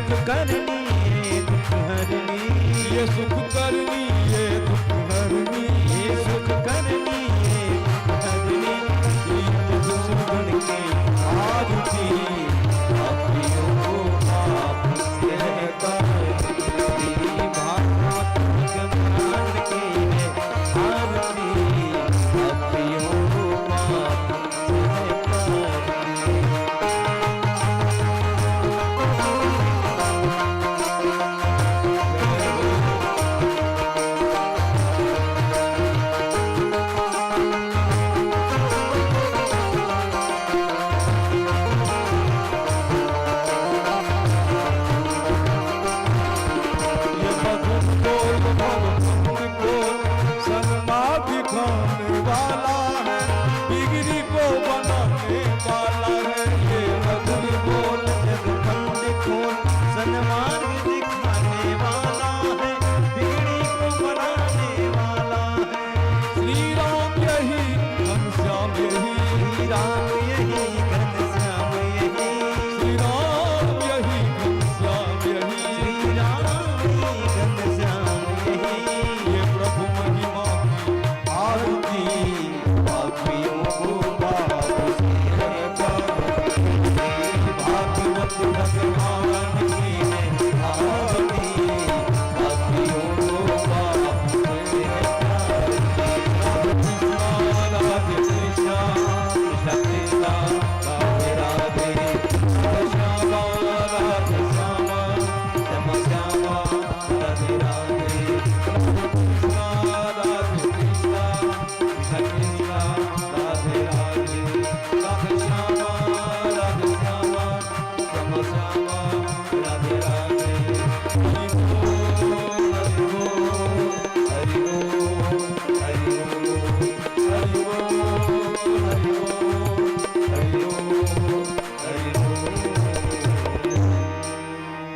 सुख करनी ये दुख हरनी, ये सुख करनी ये दुख हरनी, ये सुख करनी ये दुख हरनी, श्री मधुसूदन की आरती, पापियों को पाप से है तारती, भागवत भगवान की है आरती, पापियों को पाप से है तारती। ये मधुर बोल भव पंथ को सन्मार्ग दिखाने वाला है, बिगड़ी को बनाने वाला है। ये मधुर बोल जगबंद खोल सन्मार्ग दिखाने वाला है, बिगड़ी को बनाने वाला है। श्री राम यही घनश्याम यही, श्री राम यही घनश्याम यही, श्री राम यही घनश्याम यही, श्री राम यही घनश्याम यही, ये प्रभु महिमा की आरती, पापियों को पाप से है तारती, भागवत भगवान की है आरती, पापियों को पाप से है तारती। कृष्णा राधे कृष्णा कृष्ण कृष्ण राधे राधे, राधे श्यामा राधे श्यामा, श्याम श्यामा राधे राधे, कृष्णा राधे कृष्णा कृष्ण कृष्ण राधे राधे, राधे श्यामा राधे श्यामा, श्याम श्यामा राधे राधे। हरि बोल हरि बोल हरि बोल हरि बोल हरि बोल हरि बोल हरि बोल हरि बोल।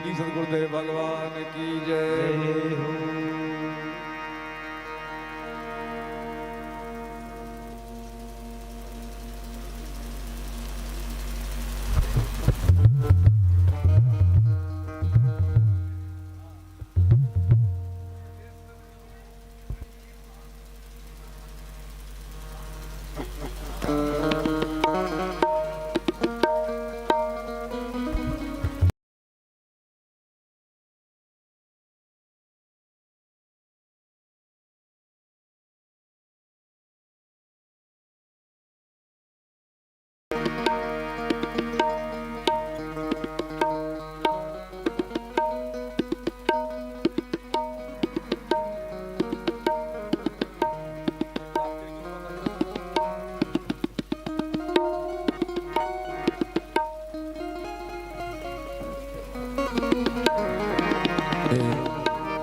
श्री सदगुरुदेव भगवान की जय। जय हो।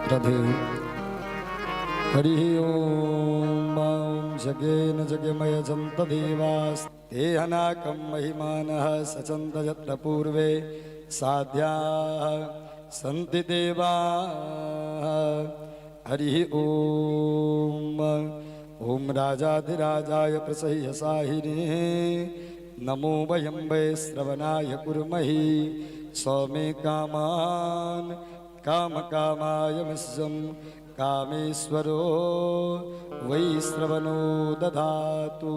राधे। हरि ओम। ॐ जगेन जगमय जन्त देवास्तेहनाकं महिमानः सचन्त यत्र पूर्वे साध्याः सन्ति देवाः। हरि ओम। ॐ राजाधिराजाय प्रसह्य साहिने नमो वयं वै श्रवणाय कुर्महि सौमे कामान् काम कामाय मह्यं कामेश्वरो वै श्रवणो दधातु।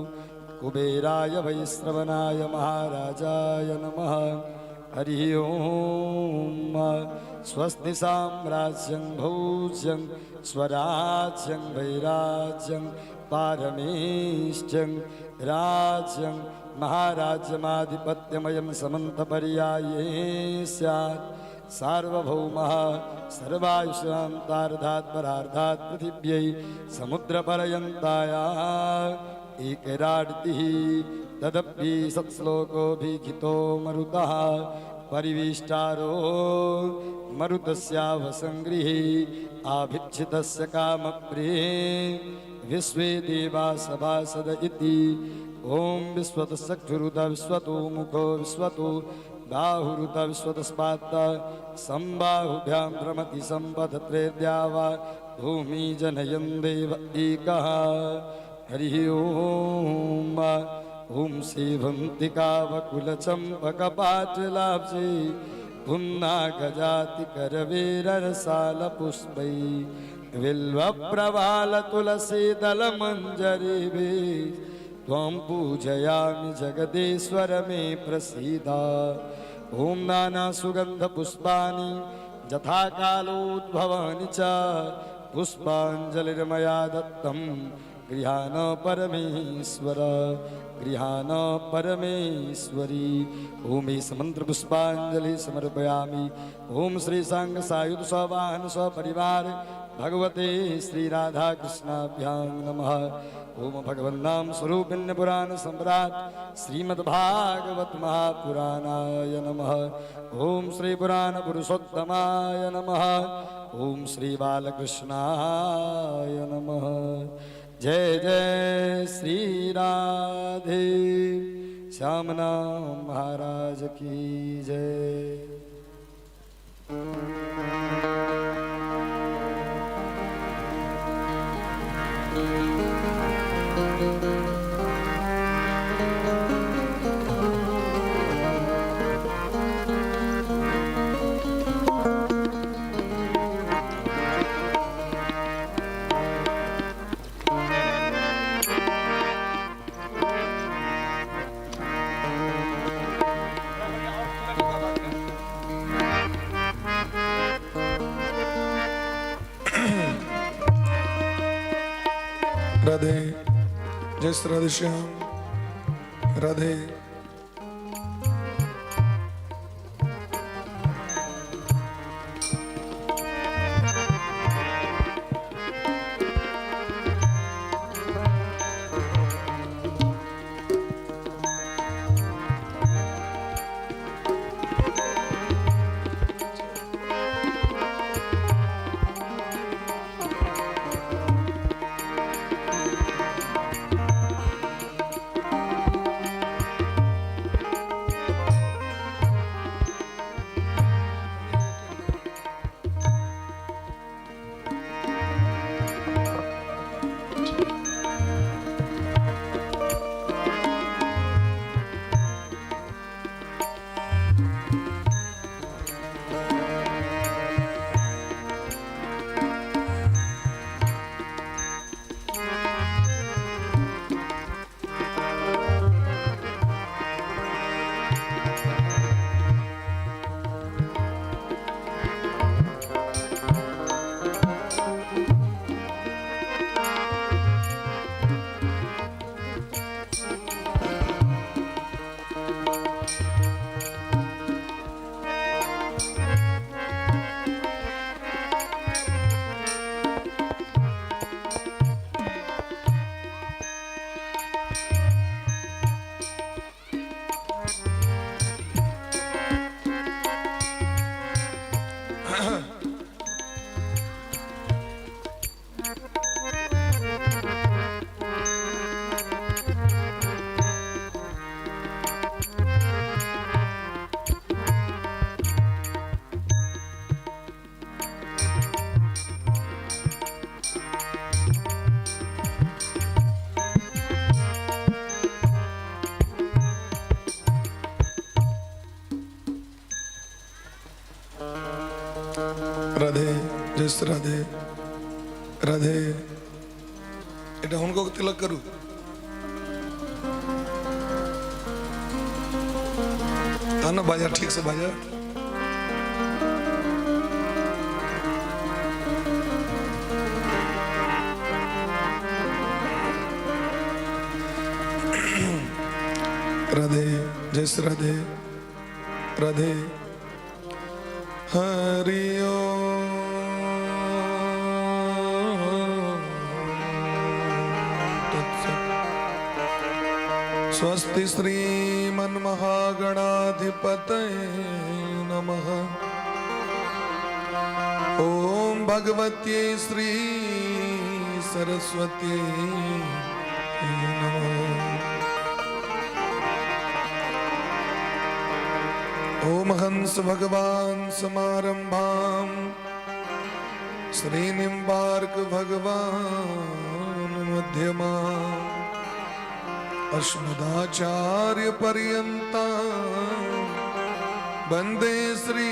कुबेराय वैश्रवणाय महाराजाय नमः। हरि ओम। स्वस्ति साम्राज्यं भोज्यं स्वराज्यं वैराज्यं पारमेष्ठ्यं राज्यं महाराज्यमाधिपत्यमयं समन्तपर्याये स्यात्। सार्वभौमः सर्वायुषान्तार्धात् परार्धात् पृथिव्यै समुद्रपर्यन्ताया एकरार्तिः तदपि सत्श्लोकोऽभिखितो मरुतः परिविष्टारो मरुतस्यावसंगृही आभिक्षितस्य कामप्रिये विश्वे देवा सभासद इति। ॐ विश्वतश्चक्षुरुत विश्वतो मुखो विश्वतो बाहुरुत विश्वतस्पात् संबाहुभ्यां भ्रमति संपदत्रेद्या वा भूमि जनयन् देव एकः। हरिः ओम। ॐ सेवन्तिकावकुलचम्पकपाटलाब्जे पुन्नागजाति करवीररसालपुष्पै बिल्वप्रवालतुलसीदलमञ्जरीभिः त्वं पूजयामि जगदीश्वर मे प्रसीद। ॐ नानासुगन्धपुष्पाणि यथा कालोद्भवानि च पुष्पाञ्जलिर्मया दत्तं गृहाण परमेश्वर, गृहाण परमेश्वरी। ओम मंत्र पुष्पांजलि समर्पयामि। ओम श्री सांग सायुध सवाहन सपरिवार भगवते श्री राधा कृष्णाभ्यां नमः। ओम भगवन्नाम स्वरूपिण्य पुराण सम्राट श्रीमद्भागवत महापुराणाय नमः। ओम श्री पुराण पुरुषोत्तमाय नमः। ओम श्री बालकृष्णाय नमः। जय जय श्री राधे। श्याम नाम महाराज की जय। राधे, जय श्री राधे श्याम राधे। राधे, जय श्री राधे राधे। এটা हुनको तिलक करू। तहन ने बाजा ठीक से बाजा। राधे, जय श्री राधे राधे। हरि ओम तत्सत्। स्वस्ति श्रीमन्महागणाधिपतये नमः। ॐ भगवत्यै श्री सरस्वत्यै नमः। ॐ हंस भगवान समारंभां श्रीनिम्बार्क भगवान मध्यमा अस्मदाचार्य पर्यन्तां वंदे श्री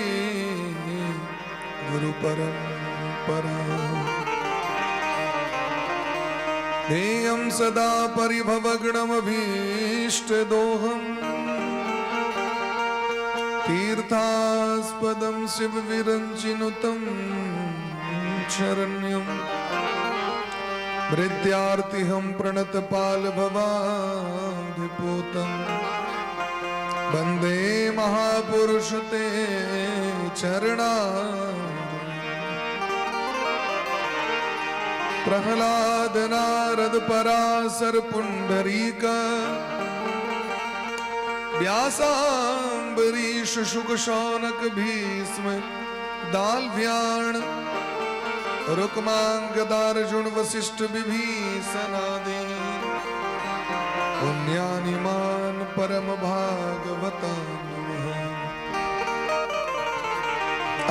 गुरु परंपरा। ध्येयं सदा परिभवगणमभीष्टदोहम् तीर्थास्पदं शिवविरञ्चिनुतं शरण्यं भृत्यार्तिहं प्रणतपालभवाब्धिपूतं वन्दे महापुरुष ते चरणा। प्रहलाद नारद पराशर पुंडरीक व्यासाम्बरीश शुक शौनक भीष्म दाल्भ्याण रुक्मांगदार्जुन वशिष्ठ विभीषणादि पुण्यानिमान परम भागवता नमः।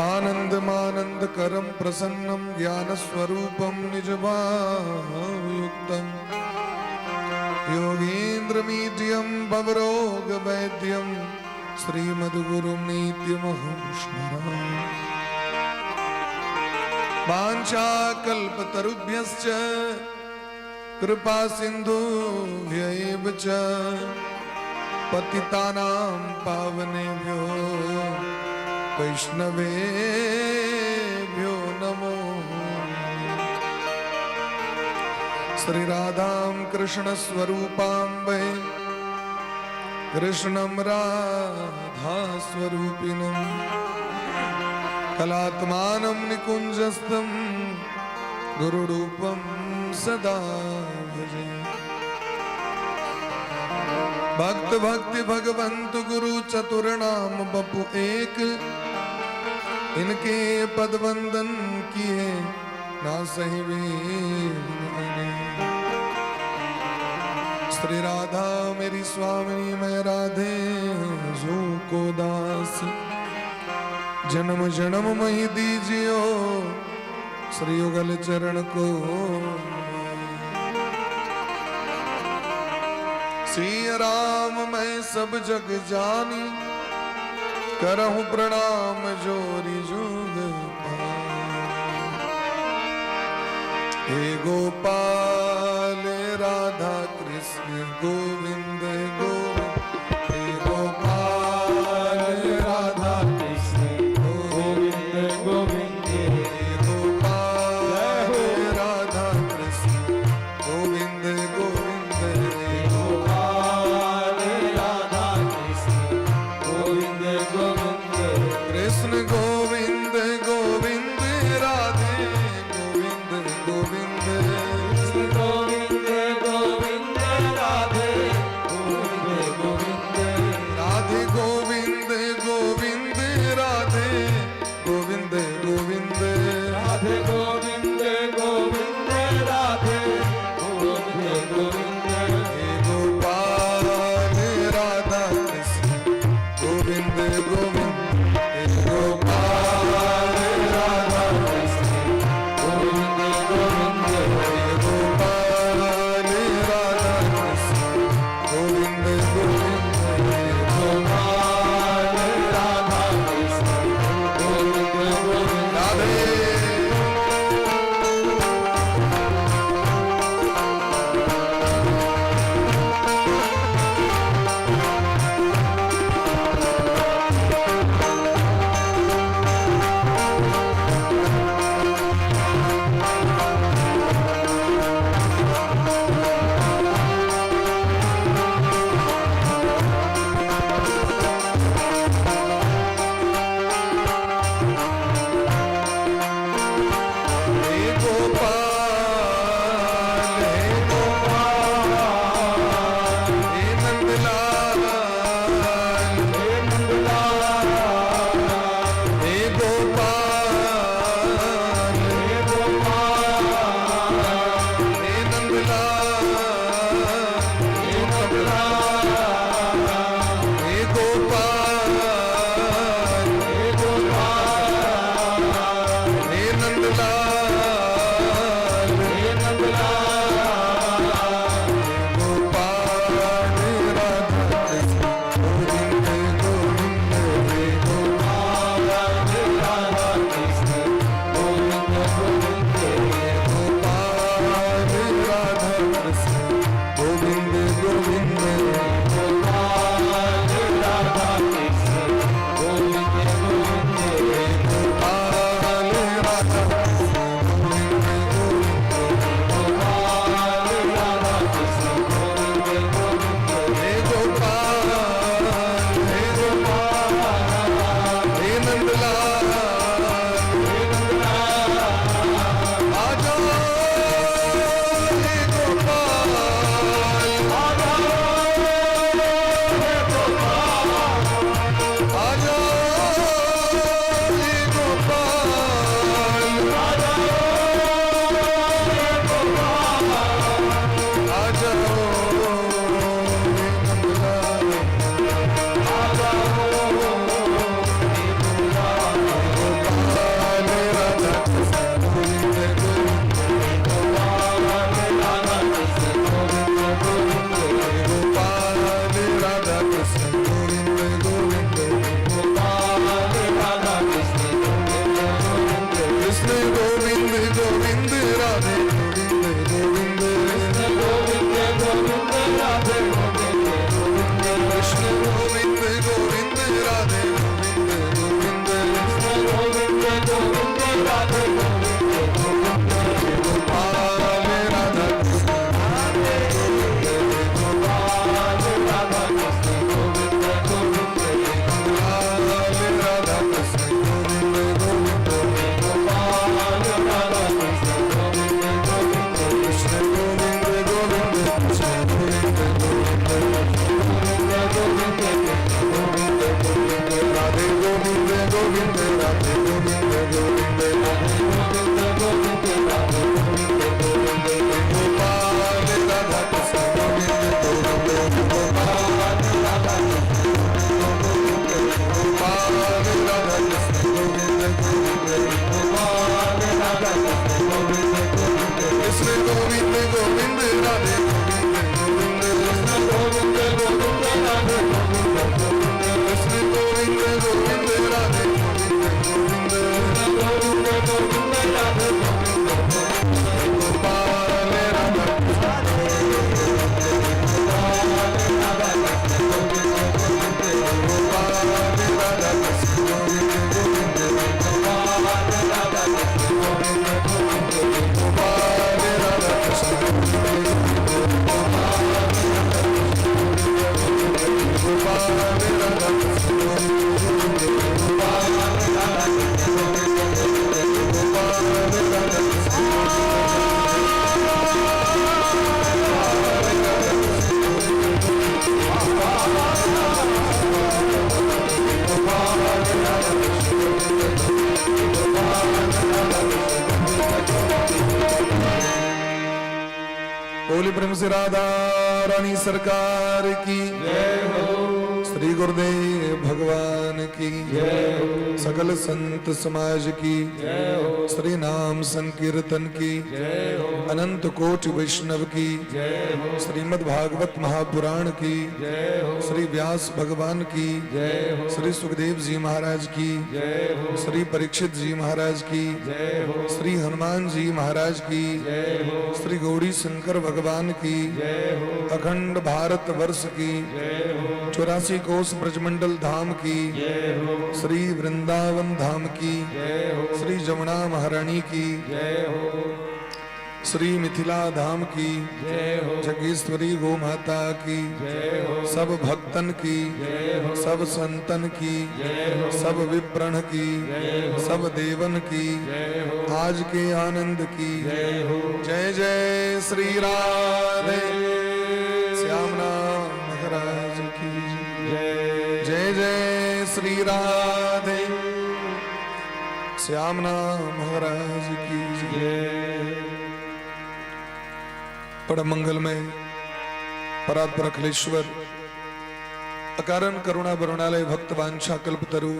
आनंदमानंद करम प्रसन्नम ज्ञानस्वरूपं निजभावयुक्तं योगीन्द्रमीड्यं भवरोगवैद्यं श्रीमद्गुरुं नित्यमहं स्मरामि। वाञ्छाकल्पतरुभ्यश्च कृपा सिन्धुभ्य एव च पतितानां पावनेभ्यो वैष्णवेभ्यो नमो। श्री राधां कृष्ण स्वरूपां वै कृष्णं राधा स्वरूपिणं कलात्मानं निकुञ्जस्थं गुरुरूपं सदा भजे। भक्त भक्ति भगवंत गुरु चतुर नाम बपु एक, इनके पद वंदन किए ना सही अनेक। श्री राधा मेरी स्वामिनी, मैं राधे जू को दास। जन्म जन्म मही दीजियो श्री युगल चरण को। श्री राम मैं सब जग जानी, करहूं प्रणाम जोरी जुग पानी। हे गोपाल राधा कृष्ण गोविंद गोविंद, हे गोपाल राधा कृष्ण गोविंद गोविंद, हे गोपाल राधा कृष्ण गोविंद गोविंद, हे गोपाल राधा कृष्ण गोविंद गोविंद, कृष्ण गोविंद गोविंद राधे गोविंद गोविंद, कृष्ण गोविंद गोविंद राधे गोविंद गोपाल राधा कृष्ण लाल राधा कृष्ण गोविंद गोविंद कृष्ण गोविंद गोविंद कृष्ण गोविंद गोविंद राधे गोविंद गोविंद राधे गोविंद गोविंद गोपाल राधा कृष्ण गोविंद गोविंद गोपाल गोपाल राधा कृष्ण गोविंद गोविंद कृष्ण गोविंद गोविंद राधे गोविंद गोविंद कृष्ण गोविंद गोविंद राधे गोविंद गोविंद गोपाल राधा गोपाल राधा कृष्ण गोविंद गोविंद गोपाल राधा कृष्ण गोपाल राधा कृष्ण गोपाल राधा कृष्ण बोली प्रेम से राधा रानी सरकार की जय हो। श्री गुरुदेव भगवान की जय हो। सकल संत समाज की जय हो। श्री नाम संकीर्तन की जय हो। अनंत कोटि वैष्णव की जय हो। श्रीमद् भागवत महापुराण की जय हो। श्री व्यास भगवान की जय हो। श्री सुखदेव जी महाराज की जय हो। श्री परीक्षित जी महाराज की जय हो। श्री हनुमान जी महाराज की जय हो। श्री गौरी शंकर भगवान की जय हो। अखंड भारत वर्ष की जय हो। 84 कोस ब्रजमंडल धाम की जय हो। श्री वृंदावन धाम की जय हो। श्री जमुना महारानी की जय हो। श्री मिथिला धाम की जय हो। जगेश्वरी गो माता की जय हो। सब भक्तन की जय हो। सब संतन की जय हो। सब विप्रण की जय हो। सब देवन की जय हो। आज के आनंद की जय हो। जय जय श्री राधे श्याम नाम महाराज की जय। जय जय श्री राधे श्याम नाम महाराज की जय। परम मंगलमय परात्पर अखिलेश्वर अकारण करुणा वरुणालय भक्त वांछा कल्पतरु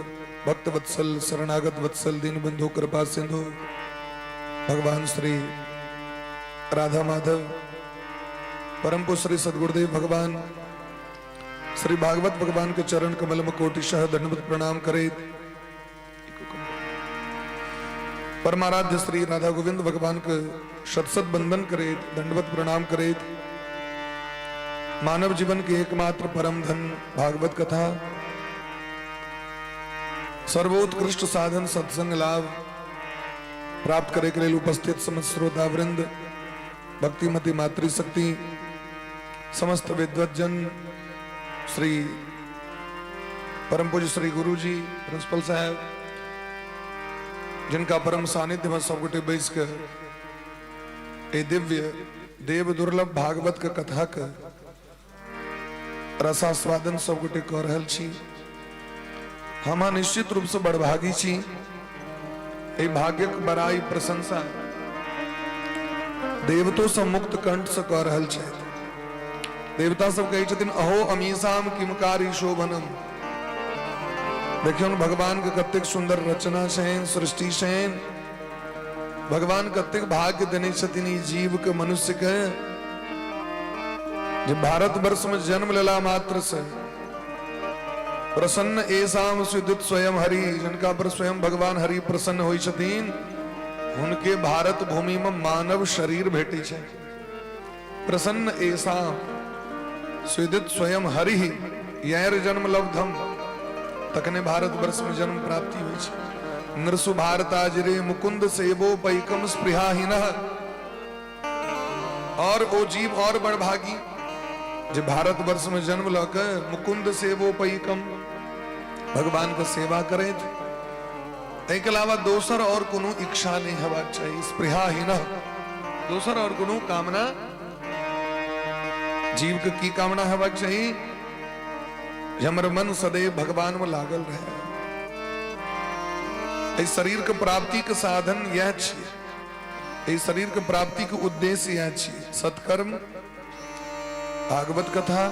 भक्त वत्सल शरणागत वत्सल दीन बंधु कृपा सिंधु भगवान श्री राधा माधव परम पूज्य श्री सदगुरुदेव भगवान श्री भागवत भगवान के चरण कमल में कोटिशः दंडवत प्रणाम करे। परमाराध्य श्री राधा गोविंद भगवान के शत शत बंदन करे, दंडवत प्रणाम करे। मानव जीवन के एकमात्र परम धन भागवत कथा, सर्वोत्कृष्ट साधन सत्संग लाभ प्राप्त करे के लिए उपस्थित समस्त श्रोता वृंद, भक्तिमती मातृशक्ति, समस्त विद्वज्जन, श्री परम पूज्य श्री गुरु जी प्रिंसिपल साहब, जिनका परम सानिध्य में सब गोटे बैस के ए दिव्य देव दुर्लभ भागवत के कथा के रसास्वादन सब गोटे कऽ रहल छी। हम निश्चित रूप से बड़भागी छी। एहि भाग्यक बड़ाई प्रशंसा देवतो से मुक्त कंठ से कऽ रहल छथि। देवता सब कहै छथिन, अहो अमीषाम किमकारी शोभनम। देखियौ भगवान के कतेक सुंदर रचना छनि, सृष्टि छनि। भगवान कतेक भाग्य देने छथिन ई जीव के, मनुष्य के, जे भारत वर्ष में जन्म लेला मात्र से प्रसन्न एसाम सुदित स्वयं हरि, जिनका पर स्वयं भगवान हरि प्रसन्न होइ छथिन, हुनके भारत भूमि में मानव शरीर भेटै छै। प्रसन्न एसाम सुदित स्वयं हरि यैर जन्म लब्धम, तखने भारत वर्ष में जन्म प्राप्ति होइ छै। नृसु भारताजरे मुकुंद सेवो पैकम स्पृहाहीन। और ओ जीव और बड़भागी जे भारतवर्ष में जन्म लऽ के मुकुंद सेवो पैकम भगवान के सेवा करे। एहिके अलावा दोसर और कोनो इच्छा नहीं हेबाक चाही। स्पृहाहीन, दोसर और कोनो कामना। जीव के की कामना हेबाक चाही? जे हमर मन सदैव भगवान में लागल रहे। एहि शरीर के प्राप्ति के साधन यह छियै, एहि शरीर के प्राप्ति के उद्देश्य यह छियै, सत्कर्म, भागवत कथा,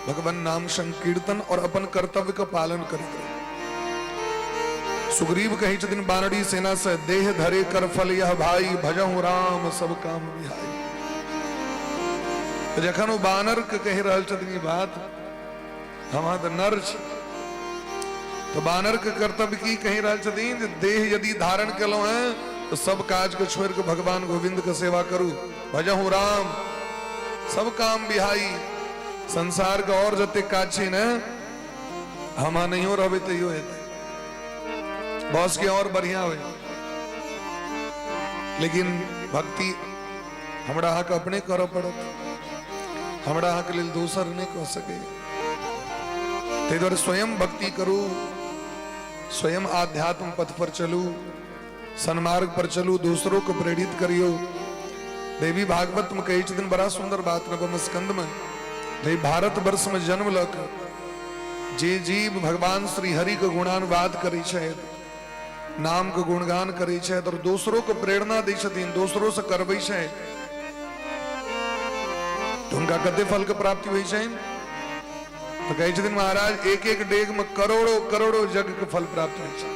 भगवान नाम संकीर्तन और अपन कर्तव्य के पालन करैत रहे। सुग्रीव कहै छथिन बानरी सेना से, देह धरे कर फल यह भाई, भजहु राम सब काम बिहाई। तऽ जखन ओ बानर के कहि रहल छथिन ई बात, हम अहाँ तऽ नर छी, तऽ बानर के कर्तव्य की कहि रहल छथिन? जे देह यदि धारण केलहुँ हैं तऽ सब काज के छोड़ि के भगवान गोविंद के सेवा करू। भजहु राम सब काम बिहाई। संसार के और जते काज छै ने, हम अहाँ नहियो रहबै तैयो हेतै, बॉस के और बढ़िया होय, लेकिन भक्ति हमरा अहाँके अपने करऽ पड़त। हमरा अहाँके लेल दोसर नहि कऽ सकैए। ताहि दुआरे स्वयं भक्ति करू, स्वयं आध्यात्म पथ पर चलू, सन्मार्ग पर चलू, दोसरों को प्रेरित करियो। देवी भागवत में कहै छथिन बड़ा सुंदर बात, नवम स्कंद में, जे भारत वर्ष में जन्म लऽ कऽ जे जीव भगवान श्री हरि के गुणानुवाद करै छथि, नाम के गुणगान करै छथि और दोसरों के प्रेरणा दै छथिन, दोसरों से करबै छथि, तऽ हुनका कते फल के प्राप्ति होइ छनि? तऽ कहै छथिन महाराज, एक एक डेग में करोड़ों करोड़ों यज्ञ के फल प्राप्त होइ छै।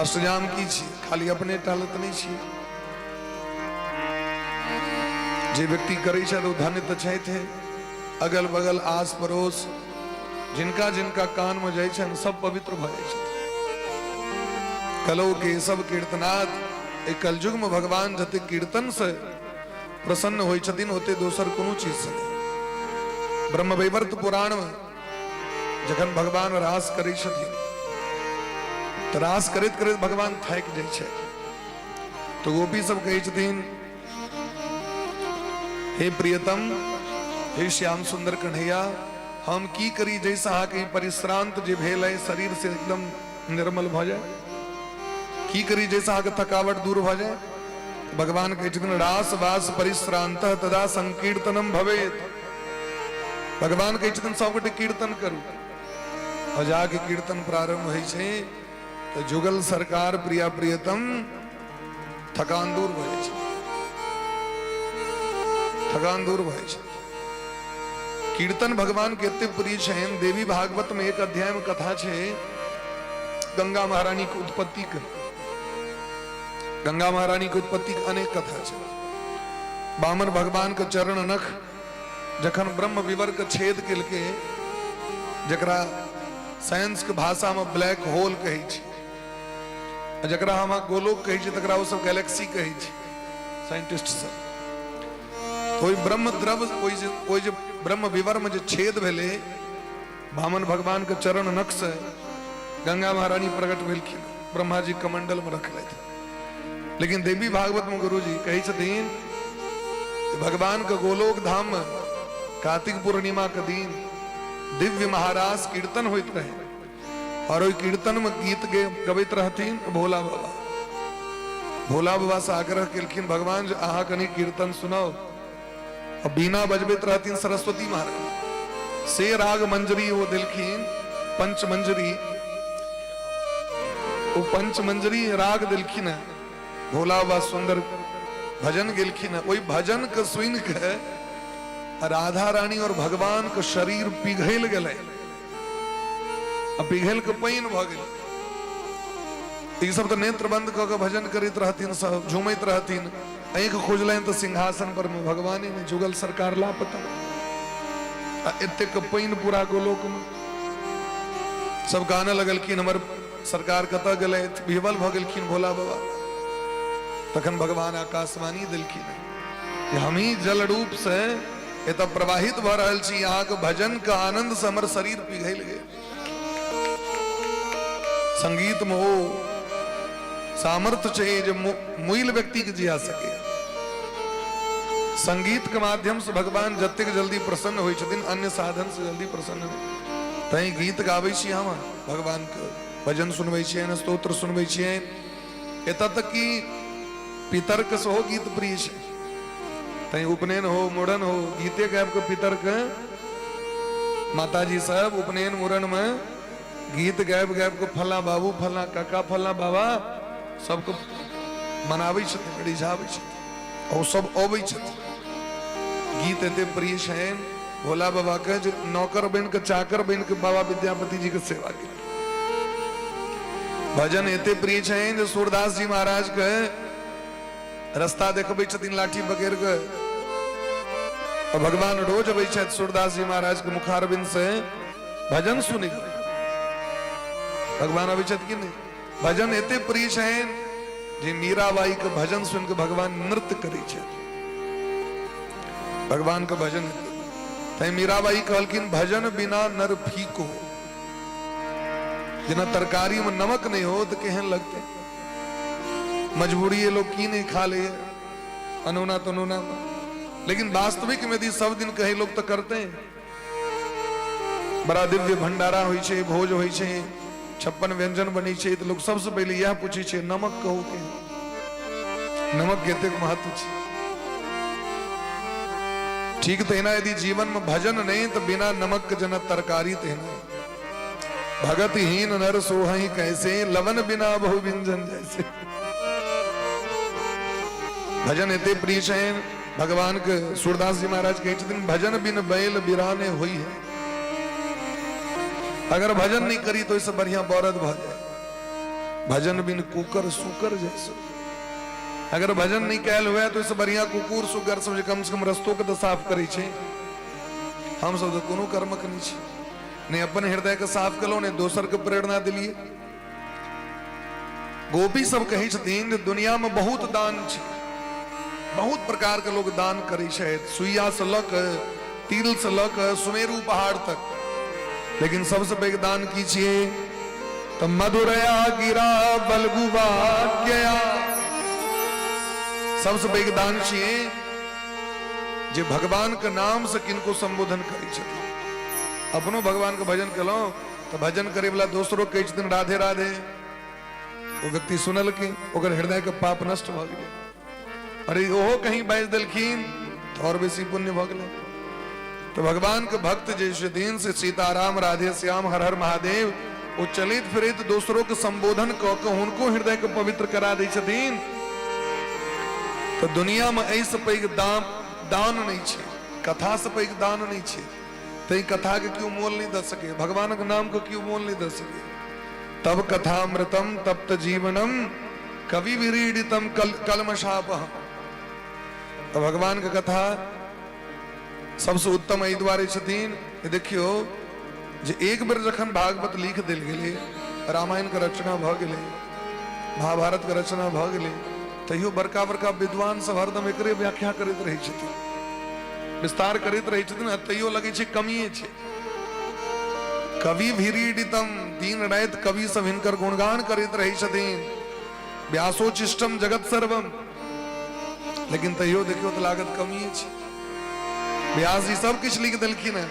अष्टजाम की छी? खाली अपने टालत नहि छी। जे व्यक्ति करै छथि ओ धन्य तऽ छथि, अगल बगल आस पड़ोस जिनका जिनका कान में जाइ छनि सब पवित्र भऽ जाइ छथि। कलो केशव कीर्तनाथ, एहि कलयुग में भगवान जते कीर्तन से प्रसन्न होइ छथिन ओते दोसर कोनो चीज से नहि। ब्रह्मवैवर्त पुराण में जखन भगवान रास करै छथिन तऽ रास करैत करैत भगवान थाकि जाइ छथि, तऽ गोपी सब कहै छथिन, हे प्रियतम, हे श्याम सुंदर कन्हैया, हम की करी जैसे अहाँके ई परिश्रांत जे भेल है शरीर से एकदम निर्मल भऽ जाय? की करी जैसे अहाँके थकावट दूर भऽ जाय? भगवान कहै छथिन, रास वास परिश्रांत तदा संकीर्तनम भवेत। भगवान कहै छथिन सबगोटे कीर्तन करू। और जाके कीर्तन प्रारंभ होइ छै तऽ जुगल सरकार प्रिया प्रियतम थकान दूर भऽ जाइ छै, थकान दूर भऽ जाइ छै। कीर्तन भगवान के एते प्रिय छनि। देवी भागवत में एक अध्याय में कथा छै गंगा महारानी के उत्पत्ति के। गंगा महारानी के उत्पत्ति के अनेक कथा छै। बामन भगवान के चरण नख जखन ब्रह्म विवर के छेद केलकै, जकरा साइंस के भाषा में ब्लैक होल कहै छै, आ जकरा हम अहाँ गोलोक कहै छियै तकरा ओ सब गैलेक्सी कहै छै साइंटिस्ट सब, तो ओहि ब्रह्म द्रव, ओहि जे ब्रह्म विवर में जे छेद भेलै, वामन भगवान के चरण नख से गंगा महारानी प्रकट भेलखिन, ब्रह्मा जी कमंडल में रखलथि। लेकिन देवी भागवत में गुरु जी कहै छथिन, भगवान के गोलोक धाम में कार्तिक पूर्णिमा के दिन दिव्य महारास कीर्तन होइत रहे और ओहि कीर्तन में गीत गबैत रहथिन भोला बाबा। भोला बाबा से आग्रह केलखिन भगवान जे अहाँ कनि कीर्तन सुनाउ। आ बीना बजबैत रहथिन सरस्वती महाराज, से राग मंजरी ओ देलखिन, पंचमंजरी, ओ पंचमंजरी राग देलखिन है। भोला बाबा सुंदर भजन गेलखिन है। ओहि भजन के सुनि के राधा रानी और भगवान के शरीर पिघल गेलै आ पिघल के पानि भऽ गेलै। ई सब तऽ नेत्र बंद कऽ के भजन करैत रहथिन, सब झूमैत रहथिन। आँखि खुजलनि तऽ सिंहासन पर में भगवाने ने, जुगल सरकार लापता, आ एतेक पानि पूरा गोलोक में। सब गाना लगलखिन, हमर सरकार कतऽ गेलथि? विह्वल भऽ गेलखिन भोला बाबा। तखन भगवान आकाशवाणी देलखिन कि हमही जल रूप से एतऽ प्रवाहित भऽ रहल छी, अहाँके भजन के आनंद से हमर शरीर पिघलि गेल। संगीत में ओ सामर्थ्य छै जे मुइल व्यक्ति के जिया सके। संगीत के माध्यम से भगवान जतेक जल्दी प्रसन्न होइ छथिन, अन्य साधन से जल्दी प्रसन्न नहि। तैं गीत गाबै छी हम, भगवान के भजन सुनबै छियनि, स्तोत्र सुनबै छियनि। एतऽ तक कि पितर के सेहो गीत प्रिय छै। तैं उपनयन हो, मुड़न हो, गीते गाबि कऽ पितर के माताजी सब उपनयन मुड़न में गीत गाबि गाबि कऽ फल्लाँ बाबू, फल्लाँ काका, फल्लाँ बाबा सबके मनाबै छथिन, रिझाबै छथिन, आ ओ सब अबै छथिन। गीत एते प्रिय छनि भोला बाबा के जे नौकर बनि कऽ, चाकर बनि कऽ बाबा विद्यापति जी के सेवा केलखिन। भजन एते प्रिय छनि जे सूरदास जी महाराज के रास्ता देखबै छथिन लाठी पकड़ि कऽ, आ भगवान रोज अबै छथि सूरदास जी महाराज के मुखारबिंद से भजन सुनै। भगवान अबै छथि कि नहि? भजन एते प्रिय छनि जे मीराबाई के भजन सुनि के भगवान नृत्य करै छथि। भगवान के भजन, तैं मीराबाई कहलखिन, भजन बिना नर फीको। जेना तरकारी में नमक नहीं हो तो केहन लगते? मजबूरी लोग की नहीं खा ले अनोना तनोना, लेकिन वास्तविक में यदि सब दिन कहे लोग तो करते हैं। बड़ा दिव्य भंडारा होइ छै, भोज होइ छै, 56 व्यंजन बनै छै, तऽ लोग सबसे पहिले इएह पूछै छै, नमक कहू के? नमक के एतेक महत्व छै। ठीक तहिना यदि जीवन में भजन नहीं तो बिना नमक के जेना तरकारी तहिना। भगत हीन नर सोहही कैसे, लवन बिना बहु व्यंजन जैसे। भजन एते प्रिय छनि भगवान के। सूरदास जी महाराज कहै छथिन, भजन बिन बैल बिराने होई है। अगर भजन नहीं करी तो इससे बढ़िया बरद भ जाए। भजन बिन कुकर सुकर जैसे। अगर भजन नहीं कैल हुए तो इससे बढ़िया कुकुर सुगर सब जे कम से कम रस्तो के तो साफ करै छै। हम सब तो कोनो कर्मक नहीं छी, ने अपन हृदय के साफ केलहुँ, ने दोसर के प्रेरणा दिलियै। गोपी सब कहै छथिन जे दुनिया में बहुत दान छै, बहुत प्रकार के लोग दान करै छथि, सुइया से लऽ कऽ, तिल से लऽ कऽ सुमेरु पहाड़ तक, लेकिन सबसे पैघ दान की छियै? तऽ मधुरया गिरा बलगुबा गया। सबसे पैघ दान छियै जे भगवान के नाम से किनको संबोधन करै छथिन। अपनो भगवान के भजन केलहुँ तऽ भजन करे वाला दोसरो कहै छथिन राधे राधे, ओ व्यक्ति सुनलखिन, ओकर हृदय के पाप नष्ट भऽ गेलै। अरे ओहो कहीं बाजि देलखिन तऽ आओर बेसी पुण्य भऽ गेलै। तऽ भगवान के भक्त जे छथिन से सीताराम राधे श्याम हर हर महादेव, ओ चलैत फिरैत दोसरो के संबोधन कऽ के हुनको हृदय के पवित्र करा दै छथिन। तऽ दुनिया में एहिसँ पैघ दान नहि छै, कथासँ पैघ दान नहि छै। तै कथा के केओ मोल नहि दऽ सके, भगवानक नाम के केओ मोल नहि दऽ सके। तब कथामृतम तप्त जीवनम कवि विरीडितम कलमशापहम। तऽ भगवान के कथा सबसे उत्तम एहि दुआरे छथिन, देखियौ जे एक बेर जखन भागवत लिख देल गेलै, रामायण के रचना भऽ गेलै, महाभारत के रचना भऽ गेलै, तैयो बड़का बड़का विद्वान सब हरदम एकरे व्याख्या करैत रहै छथिन, विस्तार करैत रहै छथिन, आ तैयो लगै छै कमिए छै। कवि भीरीडितम, दिन राति कवि सब हिनकर गुणगान करैत रहै छथिन। व्यासोचिष्टम जगत सर्वम, लेकिन तैयो देखियौ तऽ लागत कमिए छै। व्यास जी सब किछु लिख देलखिन हेँ,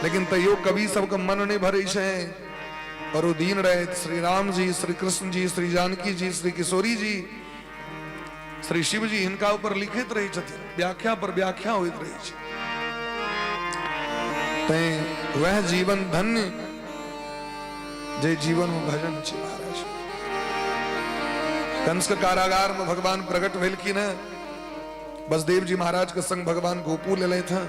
लेकिन तैयो कवि सबके मन नहि भरै छै, और ओ दिन राति श्री राम जी, श्री कृष्ण जी, श्री जानकी जी, श्री किशोरी जी, श्री शिव जी, हिनका ऊपर लिखैत रहै छथिन, व्याख्या पर व्याख्या होइत रहै छै। तैं वह जीवन धन्य जे जीवन में भजन छै। महाराज, कंस के कारागार में भगवान प्रकट भेलखिन हैं। बसदेव जी महाराज के संग भगवान गोकुल एलथि हैं।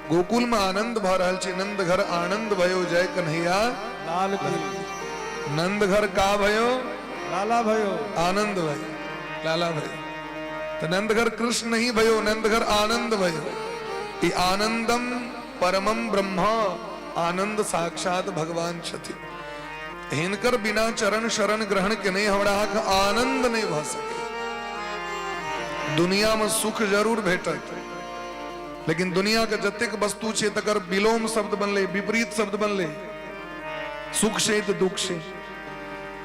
गोकुल में आनंद भऽ रहल छै। नंद घर आनंद भयो जय कन्हैया लाल की। नंद घर का भयो? लाला भयो। आनंद भयो, लाला भयो। तो नंद घर कृष्ण नहीं भयो, नंद घर आनंद भयो। ई आनंदम परमम ब्रह्म, आनंद साक्षात भगवान छथि। हिनकर बिना चरण शरण ग्रहण केने हमरा अहाँके आनंद नहीं भऽ सके। दुनिया में सुख जरूर भेटत, लेकिन दुनिया के जतेक वस्तु छै तकर विलोम शब्द बनलै, विपरीत शब्द बनलै। सुख छै तऽ दुख छै।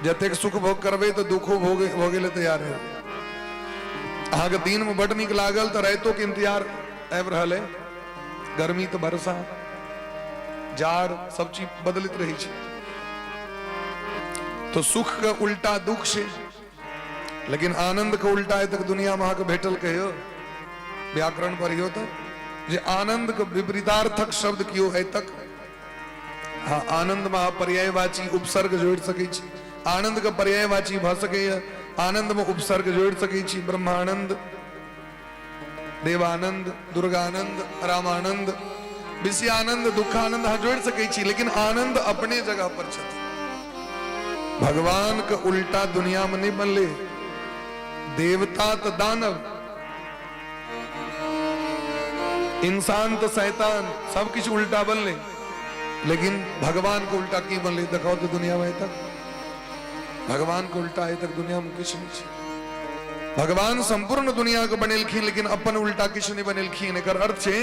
जतेक सुख भोग करबै तऽ दुखो भोगे भोगे लए तैयार हेबै। अहाँके दिनमे बड्ड नीक लागल तऽ रातिोके इंतजार आबि रहल अइ। गर्मी तऽ वर्षा, जाड़, सब चीज बदलैत रहै छै। तो सुख के उल्टा दुख छै, लेकिन आनंद के उल्टा आइ तक दुनिया में अहाँके भेटल कहियो? व्याकरण पढ़ियो तऽ जे आनंद के विपरीतार्थक शब्द कियो आइ तक? हाँ, आनंद में अहाँ पर्यायवाची उपसर्ग जोड़ि सकै छी। आनंद के पर्यायवाची भऽ सकैए, आनंद में उपसर्ग जोड़ि सकै छी, ब्रह्मानंद, देवानंद, दुर्गानंद, रामानंद, विषयानंद, दुखानंद अहाँ जोड़ि सकै छी, लेकिन आनंद अपने जगह पर छथि। भगवान के उल्टा दुनिया में नहीं बनले। देवता तो दानव, इंसान तो शैतान, सब किछु उल्टा बनले, लेकिन भगवान के उल्टा की बनले? देखाओ तो दुनिया में तक भगवान के उल्टा आइ तक दुनिया में किछु नहीं छै। भगवान संपूर्ण दुनिया के बनेलखिन, लेकिन अपन उल्टा किछु नहीं बनेलखिन। एकर अर्थ छै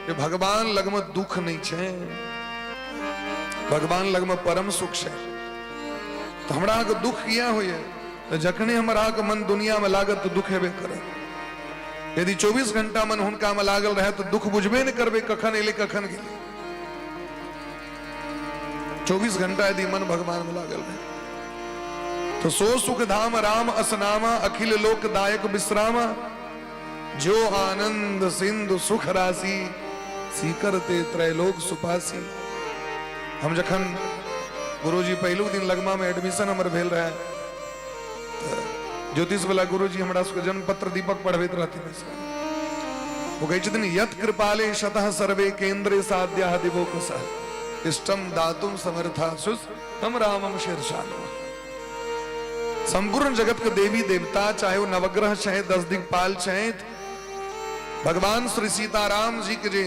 जे भगवान लगमे दुख नहीं छै, भगवान लगमे परम सुख छै। तऽ हमरा अहाँके दुख किया होइए? तऽ जखने हमर अहाँके मन दुनिया में लागत तऽ दुख हेबे करत। यदि 24 घंटा मन हुनका में लागल रहे तऽ दुख बुझबे नहि करबै, कखन एलै कखन गेलै। 24 घंटा यदि मन भगवान में लागल रहे तो सो सुख धाम राम असनामा, अखिल लोक दायक विश्रामा, जो आनंद सिंधु सुख राशि, सीकरते त्रैलोक सुपासी। हम जखन गुरुजी पहिलुक दिन लगमा में एडमिशन हमर भेल रहे, ज्योतिष वाला गुरुजी हमरा सबके जन्म पत्र दीपक पढ़बैत रहथिन। ओ कहै छथिन, यत कृपाले शतः सर्वे केंद्रे साध्या दिवोकसः, इष्टम दातुम समर्था सुस तम रामम शीर्षानुमः। संपूर्ण जगत के देवी देवता, चाहे वो नवग्रह छे, 10 दिक्पाल छे, भगवान श्री सीताराम जी के जे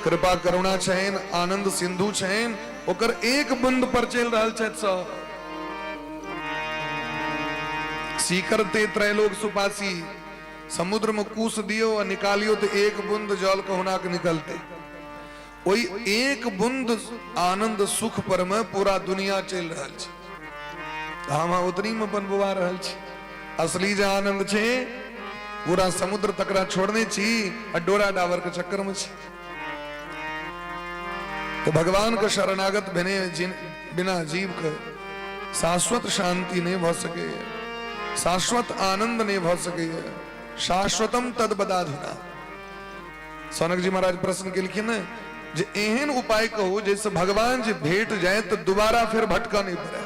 कृपा करुणा छनि, आनंद सिंधु छनि, ओकर एक बूंद पर चलि रहल छथि सब। सीकरते त्रैलोक सुपासी, समुद्र में कूस दियो आ निकालियो तो एक बूंद जल कहुना के निकलते। ओहि एक बूंद आनंद सुख पर में पूरा दुनिया चलि रहल छै। हम उतनी में बनबुआ रहल छी। असली जे आनंद छै पूरा समुद्र तकरा छोड़ने छी आ डोरा डावर के चक्कर में छी। तो भगवान के शरणागत भेने जिन बिना जीव के शाश्वत शांति नहीं भ सके, शाश्वत आनंद नहीं भ सके। शाश्वतम तद बदाधुना। सनक जी महाराज प्रश्न केलखिन ने जे एहन उपाय कहू जैसे भगवान जी भेट जाए तो दोबारा फिर भटका नहीं पड़े,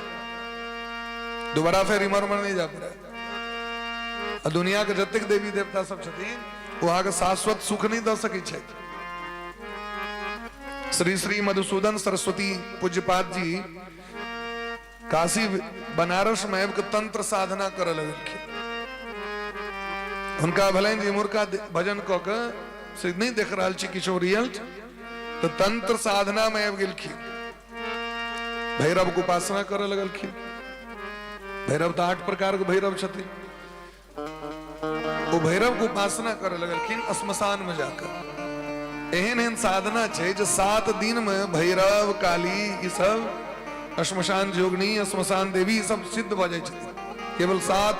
दोबारा फिर इमर उमर नहीं जा पड़े। आ दुनिया के जतेक देवी देवता सब छथिन ओ अहाँके शाश्वत सुख नहीं दऽ सकै छथि। श्री श्री मधुसूदन सरस्वती पूज्यपाद जी काशी बनारस में आबि कऽ तंत्र साधना करऽ लगलखिन। हुनका भेलनि जे इम्हरका भजन कऽ के से नहि देख रहल छी किछो रिजल्ट, तऽ तंत्र साधना में आबि गेलखिन। भैरव के उपासना करऽ लगलखिन। भैरव तऽ 8 प्रकार के भैरव छथिन। ओ भैरव के उपासना करऽ लगलखिन श्मशान में जाकर। एहन एहन साधना छै जे 7 दिन में भैरव काली ई सब श्मशान जोगनी श्मशान देवी ई सब सिद्ध भऽ जाइ छथिन। केवल 7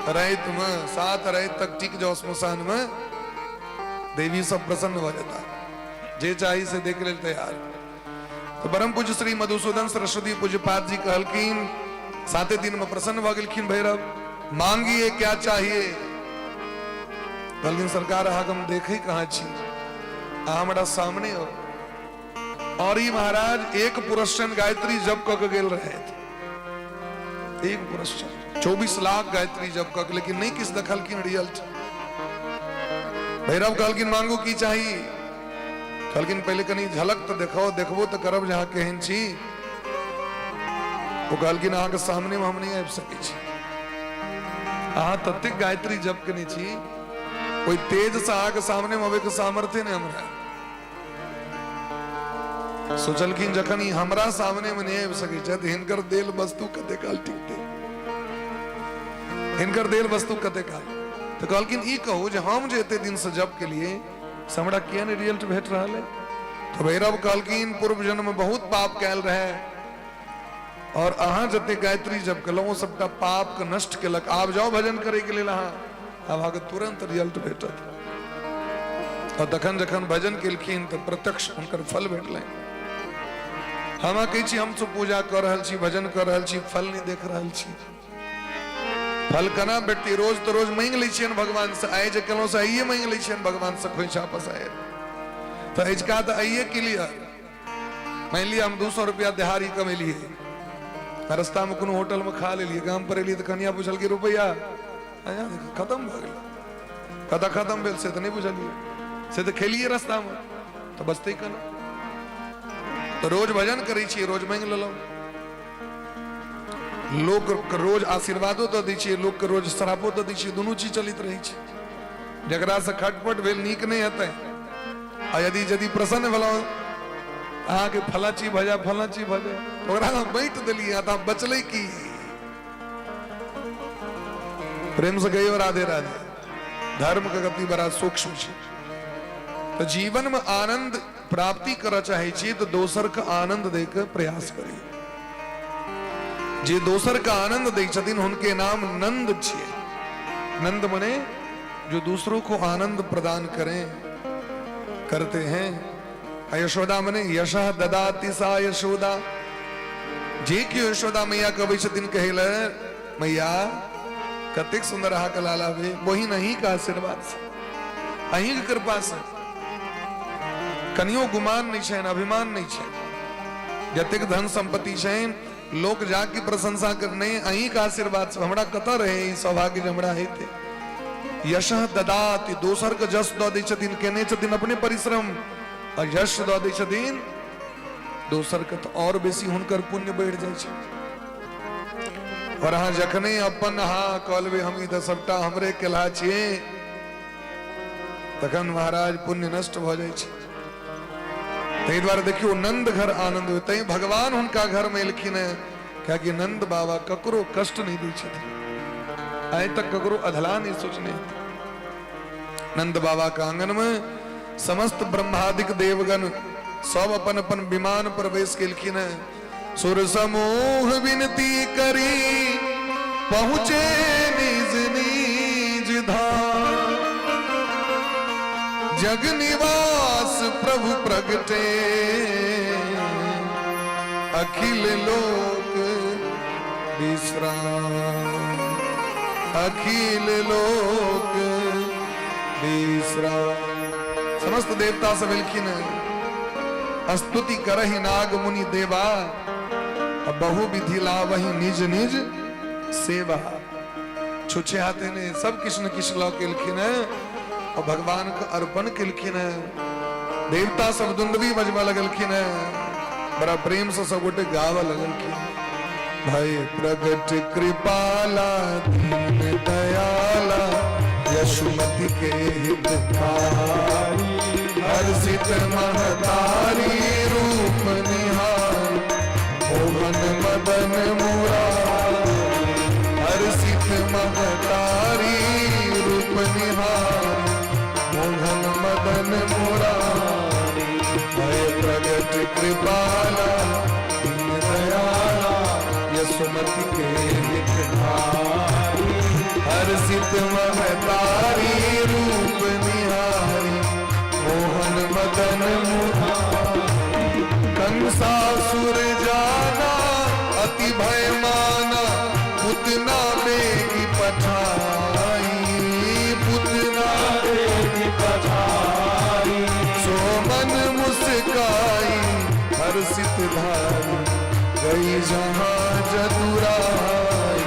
राति में, 7 राति तक टिक जाओ श्मशान में, देवी सब प्रसन्न भऽ जेता, जे चाही से देख लेल तैयार। तो परम पूज्य श्री मधुसूदन सरस्वती पूज्यपाद जी कहलखिन, 7 दिन में प्रसन्न भऽ गेलखिन भैरव, मांगिए क्या चाहिए? कहलखिन सरकार अहाँके हम देखै कहाँ छी, अहाँ हमरा सामने हो। और ई महाराज एक पुरस्चन गायत्री जप कऽ के गेल रहथि, एक पुरस्चन 24 लाख गायत्री जप कऽ के, लेकिन नहीं किछु देखलखिन रिजल्ट। भैरव कहलखिन मांगू की चाही? कहलखिन पहिले कनी झलक तऽ देखाओ, देखबो तऽ करब जे अहाँ केहन छी। ओ कहलखिन अहाँके सामने में हम नहीं आबि सकै छी, अहाँ ततेक गायत्री जप केने छी, ओहि तेज से अहाँके सामने में अबै के सामर्थ्य नहीं हमरा। सोचलखिन जखन ई हमरा सामने में नहीं आबि सकै छथि, हिनकर देल वस्तु कते काल टिकते, हिनकर देल वस्तु कते काल। तऽ कहलखिन ई कहू जे हम जे एते दिन से जप केलिए से हमरा किया नहीं रिजल्ट भेट रहल है? तो भैरव कहलखिन पूर्व जन्म में बहुत पाप कैल रहे, और अहाँ जते गायत्री जप केलहुँ ओ सबटा पाप के नष्ट केलक। आब जाओ भजन करे के लेल अहाँ, आब अहाँके तुरंत रिजल्ट भेटत। और तखन जखन भजन केलखिन तऽ प्रत्यक्ष हुनकर फल भेटलनि। हम अहाँ कहै छी हमसब पूजा कऽ रहल छी, भजन कऽ रहल छी, फल नहि देख रहल छी। फल केना भेटतै? रोज तऽ रोज मांगि लै छियनि भगवान से, आइ जे केलहुँ से आइए मांगि लै छियनि भगवान से खोइछा पसारि, तऽ अजुका तऽ आइए क्लियर। मानि लिअ हम 200 रुपया देहाड़ी कमेलियै, रस्तामे कोनो होटलमे खा लेलियै, गाम पर एलियै तऽ कनिया पुछलकै रुपैआ खत्म भऽ गेल, कतऽ खत्म भेल से तऽ नहि बुझलियै, से तऽ खेलियै रस्तामे, तऽ बचतै केना? तऽ रोज भजन करै छियै, रोज मांगि लेलहुँ, लोक रोज आशीर्वादो दऽ दै छियै, लोकके रोज श्रापो दऽ दै छियै, दुनू चीज चलैत रहै छै। जकरासँ खटपट भेल नीक नहि हेतै, आ यदि यदि प्रसन्न भेलहुँ अहाँके फला चीज भऽ जाय, फला चीज भऽ जाय, ओकरा अहाँ बाँटि देलियै तऽ बचलै की? प्रेम से कहियो राधे राधे। धर्म के गति बड़ा सूक्ष्म छै। तऽ जीवन में आनंद प्राप्ति करऽ चाहै छी तऽ दोसर के आनंद दे के प्रयास करी। जे दोसर के आनंद दै छथिन हुनके नाम नंद छियै। नंद मने जो दूसरों को आनंद प्रदान करें, करते हैं। आ यशोदा मने यशः ददाति सा यशोदा। जे केओ यशोदा मैया कहबै छथिन कहै लए, मैया कतेक सुंदर अहाँके लाला भेल, बहिन अहीं के आशीर्वाद से, अहीं के कृपा से। कनियो गुमान नहीं छनि, अभिमान नहीं छनि। जतेक धन संपत्ति छनि लोक जाके प्रशंसा करने, अहीं के आशीर्वाद से हमरा कतऽ रहे ई सौभाग्य जे हमरा हेतै। यशः ददाति, दोसर के जस दऽ दै छथिन, केने छथिन अपने परिश्रम आ यश दऽ दै छथिन दोसर के, तऽ और बेसी हुनकर पुण्य बढ़ि जाइ छै। और अहाँ जखने अपन अहाँ कहलबै हम ई तऽ सबटा हमरे केलहा छियै, तखन महाराज पुण्य नष्ट भऽ जाइ छै। ताहि दुआरे देखियौ नंद घर आनंद होइ, तैं भगवान हुनका घर में एलखिन हेँ, कियाकि नंद बाबा ककरो कष्ट नहीं दै छथिन, आइ तक ककरो अधला नहीं सोचने हेतै। नंद बाबा के आंगन में समस्त ब्रह्मादिक देवगण सब अपन अपन विमान पर बैस गेलखिन हेँ। सुर समूह विनती करी पहुँचे निज निज धाम, जग निवास प्रभु प्रगटे अखिल लोक विश्राम, अखिल लोक विश्राम। समस्त देवता सब एलखिन हैं। स्तुति करहि नाग मुनि देवा, बहु विधि लावहि निज निज सेवा। छुछे हाथे ने सब किछु ने किछु लऽ के एलखिन हैं और भगवान के अर्पण केलखिन हैं। देवता सब दुंदबी बजबऽ लगलखिन हैं, बड़ा प्रेम से सब गोटे गाबऽ लगलखिन। भय प्रगट कृपाला दीन दयाला, यशुमति के हितकारी, हर्षित महतारी रूप निहार, मोहन मदन मुरारी, हर्षित महतारी रूप निहार, मोहन मदन मुरारी, भय प्रगट कृपाला दीन दयाला, यशुमति के हितकारी, हर्षित महतारी रूप निहारी, मोहन मदन मुरारी। कंसासुर जाना अति भय माना, पुतना बेगी पठाई, पुतना बेगी पठाई, सोमन मुस्काई हर्षित धारी, गई जहां जदुराई,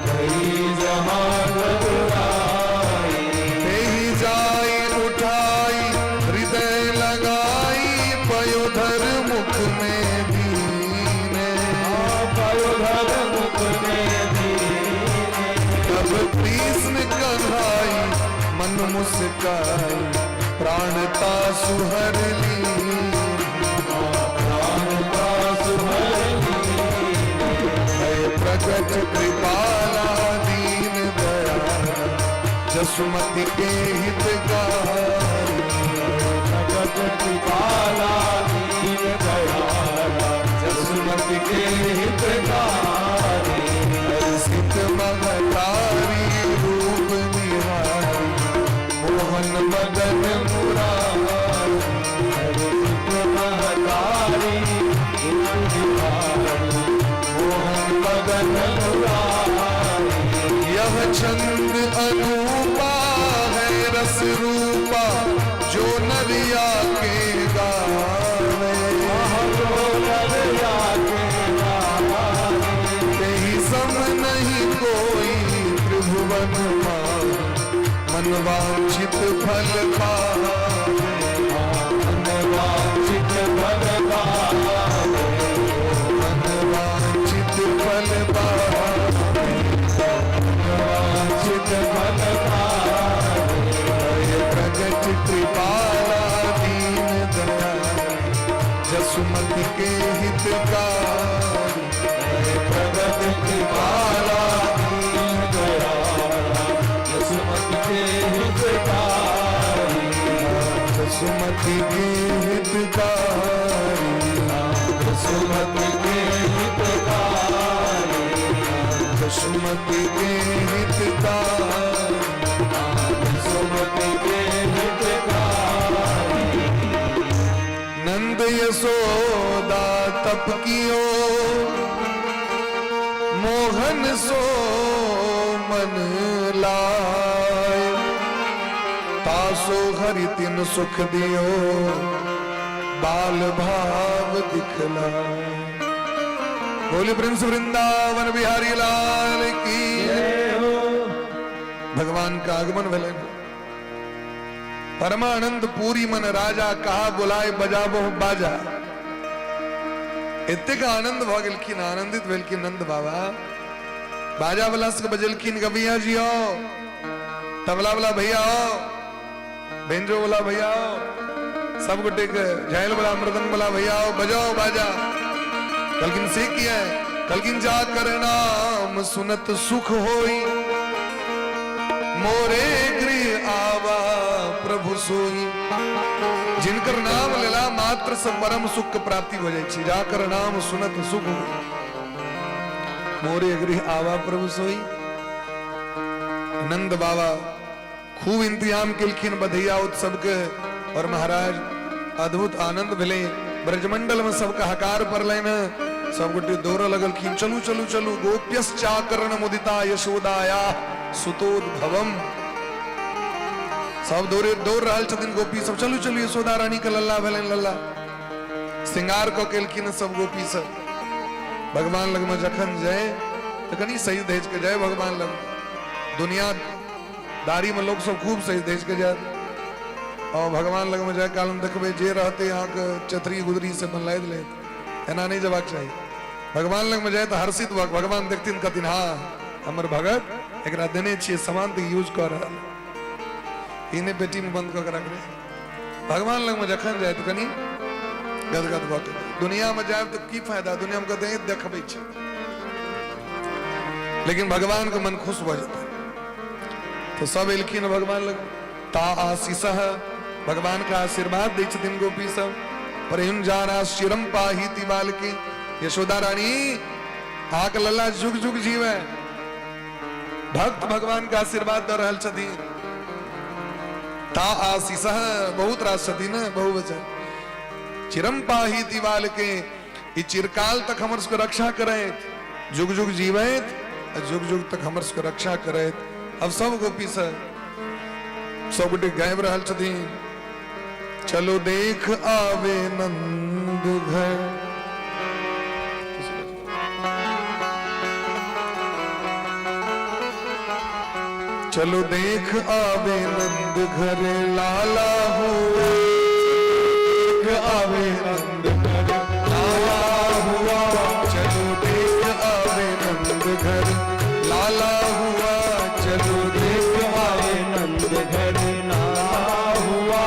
गई जहां जदुराई, तेहि जाई उठाई हृदय लगाई, पयोधर मुख में दीने, पयोधर मुख में दीने, तब कृष्ण कन्हाई मन मुस्काई, प्राणता सुहर लीन, प्राणता सुहर लीन, भय प्रगट कृपाला दीन दयाला, जसुमति के हितकारी, प्रगट कृपाला दीन दयाला, जसुमति जसुमति के हितकारी। हर्षित महतारी रूप निहारी, मोहन मदन मुरारी। हर्षित महतारी रूप निहारी, मोहन मदन मुरारी। यह छंद अनूपा है रस रूपा, जो नरिया के गावे। जो नरिया के गावे। तेहि सम नहीं कोई त्रिभुवन माही, मन वांछित फल पावे। मन वांछित फल पावे। मन वांछित फल पावे। वांछित फल पावे। भय प्रगट कृपाला दीन दयाला, जसुमति के हितकारी। भय प्रगट कृपाला दीन दयाला, जसुमति के हितकारी। जसुमति के हितकारी। जसुमति के हितकारी। जसुमति के हितकारी। जसुमति के हितकारी। नंद यशोदा तप कियो, मोहन सो मन लाए। तासो हरि तिन सुख दियो, बाल भाव दिखलाए। बोली प्रिंस वृंदावन बिहारी लाल की। भगवान का आगमन भेलै। परमानंद पूरी मन राजा, कहा बुलाए बजाबो बाजा। एतेक आनंद भऽ गेलखिन, आनंदित भेलखिन नंद बाबा। बाजा वाला सबके बजेलखिन, गवैया जी आओ, तबला वाला भैया आओ, बेंजो वाला भैया आओ, सब गोटे के झायल वाला मृदंग वाला भैया आओ, बजाओ बाजा। कहलखिन से किया है? कहलखिन जा कर नाम सुनत सुख होई, मोरे गृह आवा प्रभु सोई। जिनकर नाम लेला मात्र से परम सुख के प्राप्ति हो जाइ छै। जाकर नाम सुनत सुख होई, मोरे गृह आवा प्रभु सोई। नंद बाबा खूब इंतजाम केलखिन बधैया उत्सव के, और महाराज अद्भुत आनंद भेलै। ब्रजमंडल में सबके हकार पड़लनि, सब गोटे दौड़ऽ लगलखिन, चलू चलू चलू। गोप्यश्चाकर्ण मुदिता यशोदाया सुतोद्भवम। सब दौड़े दौड़ रहल छथिन गोपी सब, चलू चलू यशोदा रानी के लल्ला भेलनि लल्ला। श्रृंगार कऽ के एलखिन सब गोपी सब। भगवान लगमे जखन जाय तऽ कनि सही धैज के जाय भगवान लग। दुनिया दारी में लोग सब खूब सही धैज के जाय, और भगवान लगमे जाय काल में देखबै जे रहते अहाँके चतरी गुदरी से बनलाइत लेत, एना नहि जेबाक चाही। भगवान लगमे जाय तऽ हर्षित भऽ भगवान देखथिन, कहथिन हाँ हमर भगत एकरा देने छियै सामान तऽ यूज कऽ रहल, ई नहि पेटी में बंद कऽ के रखने। भगवान लगमे जखन जाय तऽ कनि गदगद भऽ के। दुनिया में जायब तऽ की फायदा, दुनिया में कहते देखबै छै, लेकिन भगवान के मन खुश भऽ जेतै। तऽ सब एलखिन भगवान लग, ता आशीष भगवान के आशीर्वाद दै छथिन गोपी सब। प्रयुंजाना चिरम पाही तिबाल की, यशोदा रानी अहाँके लल्ला जुग जुग जीवे। भक्त भगवान के आशीर्वाद दऽ रहल छथिन। ता आशीष बहुत रास छथिन बहुवचन। चिरम पाही तिबाल के, ई चिरकाल तक हमर सबके रक्षा करैत, जुग जुग जीवैत, जुग जुग तक हमर सबके रक्षा करैत। अब सब गोपी सब सब गोटे गाबि रहल छथिन, चलो देख आवे नंद घर। चलो देख आवे नंद घर लाला हुआ, देख आवे नंद घर लाला हुआ। चलो देख आवे नंद घर लाला हुआ। चलो देख आवे नंद घर लाला हुआ।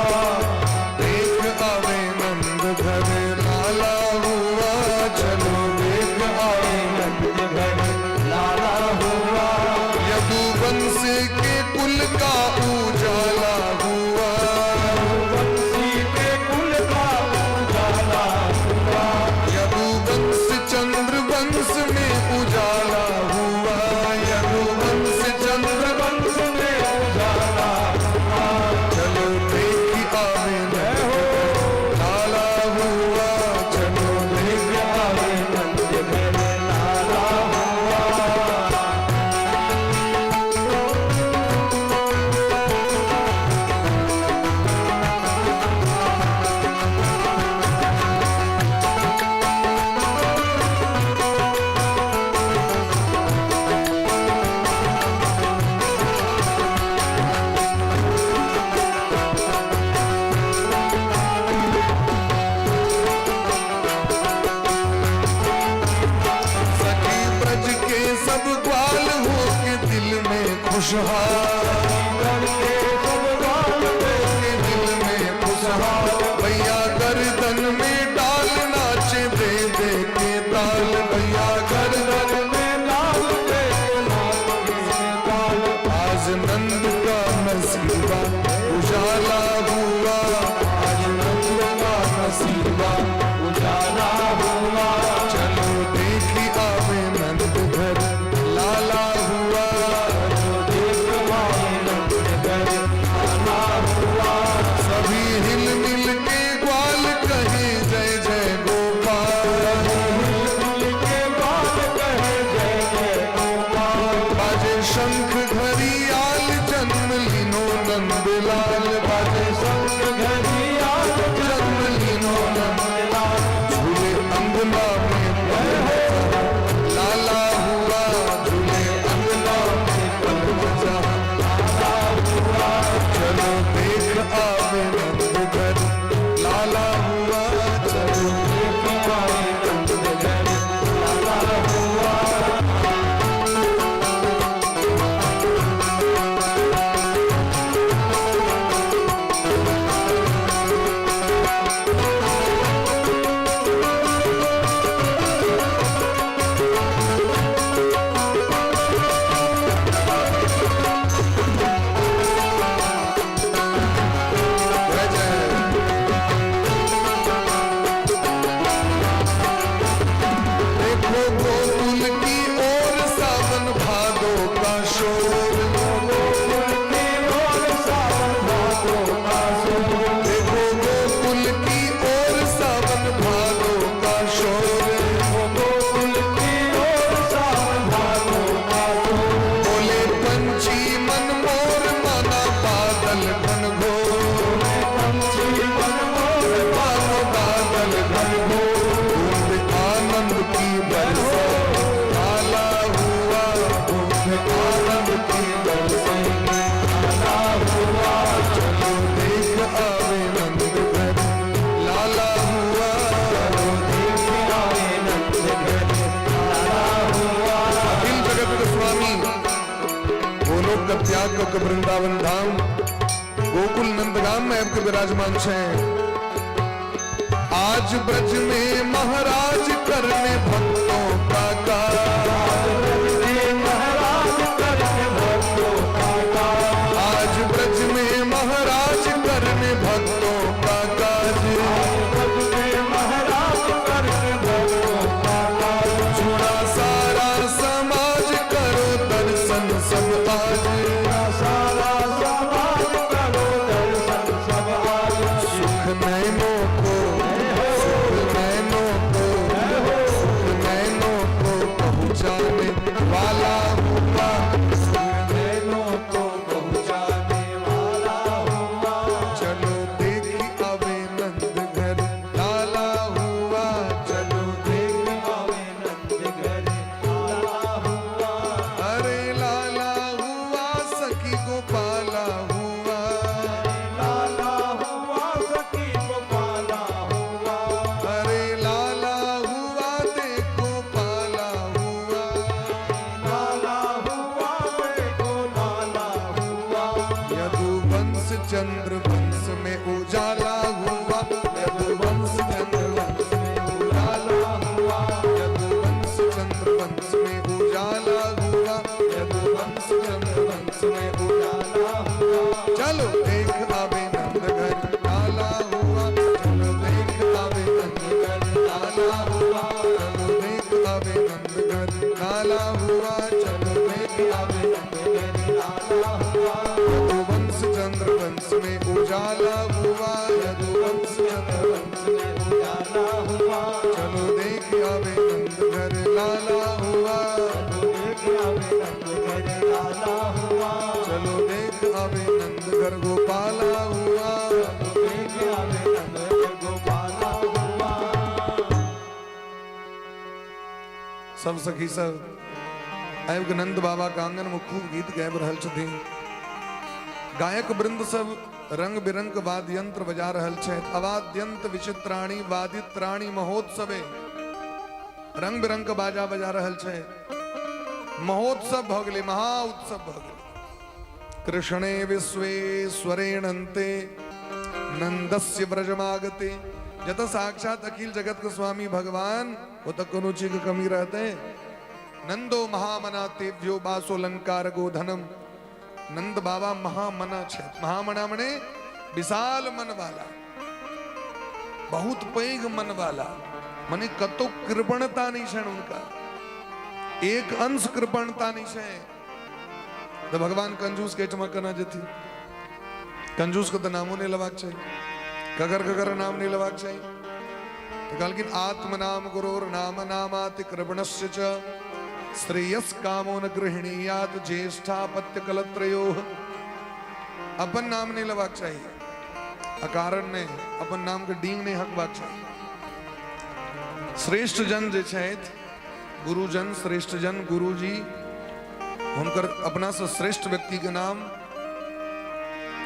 देख आवे नंद घर लाला हुआ। चलो देख आवे नंद घर लाला हुआ। यदुवंश के कुल का उजाला हुआ। यदुवंशी के कुल का उजाला हुआ। यदुवंश चंद्र खुशहाल, के दिल में खुशहाल, भैया गर्दन में डाल नाचे दे दे के ताल, भैया गर्दन में डाल दे के ताल। आज नंद का नसीबा उजाला हुआ, आज नंद का नसीबा उजाला हुआ। चलो देखी आवे नंद घर लाला हुआ, सभी हिल मिल के ग्वाल कहे जय जय गोपाल, बाजे शंख घड़ियाल जन्म लिनो नंदलाल, बाजे शंख घड़ियाल जन्म लिनो नंदलाल। झूले अंगना में लाला हुआ, झूले अंगना में बजा लाला हुआ। चलो देख आवे नंद घर लाला हुआ, चलो देख आवे नंद घर लाला हुआ। जय जय। देखो गोकुल की ओर सावन भादो का शोर, देखो गोकुल की ओर सावन भादो का शोर, बोले पंछी मन मोर माना बादल घनघोर, मानो बादल घनघोर। बूंद आनंद की बरसे लाला हुआ, बूंद आनंद की बरसे लाला हुआ। चलो देख आवे नंद घर लाला हुआ, चलो देख आवे नंद घर लाला हुआ। अखिल जगत के स्वामी गोलोक का त्याग के वृंदावन धाम गोकुल नंदगाम में आपके विराजमान छे। आज ब्रज में महाराज करने भक्तों का काज, आज ब्रज में महाराज करने भक्तों का काज, छुड़ा सारा समाज करो दर्शन सब आज, सुख नैनों को, सुख नैनों को, सुख नैनों को पहुँचाने वाला हुआ, सुख नैनों को पहुँचाने वाला हुआ। चलो देखी आवे नंद घर लाला हुआ, चलो देखी आवे नंद घर लाला हुआ। अरे लाला हुआ सखी गोपाला हुआ, लाला हुआ सखी गोपाला हुआ, अरे लाला हुआ देखो पाला हुआ, लाला हुआ देखो लाला हुआ। यदुवंश चंद्र वंश में उजाला हुआ, यदुवंश चंद्र वंश में उजाला हुआ, यदुवंश चंद्र वंश में उजाला हुआ, यदुवंश चंद्र वंश में उजाला हुआ। चलो देख आवे नंद घर लाला हुआ, चलो देख आवे नंद घर लाला हुआ, चलो देख आवे नंद घर लाला हुआ, चलो देख आवे नंद घर लाला हुआ। यदुवंश चंद्र वंश में उजाला हुआ, यदुवंश चंद्र वंश में उजाला हुआ। चलो देख आवे नंद घर लाला हुआ, चलो देख आवे नंद घर लाला हुआ, चलो देख आवे नंद घर गोपाला हुआ। चलो देख आवे नंद घर गोपाला हुआ। सब सखी सब आबि के नंद बाबा के आंगन में खूब गीत गाबि रहल छथिन। गायक वृंद सब रंग बिरंग वाद्य यंत्र बजा रहल छथि। अवाद्यंत विचित्राणी वादित्राणी महोत्सवे, रंग बिरंग के बाजा बजा रहल छै। महोत्सव भऽ गेलै, महा उत्सव भऽ गेलै। कृष्णे विश्वेश्वरेणन्ते नंदस्य व्रजमागते। जत साक्षात अखिल जगत के स्वामी भगवान, वो तो कोनो चीज के कमी रहते हैं। नंदो महामना तेभ्यो बासोलंकार गोधनम। नंद बाबा महामना छे। महामना मने विशाल मन वाला, बहुत पैघ मन वाला, मने कतो कृपणता नहीं छे उनका, एक अंश कृपणता नहीं छे। तो भगवान कंजूस के एठमा केना जेथिन? कंजूस के तो नामो नहीं लेबाक चाही, ककर ककर नाम नहीं लेबाक चाही। तो कहलखिन आत्मनाम गुरोर नाम नामाति कृपणस्य च श्रेयस कामो न गृहणीयात ज्येष्ठापत्य कलत्रयोः। अपन नाम नहीं लेबाक चाही, अकारण नहीं, अपन नाम के डींग नहीं हकबाक चाही। श्रेष्ठ जन जे छथि, गुरुजन, श्रेष्ठ जन, गुरुजी, हुनकर अपना से श्रेष्ठ व्यक्ति के नाम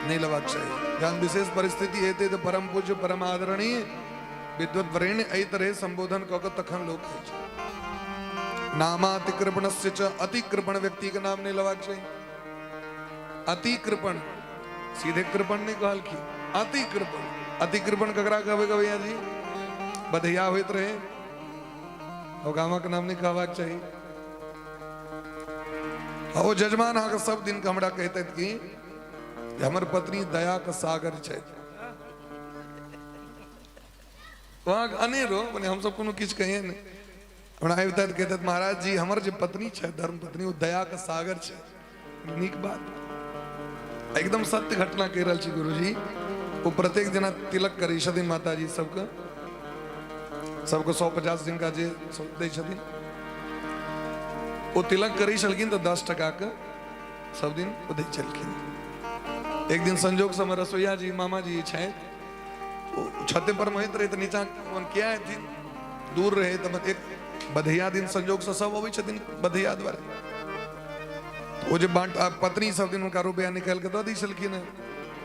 नहीं लेबाक चाही। जहन विशेष परिस्थिति हेतै तऽ परम पूज्य परम आदरणीय विद्वत वरेण्य एहि तरह संबोधन कऽ के तखन लोक कहै छै। नामातिकृपणस्य च, अतिकृपण व्यक्ति के नाम नहीं लेबाक चाही। अतिकृपण, सीधे कृपण नहीं कहलखिन, अतिकृपण। अतिकृपण ककरा कहबै गवैया जी? बधैया होइत रहे, ओ गामक नाम नहीं कहबाक चाही। ओ जजमान अहाँके सब दिन के हमरा कहितथि कि हमर पत्नी दया के सागर छथि। वहाँ अनेरो मने हमसब कोनो किछु कहिए नहि, हमरा आबितथि कहितथि महाराज जी हमर जे पत्नी छै धर्म पत्नी ओ दया के सागर छै। नीक बात, एकदम सत्य घटना कहि रहल छी गुरुजी। ओ प्रत्येक दिना तिलक करै छथिन माताजी सबके, सबके 150 जिनका जे दै छथिन ओ तिलक करै छलखिन तऽ 10 टका के सब दिन ओ दै छलखिन। एक दिन संजोग से हमर रसोईया जी मामा जी छथि, ओ छते पर मे होइत रहै तऽ नीचा किया एथिन, दूर रहै तऽ एक बधैया दिन संजोग से सब अबै छथिन बधैया द्वारे। ओ जे बाट पत्नी सब दिन हुनका रुपया निकालि कऽ दऽ दै छलखिन हेँ,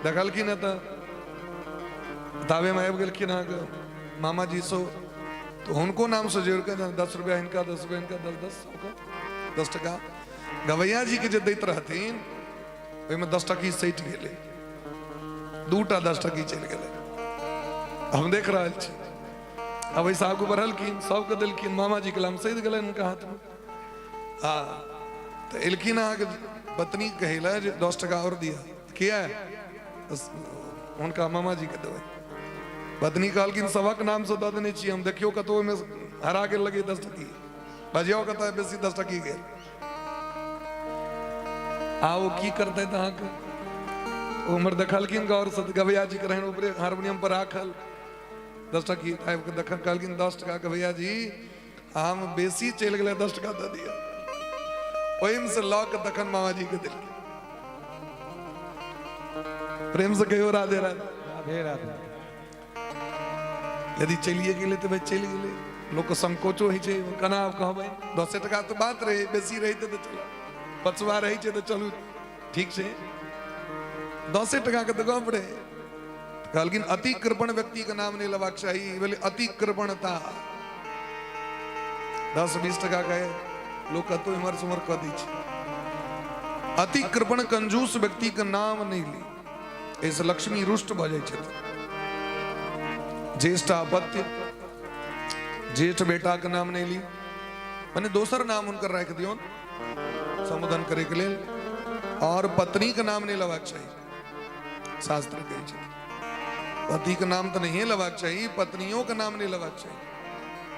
देखलखिन हेँ तऽ ताबेमे आबि गेलखिन अहाँके मामा जी सब, तऽ हुनको नामसँ जोड़ि कऽ 10 रुपया हिनका, 10 रुपया हिनका, 10 10 सबके 10 टका गवैया जीके जे दैत रहथिन ओहिमे 10 टकी सटि गेलै, 2टा 10 टकी चलि गेलै। हम देख रहल छी। अब एहिसँ आगू बढ़लखिन, सबके देलखिन, मामा जीके नाम सधि गेलनि हुनका हाथमे। आ तऽ एलखिन अहाँके पत्नी कहै लए जे 10 टका आओर दिअ, किया? हुनका मामा जीके देबै। पत्नी कहलखिन सबक नामसँ दऽ देने छी हम, देखियौ कतौ ओहिमे हरा गेल लगे 10 टकी, बजियौ कतऽ बेसी 10 टकी गेल। आ ओ की करतै तऽ अहाँके ओ उम्हर देखलखिन गौरसँ तऽ गवैया जीके रहनि ऊपरे हारमोनियम पर राखल 10 टकी, आबि कऽ देख कहलखिन 10 टका गवैया जी हम बेसी चलि गेलै, 10 टका दऽ दिअ। ओहिमे से लऽ कऽ तखन मामा जी के देलखिन। प्रेम से कहियो राधे राधे। राधे राधे। यदि चलिए गेलै तऽ भाई चलि गेलै, लोकके संकोचो होइ छै केना आब कहबै, 10 टका तऽ बात रहै, बेसी रहितै तऽ चलू, पचवा रहै छै तऽ चलू ठीक छै, 10 टका के तऽ गप रहै। कहलखिन अति कृपण व्यक्ति के नाम नहीं लेबाक चाही, भेलै अति कृपणता। 10-20 टका के लोक कतौ इम्हर से उम्हर कऽ दै छै। अति कृपण कंजूस व्यक्ति के नाम नहीं ली, एहिसँ लक्ष्मी रुष्ट भऽ जाइ छथिन। ज्येष्ठ अपत्य, जेठ बेटा के नाम नहीं ली, माने दोसर नाम हुनकर राखि दियौन संबोधन करे के लेल। और पत्नी के नाम नहीं लेबाक चाही, शास्त्र कहै छै पति के नाम तऽ नहिए लेबाक चाही, पत्नियों के नाम नहीं लेबाक चाही।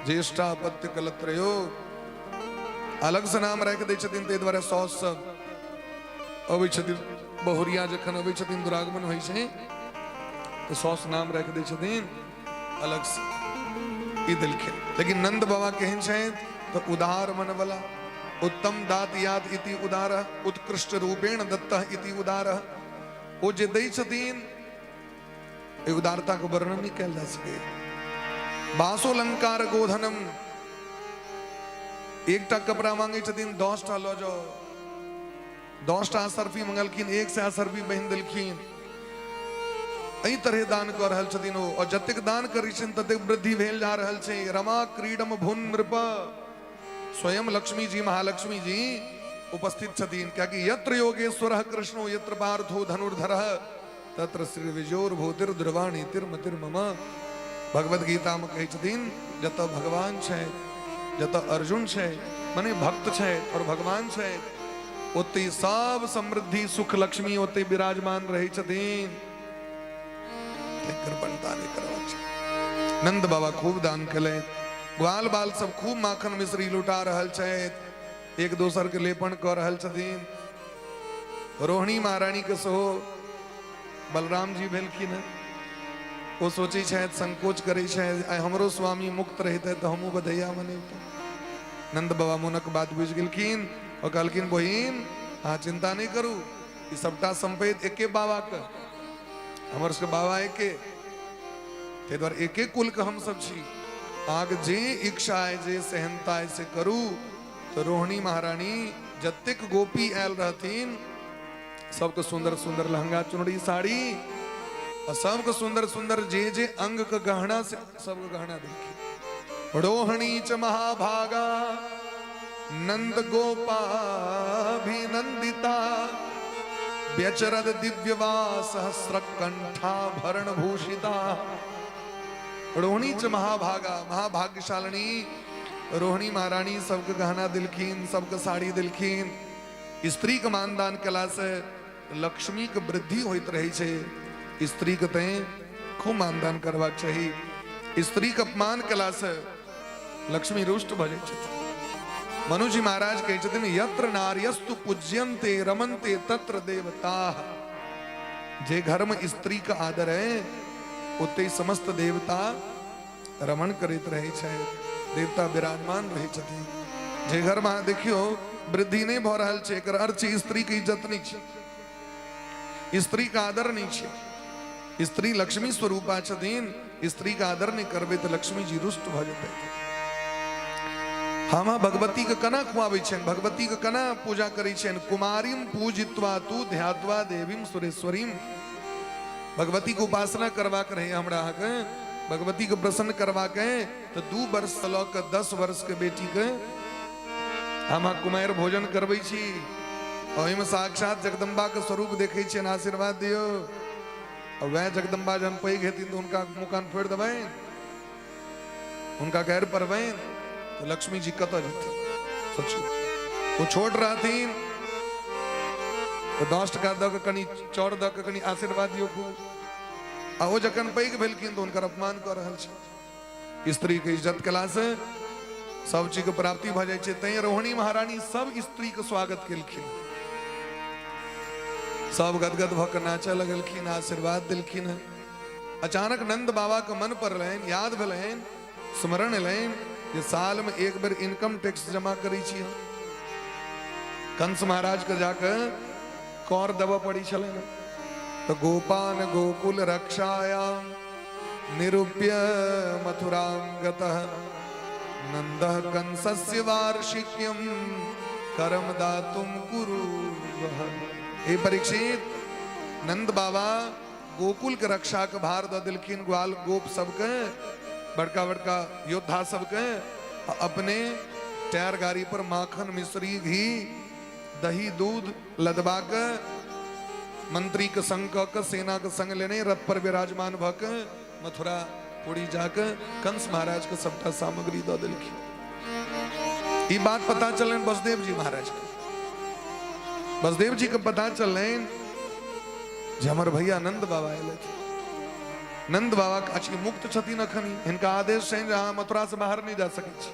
ज्येष्ठापत्य कलत्रयो अलग से नाम राखि दै छथिन, ताहि दुआरे साउस सब अबै छथिन, बहुरिया जखन अबै छथिन दुरागमन होइ छै तऽ साउस नाम राखि दै छथिन अलग से, ई देलखिन। लेकिन नंद बाबा केहन छथि तऽ उदार मन वाला, उत्तम दात याद इति उदार, उत्कृष्ट रूपेण दत्त इति उदार। ओ जे दै छथिन एहि उदारता के वर्णन नहीं कयल जा सकै। बासोलंकार गोधनम, एकटा कपड़ा मांगे छथिन 10टा लऽ जाओ, 10टा असर्फी मंगलखिन, 100 असर्फी बहिन देलखिन। एहि तरह दान कऽ रहल छथिन ओ, और जतेक दान करै छथिन ततेक वृद्धि भेल जा रहल छै। रमा क्रीडम भुन नृप, स्वयं लक्ष्मी जी महालक्ष्मी जी उपस्थित छथिन, कियाकि यत्र योगेश्वर कृष्णो यत्र पार्थो धनुर्धर तत्र श्री विजोर भूतिर्ध्रुवाणी तिर्मतिर्मम। भगवद गीता में कहै छथिन जतऽ भगवान छै, जतऽ अर्जुन छै, मने भक्त छै और भगवान छै, ओते सब समृद्धि सुख लक्ष्मी ओते विराजमान रहै छथिन। कृपणता नहि करबाक छै। नंद बाबा खूब दान केलथि, ग्वाल बाल सब खूब माखन मिश्री लुटा रहल छथि, एक दोसर के लेपन कऽ रहल छथिन। रोहिणी महारानी के सेहो बलराम जी भेलखिन हँ, ओ सोचै छथि, संकोच करै छथि, आइ हमरो स्वामी मुक्त रहितै तऽ हमहूँ बधैया मनेतहुँ। नंद बाबा मोनक बात बुझि गेलखिन और कहलखिन बहिन अहाँ चिंता नहि करू, ई सबटा सम्पत्ति एके बाबाके, हमर सबके बाबा एके, ताहि दुआरे एके कुलके हमसब छी, अहाँके जे इच्छा अइ जे सेहनता अइ से करू। तऽ रोहिणी महारानी जतेक गोपी आयल रहथिन सबके सुंदर सुंदर लहंगा चुनरी साड़ी और सबके सुंदर सुंदर जे जे अंग के गहना से सबके गहना देलखिन। रोहिणी च महाभागा नंद गोपाभिनंदिता व्यचरद दिव्यवा सहस्र कंठाभरण भूषिता। रोहिणी च महाभागा महाभाग्यशालिनी रोहिणी महारानी सबके गहना दिलखिन, सबके साड़ी दिलखिन। स्त्री के मानदान कला से लक्ष्मी के वृद्धि होइत रहे छै, स्त्री के तैं खूब मानदान करबाक चाही। स्त्री के अपमान कला से लक्ष्मी रुष्ट भऽ जाइ छथिन। मनुजी महाराज कहै छथिन यत्र नार्यस्तु पूज्यन्ते रमन्ते तत्र देवताः। जे घर में स्त्री के आदर है ओते समस्त देवता रमण करैत रहै छै, देवता विराजमान रहै छथिन। जे घर में अहाँ देखियौ वृद्धि नहि भऽ रहल छै, एकर अर्थ छै स्त्री के इज्जत नहि छै, स्त्री के आदर नहि छै। स्त्री लक्ष्मी स्वरूपा छथिन, स्त्री के आदर नहि करबै तऽ लक्ष्मी जी रुष्ट भऽ जेतै। हम भगवती के केना खुआबै छियनि, भगवती के केना पूजा करै छियनि? कुमारीम पूजित्वा तू ध्यात्वा देवीम सुरेश्वरीम। भगवती के उपासना करबाक रहे हमरा अहाँके, भगवती के प्रसन्न करबाक है तऽ 2 वर्ष से लऽ कऽ 10 वर्ष के बेटी के हम कुमारि भोजन करबै छी, ओहिमे साक्षात जगदम्बा के स्वरूप देखै छियनि, आशीर्वाद दियौ। और वएह जगदम्बा जहन पैघ हेथिन तऽ हुनका मुँह कान फोड़ि देबनि, हुनका गारि पड़बनि, तऽ लक्ष्मी जी कतऽ जेथिन? सोचियौ। ओ छोट रहथिन तऽ 10 टका दऽ कऽ कनि चाउर दऽ कऽ कनि आशीर्वाद दियौ खूब, आ ओ जखन पैघ भेलखिन तऽ हुनकर अपमान कऽ रहल छै। स्त्री के इज्जत केलासँ सब चीज के प्राप्ति भऽ जाइ छै। तैं रोहिणी महारानी सब स्त्री के स्वागत केलखिन, सब गदगद भऽ कऽ नाचऽ लगलखिन, आशीर्वाद देलखिन। अचानक नंद बाबा के मन पड़लनि, याद भेलनि, स्मरण एलनि जे साल में एक बेर इनकम टैक्स जमा करै छी हम। कंस महाराज के जाके कर देबऽ पड़ी छलनि, तऽ गोपान गोकुल रक्षायाम निरूप्य मथुरां गतः नन्दः कंसस्य वार्षिक्यं करम दातुं कुरु। हे परीक्षित, नंद बाबा गोकुल के रक्षा के भार दऽ देलखिन ग्वाल गोप सबके, बड़का बड़का योद्धा सबके, अपने टायर गाड़ी पर माखन मिश्री घी दही दूध लदबा के मंत्री के संग कऽ के सेना के संग लेने रथ पर विराजमान भऽ के मथुरा पुरी जाके कंस महाराज के सबटा सामग्री दऽ देलखिन। ई बात पता चलनि वसुदेव जी महाराज के। वसुदेव जी के पता चलनि जे हमर भैया नंद बाबा एलथि। नंद बाबा अछि मुक्त छथिन अखन, हिनका आदेश छनि जे अहाँ मथुरा से बाहर नहि जा सकै छी,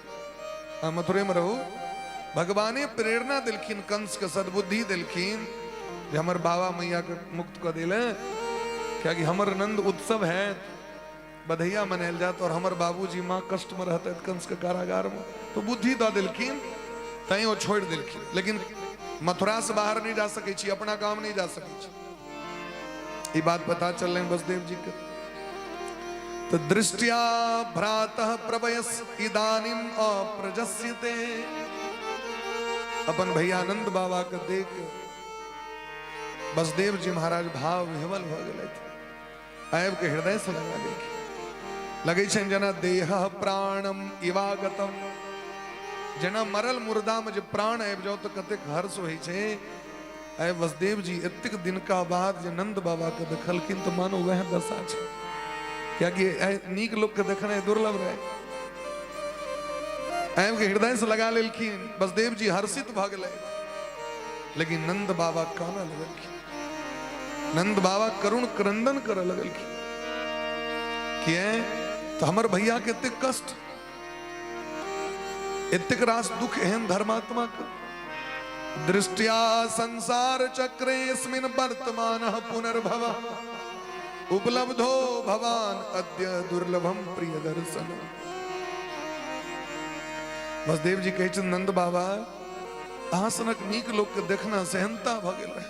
अहाँ मथुरे में रहू। भगवाने प्रेरणा देलखिन, कंस के सद्बुद्धि देलखिन जे हमर बाबा मैया के मुक्त कऽ देले, कियाकि हमर नंद उत्सव है, बधैया मनायल जात और हमर बाबूजी माँ कष्ट में रहते कंस के कारागार में, तो बुद्धि दऽ देलखिन, तैं ओ छोड़ि देलखिन। लेकिन मथुरा से बाहर नहीं जा सकै छी, अपना गाम नहीं जा सकै छी, ई बात पता चललनि वसुदेव जी के। तो दृष्ट्या भ्रातः प्रवयस इदानीम अप्रजस्यते। अपन भैया नंद बाबा के देख वसुदेव जी महाराज भाव विह्वल भऽ गेलथि, आबि के हृदय से लगा लेलखिन। लगै छनि जेना देह प्राणम इवागतम, जेना मरल मुर्दामे जे प्राण आबि जाउ तऽ कतेक हर्ष होइ छै। आइ वसुदेव जी एतेक दिनका बाद जे नंद बाबा के देखलखिन तऽ मानो वएह दशा छै, कियाकि आइ नीक लोक के देखनाइ दुर्लभ रहै। आबि के हृदय से लगा लेलखिन, वसुदेव जी हर्षित भऽ गेलै। लेकिन नंद बाबा कानऽ लगलखिन, नंद बाबा करुण क्रंदन करऽ लगलखिन। किए तऽ हमर भैया के एतेक कष्ट, एतेक रास दुख, एहन धर्मात्मा के दृष्टिया संसार चक्रेस्मिन वर्तमान पुनर्भव उपलब्धो भवान अद्य दुर्लभम प्रिय दर्शन। वसुदेव जी कहै छथिन, नंद बाबा, अहाँ सनक नीक लोक के देखना सेहनता भऽ गेल रहे,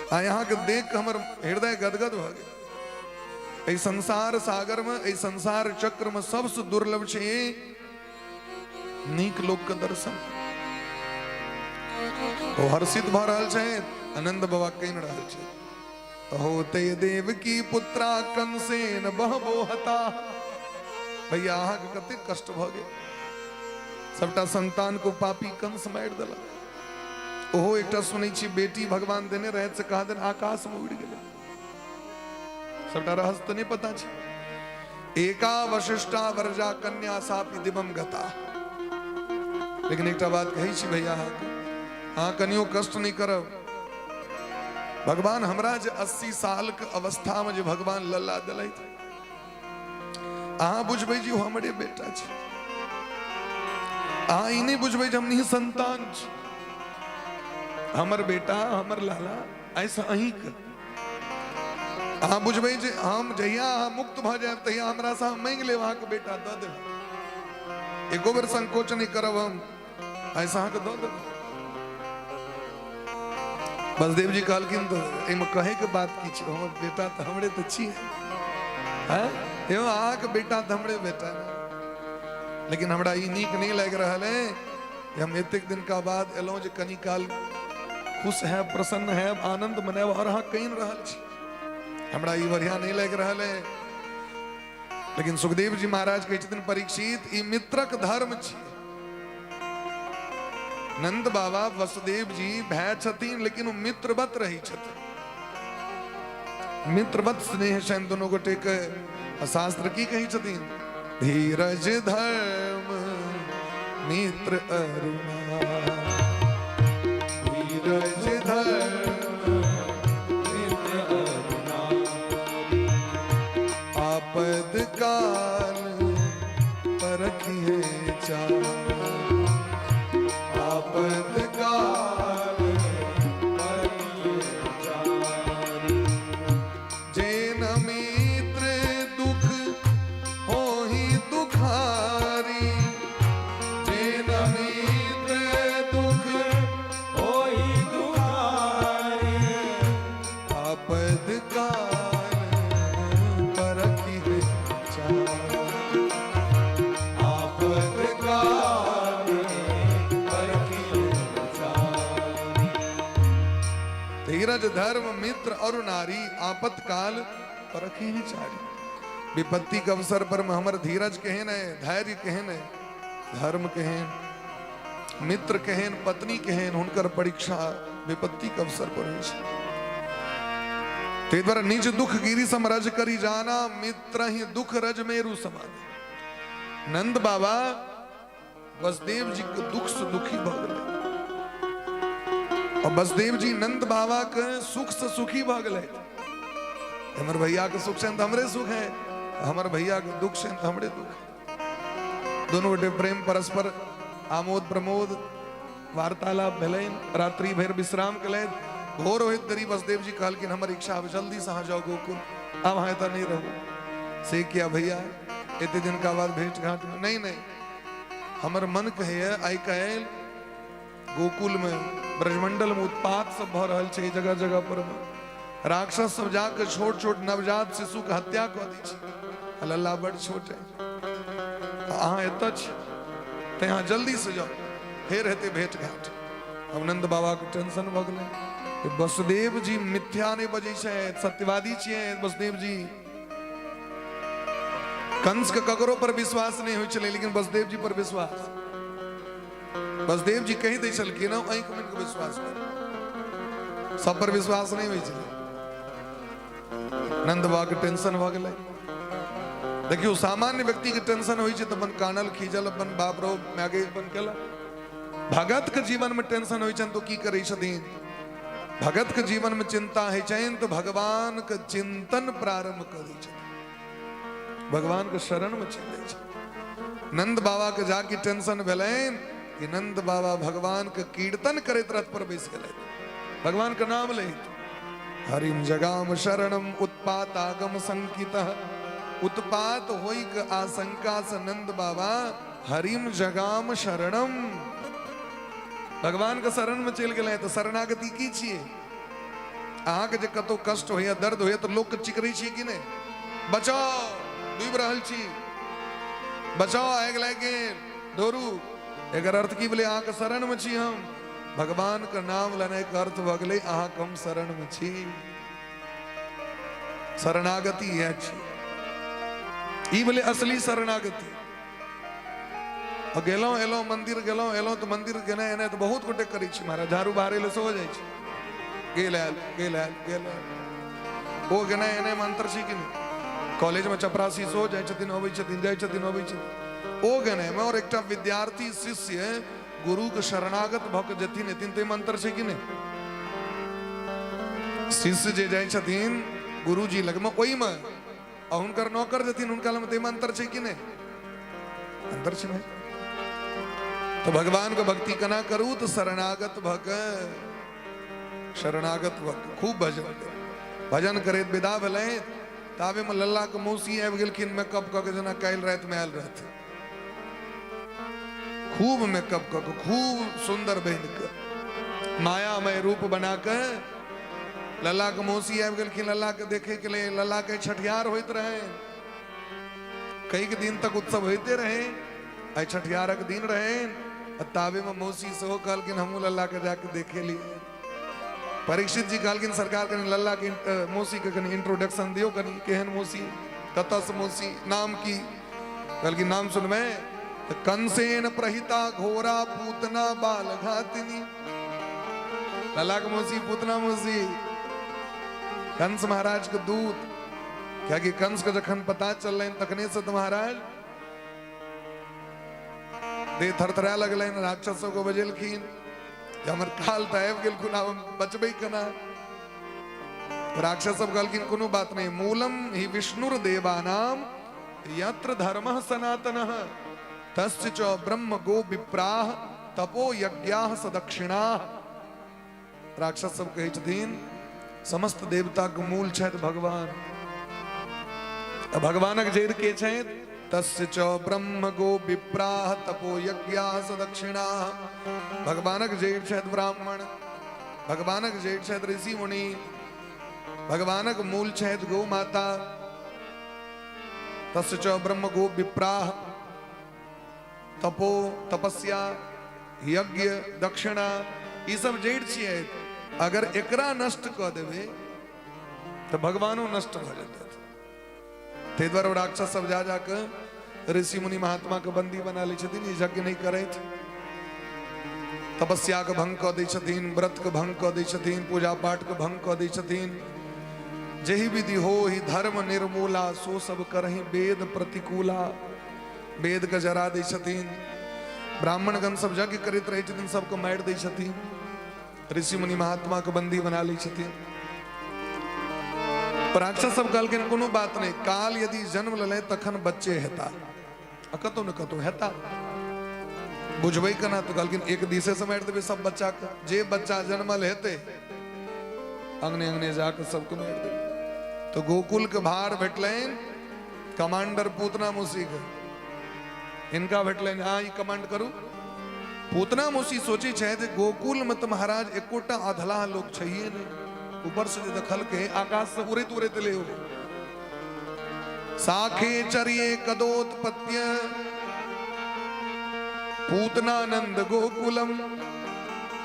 आ यहाँ के देख के हमर हृदय गदगद भऽ गेल। एहि संसार सागर में, एहि संसार चक्र में सबसे दुर्लभ छै नीक लोक के दर्शन। ओ हर्षित भऽ रहल छै, आनंद बाबा कहि रहल छै, अहो ते देव की पुत्रा कंसेन बहबो हता। भैया, अहाँके कतेक कष्ट भऽ गेल, सबटा संतान को पापी कंस मारि देलक। ओहो एकटा सुनै छी बेटी भगवान देने रहै से कहा देन आकाश में उड़ि गेलै। सबटा रहस्य तऽ नहि पता छै। एका वशिष्ठा वर्जा कन्या सापि दिवम गता। लेकिन एकटा बात कहै छी भैया, अहाँके अहाँ कनियो कष्ट नहि करब। भगवान हमरा जे 80 साल के अवस्था में जे भगवान लल्ला दिलथि, अहाँ बुझबै जे ओ हमरे बेटा छै। अहाँ ई नहि बुझबै जे हम निसंतान छी। हमर बेटा, हमर लाला ऐसा अहींके अहाँ बुझबै जे हम जहिया अहाँ मुक्त भऽ जायब तहिया हमरासँ अहाँ मांगि लेब, अहाँके बेटा दऽ देब, एको बेर संकोच नहि करब, हम ऐसा अहाँके दऽ देब। बलदेव जी कहलखिन, तऽ एहिमे कहैके बात की छै? हमर बेटा तऽ हमरे तऽ छियै। हैं यौ, अहाँके बेटा तऽ हमरे बेटा। लेकिन हमरा ई नीक नहि लागि रहल है जे हम एतेक दिनका बाद एलहुँ जे कनी काल खुश हैब, प्रसन्न हैब, आनंद मनायब, और अहाँ कानि रहल छी। हमरा ई बढ़िया नहि लागि रहल है। लेकिन सुखदेव जी महाराज कहै छथिन, परीक्षित, ई मित्रक धर्म छी। नंद बाबा वसुदेव जी भाय छथिन, लेकिन ओ मित्रवत रहै छथिन। मित्रवत स्नेह छनि दुनू गोटे के। शास्त्र की कहै छथिन? धीरज धर्म मित्र अरुणा, धीरज धर्म मित्र अरुणा, आपद काल परखिए चार, आपद काल परखिए चार। जेन मित्र दुख होहि दुखारी, जेन मित्र दुख होहि दुखारी, आपद काल परखिए चार, आपद काल परखिए चार। धीरज धर्म मित्र और नारी, आपत काल परखी ही चारी। विपत्ति के अवसर पर में हमर धीरज केहन है, धैर्य केहन है, धर्म केहन, मित्र केहन, पत्नी केहन, हुनकर परीक्षा विपत्ति के अवसर पर होइ छै। ताहि दुआरे निज दुख गिरी सम रज करी जाना, मित्र ही दुख रज मेरु समान। नंद बाबा वसुदेव जी के दुख से दुखी भऽ गेलै और वसुदेव जी नंद बाबा के सुख से सुखी भऽ गेलै। हमर भैया के सुख छै तऽ हमरे सुख है, हमर भैया के दुख छै तऽ हमरे दुख है। दोनों गोटे प्रेम परस्पर आमोद प्रमोद वार्तालाप भेलनि। रात्रि भरि विश्राम केलथि। भोर होइत देरी वसुदेव जी कहलखिन, हमर इच्छा आब जल्दी से अहाँ जाओ गोकुल, आब अहाँ एतऽ नहि रहू। से किया भैया, एते दिनका बाद भेंट घाट में? नहीं नहीं, हमर मन कहैया आइ काल्हि गोकुल में, ब्रजमंडल में उत्पात सब भऽ रहल छै, जगह जगह पर में राक्षस सब जाके छोट छोट नवजात शिशु के हत्या कऽ दै छै। लल्ला बड़ छोट है, अहाँ एतऽ छी, तऽ अहाँ जल्दी से जाउ, फेर हेतै भेंट घाट। अब नंद बाबा के टेंशन भऽ गेलै। वसुदेव जी मिथ्या नहि बजै छै, सत्यवादी छियै वसुदेव जी। कंस के ककरो पर विश्वास नहीं होइ छलै, लेकिन वसुदेव जी पर विश्वास। बसदेव जी कहि दै छलखिन, आँखि मुनि कऽ विश्वास करू। सब पर विश्वास नहि होइ छलै। नंद बाबा के टेंशन भऽ गेलै। देखियौ, सामान्य व्यक्ति के टेंशन होइ छै तऽ अपन कानल खीजल, अपन बाप रो मायगे अपन केलक। भगत के जीवन में टेंशन होइ छनि तऽ की करै छथिन? भगत के जीवन में चिंता होइ छनि तऽ भगवान के चिंतन प्रारंभ कऽ दै छथिन, भगवान के शरण में चलि जाइ छथिन। नंद बाबा के जाके टेंशन भेलनि कि नंद बाबा भगवान के कीर्तन करैत रथ पर बैस गेलथि, भगवान के नाम लैत, हरिम जगाम शरणम उत्पातागम संकित। उत्पात होइक आशंका से नंद बाबा हरिम जगाम शरणम, भगवान के शरण में चलि गेलै। तऽ शरणागति की छियै? अहाँके जे कतौ कष्ट होइया, दर्द होइया, तऽ लोक के चिकरै छियै कि नहि? बचाओ, डूबि रहल छी, बचाओ, आगि लागि गेल, दौड़ू। एकर अर्थ की भेलै? अहाँके शरण में छी हम। भगवान के नाम लेनाइ के अर्थ भऽ गेलै अहाँके हम शरण में छी। शरणागति इएह छी, ई भेलै असली शरणागति। आ गेलहुँ एलहुँ, मंदिर गेलहुँ एलहुँ, तऽ मंदिर गेनाइ एनाइ तऽ बहुत गोटे करै छी महाराज। झाड़ू बहारै लए सेहो जाइ छी, गेल आयल, गेल आयल, गेल आयल। ओ गेनाइ एनाइमे अन्तर छै कि नहि? कॉलेजमे चपरासी सेहो जाइ छथिन, अबै छथिन, जाइ छथिन, अबै छथिन। ओ गेनाइमे और एकटा विद्यार्थी शिष्य गुरुके शरणागत भऽ कऽ जेथिन एथिन, ताहिमे अन्तर छै कि नहि? शिष्य जे जाइ छथिन गुरुजी लगमे ओहिमे आ हुनकर नौकर जेथिन हुनका लगमे, ताहिमे अन्तर छै कि नहि? अन्तर छै भाई। तऽ भगवानके भक्ति केना करू? तऽ शरणागत भऽ कऽ, शरणागत भऽ कऽ खूब भजन करू। भजन करैत विदा भेलै, ताबेमे लल्लाके मौसी आबि गेलखिन मेकअप कऽ के, जेना काल्हि रातिमे आयल रहथिन। खूब मेकअप कऽ के, खूब सुन्दर बनि कऽ, मायामय रूप बना कऽ लल्लाके मौसी आबि गेलखिन लल्लाके देखैके लेल। लल्लाके छठिहार होइत रहै, कई दिन तक उत्सव होइते रहे, आइ छठिहारक दिन रहे। आ ताबेमे मौसी सेहो कहलखिन, हमहूँ लल्लाके जाके देखे लिए। परीक्षित जी कहलखिन, सरकार, कनि लल्लाके मौसीके कनि इंट्रोडक्शन दियौ, कनि केहन मौसी, कतऽसँ मौसी, नाम की? कहलखिन, नाम सुनबै तऽ कंसेन प्रहिता घोरा पूतना बाल घातिनी। लल्लाके मौसी पूतना मौसी, कंस महाराज के दूत। कियाकि कंस के जखन पता चललनि तखने से तऽ महाराज देह थरथरा लगलनि। राक्षस सबके बजेलखिन जे हमर काल तऽ आबि गेलखुन, आब हम बचबै केना? राक्षस सब कहलखिन, कोनो बात नहि, मूलम ही विष्णुर देवानाम यत्र धर्म सनातन तस्य च ब्रह्म गो विप्राह तपो यज्ञाह सदक्षिणाह। राक्षस सब कहै छथिन, समस्त देवताक मूल छथि भगवान, आ भगवानक जड़ि के छथि? तस्य च ब्रह्म गो विप्राह तपो यज्ञाह सदक्षिणाह। भगवानक जड़ि छथि ब्राह्मण, भगवानक जड़ि छथि ऋषि मुनि, भगवानक मूल छथि गौ माता। तस्य च ब्रह्म गो विप्राह तपो तपस्या यज्ञ दक्षिणा, ई सब जड़ि छियै। अगर एकरा नष्ट कऽ देबै तऽ भगवानो नष्ट भऽ जेतै। ताहि दुआरे ओ राक्षस सब जा जा कऽ ऋषि मुनि महात्मा के बंदी बना लै छथिन। ई यज्ञ नहि करैत, तपस्या के भंग कऽ दै छथिन, व्रत के भंग कऽ दै छथिन, पूजा पाठ के भंग कऽ दै छथिन। जेहि विधि हो ही धर्म निर्मूला सो सब करही वेद प्रतिकूला। वेद के जरा दै छथिन। ब्राह्मणगण सब यज्ञ करैत रहै छथिन, सबके मारि दै छथिन। ऋषि मुनि महात्मा के बंदी बना लै छथिन। राक्षस सब कहलखिन, कोनो बात नहि, काल यदि जन्म लेलै तखन बच्चे हेता आ कतौ ने कतौ हेता, बुझबै केना? तऽ कहलखिन, एक दिशे से मारि देबै सब बच्चा के। जे बच्चा जन्मल हेतै, अंगने अंगने जाके सबके मारि देबै। तऽ गोकुल के भार भेटलनि कमांडर पूतना मौसी के। हिनका भेटलनि, अहाँ ई कमांड करू। पूतना मौसी सोचै छथि, गोकुल में तऽ महाराज एकोटा अधलाह लोक छैहे नहि। ऊपर से जे देखलकै, आकाश से उड़ैत उड़ैत एलै ओ। साखे चरिये कदोत्पत्य पूतनानंद गोकुलम।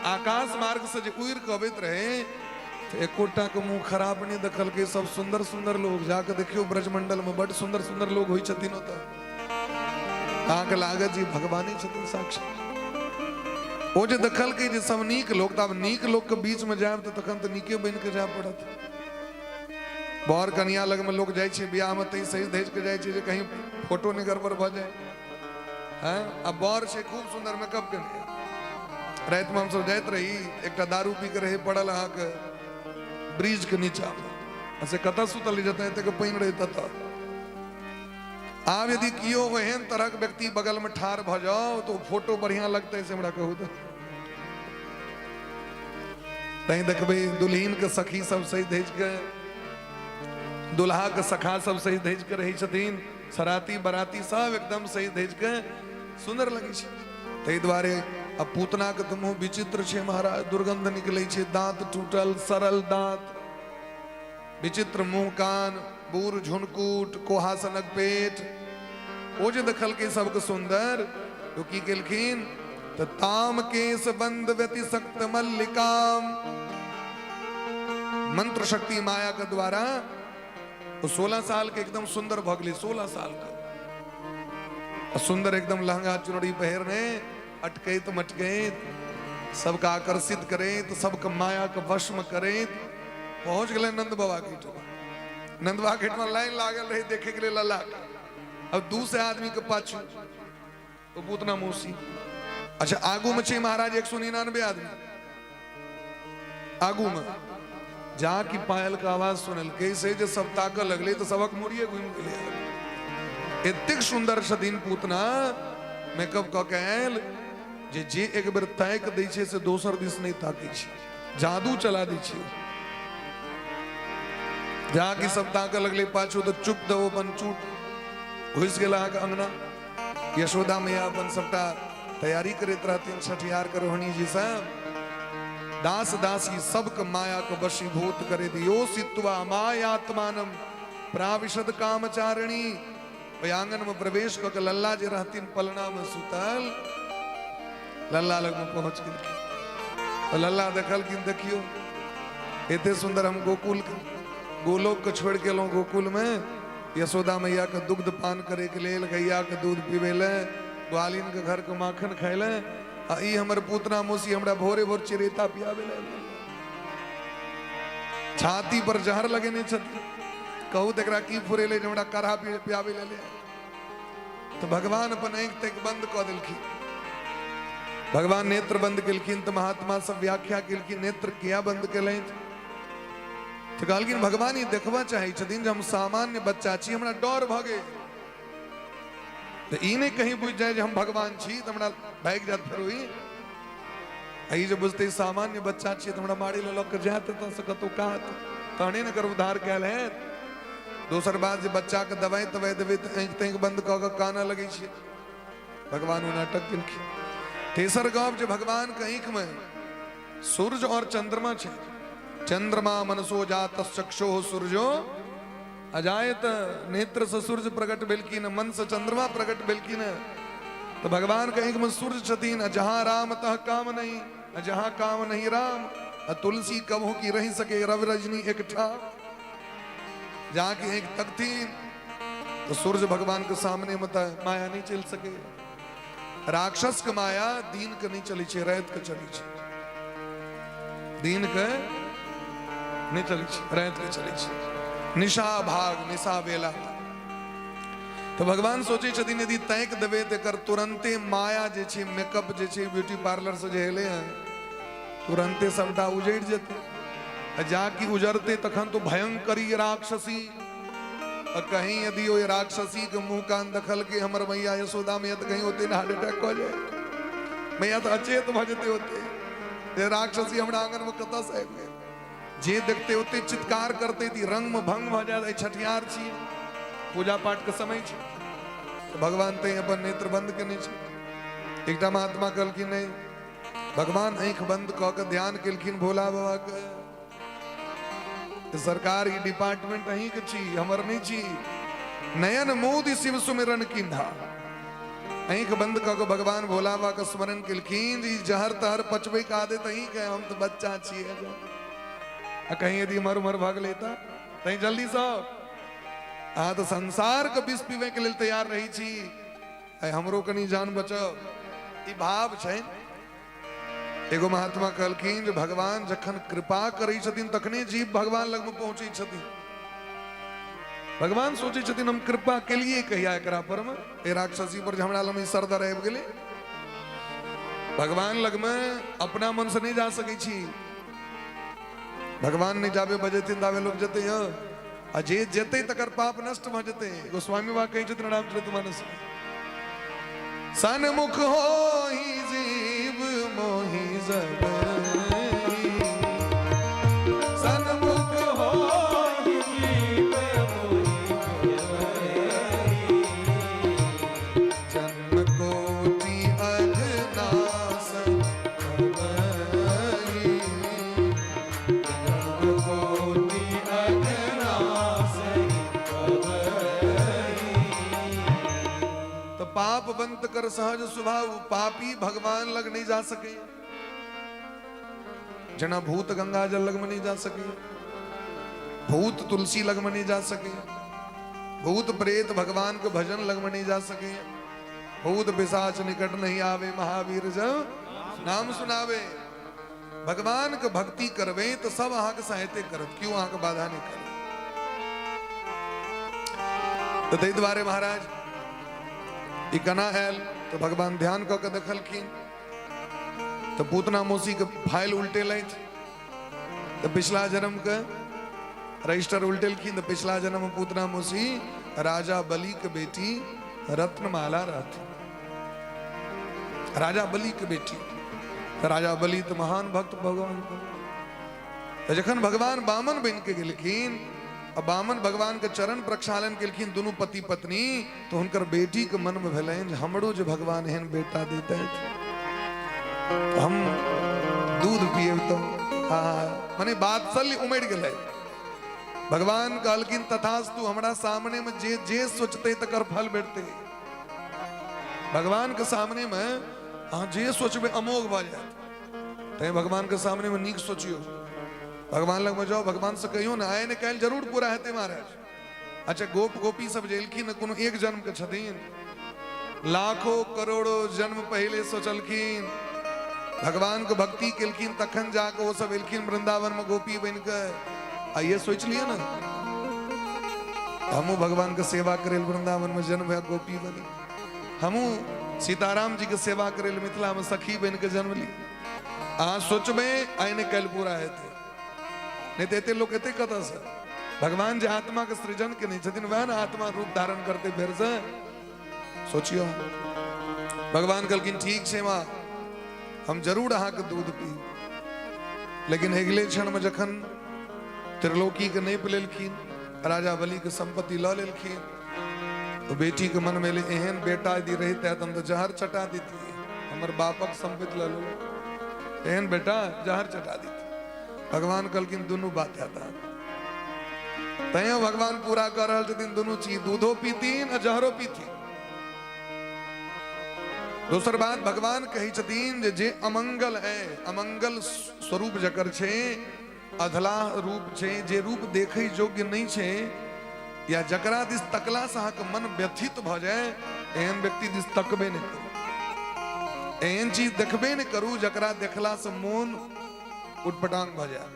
आकाश मार्ग से जे उड़ि कऽ अबैत रहे तऽ एकोटा के मुंह खराब नहि देखलकै, सब सुंदर सुंदर लोग। जाके देखियौ ब्रजमंडल में बड सुंदर सुंदर लोग होइ छथिन ओतऽ, अहाँके लागत जे भगवाने छथिन साक्षात। ओ जे देखलकै जे सब नीक लोक, तऽ आब नीक लोकके बीचमे जायब तऽ तखन तऽ नीके बनि कऽ जाय पड़त। बर कनिया लगमे लोक जाइ छै बियाहमे तऽ सही धजि कऽ जाइ छै जे कहीं फोटो नहि गड़बड़ भऽ जाय। हँ, आ बर छै खूब सुन्दर मेकअप केने। रातिमे हमसब जाइत रही, एकटा दारू पी कऽ रहै पड़ल अहाँके ब्रिजके नीचाँमे, आ से कतऽ सुतल जतऽ एतेक पानि रहै ततऽ। आब यदि केओ एहन तरहक व्यक्ति बगल में ठाढ़ भऽ जाओ तो फोटो बढ़िया लगतै, से हमरा कहू। तऽ तैं देखबै दुल्हिन के सखी सब सही धजि के, दुल्हा के सखा सब सही धजि के रहै छथिन, सराती बराती सब एकदम सही धजि के सुन्दर लगै छै। ताहि दुआरे आ पूतना के तऽ मुँह विचित्र छै महाराज, दुर्गंध निकलै छै, दाँत टूटल सड़ल दाँत, विचित्र मुँह कान, बूढ़ झुनकुट, कोहासनक पेट। ओ जे देखलकै सबके सुन्दर, तो की केलखिन तऽ ताम केश बंद व्यतिसक्त मल्लिकाम, मंत्र शक्ति माया के द्वारा ओ 16 साल के एकदम सुंदर भऽ गेलै। 16 साल के सुंदर एकदम लहंगा चुनरी पहिरने, अटकैत मटकैत, सबके आकर्षित करैत, सबके माया के वश में करैत पहुंच गेलै नंद बाबा के ठमा। नंद बाबा के ठमा लाइन लागल रहे देखे के लिए लल्ला के। अब 200 आदमी के पाछू तो पूतना मौसी। अच्छा, आगू में छै महाराज 199 आदमी आगू में। जा की पायल के आवाज सुनल कैसे जे सब ताकऽ लगले तऽ सबक मुड़िए घुमि गेलै। एतेक सुंदर छथिन पूतना, मेकअप कऽ के आयल जे जे एक बेर ताकि दै छै से दोसर दिस नहि ताकै छै, जादू चला दै छै। जा की सब ताकऽ लगले पाछू तऽ चुप दो अपन चूट घुसि गेल अहाँके अंगना। यशोदा मैया अपन सबटा तैयारी करैत रहथिन छठिहार के रोहिणी जी सब। दास दासी सबके माया के वशीभूत करे दियो सित्वा मायात्मानम प्राविशद कामचारिणी। ओहि आंगन में प्रवेश कऽ के लल्ला जे रहथिन पलना में सुतल, लल्ला लग में पहुंच गेलखिन। तो लल्ला देखलखिन, देखियो एते सुंदर हम गोकुल के गोलोक के छोड़ के एलहुँ गोकुल में यशोदा मैया के दुग्ध पान करे के लेल, गैया के दूध पीबे ले, ग्वालिन के घर के माखन खाय ले, आ ई हमर पूतना मौसी हमरा भोरे भोर चिरेता पियाबे ले, छाती पर जहर लगेने छथिन। कहू तऽ एकरा की फुरेले जे हमरा काढ़ा पियाबे ले ले। तऽ भगवान अपन आँखि ताकि बंद कऽ देलखिन। भगवान नेत्र बंद केलखिन तऽ महात्मा सब व्याख्या केलखिन नेत्र किया बंद केलथि। तऽ कहलखिन भगवान ई देखबा चाहै छथिन जे हम सामान्य बच्चा छी, हमरा डर भऽ गेल, तऽ ई नहि कहीं बुझि जाय जे हम भगवान छी तऽ हमरा भागि जायत फेर ई। आ ई जे बुझतै सामान्य बच्चा छियै तऽ हमरा मारै लए लऽ कऽ जायत एतऽसँ कतहु कात, तहने ने एकर उद्धार कयल हैत। दोसर बात जे बच्चाके दवाइ तवाइ देबै तऽ आँखि ताँखि बंद कऽ कऽ कानऽ लगै छै। भगवान ओ नाटक केलखिन। तेसर गप जे भगवानके आँखिमे सूर्य और चंद्रमा छै। चंद्रमा मनसो जात चक्षो सूर्यो अजायत, नेत्र से सूर्य प्रकट भेलखिन, मन से चंद्रमा प्रकट भेलखिन। तो भगवान के आँखि में सूर्य छथिन। आ जहां राम तह काम नहीं, आ जहां काम नहीं राम, आ तुलसी कबहू की रही सके रवि रजनी एक ठाम। जहां की आँखि तकथिन तो सूर्य भगवान के सामने में तऽ माया नहीं चल सके। राक्षस के माया दिन के नहीं चली छै, रात के चली छै। दिन के नहीं चली छै, रात के चली छै। निशा भाग निशा बेला। तो भगवान सोचै छथिन यदि ताकि देबै तऽ एकर तुरंते माया जे छै, मेकअप जे छै, ब्यूटी पार्लर से जे एलै हँ, तुरंते सबटा उजड़ि जेतै। आ जा कि उजड़तै तखन तो भयंकरी राक्षसी। आ कहीं यदि ओहि राक्षसी के मुंह कान देखलकै हमर मैया यशोदा मैया तऽ कहीं ओते हार्ट अटैक कऽ जाय, मैया तऽ अचेत भऽ जेतै ओते, जे राक्षसी हमरा आंगन में कतऽ से आबि गेल। जे देखते ओते चित्कार करते ती रंग में भंग भऽ जायत। छठिहार छी, पूजा पाठ के समय छै, तऽ भगवान तैं अपन नेत्र बंद केने छै। एकटा महात्मा कहलखिन नहीं, भगवान आँखि बंद कऽ के ध्यान केलखिन भोला बाबा के, सरकार ई डिपार्टमेंट अहीं के छी, हमर नहीं छी। नयन मोदि शिव सुमिरन कीन्हा, आँखि बंद कऽ के भगवान भोला बाबा के स्मरण केलखिन ई जहर तहर पचबै के आदत अहीं के, हम तऽ बच्चा छियै, आ कहीं यदि इम्हर उम्हर भऽ गेलै तऽ तैं जल्दी सँ अहाँ तऽ संसार के विष पीबै के लेल तैयार रहै छी, आइ हमरो कनि जान बचाउ, ई भाव छै। एगो महात्मा कहलखिन जे भगवान जखन कृपा करै छथिन तखने जीव भगवान लगमे पहुँचै छथिन। भगवान सोचै छथिन हम कृपा केलिए कहिया एकरा पर मे, ए राक्षसी पर जे हमरा लगमे ई सरदर आबि गेलै। भगवान लगमे अपना मन से नहि जा सकै छी। भगवान नहि जाबे बजेथिन ताबे लोक जेतै हँ, आ जे जेतै तकर पाप नष्ट भऽ जेतै। गोस्वामी बाबा कहै छथिन रामचरितमानस, सन्मुख होहि जीव मोहि जगहि, सन्मुख होहि जीव मोहि जगहि, जन्म कोटि अघनास भवहि, जन्म कोटि अघनास भवहि। तो पाप बंत कर सहज स्वभाव, पापी भगवान लग नहीं जा सके, जना भूत गंगा जल लग में नहीं जा सके, भूत तुलसी लग में नहीं जा सके, भूत प्रेत भगवान के भजन लग में नहीं जा सके, भूत पिशाच निकट नहीं आवे महावीर जब नाम सुनावे। भगवान के भक्ति करवे तो सब अहाँ के सहायते करत, क्यों अहाँ के बाधा नहीं करे। तो ताहि दुआरे महाराज ई केना आयल तो भगवान ध्यान कऽ के देखलखिन तो पूतना मौसी के फाइल उल्टेलथि तो पिछला जन्म के रजिस्टर उल्टेलखिन तो पिछला जन्म में पूतना मौसी राजा बलि के बेटी रत्नमाला रहथिन। राजा बलि के बेटी, तो राजा बलि तो महान भक्त भगवान के। तो जखन भगवान बामन बन के गेलखिन आ बामन भगवान के चरण प्रक्षालन केलखिन दुनू पति पत्नी, तो हुनकर बेटी के मन में भेलनि जे हमरो जे भगवान एहन बेटा देतथि हम दूध पियब तो मने वात्सल्य उमड़ गेलै। भगवान कहलखिन तथास्तु, हमरा सामने में जे जे सोचते तकर फल भेटते। भगवान के सामने में अहाँ जे सोचबै अमोघ भऽ जायत। तैं भगवान के सामने में नीक सोचियो, भगवान लग में जाओ, भगवान से कहियो ने आइ ने काल्हि जरूर पूरा हेतै महाराज। अच्छा गोप गोपी सब जे एलखिन कोनो एक जन्म के छथिन, लाखों करोड़ों जन्म पहले सोचलखिन, भगवान के भक्ति केलखिन तखन जाके वो सब एलखिन वृंदावन में गोपी बन के। आ ये सोच लिया ना हमू भगवान के सेवा करे वृंदावन में जन्म है गोपी बनी, हमू सीताराम जी के सेवा करे मिथिला में सखी बन के जन्म ली। अहाँ सोचबे आइ ने काल्हि पूरा हेतै, नहीं तो एते लोग एते कतऽ से। भगवान जे आत्मा के सृजन केने छथिन वएह ने आत्मा रूप धारण करते फेर से। सोचियो, भगवान कहलखिन ठीक छै माँ, हम जरूर अहाँके दूध पी। लेकिन अगिले क्षण में जखन त्रिलोकी के नहीं पिलेलखिन, राजा बलि के संपत्ति लऽ लेलखिन, तो बेटी के मन में एलै एहन बेटा यदि रहितै तऽ हम तऽ जहर चटा दितियै, हमर बापक संपत्ति लऽ लेलक, एहन बेटा जहर चटा दितियै। भगवान कहलखिन दुनू बात हैत। तैयो भगवान पूरा कऽ रहल छथिन दुनू चीज, दूधो पीथिन आ जहरो पीथिन। दोसर बात भगवान कहै छथिन जे जे अमंगल है, अमंगल स्वरूप जकर छै, अधलाह रूप छै, जे रूप देखै योग्य नहीं छै, या जकरा दिस तकला से अहाँके मन व्यथित भऽ जाय, एहन व्यक्ति दिस तकबे नहि करू, एहन चीज देखबे नहि करू जकरा देखला से मोन उटपटांग भऽ जाय।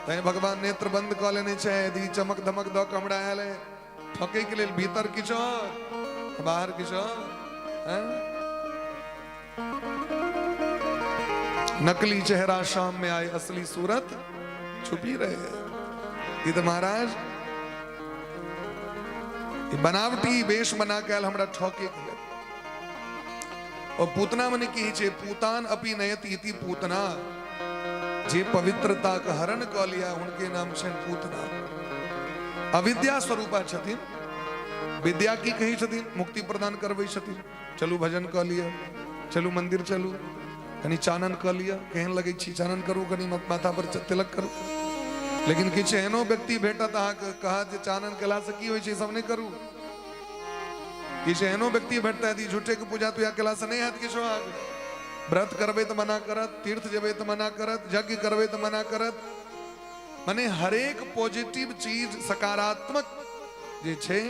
तैं भगवान नेत्र बंद कऽ लेने छै, यदि चमक धमक दऽ कऽ हमरा आयल है ठकै के लेल, भीतर किछु और बाहर किछु और। नकली चेहरा शाम में आए, असली सूरत छुपी रहे। ई तऽ महाराज ई बनावटी वेश बना के आयल हमरा ठके के लेल। और पूतना मने की छै, पूतान अपि नयति इति पूतना, जे पवित्रता के हरण कऽ लिया हुनके नाम छनि पूतना। अविद्या स्वरूपा छथिन, विद्या की कहै छथिन, मुक्ति प्रदान करबै छथिन। चलू भजन कऽ लिअ, चलू मंदिर चलू, कनि चानन कऽ लिअ, केहन लगै छी चानन करू, कनि माथा पर तिलक करू। लेकिन किछु एहनो व्यक्ति भेटत अहाँके कहत जे चानन केलासँ की होइ छै, सब नहि करू। किछु एहनो व्यक्ति भेटतै ई झूठे के पूजा तूजा केलासँ नहि हैत किछो। अहाँके व्रत करबै तऽ मना करत, तीर्थ जेबै तऽ मना करत, यज्ञ करबै तऽ मना करत। मने हरेक पॉजिटिव चीज सकारात्मक जे छै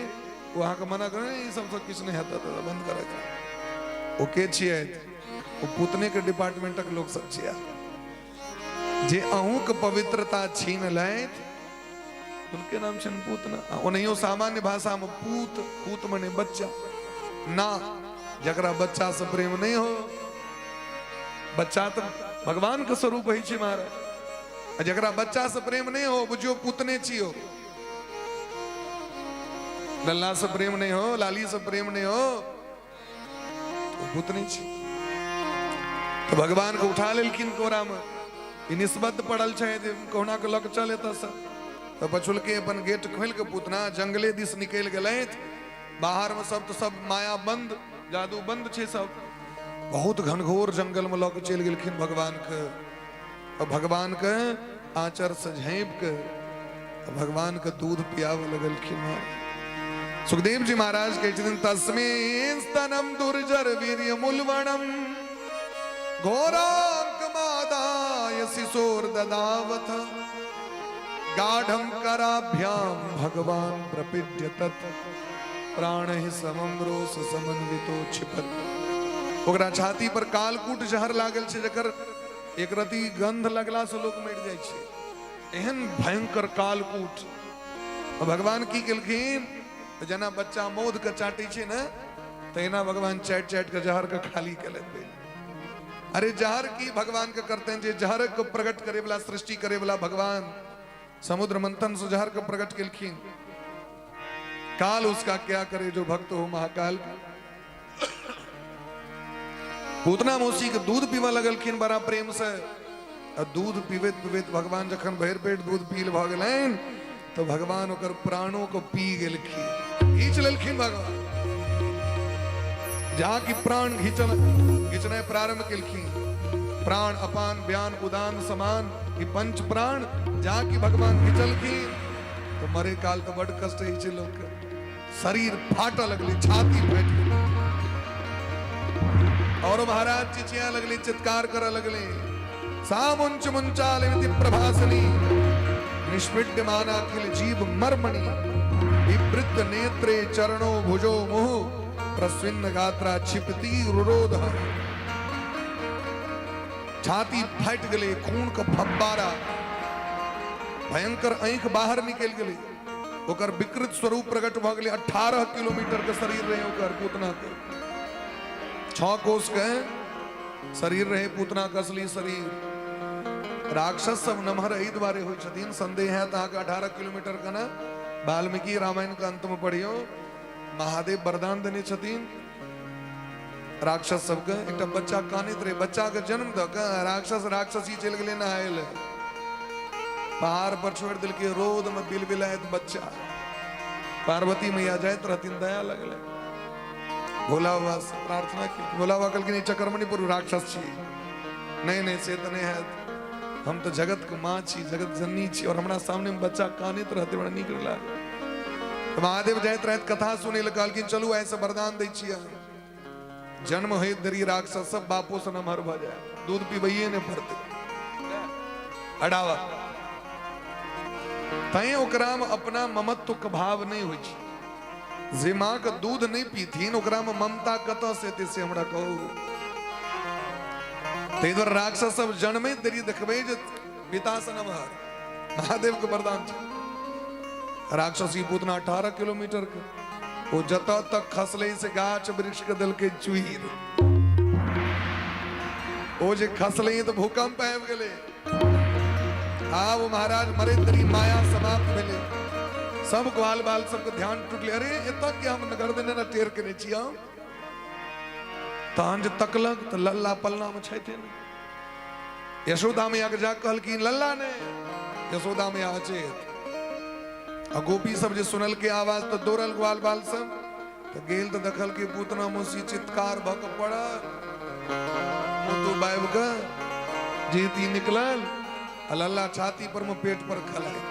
ओ अहाँके मना करत, ई सबसँ किछु नहि हेतै तऽ बंद करत। ओ के छियथि? ओ पूतने के डिपार्टमेंटक लोक सब छिया जे अहूँके पवित्रता छीन लैत हुनके नाम छनि पूतना। आ ओनाहियो सामान्य भाषामे पूत, पूत मने बच्चा ना, जकरा बच्चा से प्रेम नहीं हो, बच्चा तऽ भगवान के स्वरूप होइ छै महाराज। आ जकरा बच्चा से प्रेम नहीं हो, बुझियो पूतने छियो। लल्ला से प्रेम नहीं हो, लाली से प्रेम नहीं हो, ओ पूतने छी। तऽ भगवान के उठा लेलखिन कोरा में, ई निस्बत पड़ल छै जे कहुना के लऽ के चल एतऽसँ। तऽ पछुलके अपन गेट खोलि के पूतना जंगले दिस निकलि गेलथि। बाहर में सब तऽ सब माया बंद, जादू बंद छै सब। बहुत घनघोर जंगल में लऽ के चलि गेलखिन भगवान के। और भगवान के आंचर से झाँपि के भगवान के दूध पियाबऽ लगलखिन। सुखदेव जी महाराज कहै छथिन, तस्मिन् स्तनम दुर्जर वीर्य मुलवणम घोरांक मादाय शिशोर ददावथ गाढ़म कराभ्याम भगवान प्रपीड्य तत् प्राण ही समम रोष समन्वितो क्षिपत। ओकरा छाती पर कालकूट जहर लागल छै, जकर एक रति गंध लगला से लोक मरि जाइ छै, एहन भयंकर कालकूट। भगवान की केलखिन, जेना बच्चा मौध के चाटै छै ने, तहिना भगवान चाटि चाटि के जहर के खाली केलथि। अरे जहर की भगवान के करते हैं, जे जहर के प्रकट करे वाला, सृष्टि करे वाला भगवान समुद्र मंथन से जहर के प्रकट केलखिन। काल उसका क्या करे जो भक्त हो महाकाल। पूतना मौसी के दूध पीबऽ लगलखिन बड़ा प्रेम से। आ दूध पीबैत पीबैत भगवान जखन भरि पेट दूध पील भऽ गेलनि तऽ भगवान ओकर प्राणों को पी गेलखिन, घीच लेलखिन भगवान। जहाँ की प्राण घीचल घिचनाइ प्रारंभ केलखिन, प्राण अपान व्यान उदान समान ई पंच प्राण जहाँ की भगवान घिचलखिन तऽ मरे काल तऽ बड कष्ट होइ छै लोकके, शरीर फाटऽ लगलै, छाती फाटि गेलै और महाराज चिचिया लगले, चित्कार करऽ लगले। सामुंच मुंचाल प्रभासनी निष्पीड्यमानाखिल जीव मर्मणि विवृत नेत्रे चरणो भुजो मुह प्रस्विन्न गात्रा छिपती रुरोध। छाती फाटि गेलै, खून के फब्बारा, भयंकर आँखि बाहर निकलि गेलै, ओकर विकृत स्वरूप प्रकट भऽ गेलै। 18 किलोमीटर के शरीर रहे ओकर पूतना के, 6 कोस के शरीर रहे पूतना के असली शरीर। राक्षस सब नमहर एहि दुआरे होइ छथिन, संदेह है अहाँके 18 किलोमीटर के ने, वाल्मीकि रामायण के अंत में पढ़ियौ, महादेव वरदान देने छथिन राक्षस सबके। एकटा बच्चा कानैत रहे, बच्चा के जन्म दऽ के राक्षस राक्षसी चलि गेलै नहाय लए, पहाड़ पर छोड़ि देलकै, रौद में बिलबिलाइत बच्चा। पार्वती मैया जाइत रहथिन, दया लगलै, भोला बाबा से प्रार्थना की। भोला बाबा कहलखिन, ई चक्कर में नहि पड़ू, राक्षस छी। नहीं नहीं, से तऽ नहि हैत, हम तऽ जगत के माँ छी, जगत जननी छी, और हमरा सामने में बच्चा कानैत रहते, बड़ा नीक लागल। तऽ महादेव जाइत रहथि कथा सुनै लए, कहलखिन चलू आइ से वरदान दै छी अहाँ, जन्म होइत देरी राक्षस सब बापो से नमहर भऽ जाय, दूध पीबैये नहि पड़तै। अडावा तैं ओकरा में अपना ममत्व के भाव नहि होइ छै। जे माँ के दूध नहि पीथिन ओकरा में ममता कतऽ से एतै, से हमरा कहू। ताहि दुआरे राक्षस सब जन्मैत देरी देखबै जे पिता से नमहर, महादेव के वरदान छै। राक्षसी पूतना 18 किलोमीटर के, ओ जतऽ तक खसलै से गाछ वृक्ष के देलकै चूर। ओ जे खसलै तऽ भूकंप आबि गेलै। आब महाराज मरैत देरी माया समाप्त भेलै, सब ग्वाल बाल सबके ध्यान टूटलै, अरे एतऽ के हम गर्दन ने टेढ़ केने छी हम। तहन जे तकलक तऽ लल्ला पलना मे छथि ने। यशोदा मैया के जा कहलखिन लल्ला ने, यशोदा मैया अचेत। आ गोपी सब जे सुनलकै आवाज तऽ दौड़ल ग्वाल बाल सब, तऽ गेल तऽ देखलकै पूतना मौसी चित्कार भऽ कऽ पड़ल, मुँह बाबि कऽ जीती निकलल, आ लल्ला छाती पर में पेट पर खलाइ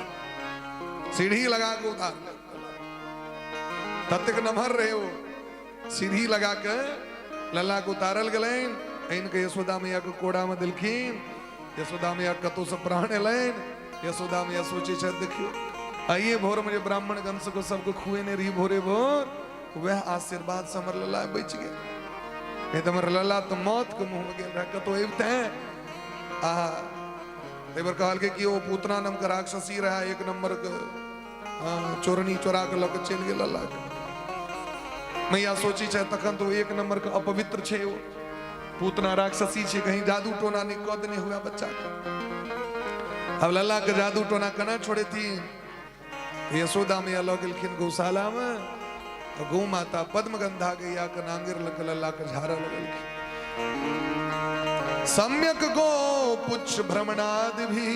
सीढ़ी लगा के उतार, ततेक नमहर रहे ओ, सीढ़ी लगा के लल्ला के उतारल गेलनि। आनि के यशोदा मैया के कोड़ा में देलखिन। यशोदा मैया कतौ से प्राण एलनि। यशोदा मैया सोचे छथि, देखियो आइए भोर में जे ब्राह्मण गण सबके सबके खुएने रही भोरे भोर, वह आशीर्वाद से हमर लल्ला बचि गेल। नहि तऽ हमर लल्ला तऽ मौत के मुँह में गेल रहै, कतहु अबिते। आहा, ताहि पर कहलकै कि ओ पूतना नाम के राक्षसी रहे, एक नंबर के, हाँ, चोरनी चोरा के लऽ के चलि गेल लल्ला के। मैया सोची छै तखन तऽ ओ एक नंबर के अपवित्र छै, ओ पूतना राक्षसी छै, कहीं जादू टोना नहि कऽ देने हुआ बच्चा के। अब लल्ला के जादू टोना केना छोड़ेथिन? यशोदा मैया लऽ गेलखिन गौशाला में, तऽ गौ माता पद्मगंधा गैया के नांगेर लऽ के लल्ला के झाड़ऽ लगलखिन। सम्यक गो पुच्छ भ्रमणादि भी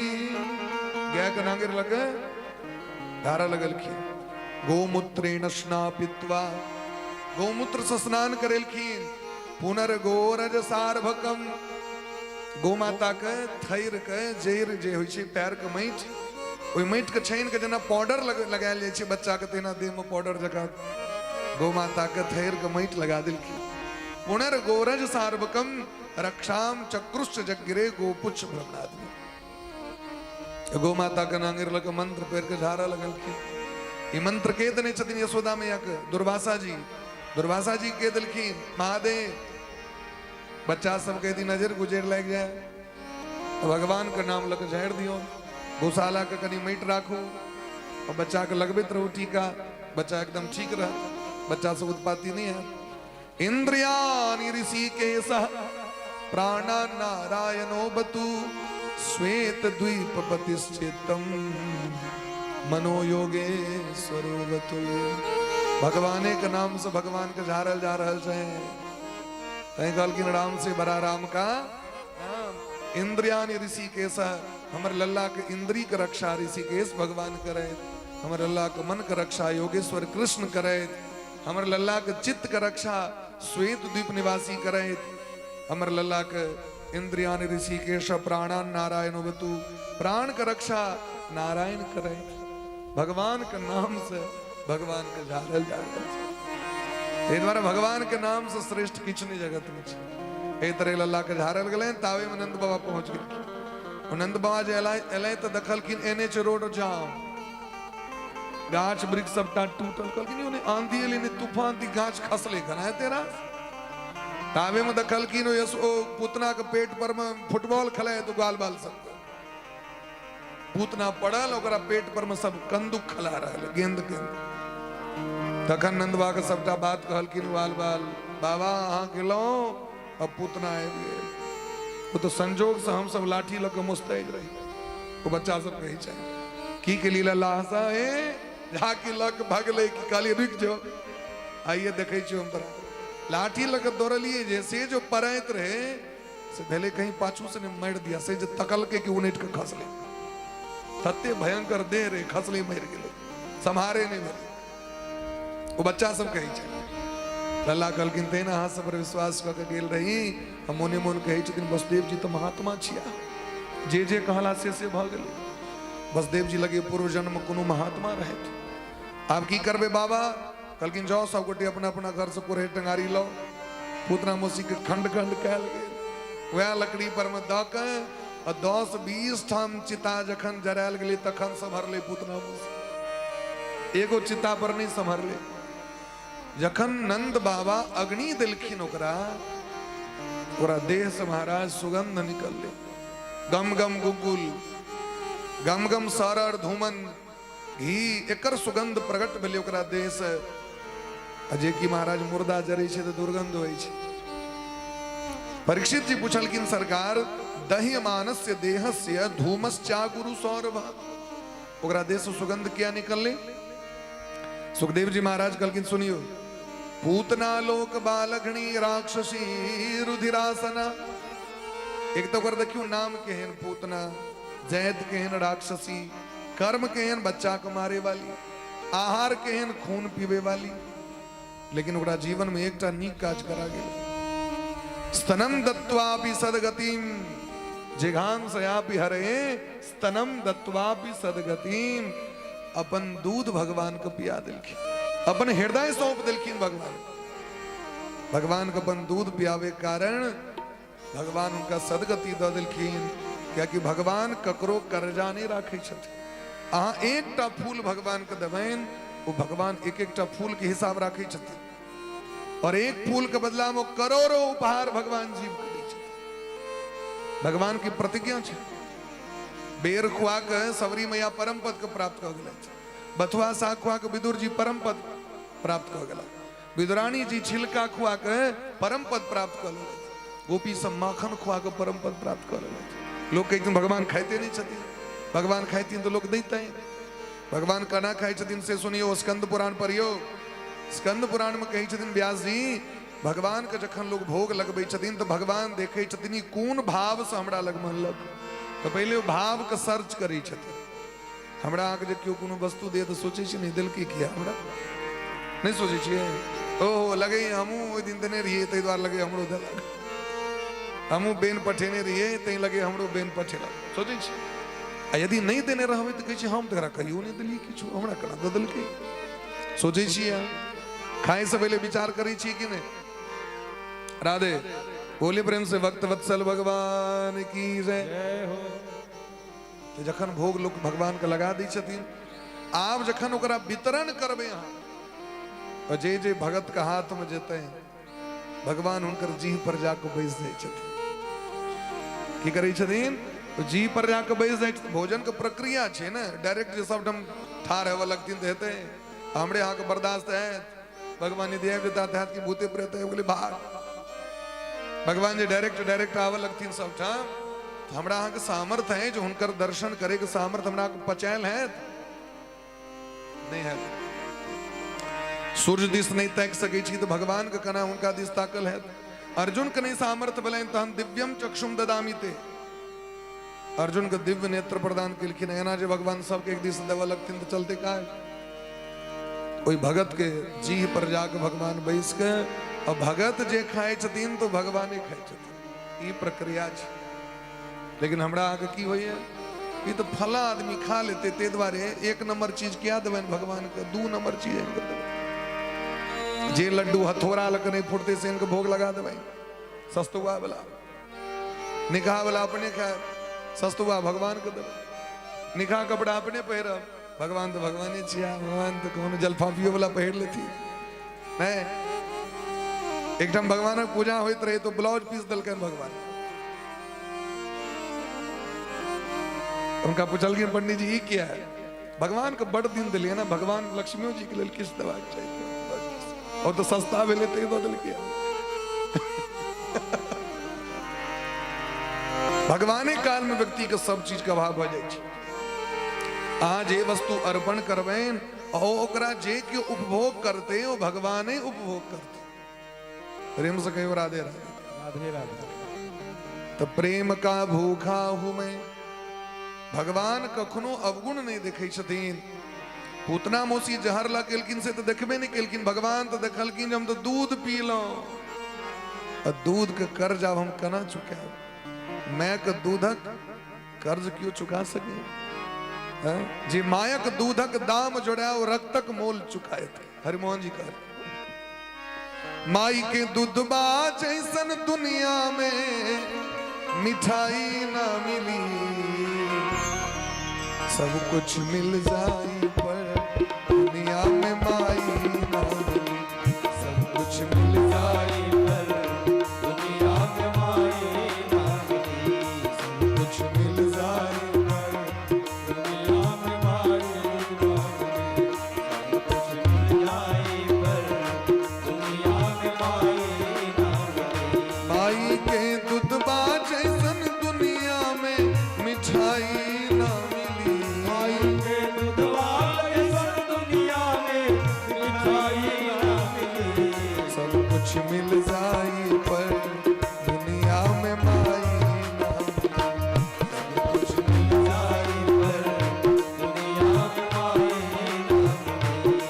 गाय के नांगेर लऽ के झाड़ऽ लगलखिन। गोमूत्रेण स्नापित्वा, गौमूत्र से स्नान करेलखिन। पुनर्गोरज सार्भकम, गौ माता के थैर के जैर जे होइ छै, पैर के माटि, ओहि माटि के छानि के जेना पाउडर लगायल जाइ छै बच्चा के, तहिना देह में पाउडर जकाँ गौ माता के थैर के माटि लगा देलखिन। पुनर्गोरज सार्भकम रक्षाम चक्रुश्च जगिरे गोपुच्छ भ्रमणादि, गौ माता के नांगेर लऽ के मंत्र पढ़ि के झाड़ऽ लगलखिन। ई मंत्र के देने छथिन यशोदा मैया के? दुर्वासा जी। दुर्वासा जी के देलखिन? महादेव। बच्चा सबके यदि नजर गुजर लागि जाय तऽ भगवान के नाम लऽ के झाड़ि दियौ, गौशाला के कनि माटि राखू और बच्चा के लगबैत रहू टीका, बच्चा एकदम ठीक रहत, बच्चा सब उत्पाती नहीं है। इंद्रियाणि ऋषिकेश प्राणा नारायणो बतु श्वेत द्वीप पतिश्चित्तम मनोयोगेश्वरो बतु। भगवाने के नाम से भगवान के झाड़ल जा रहल छै, तैं कहलखिन राम से बड़ा राम का नाम। इंद्रियाणि ऋषिकेश, हमर लल्ला के इंद्री के रक्षा ऋषिकेश भगवान करे, हमर लल्ला के मन के रक्षा योगेश्वर कृष्ण करे, हमर लल्ला के चित्त के रक्षा श्वेत द्वीप निवासी करे, हमर लल्ला के इंद्रियाणि ऋषिकेश प्राणान नारायण बतु, प्राण के रक्षा नारायण करे। भगवान के नाम से भगवान के झाड़ल जा रहल छै, ताहि दुआरे भगवान के नाम से श्रेष्ठ किछु नहि जगत में छै। एहि तरह लल्ला के झाड़ल गेलनि, तावे में नंद बाबा पहुंच गेलखिन। ओ नंद बाबा जे एलै तऽ देखलखिन एने छै रोड जाम, गाछ वृक्ष सबटा टूटल। कहलखिन यौ, नहि आंधी एलै नहि तूफान, ती गाछ खसलै केना हेतै रास? तावे में देखलखिन ओ पूतना के पेट पर में फुटबॉल खेलाय तो गाल बाल सब पूतना पड़ल, ओकरा पेट पर में सब कंदुक खेला रहल, गेंद गेंद। तखन नंदबा के सबटा बात कहलखिन बाल बाल, बाबा अहाँ गेलहुँ अब पूतना आबि गेल। ओ तऽ संजोग से हम सब लाठी लऽ के मुस्तैद रही। ओ बच्चा सब कहै छै की के लीला लाहसा हे झाकी लऽ के भगलै कि कहलियै रुकि जाओ, आइए देखै छियौ हम तोरा। लाठी लऽ के दौड़लियै जे से जो पड़ैत रहे से भेलै कहीं पाछू से ने मारि दिया, से जे तकलकै कि उनटि के खसलै, तते भयंकर देह रहे, खसलै मरि गेलै, सम्हारे नहि भेलै। ओ बच्चा सब कहै छै लल्ला कहलखिन तहिना अहाँ सब पर विश्वास कऽ के गेल रही, हम मोने मोन कहै छथिन वसुदेव जी तऽ महात्मा छिया, जे जे कहला से से भऽ गेलै। वसुदेव जी लगे पूर्व जन्म कोनो महात्मा रहथि। आब की करबै बाबा? कहलखिन जाओ सब गोटे अपना अपना घर से कोरहे टंगारी लाओ। पूतना मौसी के खंड खंड कयल गेल, वएह लकड़ी पर में दऽ के आ 10-20 ठाम चिता जखन जरायल गेलै तखन सम्हरलै पूतना मौसी, एगो चिता पर नहि सम्हरलै। जखन नंद बाबा अग्नि देलखिन ओकरा, ओकरा देह से महाराज सुगंध निकललै, गम गम गुगुल, गम गम सरर धूमन घी, एकर सुगंध प्रकट भेलै ओकरा देह से। आ जे कि महाराज मुर्दा जरै छै तऽ दुर्गंध होइ छै। परीक्षित जी पुछलखिन सरकार दह्यमानस्य देहस्य धूमश्चा गुरु सौरभ, ओकरा देह से सुगंध किया निकललै? सुखदेव जी महाराज कहलखिन सुनियो, पूतना लोक बालघणी राक्षसी रुधिरासना। एक तऽ ओकर देखियौ नाम केहन पूतना, जैत केहन राक्षसी, कर्म केहन बच्चा के मारे वाली, आहार केहन खून पीबे वाली, लेकिन ओकरा जीवन में एकटा नीक काज करा गेल। स्तनम दत्वापि सदगतिम जिघांसयापि हरे, स्तनम दत्वापि सदगतिम, अपन दूध भगवान के पिया देलखिन, अपन हृदय सौंप देलखिन भगवान। भगवान के अपन दूध पियावे कारण भगवान उनका सदगति दऽ देलखिन, कियाकि भगवान ककरो कर्जा नहि राखै छथिन। अहाँ एकटा फूल भगवान के देबनि, ओ भगवान एक एकटा फूल के हिसाब राखै छथिन। और एक फूल के बदला में करोड़ों उपहार भगवान जीव के दै छथिन। भगवान की प्रतिज्ञा छै। बेर खुआ के सबरी मैया परम पद के प्राप्त कऽ गेलथि। बथुआ साग खुआ के विदुर जी परम पद प्राप्त कऽ गेला। विदुरानी जी छिलका खुआ के परम पद प्राप्त कऽ लेलथि। गोपी सब माखन खुआ के परम पद प्राप्त कऽ लेलथि। लोक कहै छथिन भगवान खाइते नहि छथिन। भगवान खाइथिन तऽ लोक दैतनि। भगवान केना खाइ छथिन से सुनियौ, स्कंद पुराण पढ़ियौ। स्कंद पुराण में कहै छथिन व्यास जी, भगवान के जखन लोग भोग लगबै छथिन तऽ भगवान देखै छथिन ई कोन भाव से हमरा लग मनलक। तऽ पहिले ओ भाव के सर्च करै छथिन। हमरा अहाँके जे केओ कोनो वस्तु दे तऽ सोचै छी नहि देलकै किया, हमरा नहि सोचै छियै? ओहो लगैए हमहूँ ओहि दिन देने रहियै ताहि दुआरे लगैए हमरो देलक, हमहूँ बेन पठेने रहियै ताहि लगैए हमरो बेन पठेलक, सोचै छी। आ यदि नहि देने रहबै तऽ कहै छी हम तऽ एकरा कहियो नहि देलियै किछु, हमरा केना दऽ देलकै? सोचै छियै अहाँ? खायसँ पहिले विचार करै छियै कि नहि? राधे बोले प्रेम से भक्त वत्सल भगवान की जय। तऽ जखन भोग लोक भगवान के लगा दै छथिन, आब जखन ओकरा वितरण करबै अहाँ, तऽ जे जे भगत के हाथ में जेतै भगवान हुनकर जीह पर जाके बैस जाइ छथिन। की करै छथिन? जीह पर जाके बैस जाइ छथिन। भोजन के प्रक्रिया छै ने, डायरेक्ट जे सबठाम ठाढ़ हेबऽ लगथिन तऽ हेतै? हमरे अहाँके बर्दाश्त हैत? भगवान यदि आबि जेता तऽ हैत कि भूते प्रेत आबि गेलै भाग। भगवान जे डायरेक्ट डायरेक्ट आबऽ लगथिन सबठाम तऽ हमरा अहाँके सामर्थ्य है जे हुनकर दर्शन करैके सामर्थ्य हमरा अहाँके पचायल हैत? नहि हैत। सूर्य दिस नहि ताकि सकै छी तऽ भगवान के केना हुनका दिस ताकल हैत? अर्जुन के नहि सामर्थ्य भेलनि तहन दिव्यम चक्षुम ददामी ते, अर्जुन के दिव्य नेत्र प्रदान केलखिन। एना जे भगवान सबके एक दिस देबऽ लगथिन तऽ चलते काज। ओहि भगत के जीह पर जाके भगवान बैस के, और भगत जे खाइ छथिन तो भगवाने खाइ छथिन। ई प्रक्रिया छै। लेकिन हमरा अहाँके की होइए, ई तऽ फला आदमी खा लेतै ताहि दुआरे एक नंबर चीज किया देबनि भगवान के, दू नंबर चीज आनि कऽ देबै। जे लड्डू हथौड़ा लऽ कऽ नहि फुटतै से आनि कऽ भोग लगा देबै। सस्तुआ वाला निकाह वाला अपने खायब, सस्तुआ भगवान के देबै। निकाह कपड़ा अपने पहिरब, भगवान तऽ भगवाने छिया, भगवान तऽ कोनो जलफाफियो वाला पहिर लेथिन। नहि, एकठाम भगवानक पूजा होइत रहे तो ब्लाउज पीस देलकनि भगवान। हुनका पुछलखिन पंडित जी ई किया है? भगवान के बड़ दिन दिलियै ने, भगवान लक्ष्मियो जी के लेल किछु देबाक चाही, और तऽ सस्ता भेलै तै दऽ देलकै। भगवाने काल में व्यक्ति के सब चीज के अभाव भऽ जाइ छै। अहाँ जे वस्तु अर्पण करबनि ओकरा जे केओ उपभोग करतै ओ भगवाने उपभोग करतै। प्रेम से कहियो राधे राधे। राधे राधे। तो प्रेम का भूखा हूं मैं। भगवान कखनो अवगुण नहीं देखै छथिन। पूतना मौसी जहर लऽ केलखिन से तऽ देखबे नहीं केलखिन, भगवान तऽ देखलखिन जे हम तऽ दूध पीलहुँ, आ दूध के कर्ज आब हम केना चुकायब? माय के दूधक कर्ज केओ चुका सके? हैं? जे मायक दूधक दाम जोड़ाय ओ रक्तक मोल चुकायत। हरिमोहन जी कहल माई के दूधबा जैसन दुनिया में मिठाई ना मिली, सब कुछ मिल जाई पर दुनिया में माई ना मिली, सब कुछ मिल जाई पर दुनिया में माई ना मिली, सब कुछ मिल जाई पर दुनिया में माई ना मिली, सब कुछ मिल जाई पर दुनिया में माई ना मिली। माई के दूधबा जैसन दुनिया में मिठाई ना मिली, माई के दूधबा जैसन दुनिया में मिठाई ना मिली, सब कुछ मिल जाई पर दुनिया में माई ना मिली, सब कुछ मिल जाई पर दुनिया में माई ना मिली।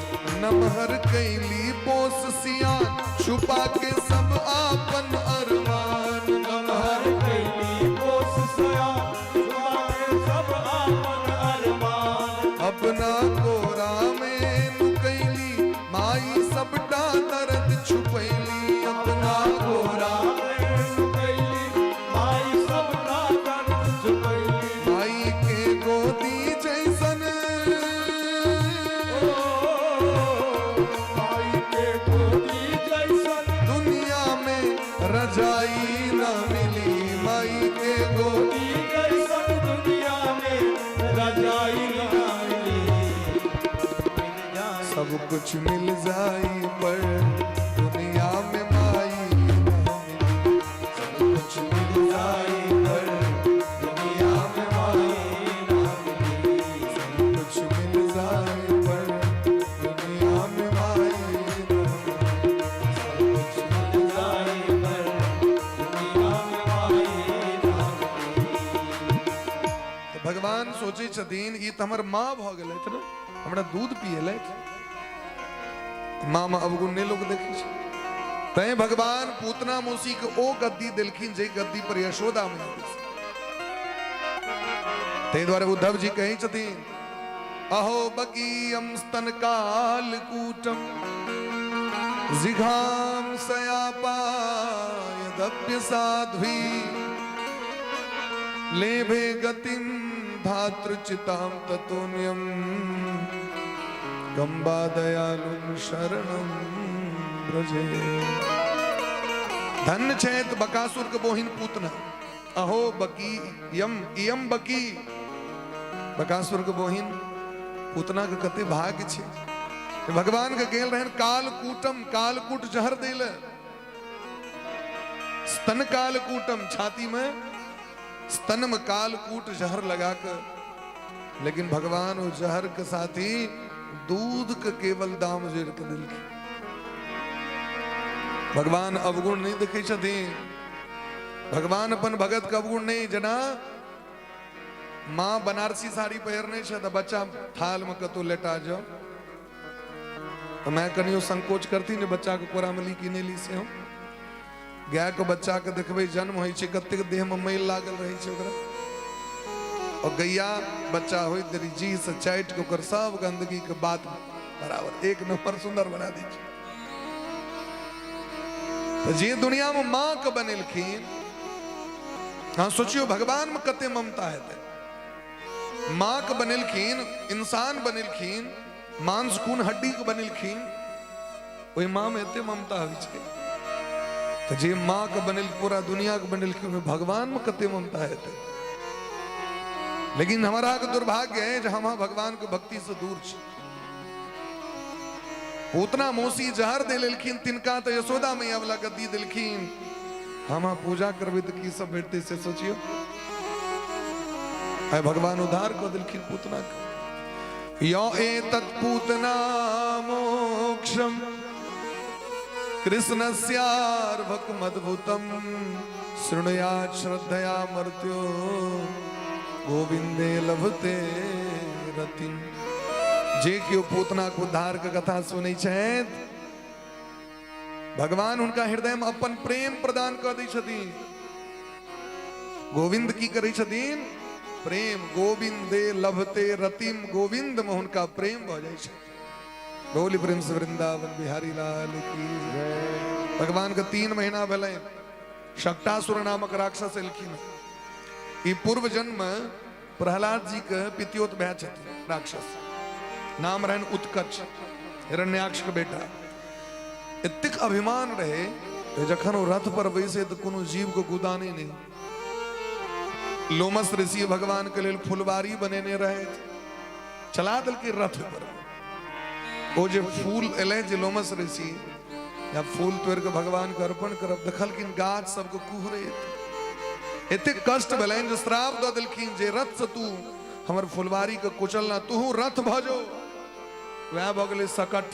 नमहर कैली पोस सियान छुपा के सब आपन अरमान, नमहर कैली पोस सियान छुपा के सब आपन अरमान, अपना कोरा में नुकैली माई सबटा दर्द छुपैली, अपना कोरा में नुकैली माई सबटा दर्द छुपैली, माई के गोदी जैसन, माई के गोदी जैसन सब कुछ मिल जाई पर दुनिया में माई ना मिली। सब कुछ मिल जाए पर दुनिया में माई ना मिली। सब कुछ मिल जाए पर दुनिया में माई ना मिली। सब कुछ मिल जाए पर दुनिया में माई ना मिली। तऽ भगवान सोचै छथिन ई तऽ हमर माँ भऽ गेलथि ने, हमरा दूध पियलथि। माँ मे अवगुण नहि लोक देखै छै। तैं भगवान पूतना मौसी के ओ गद्दी देलखिन जे गद्दी पर यशोदा मैया बैसल। ताहि दुआरे उद्धव जी कहै छथिन, अहो बकीयम स्तन काल कूटम जिघाम सयापायदप्य साध्वी लेभे गतिम धातृचिताम ततोन्यम गंबा दयालुम शरणम ब्रजे। धन्य छैत बकासुर के बोहिन पूतना। अहो बकी यम इयम बकी, बकासुर के बोहिन पूतना के कते भाग्य छै। भगवान के गेल रहन कालकूटम, कालकूट जहर देल, स्तन कालकूटम, छाती में स्तन में कालकूट जहर लगा के, लेकिन भगवान वो जहर के साथ ही दूध के केवल दाम जोड़ के दिलखिन। भगवान अवगुण नहीं देखै छथिन। भगवान अपन भगत के अवगुण नहीं, जेना माँ बनारसी साड़ी पहिरने छै तऽ बच्चा थाल में कतौ लेटा जाओ तऽ माय कनियो संकोच करती ने बच्चा के कोरा में ली कि नहीं ली। से हम गाय के बच्चा के देखबै जन्म होइ छै कतेक देह में मैल लागल रहै छै ओकरा, और गैया बच्चा होइत देरी जी से चाटि के ओकर सब गंदगी के बात बराबर एक नंबर सुंदर बना दै छै। तऽ जे दुनिया में माँ के बनेलखिन, हाँ सोचियो भगवान में कते ममता हेतै। माँ के बनेलखिन, इंसान बनेलखिन, मांस खून हड्डी के बनेलखिन, ओहि माँ में एते ममता होइ छै। तऽ जे माँ के बनेलखिन, पूरा दुनिया के बनेलखिन, ओहिमे भगवान में कते ममता हेतै। लेकिन हमारा के दुर्भाग्य है जे हम भगवान के भक्ति से दूर छी। पूतना मौसी जहर दे लेलखिन तिनका तऽ यशोदा मैया वाला गद्दी देलखिन। हम पूजा करबै तऽ की सब भेटतै से सोचियो। आइ भगवान उद्धार कऽ देलखिन पूतना के। यो एतत् पूतना मोक्षम कृष्णस्यार्भकमद्भुतम शृणुयात् श्रद्धया मर्त्यो गोविंदे लभते रतिम। जे केओ पूतना के उद्धार के कथा सुनै छथि, भगवान हुनका हृदय में अपन प्रेम प्रदान कऽ दै छथिन। गोविंद की करै छथिन? प्रेम। गोविंदे लभते रतिम, गोविंद में हुनका प्रेम भऽ जाइ छै। बोली प्रेम से वृंदावन बिहारी लाल की जय। भगवान के 3 महीना भेलै, शकटासुर नामक राक्षस एलखिन। ई पूर्व जन्म प्रहलाद जी के पितियोत भाय छथिन राक्षस, नाम रहन उत्कच, हिरण्याक्ष के बेटा। एतेक अभिमान रहे जखन ओ रथ पर बैसे तऽ कोनो जीव के गुदाने नहीं। लोमस ऋषि भगवान के लेल फुलवारी बनेने रहे, चला देलकै रथ पर। ओ जे फूल एलै जे लोमस ऋषि या फूल तोड़ के भगवान के अर्पण करब, देखलखिन गाछ सबके कुहरैत। एतेक कष्ट भेलनि जे श्राप दऽ देलखिन जे रथ से तू हमर फुलवारी के कुचल ना, तू रथ भऽ जो। वएह भऽ गेलै सकट।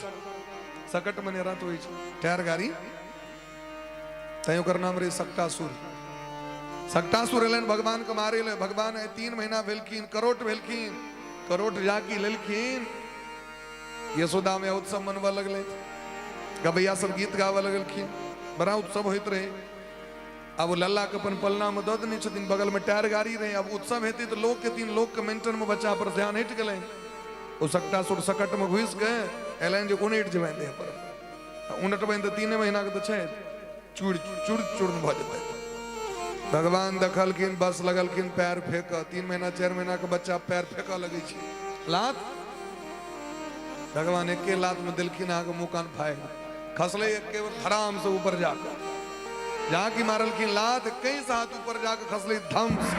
सकट मने रथ होइ छै, टायर गाड़ी, तैं ओकर नाम रहै सकटासुर। सकटासुर एलनि भगवान के मारे ले। भगवान आइ 3 महीना भेलखिन, करोट भेलखिन, करोट जाकी लेलखिन। यशोदा में उत्सव मनबऽ लगलै, गबैया सब गीत गाबऽ लगलखिन, बड़ा उत्सव होइत रहे। आब ओ लल्ला के अपन पलना में दऽ देने छथिन, बगल में टायर गाड़ी रहे। आब उत्सव हेतै तऽ लोक के तीन लोक के मेंटन में बच्चा पर ध्यान हटि गेलनि। ओ सकटासुर सकट में घुसि के एलनि जे उनटि जेबनि देह पर, उनटबनि तऽ 3 महीना के तऽ छै, चूड़ चूड़ चूर्ण भऽ जेतै। भगवान देखलखिन, बस लगलखिन पैर फेंकऽ। 3 महीना 4 महीना के बच्चा पैर फेंकऽ लगै छै, लात भगवान एके लात में देलखिन अहाँके मुँह कान फाड़ि खसलै एके बेर धड़ाम से ऊपर जाकऽ, जहाँ की मारलखिन लात कई हाथ ऊपर जाके खसलै धम से।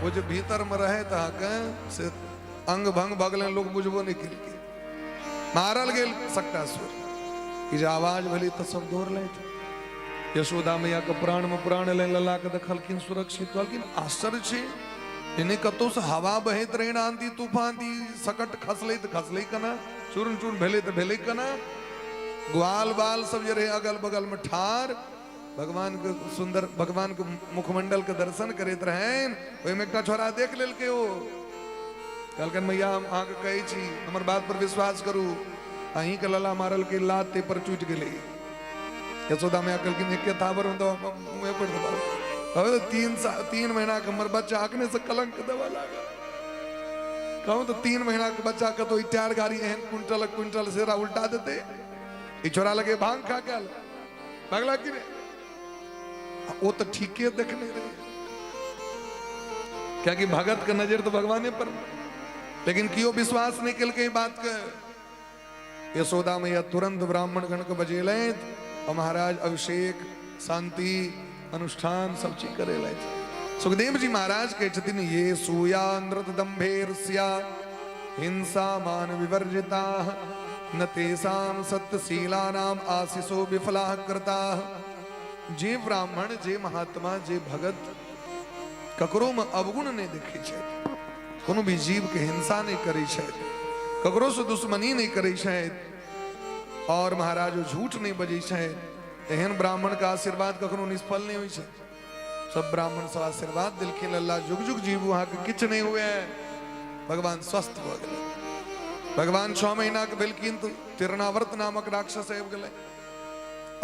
ओ जे भीतर में रहे तऽ अहाँके से अंग भंग भऽ गेलै, लोक बुझबो नहि केलकै। मारल गेल शकटासुर। ई जे आवाज भेलै तऽ सब दौड़लथि। यशोदा मैया के प्राण में प्राण एलनि, लला के देखलखिन सुरक्षित। कहलखिन आश्चर्य छै, एने कतौ से हवा बहैत रहै, आंधी तूफान, ई सकट खसलै तऽ खसलै केना, चूर्ण चूर्ण भेलै तऽ भेलै केना। ग्वाल बाल सब जे रहै अगल बगल में ठार, भगवान के सुंदर भगवान के मुखमंडल के दर्शन करैत रहनि। ओहिमे एकटा छोरा देख लेलकै, ओ कहलकनि मैया हम अहाँके कहै छी, हमर बात पर विश्वास करू, अहीँके लला मारलकै लात, ताहि पर टूटि गेलै। यशोदा मैया कहलखिन एके थाबर में दवा मुँहे पर दबा, 3 महीना के हमर बच्चा अखने से कलंक देबऽ लागल। कहू तऽ 3 महीना के बच्चा कतौ ई टायर गाड़ी एहन क्विंटल क्विंटल सेरा उल्टा देतै? ई छोरा लगे भांग खा के आयल, भगला कि नहि? ओ तऽ ठीके देखने रहे, कियाकि भगत के नजर तऽ भगवाने पर। लेकिन केओ विश्वास नहि केलकै ई बात के। यशोदा मैया तुरंत ब्राह्मण गण के बजेलथि और महाराज अभिषेक शांति अनुष्ठान सब चीज करेलथि। सुखदेव जी महाराज कहै छथिन, ये सूयानृत दंभेर्स्या हिंसा मान विवर्जिता न तेषां सत्यशीलानाम आशीषो विफला कृता। जे ब्राह्मण, जे महात्मा, जे भगत ककरो में अवगुण नहीं देखै छथि, कोनो भी जीव के हिंसा नहीं करै छथि, ककरो से दुश्मनी नहीं करै छथि, और महाराज झूठ नहीं बजै छथि, एहन ब्राह्मण के आशीर्वाद कखनो निष्फल नहीं होइ छै। सब ब्राह्मण सब आशीर्वाद दिलखिन, अल्लाह जुग जुग जीवू, अहाँके किछु नहीं हुए। भगवान स्वस्थ भऽ गेलै। भगवान 6 महीना के भेलखिन तऽ तिरनावर्त नामक राक्षस आबि गेलै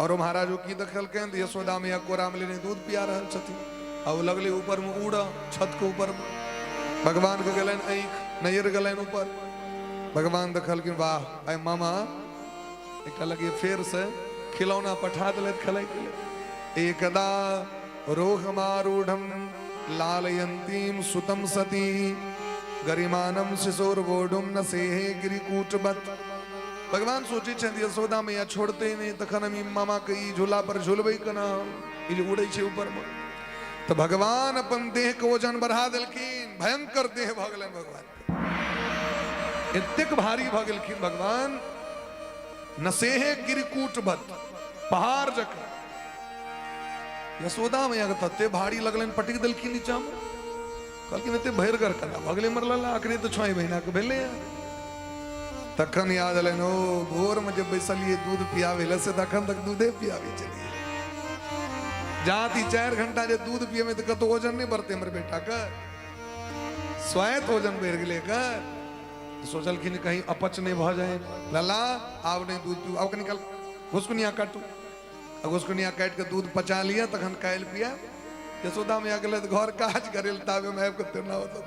और ओ महाराज ओ की देखलकनि तऽ यशोदा मैया कोरा में लेने दूध पिया रहल छथिन आ ओ लगलै ऊपर में उड़ऽ, छत के ऊपर में। भगवान के गेलनि आँखि नजर गेलनि ऊपर। भगवान देखलखिन, वाह आइ मामा एकटा लगिए फेर से खिलौना पठा देलथि खेलैके लेल। एकदा रोहमारूढ़म लालयंतीम सुतम सती गरिमानम शिशोर्वोढुम न सेहे गिरिकूटवत। भगवान सोचै छथि यशोदा मैया छोड़ते नहि तखन हम ई मामा के ई झूला पर झूलबै केना, ई जे उड़ै छै ऊपर में। तऽ भगवान अपन देह के वजन बढ़ा देलखिन, भयंकर देह भऽ गेलनि भगवान के, एतेक भारी भऽ गेलखिन भगवान, नसेहे गिरिकूटवत, पहाड़ जकाँ। यशोदा मैया के तते भारी लगलनि, पटकि देलखिन नीचा में। कहलखिन एते भरिगर केना भऽ गेलै मरल, अखने तऽ 6 महीना के भेलै। तखन याद एलनि, ओ भोर में जे बैसलियै दूध पियाबै लए, से तखन तक दूधे पियाबै छलियै। जात ई 4 घंटा जे दूध पियेबै तऽ कतौ वजन नहि बढ़तै हमर बेटा के, स्वयं वजन बढ़ि गेलै एकर। सोचलखिन कहीं अपच नहि भऽ जाय, लला आब नहि दूध पीबू, आब कनि काल घुसकुनिया काटू, आ घुसकुनिया काटि कऽ दूध पचा लिअ तखन काल्हि पिया। यशोदा मैया गेलै घर काज करै लए, ताबे मे आबि कऽ तेना ओतऽ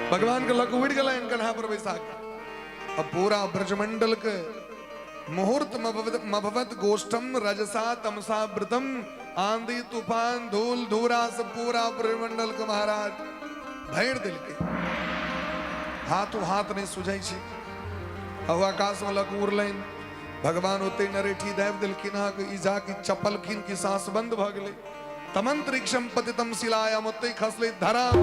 भगवान के लग उड़ि गेलनि कन्हा पर बैसा कऽ। आ पूरा ब्रजमंडल के मुहूर्त मभवत गोष्ठम रजसा तमसा व्रतम, आंधी तूफान धूल धूरा से पूरा ब्रजमंडल के महाराज भरि देलकै। हाथो हाथ नहि सुझै छै। आ आकाश मे लग उड़लनि भगवान, ओते नरेठी दाबि देलखिन अहाँके, ई जा कि चपलखिन कि सांस बंद भऽ गेलै। तमंत्रिक्षम पतितम शिलायाम, ओते खसलै धराम,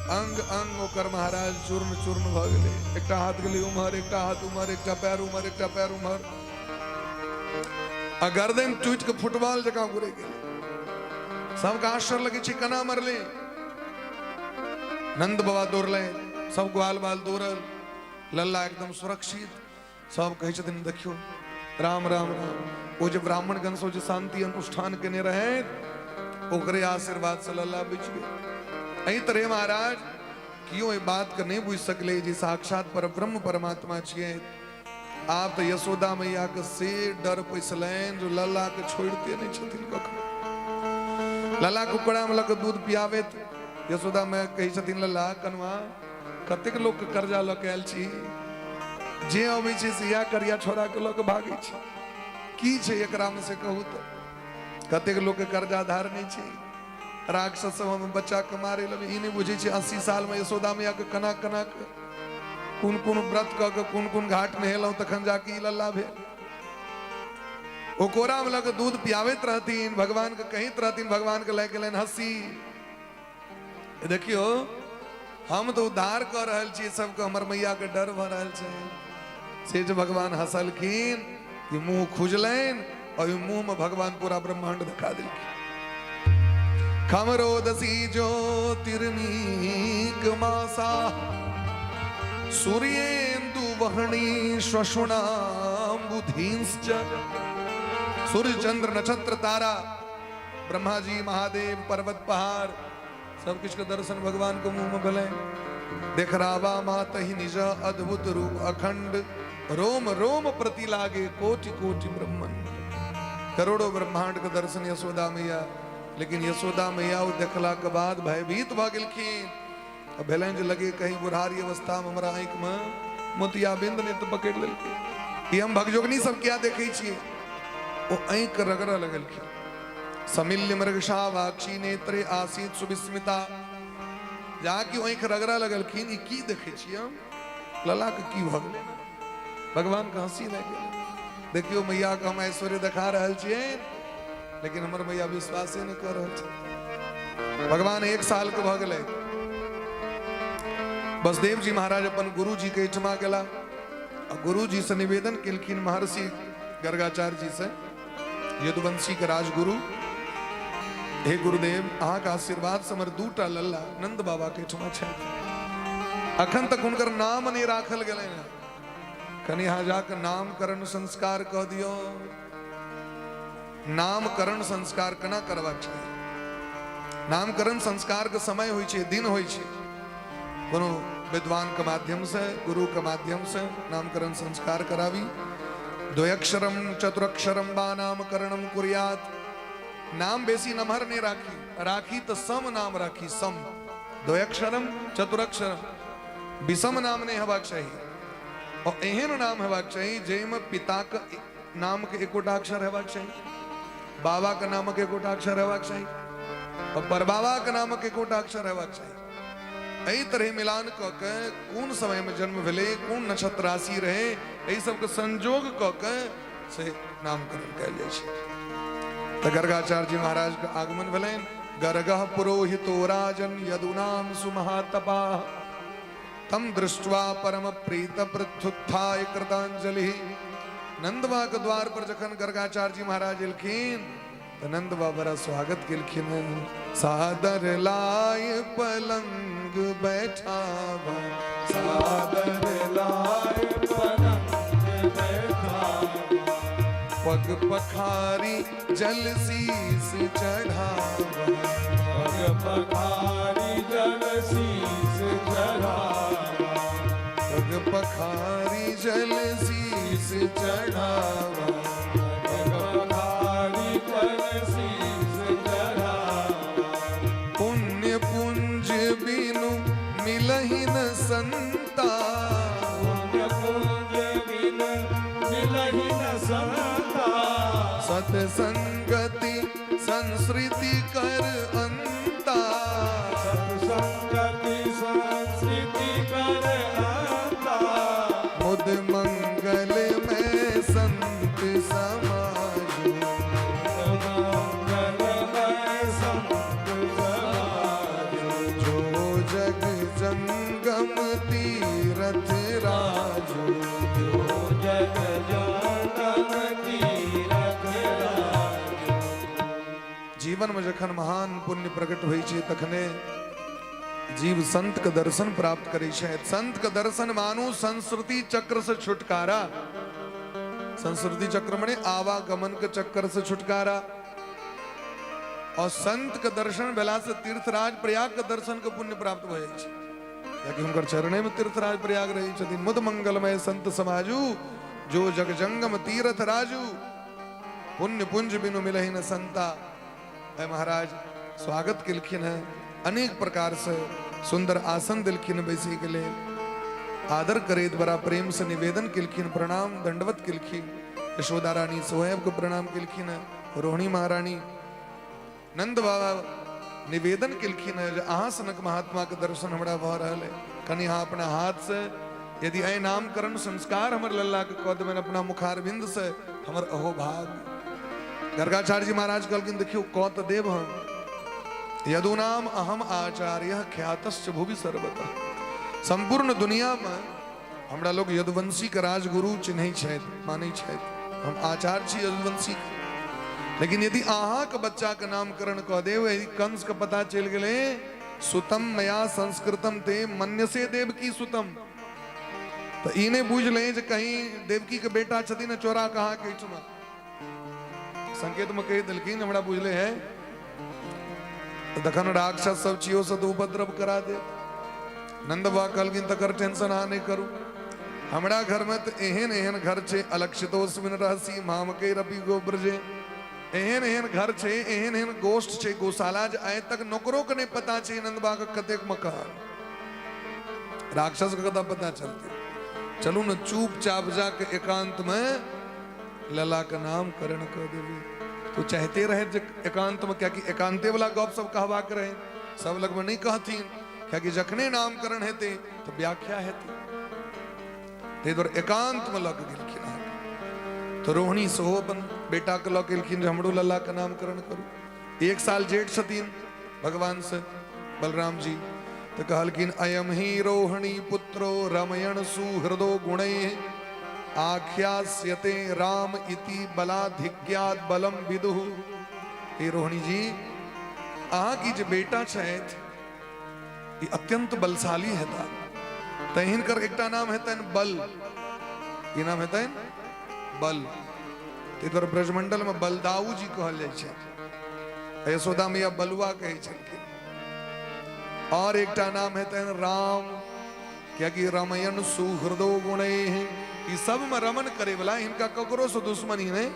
अंग अंग ओकर महाराज चूर्ण चूर्ण भऽ गेलै। एकटा हाथ गेलै उम्हर, एकटा हाथ उम्हर, एकटा पैर उम्हर, एकटा पैर उम्हर, आ गर्दन टूटि के फुटबॉल जकाँ घुरै गेलै। सबके आश्चर्य लगै छै केना मरलै। नंद बाबा दौड़लै, सब ग्वाल बाल दौड़ल, लल्ला एकदम सुरक्षित। सब कहै छथिन देखियौ राम राम राम। ओ जे ब्राह्मण गण सब जे शांति अनुष्ठान केने रहे, ओकरे आशीर्वाद से लल्ला बचि गेल। एहि तरह महाराज केओ एहि बात के नहि बुझि सकलै जे साक्षात परब्रह्म परमात्मा छियै। आब तऽ यशोदा मैया के से डर पैसलनि जो लल्ला के छोड़िते नहि छथिन कखनो। लल्ला के कोड़ा में लऽ कऽ दूध पियाबैत यशोदा मैया कहै छथिन, लल्ला कनुआ कतेक लोक के कर्जा लऽ के आयल छी, जे अबै छै से इएह करिया छोड़ा के लऽ के भागै छै, की छै एकरा में से कहू तऽ? कतेक लोक के कर्जा धार नहि छै, राक्षस सब हम बच्चा के मारे लगे, ई नहि बुझै छै 80 साल में यशोदा मैया के केना केना के कोन कोन व्रत कऽ के कोन कोन घाट नहेलहुँ तखन जाके ई लल्ला भेल। ओ कोरा में लऽ के दूध पियाबैत रहथिन, भगवान के कहैत रहथिन, भगवान के लागि गेलनि हँसी। देखियौ हम तऽ उद्धार कऽ रहल छी सबके, हमर मैया के डर भऽ रहल छै। से जे भगवान हंसलखिन कि मुंह खुजलनि और मुंह में भगवान पूरा ब्रह्मांड दिखा देलखिन। खमरोदसी ज्योतिर्नीक मासा सूर्येन्दु वहणी श्वशुणाम्बुधींश्च। सूर्य चंद्र नक्षत्र तारा ब्रह्मा जी महादेव पर्वत पहाड़ सब किछु के दर्शन भगवान के मुंह में भेलै। देखरावा मात ही निज अद्भुत रूप अखंड, रोम रोम प्रति लागे कोटि कोटि ब्रह्मंड। करोड़ों ब्रह्मांड के दर्शन यशोदा मैया, लेकिन यशोदा मैया ओ देखला के बाद भयभीत भऽ गेलखिन। आ भेलनि जे लगे कहीं बुढ़ारी अवस्था में हमरा आँखि में मोतियाबिंद नहि तऽ पकड़ि लेलकै। ई हम भगजोगनी सब किया देखै छियै? ओ आँखि रगड़ऽ लगलखिन। समिल्य मृगशा वाक्षी नेत्रे आसीत सुविस्मिता। जा कि आँखि रगड़ऽ लगलखिन, ई की देखै छियै हम, लला के की भऽ गेलै? भगवान के हंसी लागि गेलै। देखियौ मैया के हम ऐश्वर्य देखा रहल छियै, लेकिन हमर मैया विश्वासे नहि कऽ रहल छै। भगवान 1 साल के भऽ गेलै। बसदेव जी महाराज अपन गुरु जी के एहिठमा गेला आ गुरु जी से निवेदन केलखिन महर्षि गर्गाचार्य जी से, यदुवंशी के राजगुरु, हे गुरुदेव अहाँके आशीर्वाद से हमर 2टा लल्ला नंद बाबा के एहिठमा छथि, अखन तक हुनकर नाम नहि राखल गेलनि हँ, कनि अहाँ जाके नामकरण संस्कार कऽ दियौ। नामकरण संस्कार केना करबाक चाही? नामकरण संस्कार के समय होइ छै, दिन होइ छै, कोनो विद्वान के माध्यम से, गुरु के माध्यम से नामकरण संस्कार कराबी। द्वयक्षरम चतुरक्षरम वा नामकरणम कुर्यात। नाम बेसी नमहर नहीं राखी, राखी तो सम नाम राखी, सम। द्वयक्षरम चतुरक्षरम, विषम नाम नहीं हेबाक चाही। और एहन नाम हेबाक चाही जाहिमे पिता के नाम के एकोटा अक्षर हेबाक चाही, बाबा के नाम के एकोटा अक्षर हेबाक चाही और परबाबा के नाम के एकोटा अक्षर हेबाक चाही। एहि तरह मिलान कऽ के कोन समय में जन्म भेलै, कोन नक्षत्र राशि रहे, एहि सबके संजोग कऽ के से नामकरण कयल जाइ छै। तऽ गर्गाचार्य जी महाराज के आगमन भेलनि। गर्गः पुरोहितो राजन यदुनाम सुमहातपाः तम दृष्ट्वा परम प्रीत पृथुत्थाय कृतांजलि। नंदबा के द्वार पर जखन गर्गाचार्य जी महाराज एलखिन तऽ नंदबा बड़ा स्वागत केलखिन। सादर लाय पलंग बैठावा, सादर लाय पलंग बैठावा, पग पखारी जल शीस चढ़ावा, पग पखारी जल शीस चढ़ावा, पग पखारी जल शीस चढ़ावा, पग पखारी जल शीस चढ़ावा। पुण्य पुंज बिनु मिलहि न संता, पुण्य पुंज बिनु मिलहि न संता, सत्संगति संस्कृति कर अंता, सत्संगति संस्कृति कर अंता, मुद मंगल में संत समाजो, मंगल में संत समाजो, जो जग जंगम तीरथ राजो, जो जग जंगम तीरथ राजो। जीवन में जखन महान पुण्य प्रकट होइ छै तखने जीव संत के दर्शन प्राप्त करै छै। संत के दर्शन मानू संस्कृति चक्र से छुटकारा। संस्कृति चक्र माने आवागमन के चक्कर से छुटकारा। और संत के दर्शन भेला से तीर्थराज प्रयाग के दर्शन के पुण्य प्राप्त भऽ जाइ छै, कियाकि हुनकर चरणे में तीर्थराज प्रयाग रहै छथिन। मुद मंगलमय संत समाजू, जो जग जंगम तीर्थ राजू, पुण्य पुंज बिनु मिलहि न संता। हे महाराज स्वागत केलखिन हैं, अनेक प्रकार से सुंदर आसन दिलखिन बैसे के लेल, आदर करैत बड़ा प्रेम से निवेदन केलखिन, प्रणाम दंडवत केलखिन। यशोदा रानी सोहेब के प्रणाम केलखिन हैं, रोहिणी महारानी नंद बाबा निवेदन केलखिन हैं जे अहाँ सनक महात्मा के दर्शन हमरा भऽ रहल है, कनि अहाँ अपना हाथ से यदि एहि नामकरण संस्कार हमर लल्ला के कऽ देबनि अपना मुखारबिंद से, हमर अहो भाग। गर्गाचार्य जी महाराज कहलखिन देखियौ कऽ तऽ देब हम, यदुनाम अहम आचार्य ख्यातश्च भुवि सर्वतः। सम्पूर्ण दुनियामे हमरा लोग यदुवंशी के राजगुरु चिन्है छथि, मानै छथि, हम आचार्य छी यदुवंशी के। लेकिन यदि अहाँके बच्चाके नामकरण कऽ देब, यदि कंस के पता चलि गेलै, सुतम मया संस्कृतम ते मन्यसे देवकी सुतम, तऽ ई नहि बुझि लै जे कहीं देवकी के बेटा छथिन चोरा कऽ अहाँके एहिठमा। संकेत में कहि देलखिन हमरा बुझले है, तऽ तखन राक्षस सब छियो से तऽ उपद्रव करा देत। नंद बाबा कहलखिन तकर टेंशन अहाँ नहि करू, हमरा घर में तऽ एहन एहन घर छै, अलक्षितोस्मिन रहसी मामके रवि गोब्रजे, एहन एहन घर छै, एहन एहन गोष्ठ छै गौशाला, जे आइ तक नौकरो के नहि पता छै नंद बाबा के कतेक मकान, राक्षस के कतऽ पता चलतै। चलू ने चुपचाप जाके एकांत में लला के नामकरण कऽ देबै। तो चाहते रहे जे एकांत में, कियाकि एकांते वाला गप सब कहबाक रहे, सब लगमे नहि कहथिन, कियाकि जखने नामकरण हेतै तऽ व्याख्या हेतै, ताहि दुआरे एकांत में लऽ के गेलखिन अहाँके। तऽ रोहिणी सेहो अपन बेटा के लऽ के एलखिन जे हमरो लला के नामकरण करू। 1 साल जेठ छथिन भगवान से बलराम जी, तऽ कहलखिन अयम ही रोहिणी पुत्रो रमयण सुहृदो गुणैः आख्यास्यते राम इति बलाधिक्यात् बलम विदुः। हे रोहिणी जी, अहाँ की जे बेटा छथि ई अत्यंत बलशाली हेता, तऽ हिनकर एकटा नाम हेतनि बल, की नाम हेतनि? बल। ताहि दुआरे ब्रजमंडल में बलदाऊ जी कहल जाइ छै, यशोदा मैया बलुआ कहै छलखिन। और एकटा नाम हेतनि राम, कियाकि रामायण सुहृदो गुणैः, ई सब में रमन करे वाला, हिनका ककरो से दुश्मनी नहीं,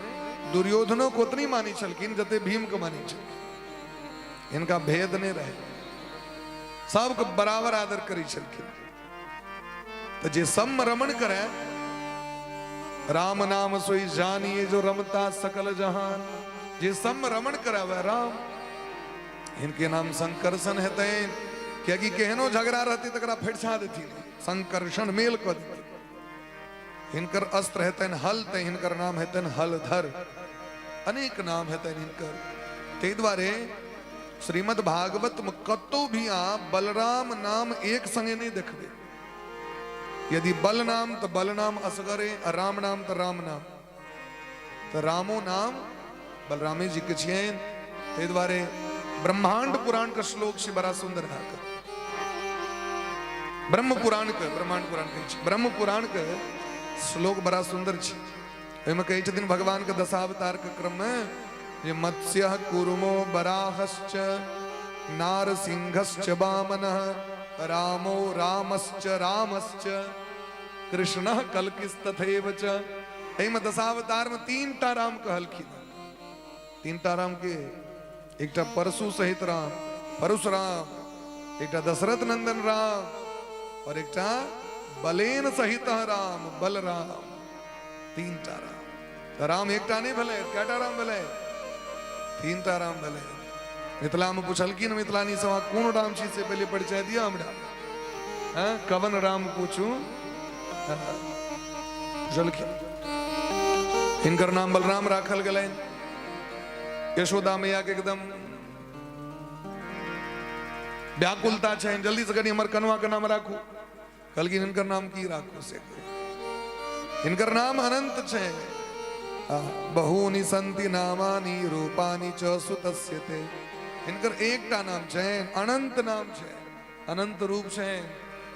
दुर्योधनो को उतनी मानी छलखिन जते भीम के मानी छलखिन, हिनका भेद नहीं रहे, सबके बराबर आदर करी छलखिन। तो जे सब में रमन करे, राम नाम सोई जानिए जो रमता सकल जहान, जे सब में रमन करे वह राम। हिनके नाम संकर्षण हेतनि, कियाकि केहनो झगड़ा रहतै तकरा फरिछा देथिन, संकर्षण मेल कऽ देथिन। हिनकर अस्त्र हेतनि हल, ते हिनकर नाम हेतनि हलधर, अनेक नाम हेतनि हिनकर। ताहि दुआरे श्रीमद् भागवत में कतौ भी अहाँ बलराम नाम एक संगे नहीं देखबै। यदि बल नाम तो बल नाम असगरे, आ राम नाम तो राम नाम, तो रामो नाम बलरामे जी के छियनि। ताहि दुआरे ब्रह्मांड पुराण के श्लोक छै बड़ा सुंदर अहाँके, ब्रह्म पुराण के, ब्रह्मांड पुराण कहै छै, ब्रह्म पुराण के श्लोक बड़ा सुंदर छै। ओहिमे कहै छथिन भगवान के दशावतार के क्रम में जे मत्स्य कूर्मो बराहश्च नारसिंहश्च वामनः रामो रामश्च रामश्च कृष्णः कल्किस्तथैव च। एहिमे दशावतार में 3टा राम कहलखिन। 3टा राम के, एकटा परशु सहित राम परशुराम, एकटा दशरथ नंदन राम, और एकटा बलेन सहित राम बलराम। 3टा राम। तो राम एकटा नहीं भेलै, कएटा राम भेलै? 3टा राम भेलै। मिथिला में पुछलखिन मिथिलानी सब अहाँ कोन राम छी से पहिले परिचय दिअ हमरा। हाँ, कवन राम पूछू? पुछलखिन। हिनकर नाम बलराम राखल गेलनि। यशोदा मैया के एकदम व्याकुलता छनि, जल्दी से कनि हमर कनुआ के नाम राखू। कहलखिन हिनकर नाम की राखू से कहू। हिनकर नाम अनंत छै। बहूनि सन्ति नामानि रूपानि च सुतस्य ते। हिनकर एकटा नाम छै, अनंत नाम छै, अनंत रूप छै।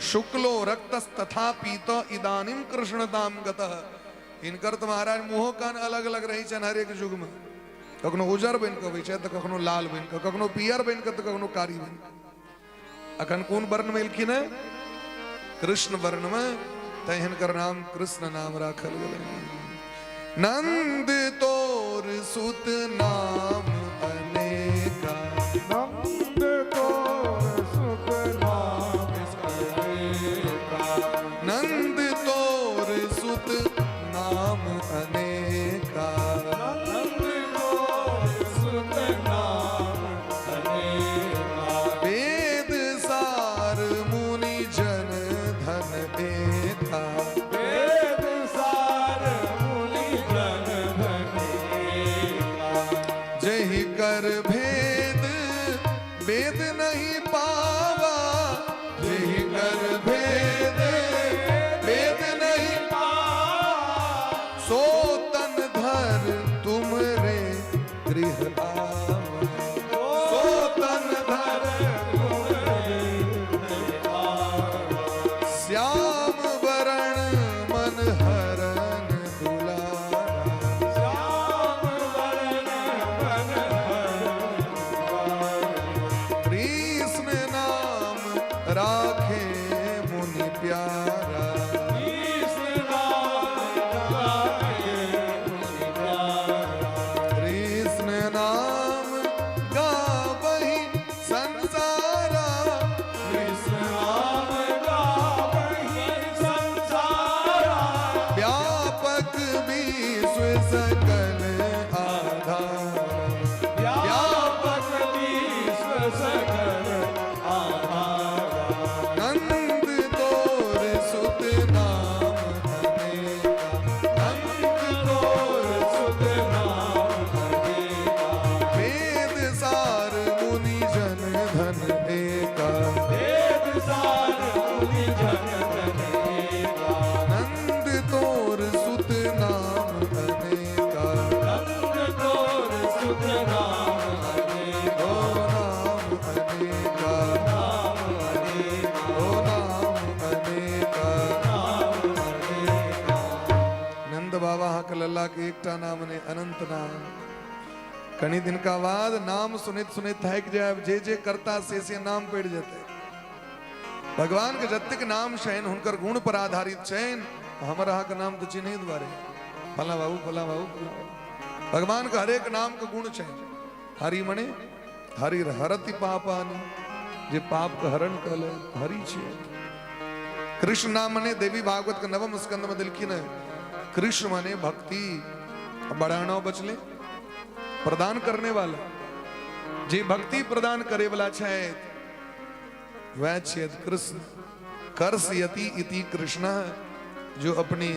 शुक्लो रक्तस्तथा पीत इदानीम कृष्णताम गतः। हिनकर तो महाराज मुँहो कान अलग अलग रहै छनि हरेक युग में। कखनो उजर बनि कऽ अबै छै तऽ कखनो लाल बनि कऽ, कखनो पियर बनि कऽ तऽ कखनो कारी बनि कऽ। अखन कोन वर्ण में एलखिन है? कृष्ण वर्ण में, तैं हिनकर नाम कृष्ण नाम राखल गेलै। नंद तोर सुत नाम अनेका, नंद तोर सुत नाम अनेका, नंद तोर सुत नाम अनेका, नंद तोर सुत नाम अनेका, वेद सार मुनि जन धन एका, वेद सार मुनि जन धन एका, जहि जेहि कर भेद भेद नहीं सो तन धर तुमरे गृह आवा। सो तन धर श्याम वरण मन हरन दुलारा। कृष्ण नाम राखे मुनि प्यारा। कृष्ण नाम गावहि संसारा। व्यापक विश्व सकल आधार। व्यापक विश्व सकल आधारा। नंद तोर सुत नाम अनेका। नंद तोर सुत नाम अनेका। वेद सार मुनि जन धन एका। वेद सार मुनि जन धन एका। नंद तोर सुत नाम अनेका। नंद तोर सुत नाम अनेका। ओ नाम अनेका। नाम अनेका। ओ नाम अनेका। नाम अनेका। नंद बाबा हक लल्ला के एकटा नाम ने अनंत नाम। कनी दिन का बाद नाम सुनित सुनित थाकि जाए, जे जे करता से नाम पड़ि जेतै। भगवान के जतेक नाम छनि हुनकर गुण पर आधारित छनि। हमर अहाँके नाम तऽ चिन्है दुआरे फला बाबू फला बाबू फला बाबू। भगवान के हरेक नाम के गुण छनि। हरि मने हरि हरति पापानि, जे पाप के हरण कऽ ले हरि छियै। कृष्ण नाम मने देवी भागवत के नवम स्कंद में देलखिन है, कृष्ण माने भक्ति बढ़ाना बचले प्रदान करने वाला, जे भक्ति प्रदान करे वाला छथि वह छियथ कृष्ण। कर्षयति इति कृष्ण, जो अपने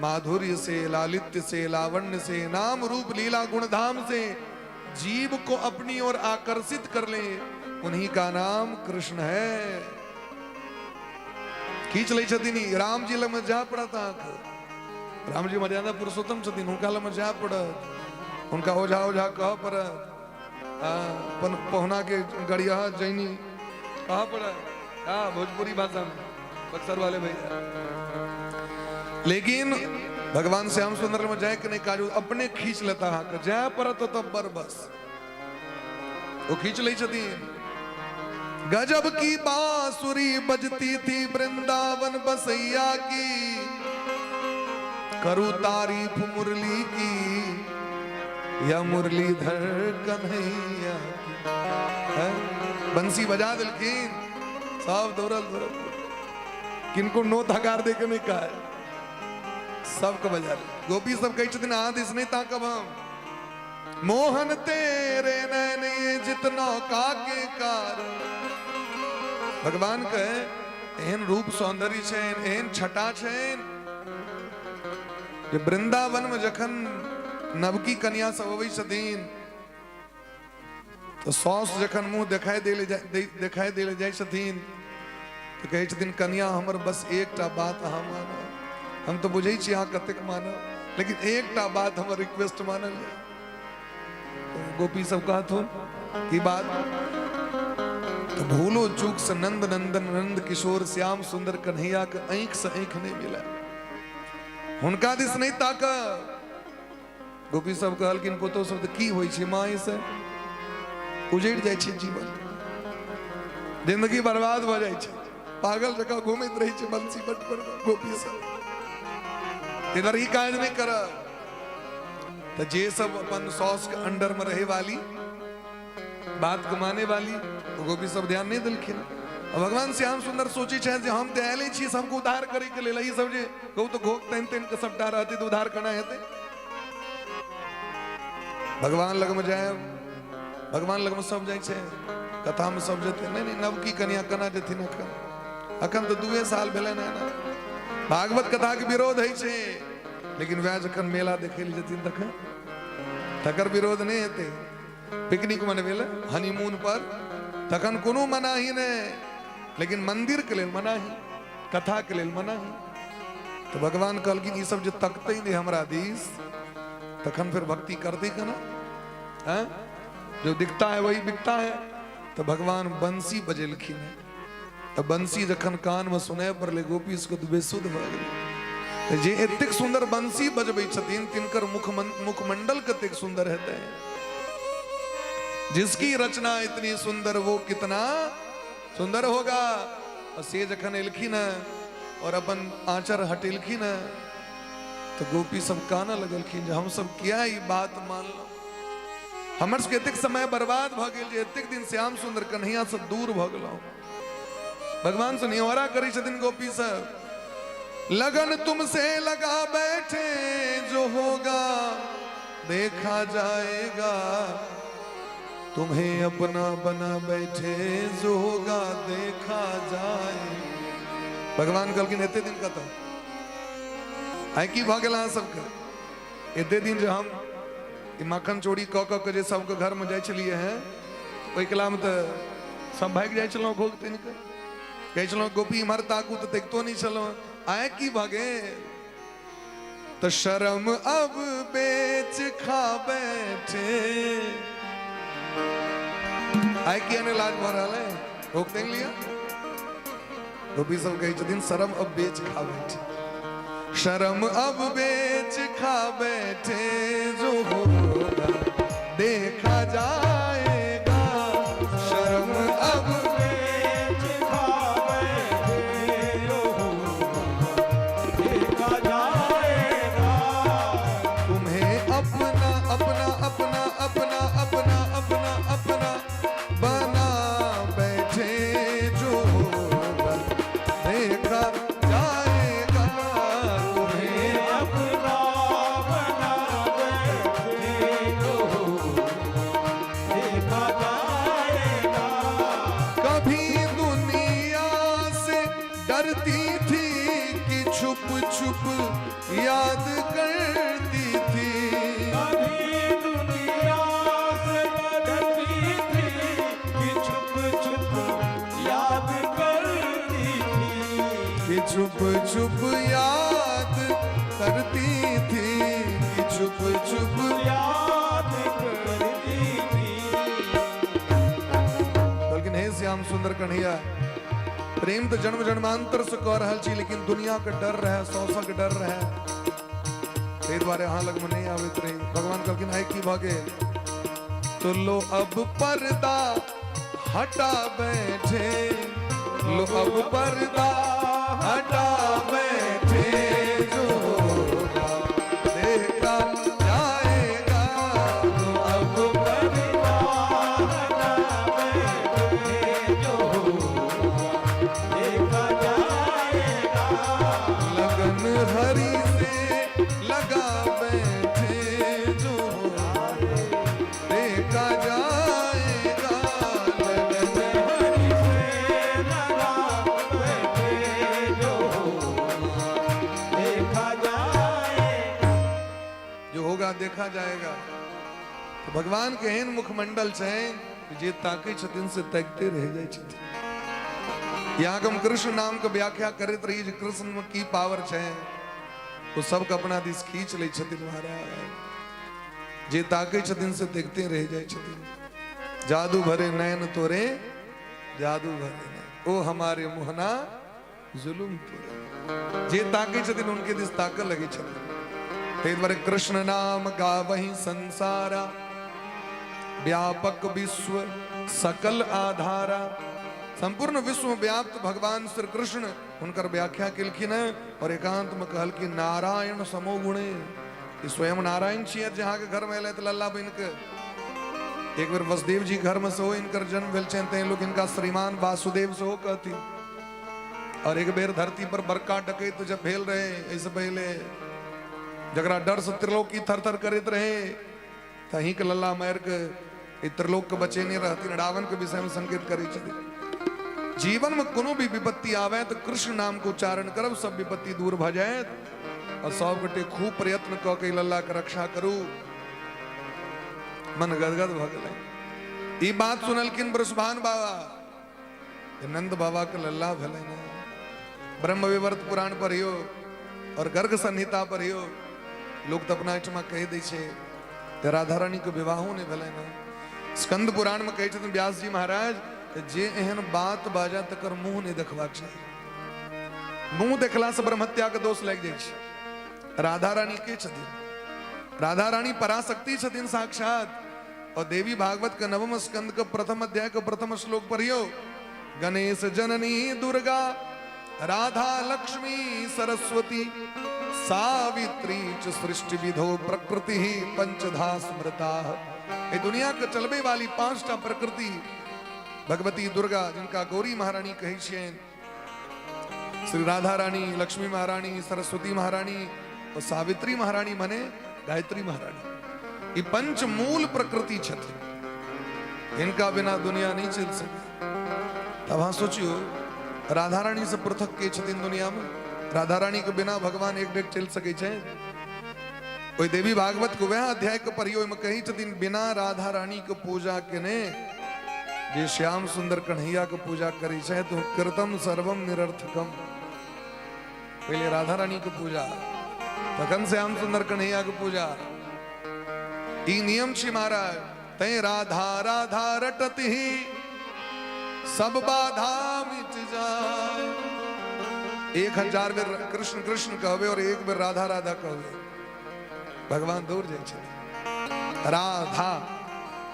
माधुर्य से, लालित्य से, लावण्य से, नाम रूप लीला गुण धाम से जीव को अपनी ओर आकर्षित कर ले, उन्हीं का नाम कृष्ण है। खींच लै छथिन ई। राम जी लगमे जाय पड़त अहाँके, राम जी मर्यादा पुरुषोत्तम छथिन, हुनका लगमे जाय पड़त, हुनका ओझा ओझा कहऽ पड़त, अपन पहुना के गरिया जैनी कहा पड़त, हाँ भोजपुरी भाषा में बक्सर वाले भैया। लेकिन भगवान श्याम सुंदर में जाए के नहीं काज, अपने खींच लेता अहाँके, जाय पड़त तब बर बस वो खींच लै छथिन। गजब की बांसुरी बजती थी वृंदावन बसैया की, करूं तारीफ मुरली की या मुरलीधर कन्हैया की। हैं? बंसी बजा दिलखिन, सब दौड़ल दौड़ल, किनको नोत हकार दे के नहीं कहा, सबके बजा ले। गोपी सब कहै छथिन अहाँ दिस नहीं ताकब हम। मोहन तेरे नैन ये जितना काके कारण। भगवान कहे एहन रूप सौंदर्य छनि, एहन छटा छनि जे वृंदावन में जखन नवकी कन्या सब अबै छथिन तऽ साउस जखन मुंह देखाई दै देखाई दै जाइ छथिन तऽ कहै छथिन कन्या हमर बस एकटा बात अहाँ मानब, हम तऽ बुझै छी अहाँ कतेक मानब, लेकिन एकटा बात हमर रिक्वेस्ट मानल जाय। गोपी सब कहथुन की बात? तो भूलो चूक से नंद नंदन नंद किशोर श्याम सुंदर कन्हैया के आंखि से आंखि नहीं मिला, हुनका दिस नहीं ताक। गोपी सब कहलखिन पुतोह सब तऽ की होइ छै माँ, से उजड़ि जाइ छै जीवन, जिंदगी बर्बाद भऽ जाइ छै, पागल जकाँ घूमैत रहै छै बंसी बट पर गोपी सब। इधर ई काज नहीं करब। तऽ जे सब अपन साउस के अंडर में रहे वाली बात के माने वाली, तो गोपी सब ध्यान नहीं देलखिन। आ भगवान श्याम सुंदर सोचे छथि जे हम तऽ आयले छी सबके उद्धार करे के लेल, ई सब जे कहू तऽ घोघ तानि तानि के सबटा रहतै तऽ उद्धार केना हेतै। भगवान लगमे जायब, भगवान लगमे सब जाइ छै, कथा में सब जेतै, नहीं नहीं नवकी कन्या केना जेथिन अखन, अखन तऽ 2 साल भेलनि हेँ ने। भागवत कथा के विरोध होइ छै, लेकिन वएह जखन मेला देखै लए जेथिन तखन तकर विरोध नहीं हेतै। पिकनिक मनबै लए हनीमून पर तखन कोनो मनाही नहि। लेकिन मंदिर के लेल मनाही, कथा के लेल मनाही। तऽ भगवान कहलखिन ई सब जे तकतै नहि हमरा दिस तखन फेर भक्ति करतै केना? हैं? जो दिखता है वही बिकता है। तऽ भगवान बंसी बजेलखिन है। तऽ बंसी जखन कान में सुनाय पड़लै गोपी सबके तऽ बेसुध भऽ गेलै। तऽ जे एतेक सुन्दर बंसी बजबै छथिन तिनकर मुखमंडल कतेक सुन्दर हेतै। जिसकी रचना इतनी सुंदर वो कितना सुंदर होगा। और से जखन एलखिन है और अपन आंचर हटेलखिन है तो गोपी सब कानऽ लगलखिन जे हम सब किया ई बात मानलहुँ, हमर सबके एतेक समय बर्बाद भऽ गेल जे एतेक दिन श्याम सुंदर कन्हैया से दूर भऽ गेलहुँ। भगवान से निहोरा करै छथिन गोपी सब, लगन तुमसे लगा बैठे जो होगा देखा जाएगा, तुम्हें अपना बना बैठे जो होगा देखा जाए। भगवान कहलखिन एते दिन कतऽ आइ की भऽ गेल अहाँ सबके? एते दिन जे हम ई माखन चोरी कऽ कऽ के जे सबके घरमे जाइ छलियै हेँ ओहि कलामे तऽ सब भागि जाइ छलहुँ घोघ तानि कऽ, कहै छलहुँ गोपी इम्हर ताकू तऽ तकितो नहि छलहुँ। आइ की भऽ गेल? तऽ शरम अब बेच खा बैठे। आइ किया नहि लाज भऽ रहल है? घोघ तानि लिअ। गोपी सब कहै छथिन शरम अब बेच खा बैठे, शरम अब बेच खा बैठे जो होगा देखा जाएगा, शरम अब बेच खा बैठे जो होगा देखा जाएगा। तुम्हें अपना अपना अपना अपना अपना अपना अपना बना बैठे जो होगा देखा जाएगा, तुम्हें अपना बना बैठे जो होगा देखा जाएगा। कभी दुनिया से डरती थी कि छुप छुप याद करती थी, कभी दुनिया से डरती थी कि छुप छुप याद करती थी, कि छुप छुप याद करती थी, कि छुप छुप याद करती थी। कहलखिन हे श्याम सुंदर कन्हैया, प्रेम तऽ जन्म जन्मांतर से कऽ रहल छी लेकिन दुनिया के डर रहे, सौसक डर रहे, ताहि दुआरे अहाँ लगमे नहि आबैत रही। भगवान कहलखिन आइ की भऽ गेल? तो लो अब पर्दा हटा बैठे, लो अब पर्दा हटा बैठे जो होगा देखा जाएगा, लो अब पर्दा हटा बैठे जो होगा देखा जाएगा। लगन हरि से लगा बैठे जो होगा देखा जाएगा, लगन हरि से लगा बैठे जो होगा देखा जाएगा। जो होगा देखा जाएगा। तो भगवान के एहन मुखमंडल छनि जे ताकै छथिन से ताकिते रहि जाइ छथिन। यहाँ हम कृष्ण नाम के व्याख्या करैत रही जे कृष्ण में की पावर छै, ओ सबके अपना दिस खींच लै छथिन महाराज। जे ताकै छथिन से देखते रहि जाइ छथिन। जादू भरे नयन तोरे, जादू भरे नयन, ओ हमारे मोहना जुलुम तोरे। जे ताकै छथिन उनके दिस ताकऽ लगै छथिन। ताहि दुआरे कृष्ण नाम गावहि संसारा, व्यापक विश्व सकल आधारा। संपूर्ण विश्व में व्याप्त भगवान श्री कृष्ण हुनकर व्याख्या केलखिन है और एकांत में कहलखिन नारायण समो गुणे। ई स्वयं नारायण छियै जे अहाँके घर में एलै तऽ लल्ला बनि के। एक बेर वसुदेव जी घर में सेहो हिनकर जन्म भेल छनि, तैं लोक हिनका श्रीमान वासुदेव सेहो कहथिन। और एक बेर धरती पर बड़का डकैत जब भेल रहे, एहिसँ पहिले जकरा डर से त्रिलोकी थर थर करैत रहे, तऽ अहींके लल्ला मारि के ई त्रिलोक के बचेने रहथिन। रावण के विषय में संकेत करै छथिन। जीवन में कोनो भी विपत्ति आवे तो कृष्ण नाम के उच्चारण करब, सब विपत्ति दूर भऽ जायत। और सब गोटे खूब प्रयत्न कऽ के लल्ला के रक्षा करू। मन गदगद भऽ गेलै। ई बात सुनलखिन वृषभान बाबा। जे नंद बाबाके लल्ला भेलनि। ब्रह्मविवर्त पुराण पढ़ियौ और गर्ग संहिता पढ़ियौ, लोक तऽ अपना एहिठमा कहि दै छै जे राधा रानीके विवाहो नहि भेलनि। स्कंद पुराणमे कहै छथिन व्यास जी महाराज जे एहन बात बाजा तकर मुँह नहि देखबाक चाही। मुँह देखलासँ ब्रह्महत्याके दोष लागि जाइ छै। राधा रानी के छथिन? राधा रानी पराशक्ति छथिन साक्षात। और देवी भागवत के नवम स्कंद के प्रथम अध्याय के प्रथम श्लोक पढ़ियो, गणेश जननी दुर्गा राधा लक्ष्मी सरस्वती सावित्री च सृष्टि विधो प्रकृति पंचधा स्मृता। ये दुनिया के चलबे वाली पांचटा प्रकृति भगवती दुर्गा, जिनका गौरी महारानी कहै छियनि, श्री राधा रानी, लक्ष्मी महारानी, सरस्वती महारानी और सावित्री महारानी मने गायत्री महारानी, ई पंच मूल प्रकृति छथिन, हिनका बिना दुनिया नहीं चलि सके। तब अहाँ सोचियो, राधा रानी से पृथक के छथिन दुनिया में? राधा रानी के बिना भगवान एक डेग चलि सकै छै? ओहि देवी भागवत के वएह अध्याय के पढ़ियो, ओहिमे कहै छथिन बिना राधा रानी के पूजा केने जे श्याम सुंदर कन्हैया के पूजा करै छै तो कृतम सर्वम निरर्थकम। पहिले राधा रानी के पूजा, तखन श्याम सुंदर कन्हैया के पूजा। ई नियम छी महाराज। तैं राधा राधा रटत ही सब बाधा मिट जाए। 1000 बेर कृष्ण कृष्ण कहबे और एक बेर राधा राधा कहबे, भगवान दौड़ जाइ छथिन। राधा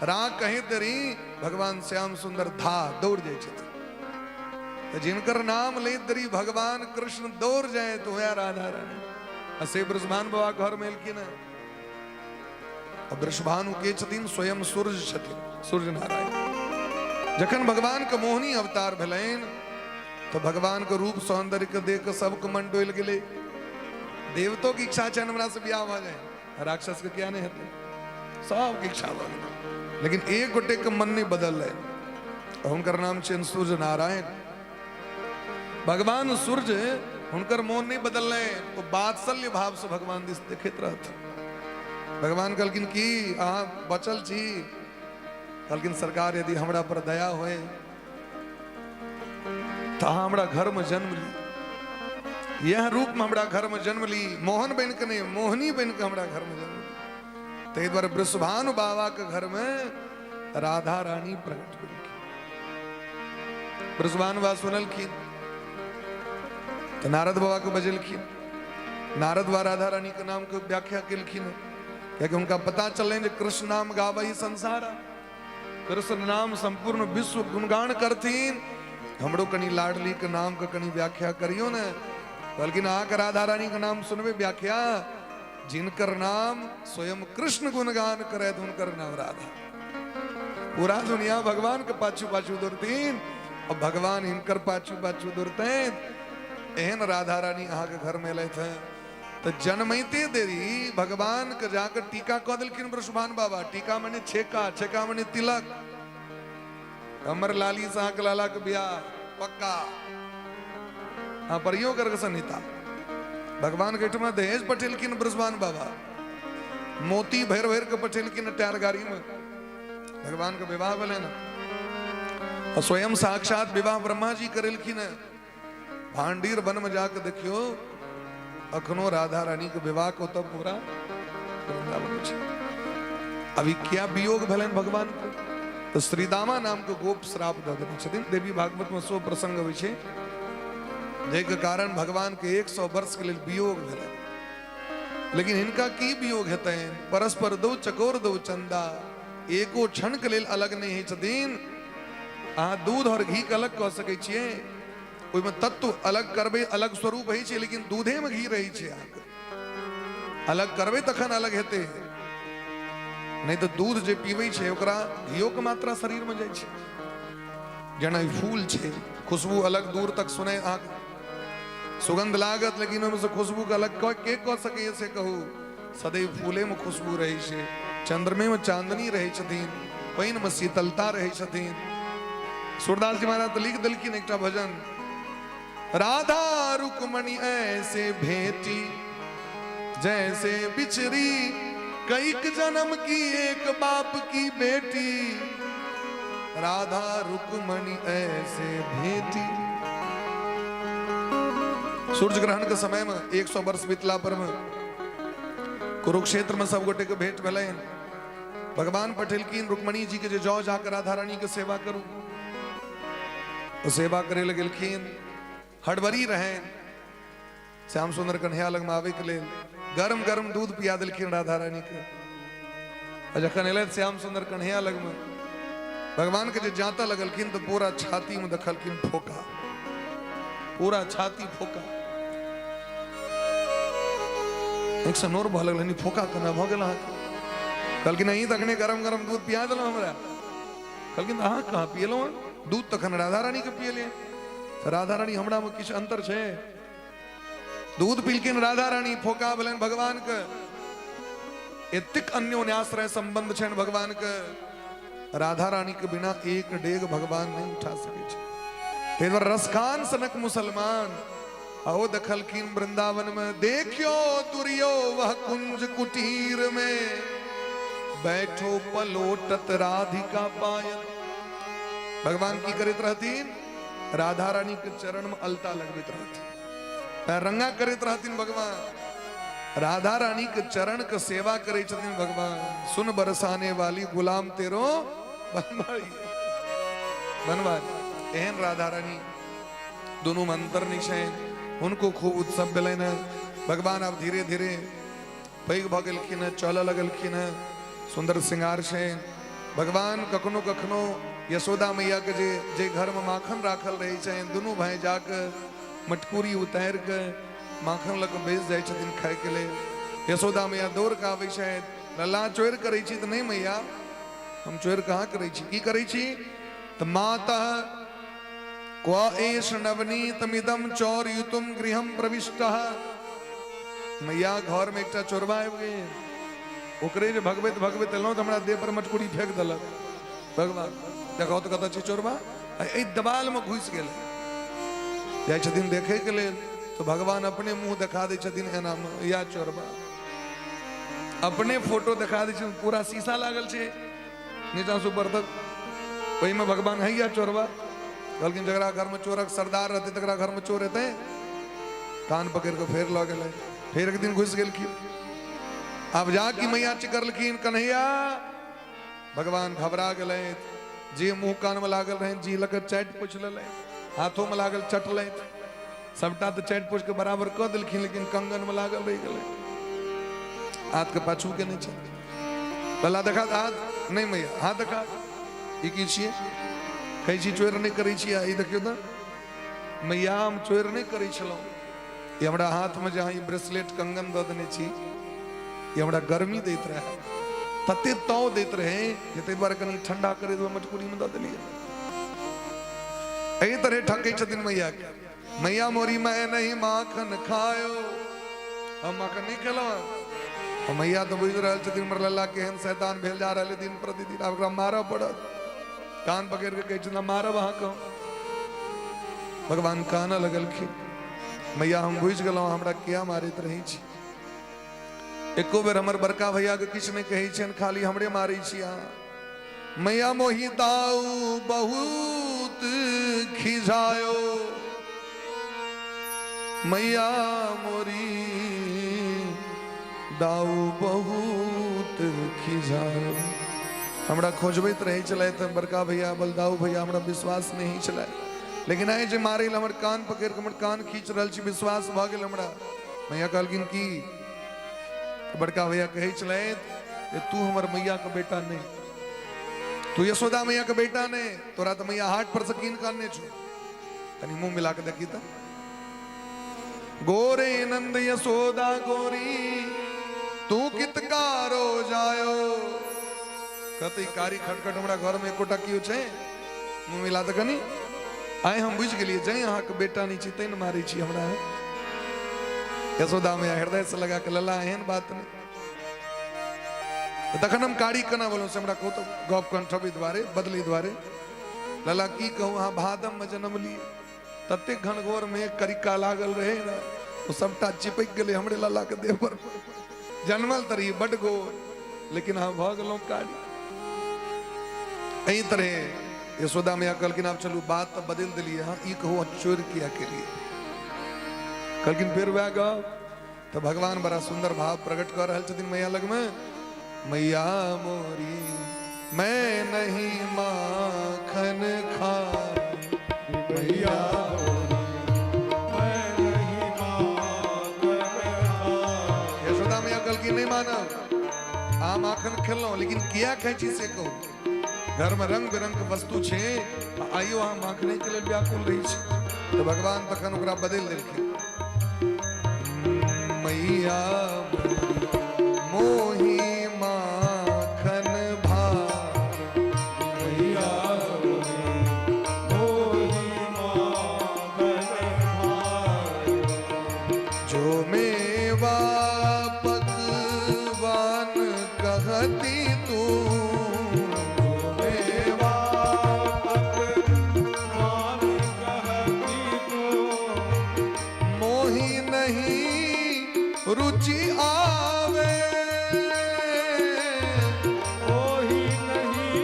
रा कहैत रही भगवान श्याम सुंदर धा दौड़ जाइ छथिन। तऽ जिनकर नाम लैत रही भगवान कृष्ण दौड़ जाए तो वएह राधा रानी। आ से वृषभानु बाबा घर में एलखिन हँ। आ वृषभानु के छथिन? स्वयं सूर्य छथिन, सूर्य नारायण। जखन भगवान के मोहिनी अवतार भेलनि तऽ भगवान के रूप सौंदर्य के देख के सबके मन डोलि गेलै। देवतो के इच्छा छनि हमरा से बियाह भऽ जाय, राक्षस के किया नहि हेतै, सबके इच्छा भऽ गेलै। लेकिन एक गोटे के मन नहि बदललै, हुनकर नाम छनि सूर्य नारायण। भगवान सूर्य हुनकर मोन नहि बदललै, ओ वात्सल्य भाव से भगवान दिस देखैत रहथिन। भगवान कहलखिन की अहाँ बचल छी? कहलखिन सरकार यदि हमरा पर दया होए तऽ अहाँ हमरा घर में जन्म ली, यह रूप में हमरा घर में जन्म ली, मोहन बन के नहीं, मोहनी बन के हमरा घर में जन्म ली। ताहि दुआरे वृषभानु बाबा के घर में राधा रानी प्रकट भेलखिन। वृषभानु बाबा सुनलखिन तऽ नारद बाबा के बजेलखिन। नारद बाबा राधा रानी के नाम के व्याख्या केलखिन, कियाकि हुनका पता चलनि जे कृष्ण नाम गावही संसारा, कृष्ण नाम संपूर्ण विश्व गुणगान करथिन, हमरो कनी लाडली के नाम के कनी व्याख्या करियो ने। कहलखिन अहाँके राधा रानी के नाम सुनबे व्याख्या? जिनकर नाम स्वयं कृष्ण गुणगान करे हुनकर नाम राधा। पूरा दुनिया भगवान के पाछू पाछू दौड़थिन और भगवान हिनकर पाछू पाछू दौड़ते। एहन राधा रानी अहाँके घर में एलथि हैं तऽ जन्मैते देरी भगवान के जाकर टीका कऽ देलखिन वृषभान बाबा। टीका मने छेका, छेका मने तिलक। हमर लाली से अहाँके लाला के बियाह पक्का। हाँ पढ़ियो गर्ग संहिता। भगवान के एहिठमा दहेज पठेलखिन वृषभान बाबा, मोती भरि भरि के पठेलखिन टायर गाड़ी में। भगवान के विवाह भेलनि और स्वयं साक्षात विवाह ब्रह्मा जी करेलखिन। भांडीर वन में जाके देखियो अखनो राधा रानी के विवाह को तब पूरा वृंदावन छै। अभी क्या वियोग भेलनि भगवान के? तो श्रीदामा नाम के गोप श्राप दऽ देने छथिन। देवी भागवत में सो प्रसंग होइ छै जाहिके कारण भगवान के 100 वर्ष के लेल वियोग भेलनि। लेकिन हिनका की वियोग हेतनि? परस्पर दो चकोर दो चंदा, एको क्षण के लेल अलग नहि होइ छथिन। अहाँ दूध और घी के अलग कऽ सकै छियै, ओहिमे तत्व अलग करबै अलग स्वरूप होइ छै, लेकिन दूधे में घी रहै छै। अहाँके अलग करबै तखन अलग हेतै, नहि तऽ दूध जे पीबै छै ओकरा घियो के मात्रा शरीर में जाइ छै। जेना ई फूल छै, खुशबू अलग दूर तक सुनै अहाँके सुगंध लागत, लेकिन ओहिमे से खुशबू के अलग के कऽ सकैए से कहू? सदैव फूले में खुशबू रहै छै, चंद्रमे में चांदनी रहै छथिन, पानि में शीतलता रहै छथिन। सूरदास जी महाराज तऽ लिख देलखिन एकटा भजन, राधा रुक्मणी ऐसे भेटी जैसे बिछड़ी, कईक जन्म की एक बाप की बेटी। राधा रुक्मणी ऐसे भेटी। सूर्य ग्रहण के समय में 100 वर्ष बीतला पर में कुरुक्षेत्र में सब गोटे के भेंट भेलनि। भगवान पठेलखिन रुक्मणी जी के जे जाओ जाकर राधा रानी के सेवा करू। ओ सेवा करे लए गेलखिन, हड़बड़ी रहनि। श्याम सुंदर कन्हैया लग में आवे के लेल गरम गरम दूध पिया देलखिन राधा रानी के। आ जखन एलथि श्याम सुंदर कन्हैया लग में, भगवान के जे जाता लगलखिन तो पूरा छाती में देखलखिन फोका, पूरा छाती फोका। एक सौ नोर भऽ लगलनि, फोका केना भऽ गेल अहाँके? कहलखिन अहीं तखने गरम गरम दूध पिया देलहुँ हमरा। कहलखिन अहाँ कहाँ पियलहुँ हन? दूध तखन राधा रानी के पियलियै। तऽ राधा रानी हमरा में किछु अंतर छै? दूध पीलखिन राधा रानी, फोका भेलनि भगवान के। एतेक अन्योन्याश्रय संबंध छनि भगवान के, राधा रानी के बिना एक डेग भगवान नहीं उठा सकै छै। ताहि दुआरे रसखान सनक मुसलमान आओ देखलखिन वृंदावन में, देखियो दुर्यो वह कुंज कुटीर में, बैठो पलोटत राधिका पायन। भगवान की करैत रहथिन? राधा रानी के चरण में अलता लगबैत रहथिन, रंगा करैत रहथिन भगवान। राधा रानी के चरण के सेवा करै छथिन भगवान। सुन बरसाने वाली गुलाम तेरो बनवारी बनवारी। एहन राधा रानी दुनू में अंतर नहीं छै। हुनको खूब उत्सव भेलनि। भगवान आब धीरे धीरे पैघ भऽ गेलखिन हँ, चलऽ लगलखिन हँ, सुन्दर श्रृंगार छै। भगवान कखनो कखनो यशोदा मैया के जे जे घर में माखन राखल रहै छनि, दुनू भाई जाके मटकूरी उतारि के माखन लऽ कऽ बैस जाइ छथिन खायके लेल। यशोदा मैया दौड़ कऽ आबै छथि, लल्ला चोरि करै छी? तऽ नहि मैया, हम चोरि कहाँ करै छी, की करै छी? तऽ माता क्व एष नवनीतमिदं चौरयुतुम गृहम प्रविष्टः। मैया घर में एकटा चोरबा आबि गेल, ओकरे जे भगबैत भगबैत एलहुँ तऽ हमरा देह पर मटकुरी फेंक देलक। भगवान देखो तऽ कतऽ छै चोरबा, एहि देवाल में घुसि गेल। जाइ छथिन देखै के लेल तऽ भगवान अपने मुंह देखा दै छथिन एना में, या चोरबा अपने फोटो देखा दै छथिन। पूरा शीशा लागल छै नीचा से ऊपर तक, ओहिमे भगवान है या चोरबा। कहलखिन जकरा घर में चोरक सरदार रहतै तकरा घर में चोर हेतै। कान पकड़ के फेर लऽ गेलै, फेर एक दिन घुसि गेलखिन। आब जा की मैया चिकरलखिन कन्हैया, भगवान घबरा गेलै। जे मुंह कान में लागल रहनि जी लऽ कऽ चाटि पोछि लेलनि, हाथों में लागल चटलथि, सबटा तऽ चाटि पोछि के बराबर कऽ देलखिन, लेकिन कंगन में लागल रहि गेलै, हाथ के पाछू के नहि छै। लला देखा हाथ, नहि मैया हाथ देखा, ई की छियै? कहै छी चोरि नहि करै छी, ई देखियौ तऽ मैया हम चोरि नहि करै छलहुँ, ई हमरा हाथमे जे अहाँ ई ब्रेसलेट कंगन दऽ देने छी, ई हमरा गर्मी दैत रहै, तते ताव दैत रहै जे ताहि दुआरे कनि ठंडा करै दुआरे मटकुरीमे दऽ देलियै। एहि तरहे ठकै छथिन मैया के। मैया मोरी मैं नहीं माखन खायो, हम माखन नहीं खेलहुँ। मैया तऽ बुझि रहल छथिन हमर लल्ला केहन शैतान भेल जा रहल दिन प्रतिदिन, आब ओकरा मारऽ पड़त। कान पकड़ि कऽ कहै छथिन मारब अहाँके। भगवान कानऽ लगलखिन, मैया हम बुझि गेलहुँ हमरा किया मारैत रहै छी, एको बेर हमर बड़का भैया के किछु नहि कहै छियनि, खाली हमरे मारै छी अहाँ। मैया मोहि दाऊ बहुत खिझायो, मैया मोरी दाऊ बहुत खिझायो। हमरा खोजबैत रहै छलथि बड़का भैया बलदाऊ भैया, हमरा विश्वास नहि छलै, लेकिन आइ जे मारै लए हमर कान पकड़ि कऽ हमर कान खींच रहल छी, विश्वास भऽ गेल हमरा। मैया कहलखिन की? बड़का भैया कहै छलथि जे तू हमर मैया के बेटा नहि, तू यशोदा मैया के बेटा नहि, तोरा तऽ मैया हाट पर से कीन कऽ अनने छौ, कनि मुंह मिला के देखी तऽ। गोरे नंद यशोदा गोरी तू कितकारो जायो। कहते कारी खटखट हमरा घर में एकोटा कियो छै? मुंह मिला तऽ कनि। आइ हम बुझि गेलियै जै अहाँके बेटा नहि छी तैं ने मारै छी हमरा। यशोदा मैया हृदय से लगा के लला एहन बात नहि, तखन हम कारी केना बोलहुँ से हमरा कहू तऽ गप कंठबै दुआरे बदलै दुआरे। लला की कहू, अहाँ भादम में जन्म लिए, ततेक घनघोर में करिका लागल रहे ने, ओ सबटा चिपकि गेलै हमरे लला के देह पर। जन्मल तऽ रही बड गोर, लेकिन अहाँ भऽ गेलहुँ कारी। एहि तरहे यशोदा मैया कहलखिन आब चलू बात तऽ बदलि देलियै हँ, ई कहू अहाँ चोरि किया केलियै? कहलखिन फेर वएह गप। तऽ भगवान बड़ा सुंदर भाव प्रकट कऽ रहल छथिन मैया लगमे। मैया मोरी मैं नहीं माखन खा, मैया मैं नहीं माखन खा। यशोदा मैया कहलखिन नहीं मानब, अहाँ माखन खेलहुँ लेकिन किया खाइ छी से कहू। घर में रंग बिरंग के वस्तु छै, आइयो अहाँ माखने के लेल व्याकुल रहै छी। तऽ भगवान तखन ओकरा बदलि देलखिन। मैया मोही माखन भार, मैया मोही माखन भार। जो मेवा पकवान कहती तू, मेवा पकवान कहती तू, मोही नहीं रुचि आवे, मोही नहीं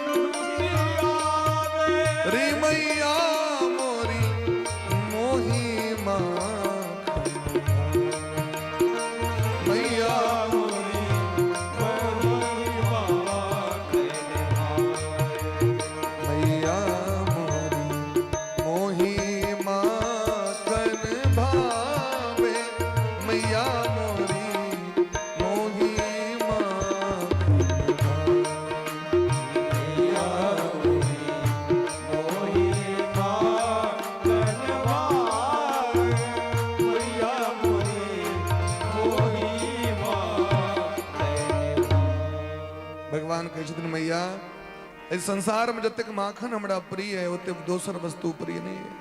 रुचि आवे। रे मैया मोरी मोही माखन, मैया मोरी मोही माखन भार। मैया मोरी मोही माखन भावे, मैया मोरी मोही माखन भावे। मैया मोरी मोही माखन भार। मैया मोरी मोही माखन भार। भगवान कहै छथिन मैया एहि संसारमे जतेक माखन हमरा प्रिय है ओतेक दोसर वस्तु प्रिय नहीं है।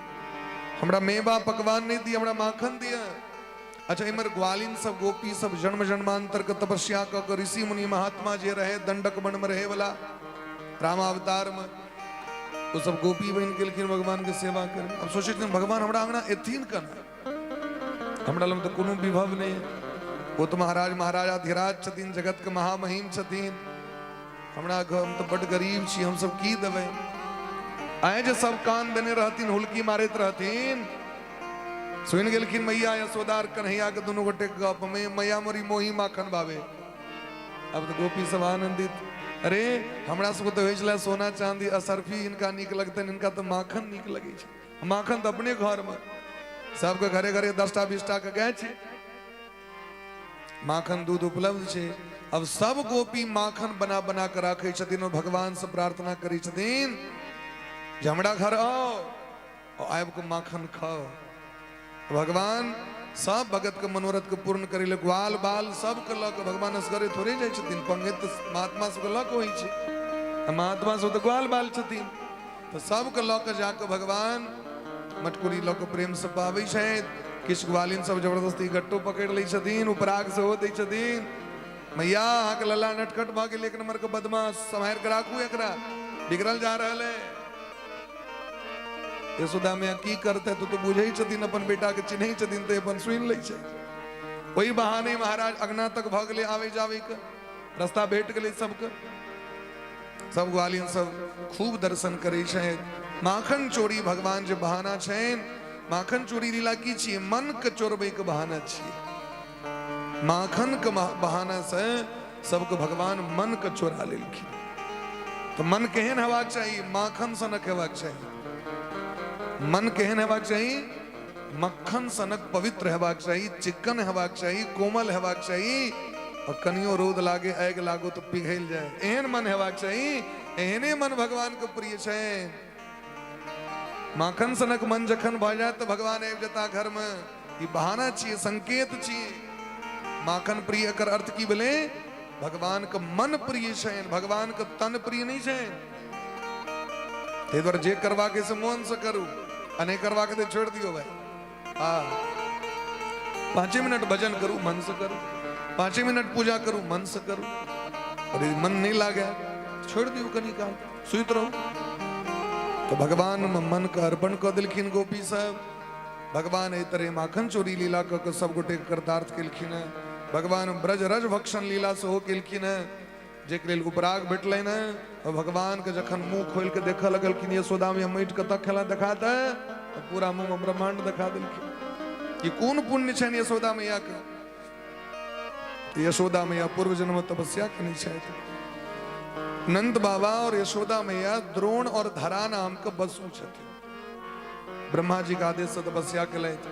हमरा मेवा पकवान नहीं दिया, हमरा माखन दिया। अच्छा इमर ग्वालिन सब गोपी सब जन्म जन्मांतर के तपस्या क के ऋषि मुनि महात्मा जे रहे दंडक वन में रहे वाला रामावतार में, वो सब गोपी बनि गेलखिन भगवान के सेवा करे। अब सोचै छथिन भगवान हमरा अंगना एथिन केना, हमरा लग तऽ कोनो विभव नहीं है। वो तऽ महाराज महाराजाधिराज छथिन, जगत के महामहिम छथिन, हमरा घर हम तऽ बड्ड गरीब छी, हम सब की देबै। आए जे सब कान देने रहथिन, हुलकी मारैत रहथिन, सुनि गेलखिन मैया यशोदा और कन्हैया के दुनू गोटे के गप में मैया मोरी मोही माखन भावे। अब तऽ गोपी सब आनंदित, अरे हमरा सबके तऽ होइ छलै सोना चांदी असरफी हिनका नीक लगतनि, हिनका तऽ माखन नीक लगै छै। माखन तऽ अपने घरमे सबके घरे घरे 10टा 20टा के गाय छै, माखन दूध उपलब्ध छै। अब सब गोपी माखन बना बना के राखै छथिन और भगवान से प्रार्थना करै छथिन जे हमरा घर आओ और आबि के माखन खाओ। भगवान सब भगत के मनोरथ के पूर्ण करै लए ग्वाल बाल सबके लऽ के भगवान असगरे थोड़े जाइ छथिन, पंगत महात्मा सबके लऽ के होइ छै, आ महात्मा सब तऽ ग्वाल बाल छथिन, तऽ सबके लऽ के जाके भगवान मटकुरी लऽ के प्रेम से पाबै छथि। किछु ग्वालिन सब जबरदस्ती गट्टो पकड़ि लै छथिन, उपराग सेहो दै छथिन। मैया अहाँके लल्ला नटखट भऽ गेल, एक नंबर के बदमाश, सम्हारि के राखू एकरा, बिगड़ल जा रहल है। यशोदा मैया की करते तो बुझै छथिन, अपन बेटा के चिन्है छथिन, तऽ अपन सुनि लै छै। ओहि बहाने महाराज अगना तक भऽ गेलै, आबै जाबै के रास्ता भेट गेलै सबके। सब ग्वालिन सब खूब दर्शन करै छथि। माखन चोरी भगवान जे बहाना छनि, माखन चोरी लीला की छियै? मन के चोरबै के बहाना छियै। माखन के बहाना से सबके भगवान मन के चोरा लेलखिन। तऽ मन केहन हेबाक चाही? माखन सनक हेबाक चाही। मन केहन हेबाक चाही? मक्खन सनक पवित्र हेबाक चाही, चिकन हेबाक चाही, कोमल हेबाक चाही, और कनियो रौद लागे आगि लागो तो पिघल जाए, एहन मन हेबाक चाही। एहने मन भगवान के प्रिय छै। माखन सनक मन जखन भऽ जायत तऽ भगवान आबि जेता घर में। ई बहाना छियै, संकेत छियै। माखन प्रिय एकर अर्थ की भेलै? भगवान के मन प्रिय छनि, भगवान के तन प्रिय नहीं छनि। ताहि दुआरे जे करबाक से मोन से करू, आ नहीं करबाक तऽ छोड़ि दियौ भाई। हाँ, 5 मिनट भजन करू मन से करू, 5 मिनट पूजा करू मन से करू, और यदि मन नहीं लागे छोड़ि दियौ, कनी काल सुति रहू। तो भगवान में मन के अर्पण कऽ देलखिन गोपी सब। भगवान एहि तरह माखन चोरी लीला कऽ के सब गोटे के कृतार्थ केलखिन हैं। भगवान ब्रज रज भक्षण लीला सेहो केलखिन हैं। जाहिके लेल उपराग भेटलनि हेँ। आ भगवानके जखन मुँह खोलि कऽ देखऽ लगलखिन यशोदा मैया, माटि कतऽ खेला देखा दे, तऽ पूरा मुँहमे ब्रह्मांड देखा देलखिन। ई कोन पुण्य छनि यशोदा मैयाके? यशोदा मैया पूर्व जन्म तपस्या केने छथि। नंद बाबा और यशोदा मैया द्रोण और धरा नाम के बसु छथिन। ब्रह्मा जी के आदेश से तपस्या केलथि।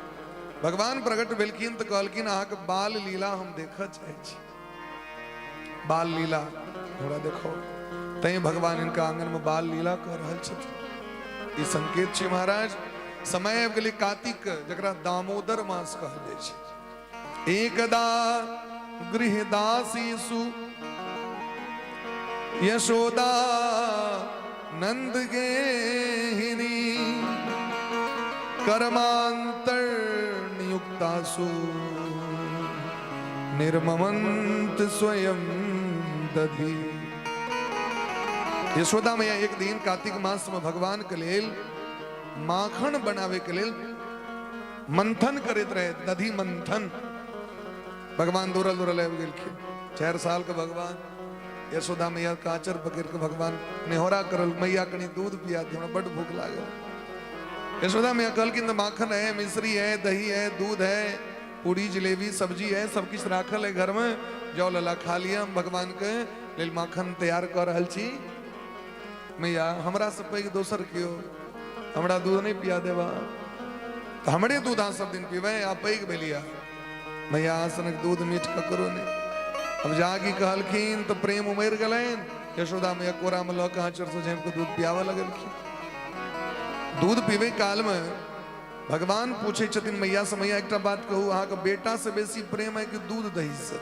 भगवान प्रकट भेलखिन तऽ कहलखिन अहाँके बाल लीला हम देखऽ चाहै छी, बाल लीला हमरा देखो। तैं भगवान हिनका आंगन में बाल लीला कऽ रहल छथिन। ई संकेत छै महाराज। समय आबि गेलै कार्तिक, जकरा दामोदर मास कहल जाइ छै। एकदा गृहदासीसु यशोदा नंद गेहिनी कर्मांतर नियुक्तासु निर्ममंत स्वयं दधि। यशोदा मैया एक दिन कार्तिक मास में भगवान के लेल माखन बनावे के लेल मंथन करैत रहे, दधि मंथन। भगवान दौड़ल दौड़ल आबि गेलखिन। 4 साल के भगवान, यशोदा मैया काचर पकड़ के भगवान नेहोरा करल, मैया कनी दूध पिया दी, हमरा बड भूख लागल। यशोदा मैया कहलखिन तऽ माखन है, मिश्री है, दही है, दूध है, पूरी जलेबी सब्जी है, सब किछु राखल है घर में, जाओ लला खा लिअ, हम भगवान के लेल माखन तैयार कऽ रहल छी। मैया हमरा से पैघ दोसर केओ हमरा दूध नहीं पिया देबा, तऽ हमरे दूध अहाँ सब दिन पीबै, आ पैघ भेलिया मैया सनक दूध मीठ ककरो नहीं। अब जागी कहलखिन तऽ प्रेम उमड़ि गेलनि। यशोदा मैया कोरा में लऽ कऽ आँचर से झाँपि कऽ दूध पियाबऽ लगलखिन। दूध पीबै काल में भगवान पूछै छथिन मैया से, मैया एकटा बात कहू, अहाँके बेटा से बेसी प्रेम है कि दूध दही से?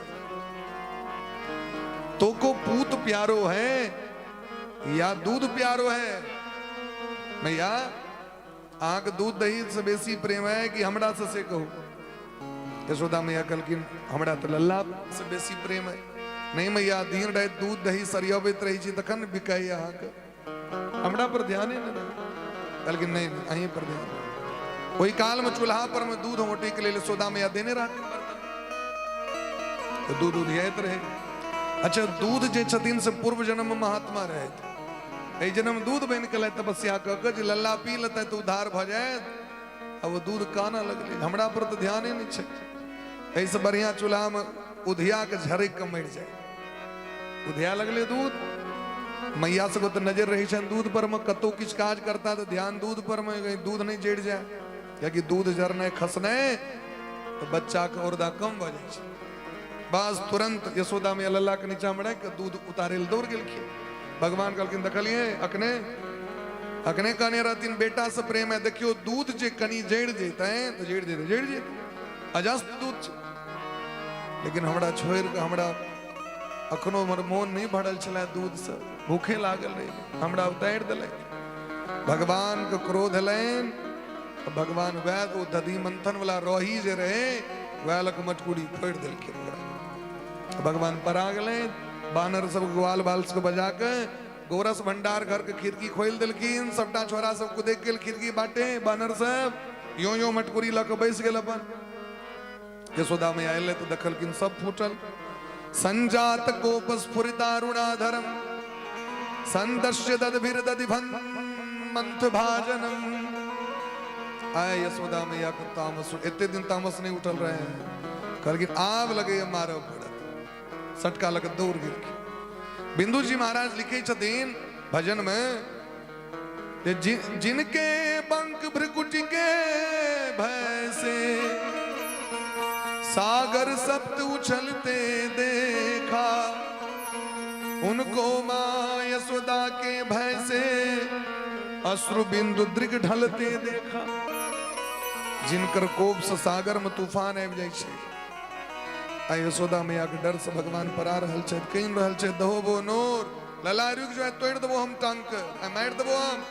तो को पूत प्यारो है या दूध प्यारो है? मैया अहाँके दूध दही से बेसी प्रेम है कि हमरा से, से कहू? यशोदा मैया कहलखिन हमरा तऽ लल्ला से बेसी प्रेम है। नहीं मैया, दिन राति दूध दही सरियबैत रहै छी तखन बिकाइ अहाँके, हमरा पर ध्याने नहि रहै। कहलखिन नहीं नहीं, अहीं पर ध्यान। ओहि काल में चूल्हा पर में दूध औंटै के लेल यशोदा मैया देने रहथिन बर्तन, तऽ दूध उधियाइत रहै। अच्छा, दूध जे छथिन से पूर्व जन्म में महात्मा रहथि, एहि जन्म दूध बनि के तपस्या कऽ के जे लल्ला पी लेतै तऽ उद्धार भऽ जायत। आ ओ दूध कानऽ लगलै, हमरा पर तऽ ध्याने नहि छै, एहिसँ बढ़िआँ चूल्हामे उधिया के झरकि कऽ मरि जाय। उधिया लगलै दूध। मैया सबके तऽ नजर रहै छनि दूध पर मे, कतौ किछु काज करता तऽ ध्यान दूध पर मे, कहीं दूध नहि जरि जाय, कियाकि दूध जरनाइ खसनाइ तऽ बच्चाके औरदा कम भऽ जाइ छै। बस तुरंत यशोदा मैया लल्ला के नीचा में राखि कऽ दूध उतारे लए दौड़ गेलखिन। भगवान कहलखिन देखलियै अखने अखने कहने रहथिन बेटा से प्रेम है, देखियो दूध जे कनी जरि जेतै तऽ जरि जेतै, जरि जेतै, अजस्त दूध छै। लेकिन हमरा छोड़ि कऽ हमरा अखनो हमर मोन नहि भरल छलै दूध से, भूखे लागल रहि गेल, हमरा उतारि देलक। भगवान के क्रोध एलनि, भगवान वएह ओ दधी मंथन वाला रही जे रहे वएह लऽ कऽ मटकुरी फोड़ि देलखिन ओकरा। भगवान परा गेलनि, बानर सब ग्वाल बाल सबके बजा के गोरस भंडार घर के खिड़की खोलि देलखिन। सबटा छोरा सब कुदैक गेल खिड़की बाटे, बानर सब यो यो मटकुरी लऽ कऽ बैस गेल अपन। यशोदा मैया एलै तऽ देखलखिन सब फूटल। संजात कोप स्फुरितारुणाधरम संदश्य ददभिर दधिभन मंथ भाजनम। आय यशोदा मैया के तामस, एते दिन तामस नहीं उठल रहे, कहलखिन आब लगैया मारब पड़त। सटका लऽ कऽ दौड़ गेलखिन। बिंदु जी महाराज लिखै छथिन भजन में जे जिनके बंक भ्रकुटी के भय से सागर सप्त उछलते देखा, उनको मां यशोदा के भय से अश्रु बिंदु दृग ढलते देखा। जिनकर कोप से सागर में तूफान आबि जाइ छै, आ यशोदा मैया के डर से भगवान परा रहल छथि, कहि रहल छथि दहोबो नोर लला रुक जो, तोड़ि देबो हम टांग के, आ मारि देबो हम,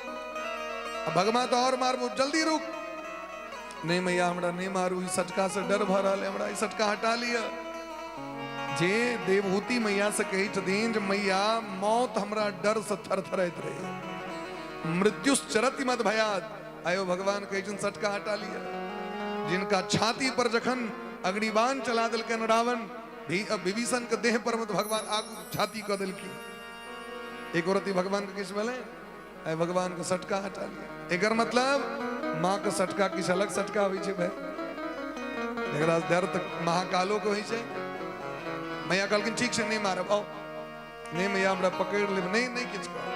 आ भगवान तो और मारबो, जल्दी रुक। नहीं मैया हमरा नहीं मारू, ई सटका से डर भऽ रहल है हमरा, ई सटका हटा लिअ। जे देवहूति मैया से कहै छथिन जे मैया मौत हमरा डर से थरथराइत रहे, मृत्युश्चरति मत भयात, आयो भगवान कहै छथिन सटका हटा लिअ। जिनका छाती पर जखन अग्निबाण चला देलकनि रावण, विभीषण के देह पर में तऽ भगवान आगू छाती कऽ देलखिन। एक रत्ती भगवान के किछु भेलै, आइ भगवान के सटका हटा लिया। एकर मतलब माँ के सटका किछु अलग सटका होइ छै भाई, एकरा डर तऽ महाकालो के होइ छै। मैया कहलखिन ठीक छै, नहि मारब, आउ। नहि मैया, हमरा पकड़ि लेब, नहि नहि किछु कहब।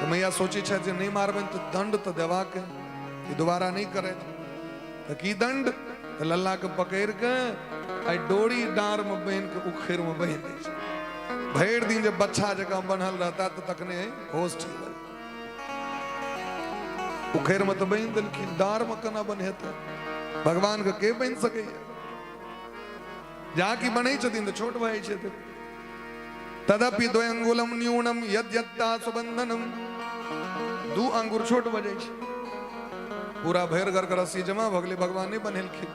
तऽ मैया सोचै छथि जे नहि मारबनि तऽ दंड तऽ देबाक है, ई दोबारा नहि करथि। तऽ की दंड? तऽ लल्ला के पकड़ि कऽ आइ डोरी डाँर मे बान्हि कऽ उखड़ि मे बान्हि दै छै। भरि दिन जे बच्छा जकाँ बन्हल रहता तऽ तखने होश ठीक भऽ जेतै। उखड़ि मे तऽ बान्हि देलखिन, डाँर मे केना बन्हेतै? भगवान के के बान्हि सकैया? जहाँ की बन्है छथिन तऽ छोट भऽ जाइ छै। तदपि द्वयंगुलम न्यूनम यद्यत्ता सुबंधनम, दू अंगुर छोट भऽ जाइ छै। पूरा भरि घर के रस्सी जमा भऽ गेलै, भगवान नहि बन्हेलखिन।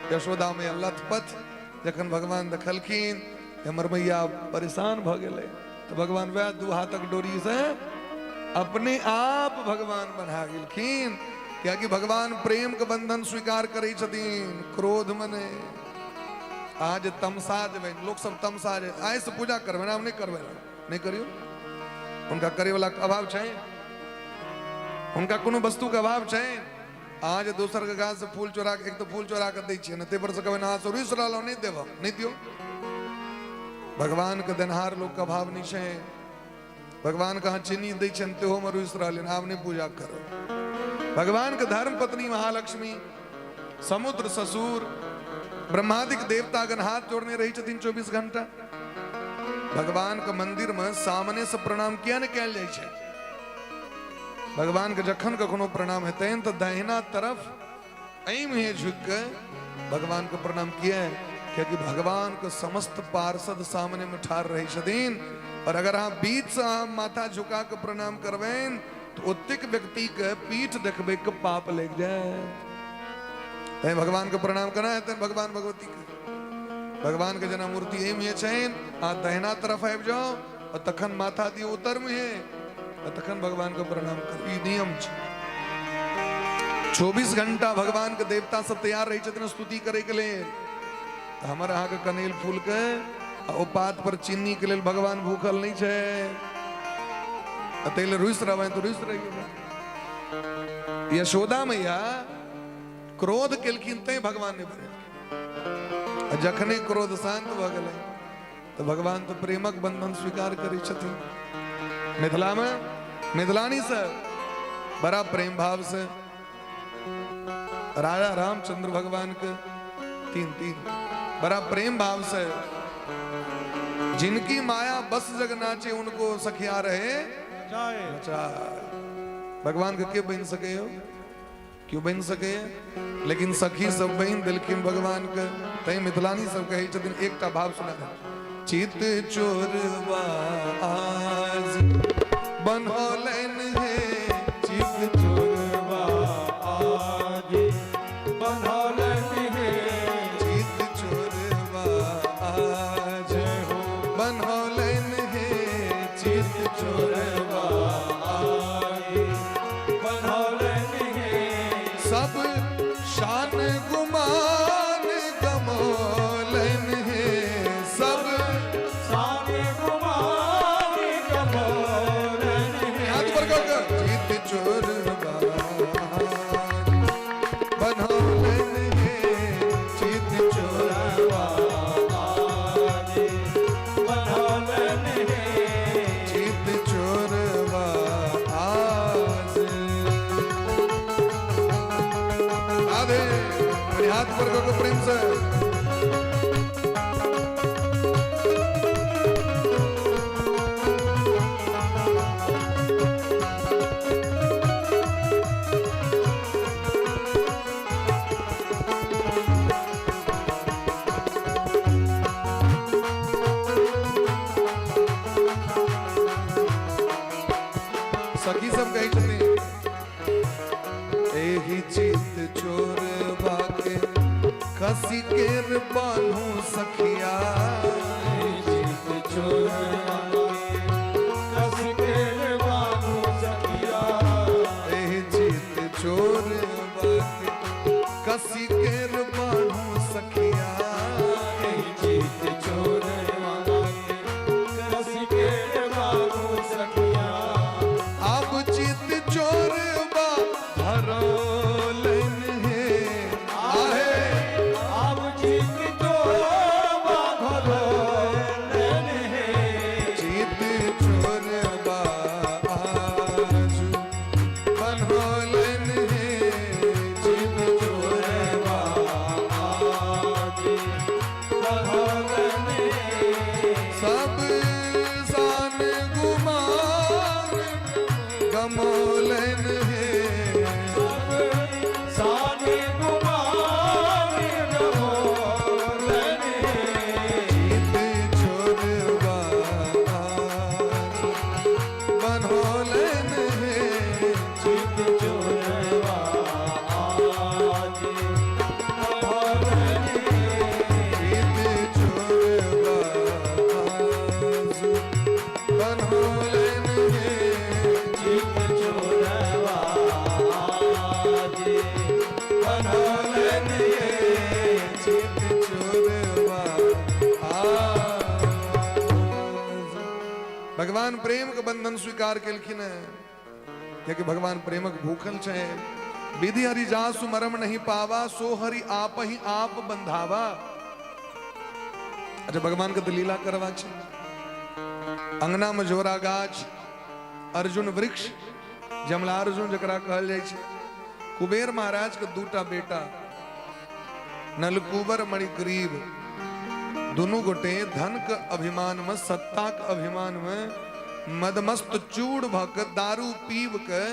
यशोदा मैया लथपथ, जखन भगवान देखलखिन हमर मैया परेशान भऽ गेलै, तऽ भगवान वएह दू हाथक डोरी से अपने आप भगवान बन्हा गेलखिन। कियाकि भगवान प्रेम के बंधन स्वीकार करै छथिन, क्रोध में नहि। अहाँ जे तमसा जेबै, लोक सब तमसा जे आइ से पूजा करबै, आब नहि करबै, नहि करियौ। हुनका करे वाला के अभाव छै? हुनका कोनो वस्तु के अभाव छै? अहाँ जे दोसर के गाछ से फूल चोरा के, एक तऽ फूल चोरा के दै छियै ने, ताहि पर से कहबै अहाँ से रुसि रहलहुँ, नहि देब, नहि दियौ। भगवान के देनहार लोक के अभाव नहि छै। भगवान के अहाँ चीनी दै छियनि तेहो में रुसि रहल, आब नहि पूजा करब। भगवान के धर्म पत्नी महालक्ष्मी, समुद्र ससुर, ब्रह्मादिक देवतागण हाथ जोड़ने रहै छथिन 24 घंटा। भगवान के मंदिर में सामने से प्रणाम किया ने कयल जाइ छै? भगवान के जखन कखनो प्रणाम हेतनि तऽ दाहिना तरफ एहिमे झुकि के भगवान के प्रणाम किया, कियाकि भगवान के समस्त पार्षद सामने में ठाढ़ रहै छथिन। और अगर अहाँ बीच से अहाँ माथा झुका के प्रणाम करबनि तऽ ओतेक व्यक्ति के पीठ देखबै के पाप लागि जाय। तैं भगवान के प्रणाम केना हेतनि? भगवान भगवती के, भगवान के जेना मूर्ति एहिमे छनि, अहाँ दहिना तरफ आबि जाउ और तखन माथा दियौ उत्तर में, और तखन भगवान के प्रणाम करू। ई नियम छै। 24 घंटा भगवान के देवता सब तैयार रहै छथिन स्तुति करे के लेल। तऽ हमर अहाँके कनेल फूल के आ ओ पात पर चीनी के लेल भगवान भूखल नहि छै। आ ताहि लेल रुसि रहबै तऽ रुसि रहियौ। यशोदा मैया क्रोध केलखिन तैं भगवान नहि बनेलखिन। आ जखने क्रोध शांत भऽ गेलै तऽ भगवान तऽ प्रेमक बंधन स्वीकार करै छथिन। मिथिला में मिथिलानी से बड़ा प्रेम भाव से राजा रामचंद्र भगवान के तीन तीन बड़ा प्रेम भाव से, जिनकी माया बस जग नाचे उनको सखिया रहे नचाए। भगवान के के बन सके हो? क्यों बन सके? लेकिन सखी सब बन दिलखिन भगवान के। तैं मिथिलानी सब कहै छथिन, एकटा भाव सुना दे। चित चोरवा आज बनौलनि हे, चित चोरवा आज बनौलनि हे, चित चोरवा आज बनौलनि हे, चित चोरवा आज बनौलनि हे, सब शान गुमान गमौलनि हे, सब शान गुमान गमौलनि हे, हाथ ऊपर कर कर। चित चोरवा बनौलनि हे, चित चोरवा आज बनौलनि हे, चित चोरवा आज। राधे, मेरे हाथ पर कर प्रेम से। सखी सब कहै छथिन, एहि चित चोर बाके कसी केर बान्हू सखिया, चित चोरवा कस केर बान्हू सखिया, एहि चित चोर बाके कसी केर बान्हू सखिया, एहि चित भगवान प्रेम के बंधन स्वीकार केलखिन है, कियाकि भगवान प्रेमक भूखल छै। विधि हरि जासु मरम नहीं पावा, सो हरि आप ही आप बंधावा। अच्छा, भगवान के तऽ लीला करवा छै। अंगना में जोरा गाछ, अर्जुन वृक्ष, जमलार्जुन जकरा कहल जाइ छै। कुबेर महाराज के दूटा बेटा नलकूबर मणिग्रीव, दुनू गोटे धन के अभिमान में, सत्ता के अभिमान में मदमस्त चूड़ भऽ के दारू पीब के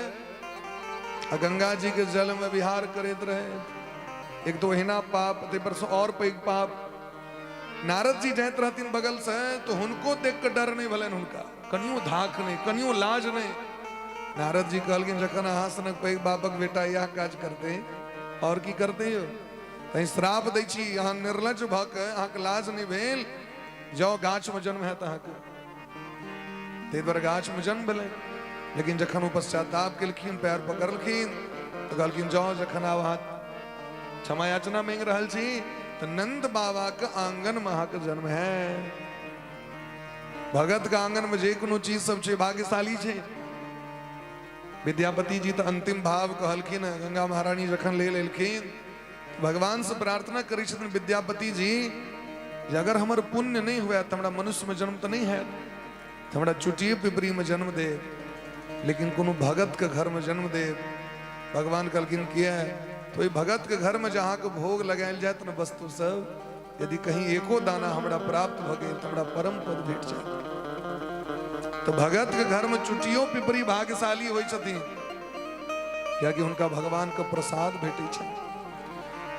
आ गंगा जी के जल में विहार करैत रहे। एक तो ओहिना पाप, ताहि पर से और पैघ पाप। नारद जी जाइत रहथिन बगल से तो हुनको देख के डर नहीं भेलनि, हुनका कनियो धाक नहीं, कनियो लाज नहीं। नारद जी कहलखिन जखन अहाँ सनक पैघ बापक बेटा इएह काज करते और की करते यौ, तैं श्राप दै छी अहाँ निर्लज भऽ के, अहाँके लाज नहीं भेल, जाओ गाछ में जन्म हैत अहाँके। ताहि दुआरे गाछ में जन्म भेलै। लेकिन जखन ओ पश्चाताप केलखिन, पैर पकड़लखिन, तऽ कहलखिन जाओ जखन आब अहाँ क्षमा याचना मांगि रहल छी तऽ नंद बाबा के आंगन में अहाँके जन्म है। भगत के आंगन में जे कोनो चीज सब छै भाग्यशाली छै। विद्यापति जी तऽ अंतिम भाव कहलखिन, गंगा महारानी जखन ले लेलखिन, भगवान से प्रार्थना करै छथिन विद्यापति जी जे अगर हमर पुण्य नहि हुए तऽ हमरा मनुष्य में जन्म तऽ नहि हैत, तऽ हमरा चुटिये पिपरी में जन्म दे, लेकिन कोनो भगत के घर में जन्म दे। भगवान कहलखिन किया? तो ओहि भगत के घर में जे अहाँके भोग लगायल जायत ने वस्तु सब, यदि कहीं एको दाना हमरा प्राप्त भऽ गेल तऽ हमरा परम पद भेट जायत। तऽ भगत के घर में चुटियो पिपरी भाग्यशाली होइ छथिन, कियाकि हुनका भगवान के प्रसाद भेटै छनि।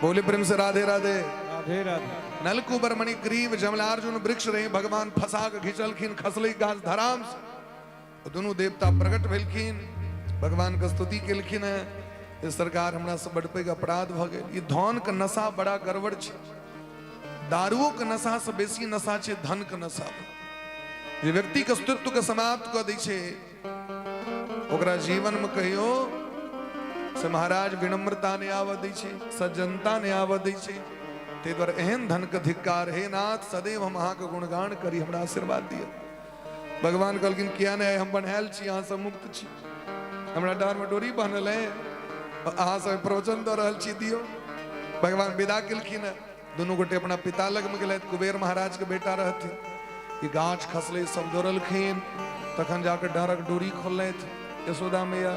बोले प्रेम से राधे राधे। राधे राधे। नलकुबर मणि ग्रीव जमलार्जुन वृक्ष रहे, भगवान फंसा के घिचलखिन, खसलै गाछ धराम से। दुनू देवता प्रकट भेलखिन, भगवान के स्तुति केलखिन है जे सरकार हमरा से बड़ पैघ अपराध भऽ गेल। ई धन के नशा बड़ा गड़बड़ छै, दारुओ के नशा से बेसी नशा छै धन के नशा, जे व्यक्ति के अस्तित्व के समाप्त कऽ दै छै। ओकरा जीवन में कहियो से महाराज विनम्रता नहि आबऽ दै छै, सज्जनता नहि आबऽ दै छै। ताहि दुआरे एहन धन के धिक्कार, हे नाथ सदैव हम अहाँके गुणगान करी, हमरा आशीर्वाद दिअ। भगवान कहलखिन किया नहि, हम बन्हायल छी, अहाँ सब मुक्त छी, हमरा डाँर में डोरी बान्हल है, अहाँ सब प्रवचन दऽ रहल छी, दियौ। भगवान विदा केलखिन हँ। दुनू गोटे अपना पिता लग में गेलथि, कुबेर महाराज के बेटा रहथिन। ई गाछ खसलै, सब जोड़लखिन, तखन जाके डाँरक डोरी खोललथि। यशोदा मैया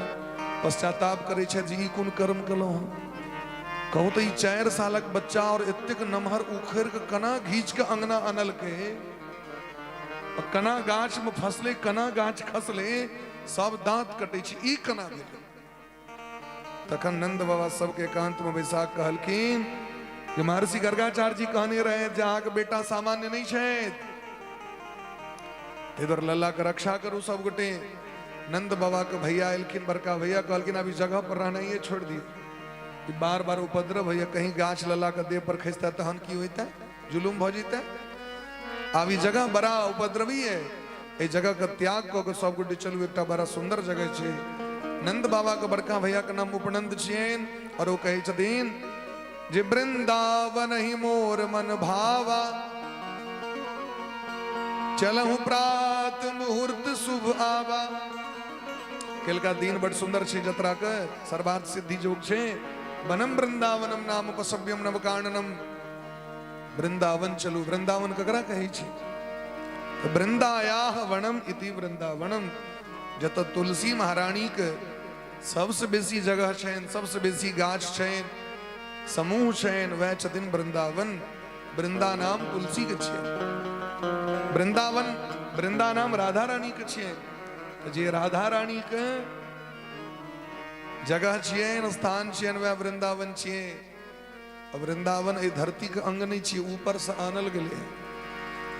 पश्चाताप करै छथि जे ई कोन कर्म केलहुँ हँ। कहू तऽ ई 4 सालक बच्चा और एतेक नमहर उखड़ि के केना घीच के अंगना अनलकै, केना गाछ में फसलै, केना गाछ खसलै, सब दांत कटै छै, ई केना भेलै? तखन नंद बाबा सबके एकांत में बैसा कहलखिन कि महर्षि गर्गाचार्य जी कहने रहे जे अहाँके बेटा सामान्य नहीं छथि, ताहि दुआरे लल्ला के रक्षा करू सब गोटे। नंद बाबा के भैया एलखिन, बड़का भैया, कहलखिन अभी जगह पर रहनाइए छोड़ दियौ, ई बार बार उपद्रव होइए, कहीं गाछ लल्ला के देह पर खसता तहन की होइतै, जुलुम भऽ जेतै। आब ई जगह बड़ा उपद्रवी है, एहि जगह के त्याग कऽ के सब गोटे चलू, एकटा बड़ा सुंदर जगह छै। नंद बाबा के बड़का भैया के नाम उपनंद छियनि, और ओ कहै छथिन जे वृंदावन ही मोर मन भावा, चलहु प्रात मुहूर्त शुभ आवा। केलका दिन बड़ सुंदर छै जतरा के, सर्वार्थ सिद्धि योग छै। वनम वृंदावनम नाम उपसभ्यम नवकाननम, वृंदावन चलू। वृंदावन ककरा कहै छै? तऽ वृंदायाह वनम इति वृंदावनम, जतऽ तुलसी महारानी के सबसे बेसी जगह छनि, सबसे बेसी गाछ छनि, समूह छनि, वएह छथिन वृंदावन। वृंदा नाम तुलसी के छियै, वृंदावन वृंदा नाम राधा रानी के छियै। तऽ जे राधा रानी के जगह छियनि, स्थान छियनि, वएह वृंदावन छियै। वृंदावन एहि धरती के अंग नहीं छियै, ऊपर से आनल गेलै।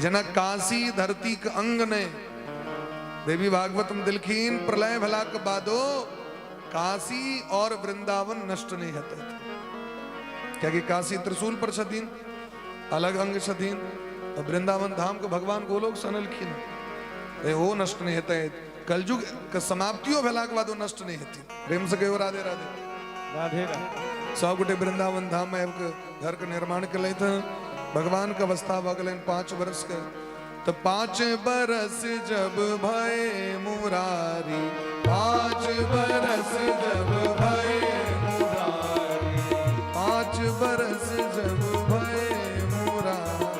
जेना काशी धरती के अंग नहीं, देवी भागवत में दिलखिन प्रलय भेला के बादो काशी और वृंदावन नष्ट नहीं हेतै, कियाकि काशी त्रिशूल पर छथिन, अलग अंग छथिन, और वृंदावन धाम के भगवान गोलोक से अनलखिन, ओ नष्ट नहीं हेतै। कलयुग के समाप्तियो भेला के बाद ओ नष्ट नहीं हेतै। प्रेम से कहियो राधे राधे। राधे राधे। सब गोटे वृंदावन धाम में आबि के घर के निर्माण केलथि। भगवान के अवस्था भऽ गेलनि 5 वर्ष के, तऽ तऽ 5 बरस जब भए मुरारी, 5 बरस जब भए मुरारी, 5 बरस जब भए मुरारी,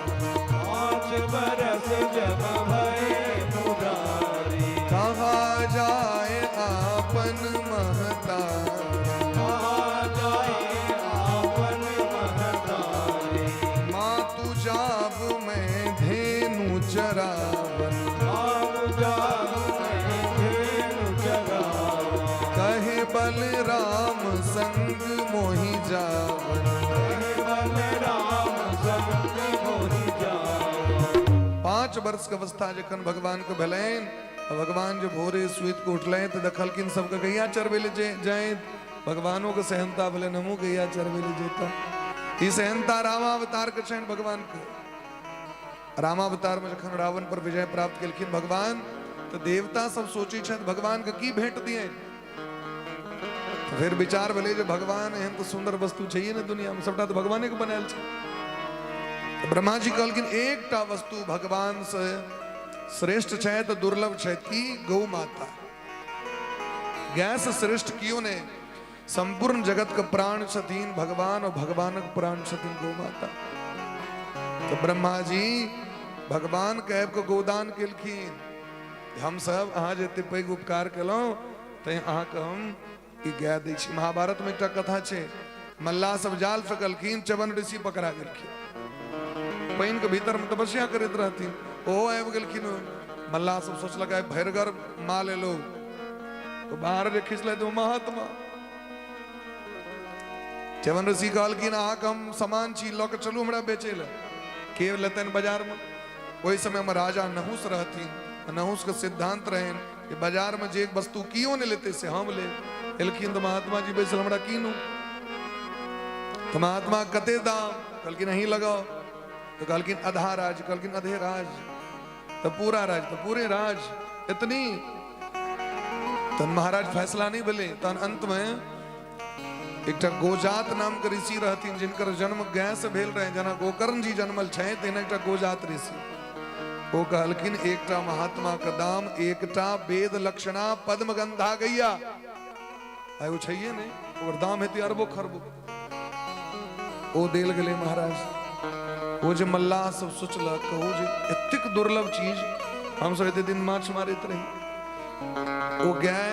5 बरस जब भए मुरारी, कहा जाए आपन महतारी, कहा जाए आपन महतारी, मातु जाब मैं धेनु चरावन, मातु जाब मैं धेनु चरावन, कहे बलराम संग मोहि जावन, कहे बलराम संग मोहि जावन। 5 वर्ष के अवस्था जखन भगवान के भेलनि, भगवान जे भोरे सुति के उठलनि तऽ देखलखिन सबके गैया चरबै लए जाइत। भगवानो के सेहनता भेलनि हमहूँ गैया चरबै लए जैतहुँ। ई सेहनता रामावतार के छनि भगवान के। रामावतार में जखन रावण पर विजय प्राप्त केलखिन भगवान, तऽ देवता सब सोचै छथि भगवान के की भेंट दियनि। तऽ फेर विचार भेलै जे भगवान एहन तऽ सुन्दर वस्तु छैहे ने दुनिया में, सबटा तऽ भगवाने के बनायल छै। तऽ ब्रह्मा जी कहलखिन एकटा वस्तु भगवान से श्रेष्ठ छै तऽ दुर्लभ छै, की? गौ माता। गाय से श्रेष्ठ कियो ने, संपूर्ण जगत के प्राण छथिन भगवान और भगवानक प्राण छथिन गौ माता। तो ब्रह्मा जी भगवान के आबि कऽ गोदान केलखिन, हम सब अहाँ जे एते पैघ उपकार केलहुँ तैं अहाँके हम ई गाय दै छी। महाभारत में एकटा कथा छै, मल्लाह सब जाल फेकलखिन, च्यवन ऋषि पकड़ा गेलखिन, पानि के भीतर में तपस्या करैत रहथिन, ओहो आबि गेलखिन। मल्लाह सब सोचलक आइ भरिगर माल एलो, तो बाहर जे खिंचलथि ओ महात्मा। च्यवन ऋषि कहलखिन अहाँके हम समान छी, लऽ के चलू हमरा बेचै लए। के लेतनि बाजार में? ओहि समय में राजा नहुस रहथिन, नहुस के सिद्धांत रहनि कि बाजार में जे वस्तु कियो नहि लेतै से हम लेब। एलखिन तऽ महात्मा जी बैसल, हमरा कीनू। तऽ महात्मा कते दाम? कहलखिन अहीं लगाओ। तऽ कहलखिन आधा राज। कहलखिन आधे राज तऽ पूरा राज, तऽ पूरे राज इतनी। तहन महाराज फैसला नहीं भेलै। तहन अंत में एकटा गोजात नाम के ऋषि रहथिन, जिनकर जन्म गाय से भेल रहे, जेना गोकर्ण जी जन्मल छथि तहिना एकटा गोजात ऋषि। ओ कहलखिन एकटा महात्मा के दाम एकटा वेद लक्षणा पद्मगंधा गैया, आइ ओ छैहे नहि, ओकर दाम हेतै अरबो खरबो। ओ देल गेलै महाराज। ओ जे मल्लाह सब सोचलक, कहू जे एतेक दुर्लभ चीज, हमसब एते दिन माछ मारैत रही, ओ गाय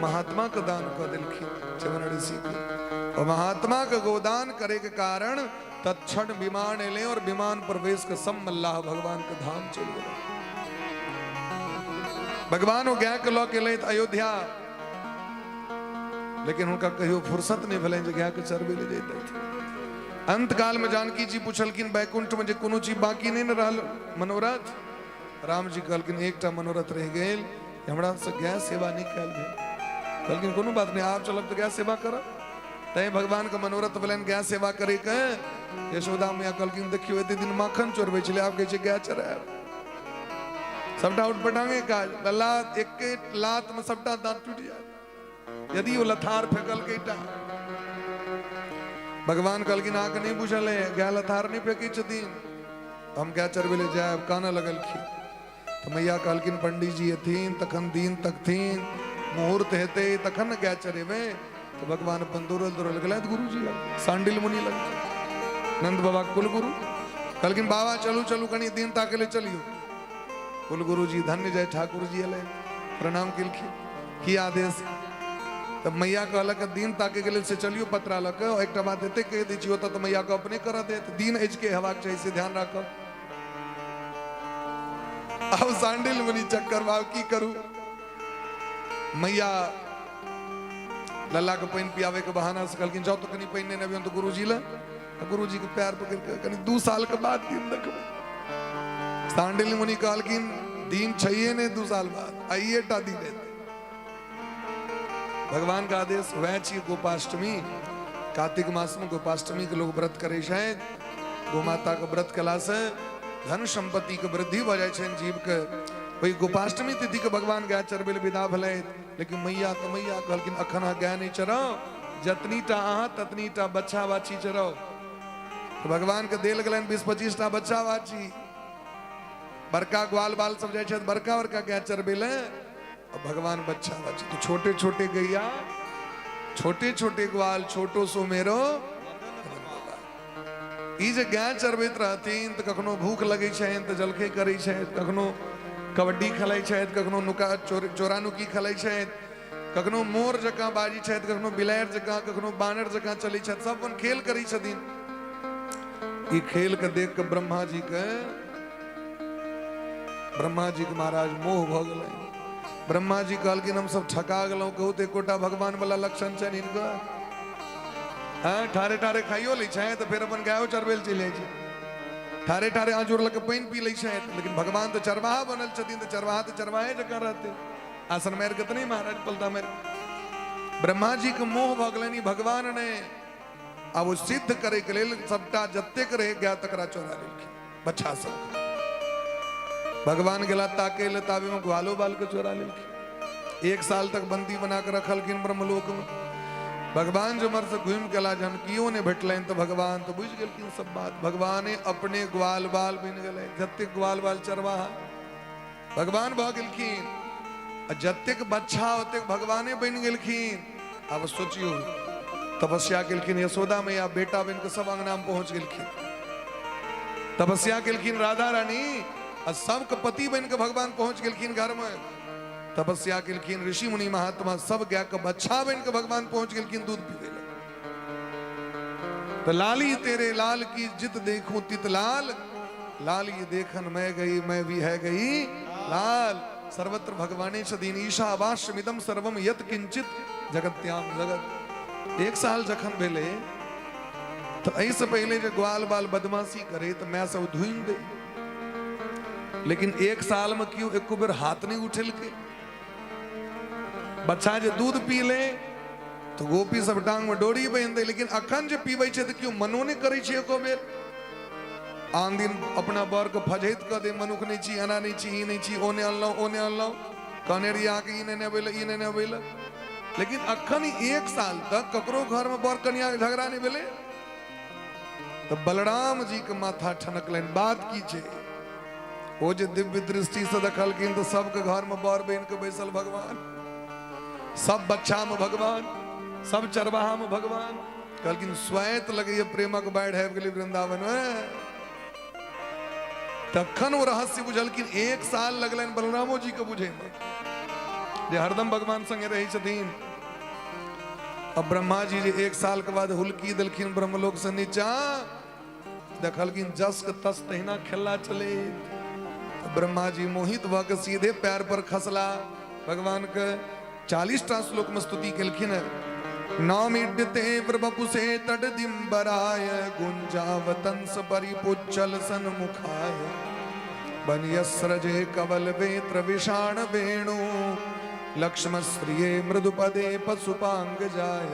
महात्मा के दान कऽ देलखिन च्यवन ऋषि के। और महात्मा के गोदान करे के कारण तत्क्षण विमान एलै और विमान प्रवेश के सब मल्लाह भगवान के धाम चलि गेलै। भगवान ओ गाय के लऽ के एलै अयोध्या, लेकिन हुनका कहियो फुर्सत नहीं भेलनि जे गाय के चरबै लए जैतथि। अंत काल में जानकी जी पुछलखिन बैकुंठ में जे कोनो चीज बाकी नहीं ने रहल मनोरथ? राम जी कहलखिन एकटा मनोरथ रहि गेल, हमरा से गाय सेवा नहीं कयल भेल। कहलखिन कोनो बात नहीं, आब चलब तऽ गाय सेवा करब। तैं भगवान के मनोरथ भेलनि गाय सेवा करे के। यशोदा मैया कहलखिन देखियो एते दिन माखन चोरबै छलै, आब कहै छै गाय चरायब। सबटा उठपटांगे काज, लात एके लात में सबटा दांत टूटि जायत यदि ओ लथार फेकलकै टा। भगवान कहलखिन अहाँके नहीं बुझल है, गाय लथार नहीं फेकै छथिन, हम गाय चरबै लए जायब। कानऽ लगलखिन तऽ मैया कहलखिन पंडित जी एथिन तखन दिन तकथिन, मुहूर्त हेतै तखन ने गाय चरेबै। तऽ भगवान अपन दौड़ल दौड़ल गेलथि गुरुजी लग, सांडिल मुनि लग, नंद बाबा कुलगुरु। कहलखिन बाबा चलू चलू कनी दिन ताके लए चलियौ। कुलगुरु जी धन्य जय ठाकुर जी एलै, प्रणाम केलखिन, की आदेश? तब मैया कहलक दिन ताके के लेल से चलियो पतरा लऽ के। एकटा बात एते कहि दै छी, ओतऽ तऽ मैया के अपने करऽ देत, दिन अछि के हेबाक चाही से ध्यान राखब। आब सांडिल मुनि चक्कर बाब की करू। मैया लल्ला के पानि पियावे के बहाना से कहलखिन जाओ तो कनी पानि नेने अबियौ तऽ गुरुजी लए। गुरुजी के पैर पकड़ के कनी 2 साल के बाद दिन देखबै। सांडिल मुनि कहलखिन दिन छैहे नहि 2 साल बाद, आइए टा दिन हेतै। भगवान का आदेश वह छी गोपाष्टमी। कार्तिक मास में गोपाष्टमी के लोग व्रत करे छथि। गोमाता के व्रत कला से धन संपत्ति के वृद्धि भऽ जाइ छनि जीव के। ओहि गोपाष्टमी तिथि के भगवान गाय चरबै लए विदा भेलथि, लेकिन मैया तऽ मैया कहलखिन अखन अहाँ गाय नहि चराउ, जतनी टा अहाँ ततनी टा बच्छा बाछी चराउ। तऽ भगवान के देल गेलनि 20-25 टा बच्चा बाछी। बड़का ग्वाल बाल सब जाइ छथि बड़का बड़का गाय चरबै लए आ भगवान बच्चा बच्चा तो छोटे छोटे गैया छोटे छोटे ग्वाल छोटो सो मेरो। ई जे गाय चरबैत रहथिन तऽ कखनो भूख लगै छनि तऽ जलखै करै छथि, कखनो कबड्डी खेलै छथि, कखनो नुका चोरा नुकी खेलै छथि, कखनो मोर जकाँ बाजै छथि, कखनो बिलाड़ि जकाँ, कखनो बानर जकाँ चलै छथि, सब अपन खेल करै छथिन। ई खेल के देख के ब्रह्मा जी के महाराज मोह भऽ गेलै। ब्रह्मा जी कहलखिन हम सब ठका गेलहुँ, कहू तऽ एकोटा भगवान वाला लक्षण छनि हिनकर? हँ, ठारे ठारे खाइयो लै छथि तऽ फेर अपन गायो चरबै लए चलि जाइ छै, ठारे ठारे आँजुर लऽ कऽ पानि पी लै छथि, लेकिन भगवान तऽ चरवाहा बनल छथिन तऽ चरवाहा तऽ चरवाहे जकाँ रहतै, आसन मारि कऽ तऽ नहि महाराज पलता मारि। ब्रह्मा जी के मोह भऽ गेलनि, भगवान ने आब ओ सिद्ध करैके लेल सबटा जतेक रहे गाय तकरा चोरा लेलखिन बच्चा सब। भगवान गेला ताके ले ताबे में ग्वालो बाल के चोरा लेलखिन। 1 साल तक बंदी बना के रखलखिन ब्रह्मलोक में। भगवान जो मर से घूमि गेला, जहन कियो नहीं भेटलनि तऽ भगवान तऽ बुझि गेलखिन सब बात। भगवाने अपने ग्वाल बाल बनि गेलै, जतेक ग्वाल बाल चरवाहा भगवान भऽ गेलखिन, आ जतेक बच्चा ओतेक भगवाने बनि गेलखिन। आब सोचियौ, तपस्या केलखिन यशोदा मैया, बेटा बनि कऽ सब अंगना में पहुंच गेलखिन। तपस्या केलखिन राधा रानी, आ सबके पति बनि कऽ भगवान पहुंच गेलखिन घर में। तपस्या केलखिन ऋषि मुनि महात्मा, सब गाय के बच्चा बनि कऽ भगवान पहुंच गेलखिन दूध पीबै लए। तो लाली तेरे लाल की जित देखूं तित लाल, लाल ये देखन मैं गई मैं भी है गई लाल। सर्वत्र भगवाने छथिन, ईशावास्यमिदम सर्वम यत किंचित जगत्याम जगत। 1 साल जखन भेलै तो एहिसँ पहिले जे ग्वाल बाल बदमाशी करे तो मैं सब धुनि दे, लेकिन 1 साल में क्यों एको बेर हाथ नहीं उठेलकै। बच्चा जे दूध पी ले तो गोपी सब टांग में डोरी बांधि दे, लेकिन अखन जे पीबै छै तऽ केओ मनो नहि करै छै एको बेर। आन दिन अपना बर के फजैत कऽ दे, मनुख नहि छी, एना नहि छी, ई नहि छी, ओ नहि अनलहुँ, ओ नहि अनलहुँ, कहने रहियै अहाँके ई नहि अबै लए, ई नहि अबै लए। लेकिन अखन 1 साल तक ककरो घर में बर कनिया के झगड़ा नहीं भेलै। तो बलराम जी के माथा ठनकलनि, बात की छै? ओ जे दिव्य दृष्टि से देखलखिन तो सबके घर में बर बनि के बैसल भगवान, सब बच्चा में भगवान, सब चरवाहा में भगवान। कहलखिन स्वैत लगैया प्रेमक बाढ़ि आबि गेलै वृंदावन में। तखन ओ रहस्य बुझलखिन। 1 साल लगलनि बलरामो जी के बुझे में, जे हरदम भगवान संगे रहै छथिन। अब ब्रह्मा जी जे 1 साल के बाद हुलकी देलखिन ब्रह्मलोक से नीचा, देखलखिन जस के तस तहिना खेला चले। ब्रह्मा जी मोहित भऽ के सीधे पैर पर खसला। भगवान के 40टा श्लोक में स्तुति केलखिन। नामिड्यते प्रभपुसे तडदिम्बराय, गुंजावतंस परिपुच्छल सन्मुखाय, बनियस्रजे कवल वेत्र विषाण वेणु, लक्ष्मश्रिये मृदुपदे पशुपांग जाय।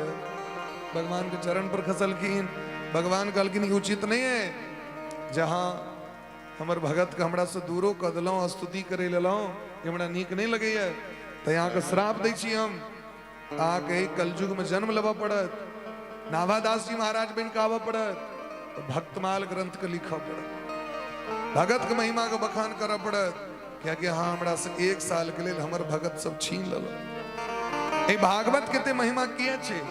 भगवान के चरण पर खसलखिन। भगवान कहलखिन ई उचित नहीं है, जहां हमर भगत के हमरा से दूरो कऽ देलहुँ, स्तुति करे लेलहुँ, ई हमरा नीक नहीं लगैया, तऽ अहाँके श्राप दै छी हम, अहाँके एहि कलयुग में जन्म लेबऽ पड़त, नाभादास जी महाराज बनि कऽ आबऽ पड़त, भक्तमाल ग्रंथ के लिखऽ पड़त, भगत के महिमा के बखान करऽ पड़त, कियाकि अहाँ हमरा से 1 साल के लेल हमर भगत सब छीन लेलहुँ। एहि भागवत के ते महिमा किया छै?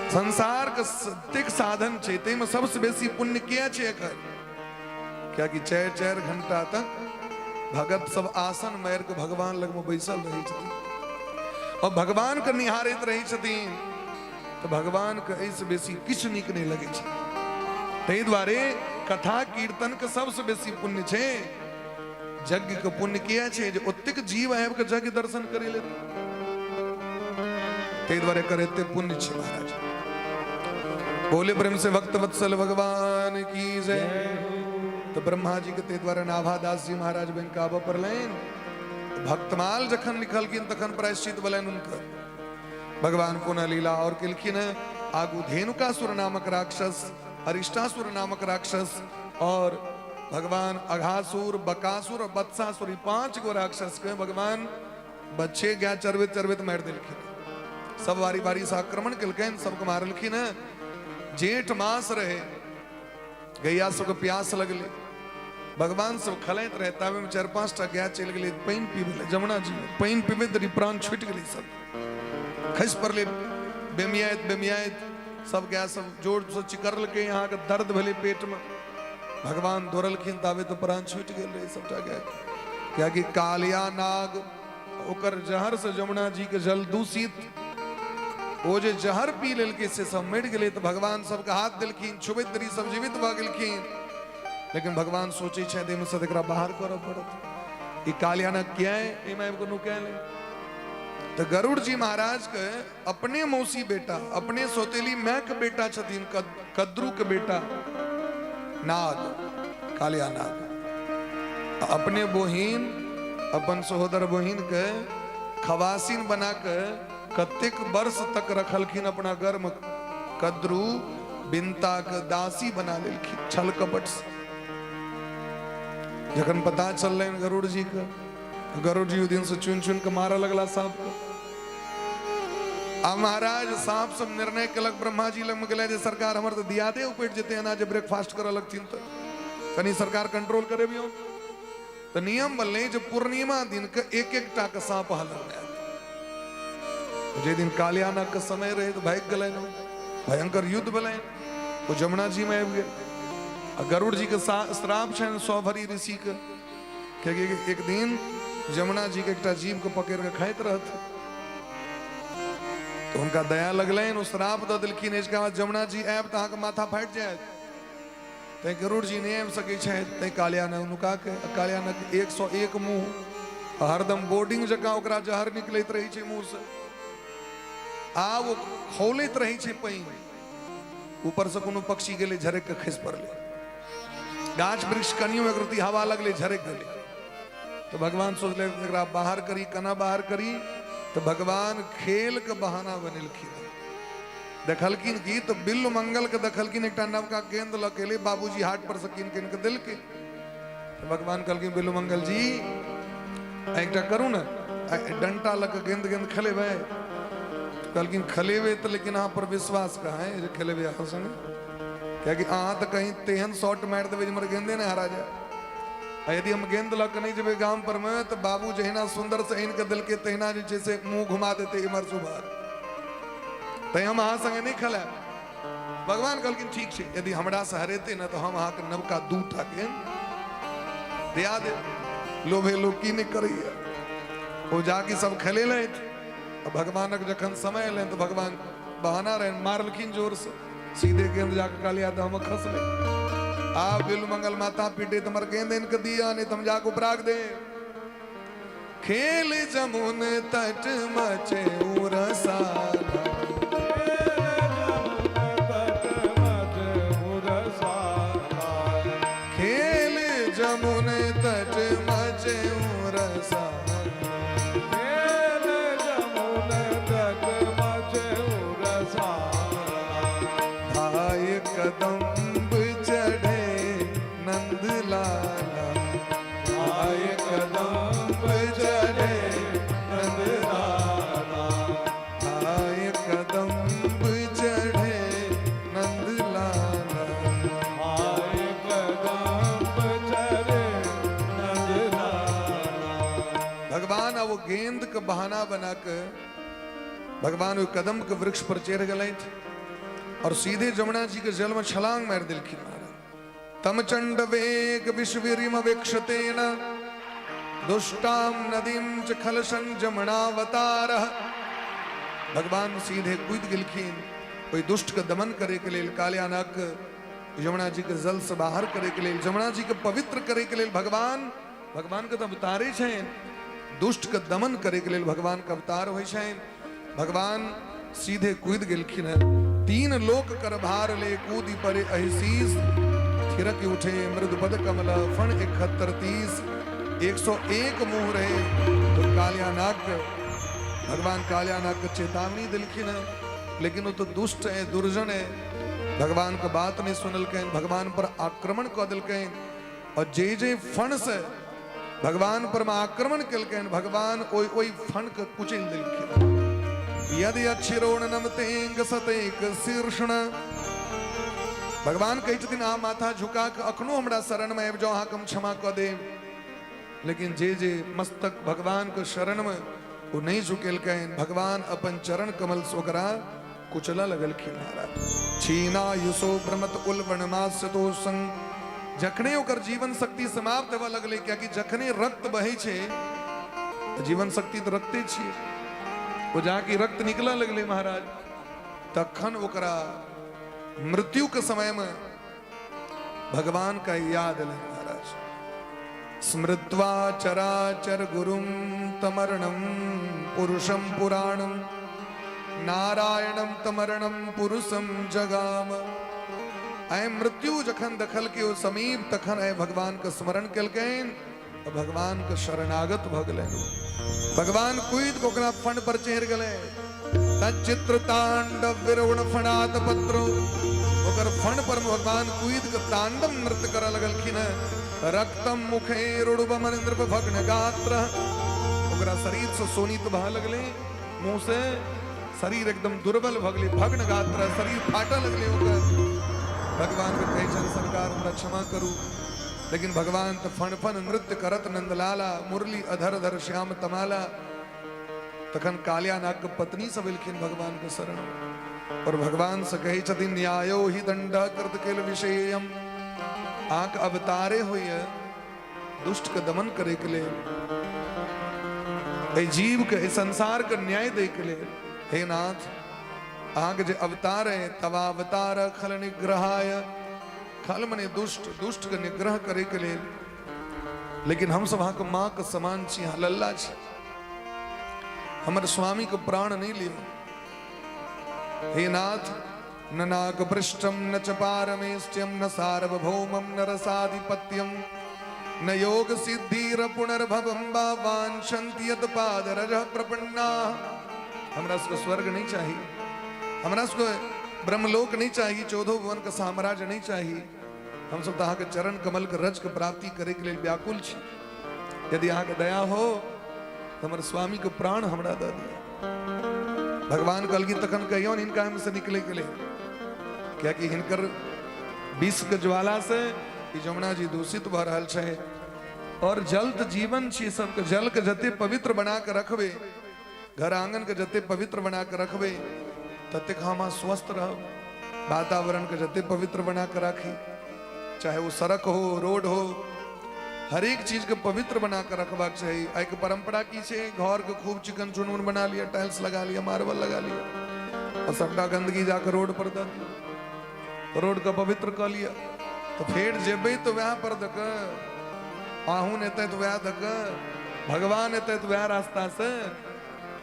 संसार के सत्यक साधन छै, ताहिमे सबसे बेसी पुण्य किया छै एकर? कियाकि 4-4 घंटा तक भगत सब आसन मारि के भगवान लग में बैसल रहै छथिन और भगवान के निहारैत रहै छथिन, तऽ भगवान के एहिसँ बेसी किछु नीक नहि लगै छै। ताहि दुआरे कथा कीर्तन के सबसे बेसी पुण्य छै। यज्ञ के पुण्य किया छै? जे ओतेक जीव आबि के यज्ञ दर्शन करै ले, ताहि दुआरे एकर एते पुण्य छै महाराज। बोले प्रेम से भक्त वत्सल भगवान की जय। तो ब्रह्मा जी के ताहि दुआरे नाभादास जी महाराज बनि कऽ आबऽ पड़लनि। भक्तमाल जखन लिखलखिन तखन प्रायश्चित भेलनि हुनकर। भगवान पुनः लीला और केलखिन। आगू धेनुकासुर नामक राक्षस, अरिष्टासुर नामक राक्षस और भगवान अघासुर, बकासुर और बत्सासुर, 5 गो राक्षस के भगवान बच्चे गाय चरबैत चरबैत मारि देलखिन। सब बारी बारी से आक्रमण केलकनि, सबके मारलखिन। जेठ मास रहे, गैया सबके प्यास लगले। भगवान सब खेलाइत रहै, ताबेमे 4-5 टा गाय चलि गेलै पानि पीबै लए। जमुना जी पानि पीबैत रही, प्राण छुटि गेलै, सब खसि पड़लै बेमियाइत बेमियाइत। सब गाय सब जोरसँ चिकरलकै, अहाँके दर्द भेलै पेटमे। भगवान दौड़लखिन, ताबे तऽ प्राण छुटि गेल रहै सबटा गायके, कियाकि कालिया नाग ओकर जहर से जमुना जी के जल दूषित, ओ जे जहर पी लेलकै से सब मरि गेलै। तऽ भगवान सबके हाथ देलखिन, छुबैत देरी सब जीवित भऽ गेलखिन। लेकिन भगवान सोचै छथि, एहिमे से एकरा बाहर करऽ पड़त, ई कालिया नाग किया एहिमे आबि कऽ नुकायल? तऽ गरुड़ जी महाराज के अपने मौसी बेटा, अपने सौतेली माय के बेटा छथिन, कद्रू के बेटा नाग, कालिया नाग। अपने बहिन, अपन सहोदर बहिन के खवासिन बना के कतेक वर्ष तक रखलखिन अपना गर्भ। कद्रू बिनता के दासी बना लेलखिन छल कपट से। जखन पता चललनि गरुड़ जी के, गरुड़ जी ओहि दिन से चुनि चुनि के मारऽ लगला सांप के। आ महाराज सांप सब निर्णय केलक, ब्रह्मा जी लग गेलै जे सरकार, हमर तऽ दियादे उपटि जेतै एना जे ब्रेकफास्ट करऽ लगथिन, तऽ कनि सरकार कंट्रोल करेबियौ। तऽ नियम बनलै जे पूर्णिमा दिन के एक एक टा के सांप अहाँ लगमे आयत। जे दिन कालिया के समय रहै तऽ भागि गेलनि ओ। भयंकर युद्ध भेलनि, ओ जमुना जी मे आबि गेल। आ गरुड़ जी के श्राप छनि सौभरी ऋषि के, कियाकि एक दिन जमुना जी के एकटा जीव के पकड़ के खाइत रहथिन तऽ हुनका दया लगलनि, ओ श्राप दऽ देलखिन, एहिके बाद जमुना जी आयब तऽ अहाँके माथा फाटि जायत। तैं गरुड़ जी नहि आबि सकै छथि, तैं कालिया नाग नुका के। कालिया नाग 101 मुँह, हरदम बोर्डिंग जकाँ ओकरा जहर निकलैत रहै छै मुँहसँ। आब ओ खौलैत रहै छै पानि, ऊपरसँ कोनो पक्षी गेलै, झरकि कऽ खसि पड़लै। गाछ वृक्ष कनियो एक रत्ती हवा लगलै, झरकि गेलै। तऽ भगवान सोचले एकरा बाहर करी, केना बाहर करी? तऽ भगवान खेल के बहाना बनेलखिन। देखलखिन की तऽ बिल्ल मंगल के देखलखिन एकटा नवका गेंद लऽ के एलै, बाबूजी हाट पर से कीन कीन के देलकै। तऽ भगवान कहलखिन, बिल्लू मंगल जी, एकटा करू ने, डंटा लऽ के गेंद गेंद खेलेबै? कहलखिन, खेलेबै तऽ, लेकिन अहाँ पर विश्वास कहाँ है जे खेलेबै अहाँ संगे? कियाकि अहाँ तऽ कहीं तेहन शॉट मारि देबै जे हमर गेंदे नहि हरा जाय। आ यदि हम गेंद लऽ कऽ नहि जेबै गाम पर मे तऽ बाबू जहिना सुन्दर से आनि कऽ देलकै तहिना जे छै से मुँह घुमा देतै इम्हर से उम्हर, तैं हम अहाँ संगे नहि खेलायब। भगवान कहलखिन, ठीक छै, यदि हमरा से हरेतै ने तऽ हम अहाँके नवका 2 टा गेंद दिया देब। लोभे लोक की नहि करैया! ओ जाके सब खेलेलथि आ भगवानक जखन समय एलनि तऽ भगवान बहाना रहनि, मारलखिन जोर से, सीधे गेंद जाके कालिया दह में खसलै। आब बिल मंगल माथा पीटे, हमर गेंद आनि कऽ दिया, नहीं तऽ हम जाके उपराग दे। खेल जमुन तट मचे रसाला। खेल जमुन तट मचे रसाला। धाय कदम्ब चढ़े नंद लाला, धाय कदम्ब चढ़े नंद लाला, धाय कदम्ब चढ़े नंद लाला। भगवान अब वो गेंद के बहाना बना के भगवान ओहि कदम के वृक्ष पर चढ़ गेलथि और सीधे जमुना जी के जल में छलांग मारि देलखिन महाराज। तम चंड वेग विश्वरिम वीक्षतेन दुष्टाम नदीम च खलसन जमुनावतार। भगवान सीधे कूद गेलखिन ओहि दुष्ट के दमन करे के लेल, कालियानाग यमुना जी के जल से बाहर करे के लेल, जमुना जी के पवित्र करे के लेल। भगवान, भगवान के तऽ अवतारे छनि, दुष्ट के दमन करे के लेल भगवान के अवतार होइ छनि। भगवान सीधे कूद गेलखिन हैं। तीन लोक कर भार ले कूदी परे अहिशीस, थिरक उठे मृदु पद कमल फण 71 30। 101 मुंह रहे। तो कालियानाग, भगवान कालियानाग के चेतावनी दिलखिन है, लेकिन वो तो दुष्ट है, दुर्जन है, भगवान के बात नहीं सुनलकनि, भगवान पर आक्रमण कऽ देलकनि और जे जे फण से भगवान पर में आक्रमण केलकनि, भगवान ओहि ओहि फण के कुचलि देलखिन। यदि अक्षिरोण नमतेंग सतेक शीर्षण। भगवान कहै छथिन अहाँ माथा झुका कऽ अखनो हमरा शरणमे आबि जाउ, अहाँके हम क्षमा कऽ देब। लेकिन जे जे मस्तक भगवानके शरणमे ओ नहि झुकेलकनि, भगवान अपन चरण कमल से ओकरा कुचलऽ लगलखिन महाराज। छीनायुषो भ्रमत उल्बणमास्यतो संग, जखने ओकर जीवन शक्ति समाप्त हेबऽ लगलै, कियाकि जखने रक्त बहै छै तऽ जीवन शक्ति तऽ रक्ते छियै, ओ जाकि रक्त निकलऽ लगलै महाराज, तखन ओकरा मृत्यु के समय में भगवान का याद एलै महाराज। स्मृत्वा चराचर गुरुं तमरणं पुरुषं पुराणं नारायणं तमरणं पुरुषं जगाम। आइ मृत्यु जखन देखलकै ओ समीप, तखन आइ भगवान के स्मरण केलकनि, भगवान के शरणागत भऽ गेलनि। भगवान कूदि कऽ ओकरा फण पर चढ़ि गेलै। तच्चित्र तांडव विरुण फणात पत्र, ओकर फण पर भगवान कूदि कऽ तांडव नृत्य करऽ लगलखिन। रक्तम मुखे रुड़ुबमन नृप भग्न गात्र, ओकरा शरीर से सोनित बहऽ लगलै, मुंह से शरीर एकदम दुर्बल भऽ गेलै, भग्न गात्र, शरीर फाटऽ लगलै ओकर। भगवान के कहै छनि सरकार हमरा क्षमा करू, लेकिन भगवान तऽ फण फण नृत्य करत नंदलाला, मुरली अधर अधर श्याम तमाला। तखन कालिया नाग के पत्नी सब एलखिन भगवान के शरण, और भगवान से कहै छथिन न्यायो ही दंड कृत केल विषयम, आंख अवतारे होइए दुष्ट के दमन करे के लेल, एहि जीव के एहि संसार के न्याय दै के लेल। हे नाथ, अहाँके जे अवतार है तवावतार खल निग्रहाय, खल मने दुष्ट, दुष्ट के निग्रह करे के लेल, लेकिन हम सब अहाँके माँ के समान छी, अहाँ लल्ला छी, हमर स्वामी के प्राण नहीं लियो। हे नाथ, न नाग पृष्ठम न च पारमेष्ट्यम न सार्वभौमम न रसाधिपत्यम न योग सिद्धिर पुनर्भवम वा वांछन्ति यत पादरज प्रपन्ना। हमरा सबके स्वर्ग नहीं चाहिए, हमरा सबके ब्रह्मलोक नहीं चाहिए, चौदह भुवन के साम्राज्य नहीं चाहिए, हम सब तो अहाँके चरण कमल के रज के प्राप्ति करे के लेल व्याकुल छी। यदि अहाँके दया हो तो हमर स्वामी के प्राण हमरा दऽ दिअ। भगवान कहलखिन तखन कहियौन हिनका हम से निकले के लेल, कियाकि हिनकर विष के ज्वाला से ई जमुना जी दूषित भऽ रहल छै, और जल तऽ जीवन छी सबके, जल के जते पवित्र बना के रखबै, घर आंगन के जते पवित्र बना के रखबै ततेक हम अहाँ स्वस्थ रहब। वातावरण के जते पवित्र बना के राखी, चाहे वो सड़क हो रोड हो, हरेक चीज के पवित्र बना के रखबाक चाही। आइ के परंपरा की छै, घर के खूब चिकन चुनमुन बना लिया, टाइल्स लगा लिया, मार्बल लगा लिया, और सबटा गंदगी जाके रोड पर दऽ दिया, रोड के पवित्र कऽ लिया, तऽ फेर जेबै तऽ वएह पर दऽ कऽ, पाहुन एतै तऽ वएह दऽ कऽ, भगवान एतै तऽ वएह रास्ता से।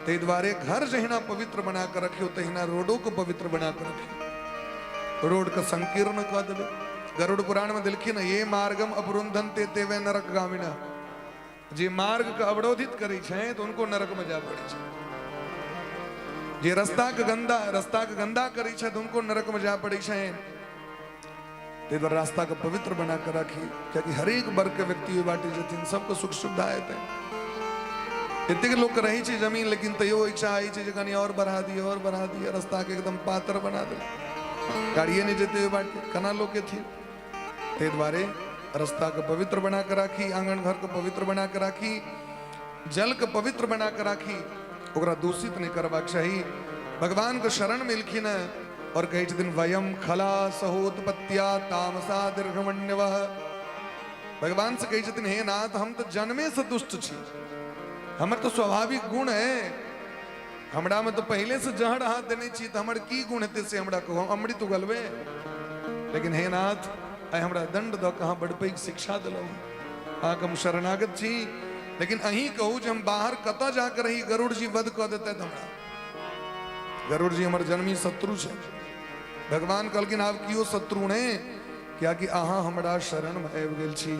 ताहि दुआरे घर जहिना पवित्र बना कऽ रखियौ तहिना रोडो के पवित्र बना कऽ रखियौ। रोड के संकीर्ण कऽ देबै। गरुड़ पुराण में देलखिन ये मार्गम अवरुंधनते ते वे नरक गामिना, जे मार्ग के अवरोधित करै छै तऽ उनको नरक में जाय पड़ै छै, जे रास्ता के गंदा करै छै तऽ उनको नरक में जाय पड़ै छै। ताहि दुआरे रास्ता के पवित्र बना के राखी, कियाकि हरेक वर्ग के व्यक्ति ओहि बाटे जेथिन, सबके सुख सुविधा हेतै। एतेक लोक रहै छै जमीन, लेकिन तैयो इच्छा होइ छै जे कनि और बढ़ा दिअ, और बढ़ा दिअ, रास्ता के एकदम पातर बना दे, गाड़िए नहि जेतै ओहि बाटे, केना लोक एथिन। ताहि दुआरे रास्ता के पवित्र बना के राखी, आंगन घर के पवित्र बना के राखी, जल के पवित्र बना के राखी, ओकरा दूषित नहि करबाक चाही। भगवान के शरण में एलखिन हँ और कहै छथिन वयम खला सहोत्पत्तिया तामसा दीर्घमण्यवः। भगवान से कहै छथिन हे नाथ, हम तऽ जन्मे से दुष्ट छी, हमर तऽ स्वाभाविक गुण है, हमरा में तऽ पहिले से जहर अहाँ देने छी, तऽ हमर की गुण हेतै से हमरा कहू, हम अमृत उगलबै। लेकिन हे नाथ, आइ हमरा दंड दऽ कऽ अहाँ बड़ पैघ शिक्षा देलहुँ, अहाँके हम शरणागत छी, लेकिन अहीं कहू जे हम बाहर कतऽ जाके रही, गरुड़ जी वध कऽ देतैथ हमरा, गरुड़ जी हमर जन्मी शत्रु छै। भगवान कहलखिन आब कियो शत्रु नहि, कियाकि अहाँ हमरा शरण में आबि गेल छी।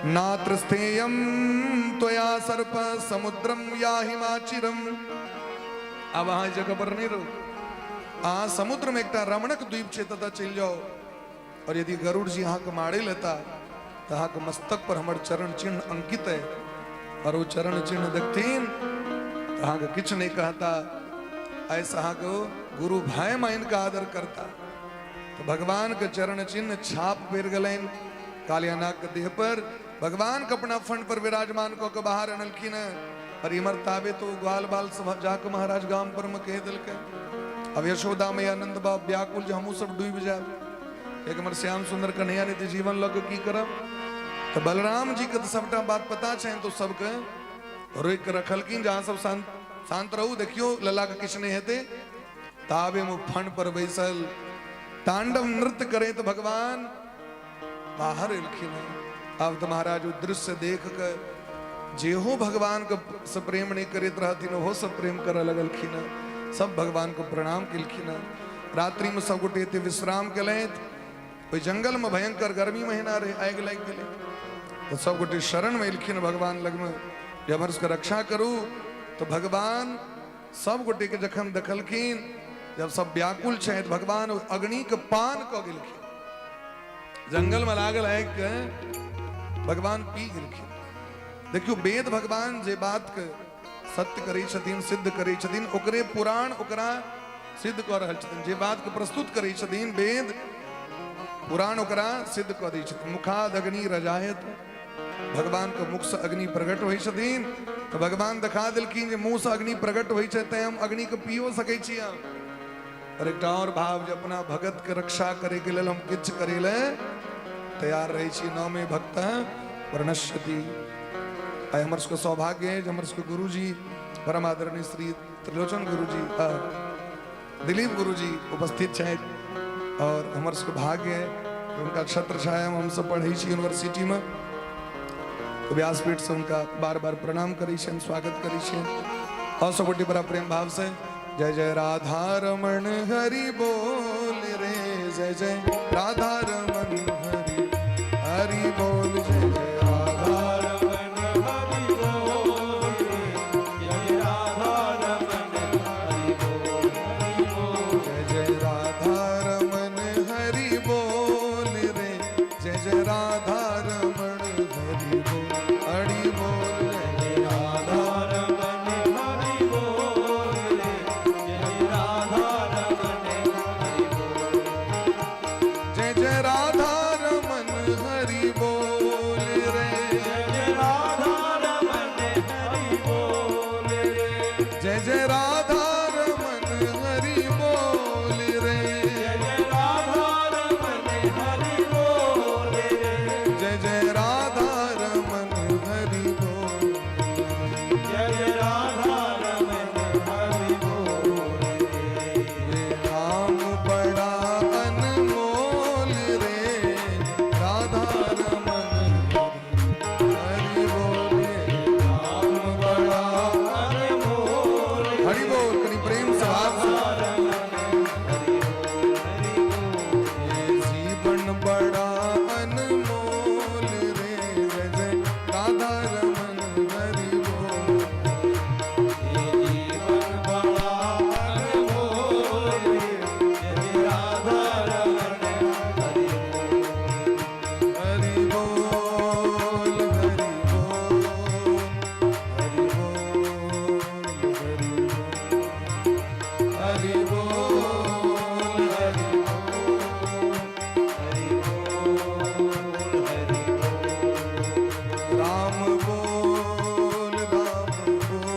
नात्र स्थेयम त्वया सर्प समुद्रम या हिमाचिरम, आब अहाँ जगह पर नहि रहू, अहाँ समुद्र में एकटा रमणक द्वीप छै ततऽ चलि जाउ, और यदि गरुड़ जी अहाँके मारे लेता तऽ अहाँके मस्तक पर हमर चरण चिन्ह अंकित है, और वो चरण चिन्ह देखथिन तऽ अहाँके किछु नहि कहता, ऐसा अहाँके गुरु भाई मान के आदर करता। तऽ भगवानके चरण चिन्ह छाप पड़ि गेलनि कालिया नागके देह पर। भगवान के अपना फंड पर विराजमान कऽ के बाहर अनलखिन हेँ। पर इमर ताबे तो ग्वाल बाल सब जाके महाराज गाम पर में कहि देलकै। अब यशोदा मैया नंद बाप व्याकुल जे हमहूँ सब डूबि जायब, एक हमर श्याम सुंदर कन्हैया नहि तऽ जीवन लऽ के की करब। तऽ बलराम जी के तऽ सबटा बात पता छनि, तऽ सबके रोकि के रखलखिन जे अहाँ सब शांत शांत रहू, देखियौ लला के किछु नहि हेतै। ताबे मे फन पर बैसल तांडव नृत्य करैत भगवान बाहर एलखिन। आब तऽ महाराज ओ दृश्य देख के जेहो भगवान के से प्रेम नहीं करैत रहथिन ओहो सब प्रेम करऽ लगलखिन, सब भगवान के प्रणाम केलखिन। रात्रि में सब गोटे एते विश्राम केलथि। ओहि जंगल में भयंकर गर्मी महीना रहे, आगि लागि गेलै, तऽ सब गोटे शरण में एलखिन भगवान लगमे जे हमर सबके रक्षा करू। तऽ भगवान सब गोटे के जखन देखलखिन जब सब व्याकुल छथि, भगवान अग्नि के पान कऽ गेलखिन। जंगल में लागल आगि के भगवान पी गेलखिन। देखियौ वेद भगवान जे बात के सत्य करै छथिन, सिद्ध करै छथिन, ओकरे पुराण ओकरा सिद्ध कऽ रहल छथिन। जे बात के प्रस्तुत करै छथिन वेद पुराण ओकरा सिद्ध कऽ दै छथिन। मुखाद अग्नि रजायत, भगवान के मुख से अग्नि प्रकट होइ छथिन। तऽ भगवान देखा देलखिन जे मुँह से अग्नि प्रकट होइ छै, तैं हम अग्नि के पियो सकै छी। हम और एकटा और भाव जे अपना भगत के रक्षा करे के लेल हम किछु करे ले तैयार रहै छी। न मे भक्त प्रणश्यति। आइ हमर सबके सौभाग्य है जे हमर सबके गुरुजी परम आदरणीय श्री त्रिलोचन गुरुजी, दिलीप गुरुजी उपस्थित छथि और हमर सबके भाग्य है कि हुनका छत्र छाया में हमसब पढ़ै छी यूनिवर्सिटी में। तो व्यासपीठ से हुनका बार बार प्रणाम करै छियनि, स्वागत करै छियनि और सब गोटे बड़ा प्रेम भाव से जय जय राधा रमण हरि बोल रे, जय जय राधा रमण हरि हरि बोल, जय जय राधा रमण हरि बोल रे, जय राधा रमण हरि बोल हरि बोल, जय जय राधा रमण हरि बोल रे, जय जय राधा रमण हरि बोल हरि बोल, जय जय राधा रमण हरि बोल रे, जय राधा रमण हरि बोल, जय जय राधा रमण हरि बोल रे, जय जय राधा रमण हरि बोल रे, जय जय राधा रमण हरि बोल रे, जय जय राधा रमण हरि बोल रे, जय जय राधा रमण हरि बोल, जय जय राधा रमण हरि बोल रे। ये नाम बड़ा अनमोल रे, राधा रमण हरि बोल, नाम बड़ा अनमोल हरि बोल। कनी प्रेम से भाव से। हरि बोल हरि बोल, ये जीवन बड़ा अनमोल रे, जय जय राधा रमन हरि बोल, ये जीवन बड़ा अनमोल रे, जय राधा रमण हरि बोल, हरि बोल हरि बोल हरि बोल हरि बोल हरि बोल हरि बोल हरि बोल, राम बोल राम बोल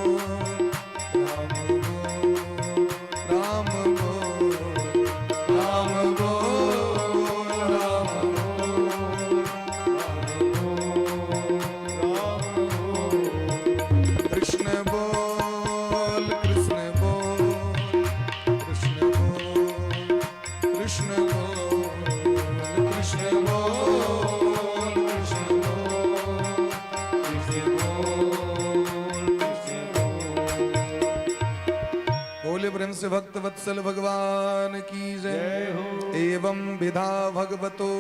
राम बोल राम बोल राम बोल राम बोल, कृष्ण बोल कृष्ण बोल कृष्ण बोल कृष्ण बोल कृष्ण बोल कृष्ण बोल कृष्ण बोल कृष्ण बोल। बोले प्रेम से भक्त वत्सल भगवान की जय जय हो। एवं विधा भगवतो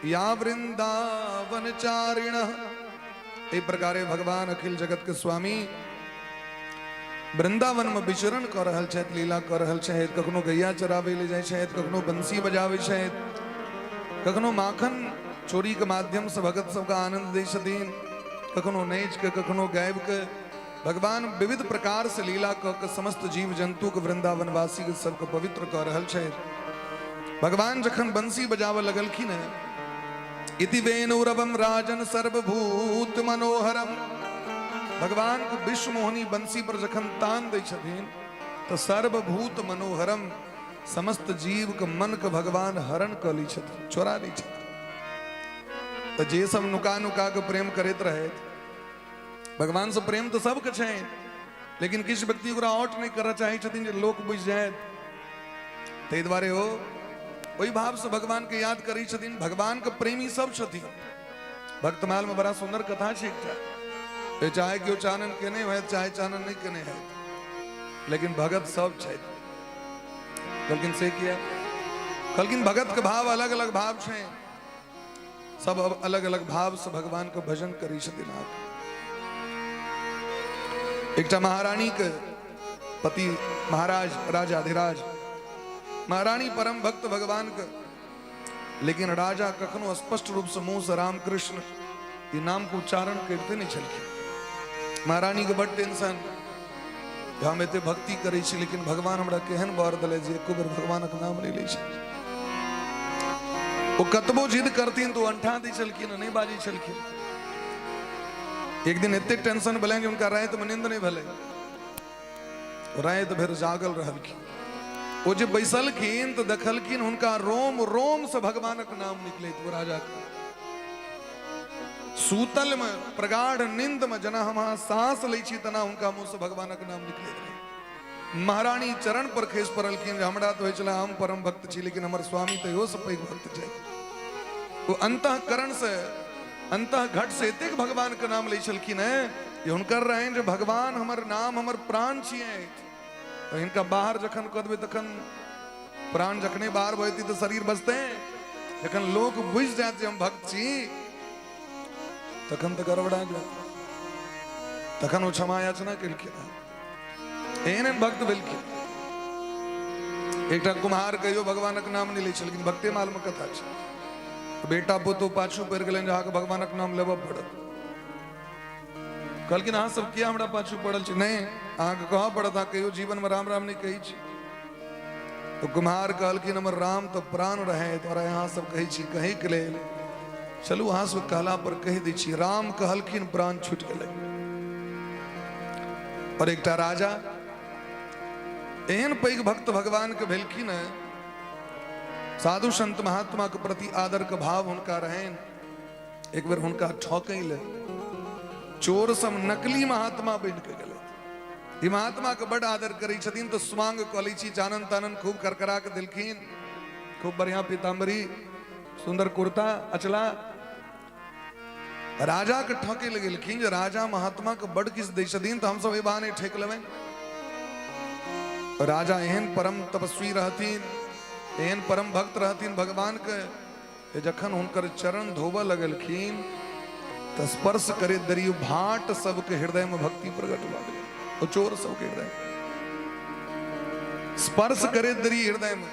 या वृंदावन चारिण। एहि प्रकारे भगवान अखिल जगत के स्वामी वृंदावन में विचरण कऽ रहल छथि, लीला कऽ रहल छथि। कखनो गैया चराबै लए जाइ छथि, कखनो बंसी बजाबै छथि, कखनो माखन चोरी के माध्यम से भगत सबके आनंद दै छथिन, कखनो नाचि के, कखनो गाबि के। भगवान विविध प्रकार से लीला कऽ के समस्त जीव जंतु के वृंदावनवासी के सबके पवित्र कऽ रहल छथि। भगवान जखन बंसी बजाबऽ लगलखिन हेँ, इति वेणुरवम राजन सर्वभूत मनोहरम, भगवान के विश्व मोहनी बंसी पर जखन तान दै छथिन तऽ सर्वभूत मनोहरम, समस्त जीव के मन के भगवान हरण कऽ लै छथिन, चोरा लै छथिन। तऽ जे सब नुका नुका के प्रेम करैत रहथि, भगवान से प्रेम तऽ सबके छै, लेकिन किछु व्यक्ति ओकरा आउट नहि करऽ चाहै छथिन जे लोक बुझि जायत, ताहि दुआरे ओ ओहि भावसँ भगवानके याद करै छथिन। भगवानके प्रेमी सब छथिन। भक्तमाल में बड़ा सुंदर कथा छै एकटा, चाहे केओ चानन केने होयत चाहे चानन नहि केने होयत, लेकिन भगत सब छथि। कहलखिन से किया? कहलखिन भगत के भाव अलग अलग भाव छै, सब अलग अलग भाव से भगवान के भजन करै छथिन। एकटा महारानी के पति महाराज राजाधिराज, महारानी परम भक्त भगवान के, लेकिन राजा कखनो स्पष्ट रूप से मुंह से राम कृष्ण ई नाम के उच्चारण करिते नहीं छलखिन। महारानी के बड टेंशन, हम एते भक्ति करै छी लेकिन भगवान हमरा केहन वर देले जे एको बेर भगवानक नाम नहि लै छै। ओ कतबो जिद करथिन तऽ ओ अंठा दै छलखिन, नहि बाजै छलखिन। एक दिन एते टेंशन भेलनि जे हुनका रातिमे नींद नहि भेलै, राति भरि जागल रहलखिन। ओ जे बैसलखिन तऽ देखलखिन हुनका रोम रोम से भगवानक नाम निकलैत। ओ राजा के सूतल में प्रगाढ़ नींद में जेना हम अहाँ सांस लै छी तेना हुनका मुंह से भगवानक नाम निकलैत रहै। महारानी चरण पर खसि पड़लखिन जे हमरा तऽ होइ छलै हम परम भक्त छी, लेकिन हमर स्वामी तऽ इहो से पैघ भक्त छथि। ओ अंतःकरण से अंतः घट से एतेक भगवान के नाम लै छलखिन हेँ जे हुनकर रहनि जे भगवान हमर नाम हमर प्राण छियै, तऽ हिनका बाहर जखन कऽ देबै तखन प्राण जखने बाहर भऽ जेतै तऽ शरीर बचतै। जखन लोक बुझि जायत जे हम भक्त छी तखन तऽ गड़बड़ा जायत। तखन ओ क्षमा याचना केलखिन, एहन एहन भक्त भेलखिन। एकटा कुम्हार कहियो भगवानक नाम नहि लै छलखिन, भक्ते माल मे कथा छै। बेटा पुतोह पाछू पड़ि गेलनि जे अहाँके भगवानक नाम लेबऽ पड़त। कहलखिन अहाँ सब किया हमरा पाछू पड़ल छी? नहि, अहाँके कहऽ पड़त, अहाँ कहियो जीवनमे राम राम नहि कहै छी। तो कुम्हार कहलखिन हमर राम तऽ प्राण रहे, तोरा अहाँ सब कहै छी कहैके लेल, चलू अहाँ सब कहला पर कहि दै छी। राम कहलखिन, प्राण छूटि गेलै। और एकटा राजा एहन पैघ भक्त भगवान के भेलखिन, साधु संत महात्मा के प्रति आदर के भाव हुनका रहनि। एक बेर हुनका ठकै ले चोर सब नकली महात्मा बनि के गेलै। ई महात्मा के बड आदर करै छथिन तऽ स्वांग कऽ लै छी, चानन तानन खूब करकरा के देलखिन, खूब बढ़िया पीताम्बरी, सुंदर कुर्ता अचला। राजा के ठके लए गेलखिन जे राजा महात्मा के बड किछु दै छथिन तऽ हमसब एहि बहाने ठकि लेबै। राजा एहन परम तपस्वी रहथिन, एहन परम भक्त रहथिन भगवान के, जखन हुनकर चरण धोबऽ लगलखिन तऽ स्पर्श करैत देरी भाट सबके हृदय में भक्ति प्रकट भऽ गेलै। ओ चोर सबके हृदय स्पर्श करैत देरी हृदय में।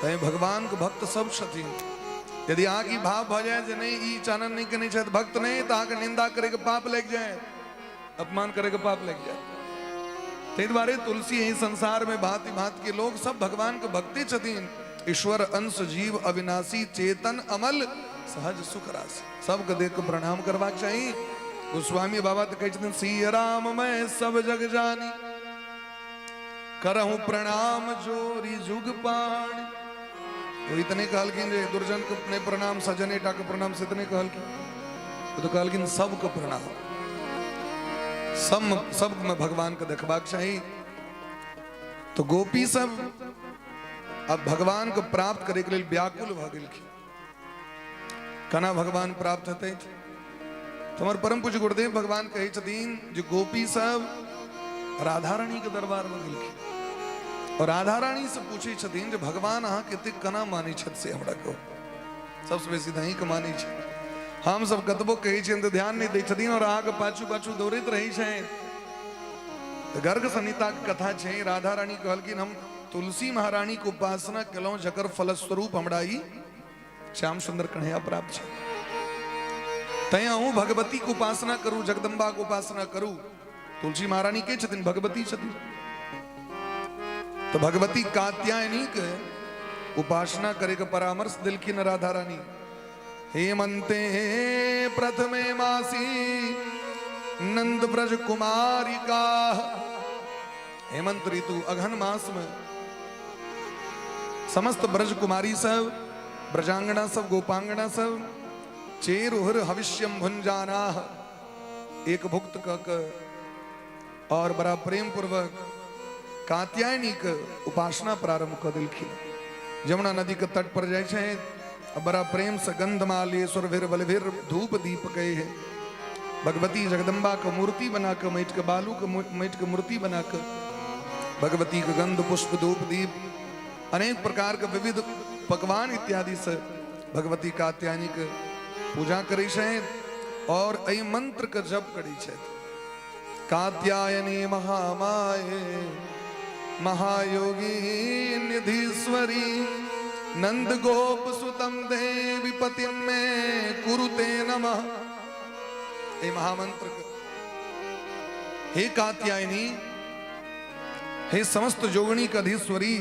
तैं भगवान के भक्त सब छथिन। यदि अहाँके ई भाव भऽ जाय जे नहि ई चानन नहि केने छथि भक्त नहि, तऽ अहाँके निंदा करैके पाप लागि जाय, अपमान करैके पाप लागि जाय। ताहि दुआरे तुलसी एहि संसार में भांति भांति के लोग सब भगवान के भक्ति छथिन। ईश्वर अंश जीव अविनाशी चेतन अमल सहज सुख राशि, सबके देख के प्रणाम करबाक चाही। गोस्वामी बाबा तऽ कहै छथिन श्री राम मैं सब जग जानी, करहूँ प्रणाम जोरी जुग पाणी। ओ इतने कहलखिन जे दुर्जन के नहि प्रणाम, सजने टा के प्रणाम, से इतने कहलखिन। ओ तऽ कहलखिन सबके प्रणाम, सब सब में भगवान के देखबाक चाही। तो गोपी सब अब भगवान के प्राप्त करे के लेल व्याकुल भऽ गेलखिन। केना भगवान प्राप्त हेतै? तऽ हमर परम पूज्य गुरुदेव भगवान कहै छथिन जे गोपी सब राधा रानी के दरबार में गेलखिन और राधा रानी से पूछै छथिन जे भगवान अहाँ के एतेक केना मानै छथि से हमरा कहू, सबसँ बेसी तऽ अहींके मानै छै, हम सब कतबो कहै छियनि तऽ ध्यान नहि दै छथिन और अहाँके पाछू पाछू दौड़ैत रहै छनि। तऽ गर्ग संहिताके कथा छै, राधा रानी कहलखिन हम तुलसी महारानी के उपासना केलहुँ जकर फलस्वरूप हमरा ई श्याम सुंदर कन्हैया प्राप्त छै। तैं अहूँ भगवती के उपासना करू, जगदम्बा के उपासना करू। तुलसी महारानी के छथिन? भगवती छथिन। तो भगवती कात्यायनी के उपासना करे के परामर्श दिलखिन राधा रानी। हेमंते प्रथमे मासी नंद ब्रज कुमारिका। हेमंत ऋतु अघन मास में समस्त ब्रज कुमारी सब, ब्रजांगना सब, गोपांगना सब चेरुहर हविष्यम भुंजाना एक भुक्त क और बड़ा प्रेम पूर्वक कात्यायनी के उपासना प्रारंभ क दिलखिन। यमुना नदी के तट पर जाइ छै, बड़ा प्रेम से गंधमाल्य सुरभिर बलभिर धूप दीप गए है। भगवती जगदम्बा के मूर्ति बना के, माटि के बालू के माटि के मूर्ति बना के भगवती के गंध पुष्प धूप दीप अनेक प्रकार के विविध पकवान इत्यादि से भगवती कात्यायनी के पूजा करै छै और एहि मंत्र के जप करै छथि। कात्यायनी महामाये महायोगी निधीश्वरी नंद गोप सुतम देवी पतिम में कुरुते नमः। एहि महामंत्र के हे कात्यायनी, हे समस्त जोगणी के अधीश्वरी,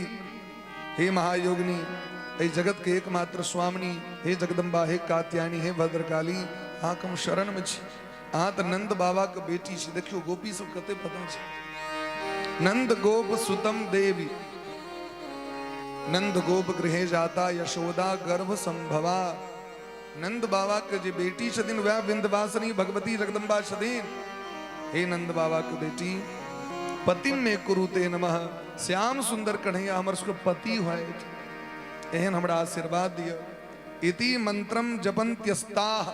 हे महायोगिनी, हे जगत के एकमात्र स्वामिनी, हे जगदम्बा, हे कात्यायनी, हे भद्रकाली, अहाँके हम शरण में छी। अहाँ तऽ नंद बाबा के बेटी छी। देखियौ गोपी सब कते पता छै। नंद गोप सुतम देवी नंद गोप गृहे जाता यशोदा गर्भ संभवा। नंद बाबा के जे बेटी छथिन वएह विंध्यवासिनी भगवती जगदम्बा छथिन। हे नंद बाबा के बेटी, पतिम में कुरुते नमः। श्याम सुंदर कन्हैया हमर सबके पति होइत, एहन हमरा आशीर्वाद दिअ। इति मंत्रम जपंत्यस्ताः,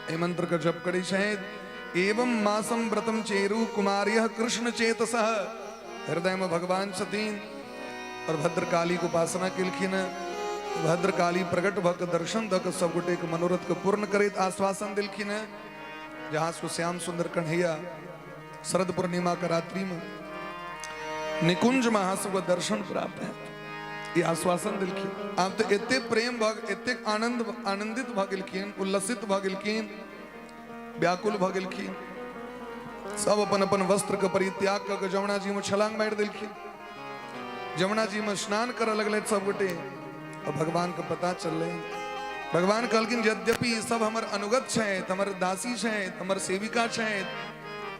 एहि मंत्र के जप करै छथि। एवं मासम व्रतम चेरु कुमार्यः कृष्ण चेतसः। हृदय में भगवान छथिन और भद्रकाली के उपासना केलखिन। भद्रकाली प्रकट भऽ के दर्शन दऽ के सब गोटे के मनोरथ के पूर्ण करैत आश्वासन देलखिन, जहाँ से श्याम सुंदर कन्हैया शरद पूर्णिमा के रात्रि में निकुंज में अहाँ सबके दर्शन प्राप्त है, ई आश्वासन देलखिन। आब तऽ एते प्रेम भऽ एतेक आनंद आनंदित भऽ गेलखिन, उल्लसित भऽ गेलखिन, व्याकुल भऽ गेलखिन। सब अपन अपन वस्त्र के परित्याग कऽ के जमुना जी में छलांग मारि देलखिन। जमुना जी में स्नान करऽ लगलथि सब गोटे और भगवान के पता चललै। भगवान कहलखिन यद्यपि ई सब हमर अनुगत छथि, हमर दासी छथि, हमर सेविका छथि,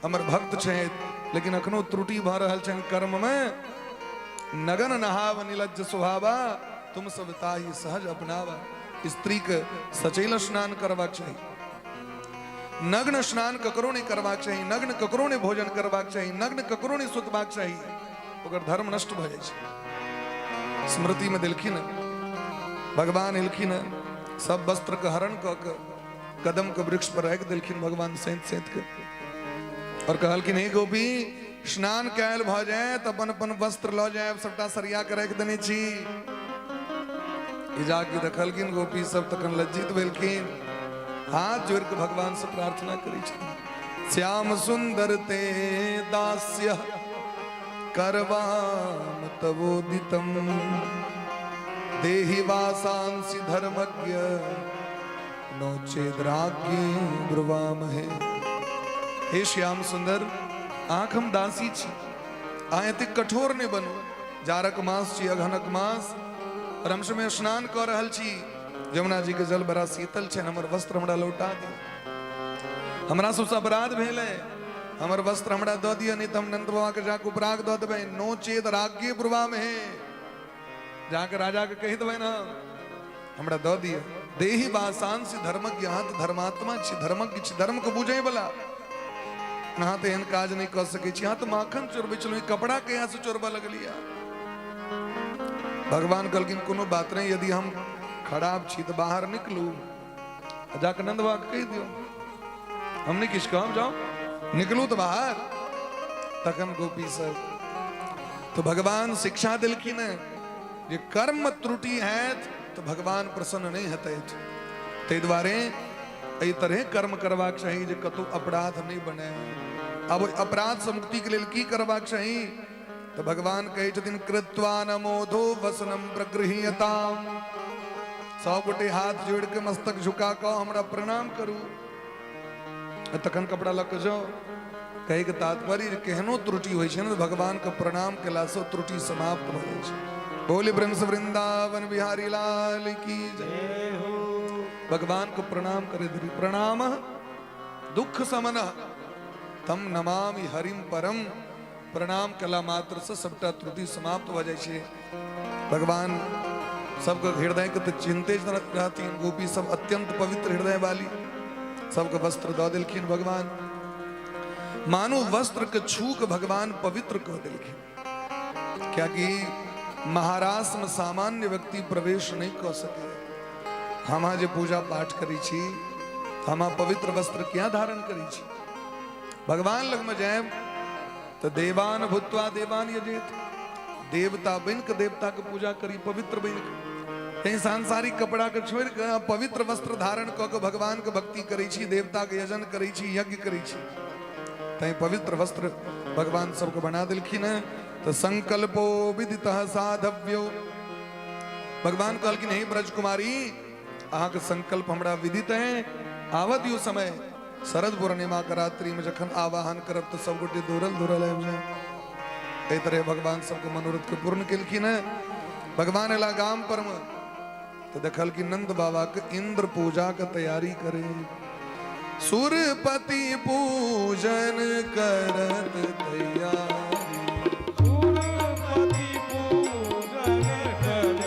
हमर भक्त छथि, लेकिन अखनो त्रुटि भऽ रहल छनि कर्म में। नगन नहाव निलज्ज स्वभावा, तुम सब ताही सहज अपनावा। स्त्री के सचैल स्नान करबाक चाही, नग्न स्नान ककरो नहि करबाक चाही, नग्न ककरो नहि भोजन करबाक चाही, नग्न ककरो नहि सुतबाक चाही, ओकर धर्म नष्ट भऽ जाइ छै। स्मृति में देलखिन भगवान, एलखिन, सब वस्त्र के हरण कऽ के कदम के वृक्ष पर राखि देलखिन भगवान सैंत सैंत के और कहलखिन हे गोपी, स्नान कयल भऽ जाय तऽ अपन अपन वस्त्र लऽ जायब, सबटा सरिया के राखि देने छी। ई जाके देखलखिन गोपी सब, तखन लज्जित भेलखिन, हाथ जोड़ के भगवान से प्रार्थना करै छथिन। श्याम सुंदर ते दास्य करवाम तवोदितम, देहि वासांसि धर्मज्ञ नो चेद्राज्ञे ब्रुवामहे। हे श्याम सुंदर, आँख हम दासी छी, अहाँ एतेक कठोर नहि बनू। जाड़क मास छी, अगहनक मास, और हम समय स्नान कऽ रहल छी, यमुना जी के जल बड़ा शीतल छै, हमर वस्त्र हमरा लौटा दिअ। हमरा सबसँ अपराध भेल है, हमर वस्त्र हमरा दऽ दिअ, नहि तऽ हम नंद बाबा के जाके उपराग दऽ देबै। नो चेत राज्ञे ब्रुवामहे, जाके राजा के कहि देबै ने हमरा दऽ दिअ। देही वासांसि धर्मज्ञ, अहाँ तऽ धर्मात्मा छी, धर्मज्ञ छी, धर्म के बुझै वाला, अहाँ तऽ एहन काज नहि कऽ सकै छी। अहाँ तऽ माखन चोरबै छलहुँ, ई कपड़ा कहिया से चोरबऽ लगलियै? भगवान कहलखिन कोनो बात नहि, यदि हम खराब छी तऽ बाहर निकलू, जाके नंद बाबा के कहि दियौ, हम नहि किछु कहब, जाउ निकलू तऽ बाहर। तखन गोपी सब तो भगवान शिक्षा देलखिन जे कर्म त्रुटि हैत तऽ भगवान प्रसन्न नहि हेतै। ताहि दुआरे एहि तरहे कर्म करबाक चाही जे कतहु अपराध नहि बने। आब ओहि अपराधसँ मुक्तिके लेल की करबाक चाही? तऽ भगवान कहै छथिन कृत्वा नमोधो वसनम प्रगृह्यताम। सब गोटे हाथ जोड़ के मस्तक झुका कऽ हमरा प्रणाम करू, तखन कपड़ा लऽ कऽ जाउ। कहैके तात्पर्य केहनो त्रुटि होइ छै ने, भगवानके प्रणाम केलासँ त्रुटि समाप्त भऽ जाइ छै। बोले ब्रह्म वृंदावन बिहारी लाल की जय हो। भगवान को प्रणाम करे धरी प्रणाम दुख समन तम नमामि हरिम परम। प्रणाम कला मात्र से सबटा त्रुटि समाप्त भऽ जाइ छै। भगवान सबके हृदय के तऽ चिन्हते रहथिन। गोपी सब अत्यंत पवित्र हृदय वाली, सबके वस्त्र दऽ देलखिन भगवान। मानू वस्त्र के छू के भगवान पवित्र कऽ देलखिन, कियाकि महारास में सामान्य व्यक्ति प्रवेश नहीं कऽ सके। हम जे पूजा पाठ करै छी, हम पवित्र वस्त्र किया धारण करै छी? भगवान लग में जायब तऽ देवान भूत्वा देवान यजेत, देवता बनि कऽ देवता के पूजा करी, पवित्र बनि कऽ। कहीं सांसारिक कपड़ा के छोड़ि कऽ पवित्र वस्त्र धारण कऽ के भगवान के भक्ति करै छी, देवता के यजन करै छी, यज्ञ करै छी। तैं पवित्र वस्त्र भगवान सबके बना देलखिन हैं। तऽ संकल्पो विदितः साधव्यो। भगवान कहलखिन, हे ब्रजकुमारी, अहाँके संकल्प हमरा विदित है। आबऽ दियौ समय, शरद पूर्णिमा के रात्रि में जखन आवाहन करब तऽ सब गोटे दौड़ल दौड़ल आबि जाय। एहि तरह भगवान सबके मनोरथ के पूर्ण केलखिन हैं। भगवान एला गाम पर में तऽ देखलखिन नंद बाबा के इंद्र पूजा के तैयारी करे। सुरपति पूजन करत तैयारी, सुरपति पूजन करत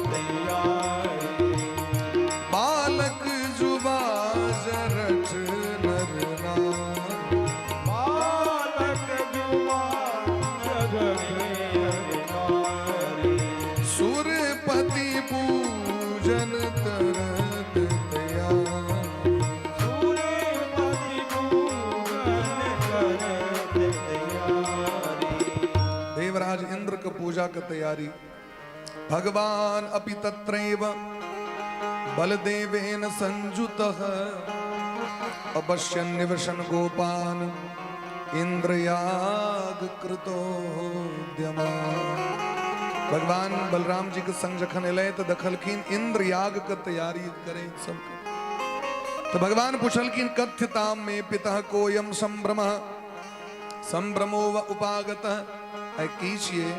तैयारी, बालक जुबा जरठ नर नारी, बालक जुबा जरठ नर नारी, सुरपति पूजन करत तैयारी, सुरपति पूजन करत तैयारी। देवराज इंद्र के पूजा के तैयारी। भगवान अपि तत्रैव बलदेवेन संजुतः अपश्यन् निवशन गोपान इंद्रयाग कृतोद्यमा। भगवान बलराम जी के संग जखन एलै तऽ देखलखिन इंद्रयाग के तैयारी करे सबके। तऽ भगवान पुछलखिन, कथ्यताम मे पितः कोयम संभ्रमः संभ्रमो व उपागतः। आइ की छियै,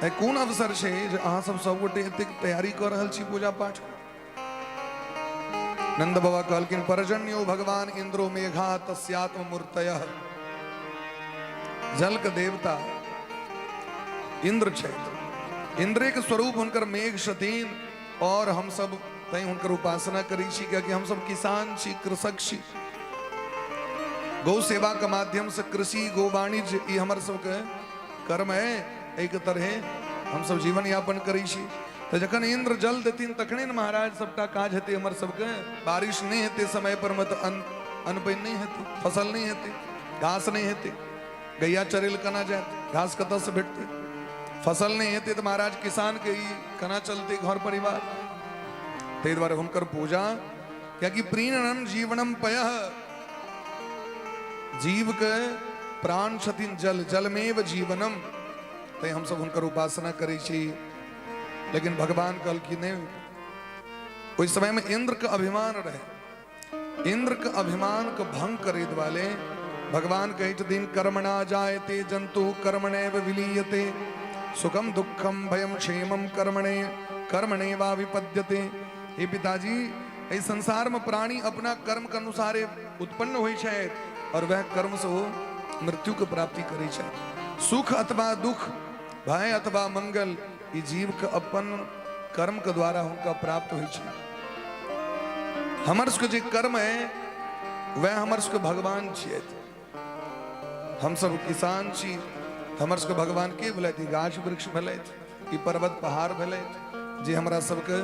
आइ कोन अवसर छै जे अहाँ सब सबगोटे एतेक तैयारी कऽ रहल छी पूजा पाठ? नंद बाबा कहलखिन, पर्जन्यो भगवान इंद्रो मेघा तस्यात्म मूर्तयः। जल के देवता इंद्र छथि, इंद्रे के स्वरूप हुनकर मेघ छथिन और हम सब तैं हुनकर उपासना करै छी, कियाकि हम सब किसान छी, कृषक छी। गौ सेवा के माध्यम से कृषि, गौ वाणिज्य ई हमर सबके कर्म है। एहि तरहे हम सब जीवन यापन करै छी। तऽ जखन इंद्र जल देथिन तखने ने महाराज सबटा काज हेतै हमर सबके। बारिश नहि हेतै समय पर मे तऽ अन्न अन्न पानि नहि हेतै, फसल नहि हेतै, घास नहि हेतै, गैया चरै लए केना जायत, घास कतऽसँ भेटतै? फसल नहि हेतै तऽ महाराज किसान के ई केना चलतै घर परिवार? ताहि दुआरे हुनकर पूजा, कियाकि प्रीणनम जीवनम पयः, जीव के प्राण छथिन जल, जलमेव जीवनम, तैं हमसब हुनकर उपासना करै छी। लेकिन भगवान कहलखिन नहि, ओहि समय में इंद्र के अभिमान रहे, इंद्र के अभिमान के भंग करे वाले भगवान कहै छथिन, कर्मणा जायते जंतु कर्मणैव विलीयते, सुखम दुखम भयम क्षेमम कर्मणे कर्मणे वा विपद्यते। हे पिताजी, एहि संसार में प्राणी अपना कर्म के अनुसारे उत्पन्न होइ छै और वह कर्म से वो मृत्यु के प्राप्ति करै छै। सुख अथवा दुख, भय अथवा मंगल, ई जीव के अपन कर्म के द्वारा हुनका प्राप्त होइ छै। हमर सबके जे कर्म है वह हमर सबके भगवान छियै। हम सब किसान छी, हमर सबके भगवान के भेलथि? गाछ वृक्ष भेलथि, ई पर्वत पहाड़ भेलथि जे हमरा सबके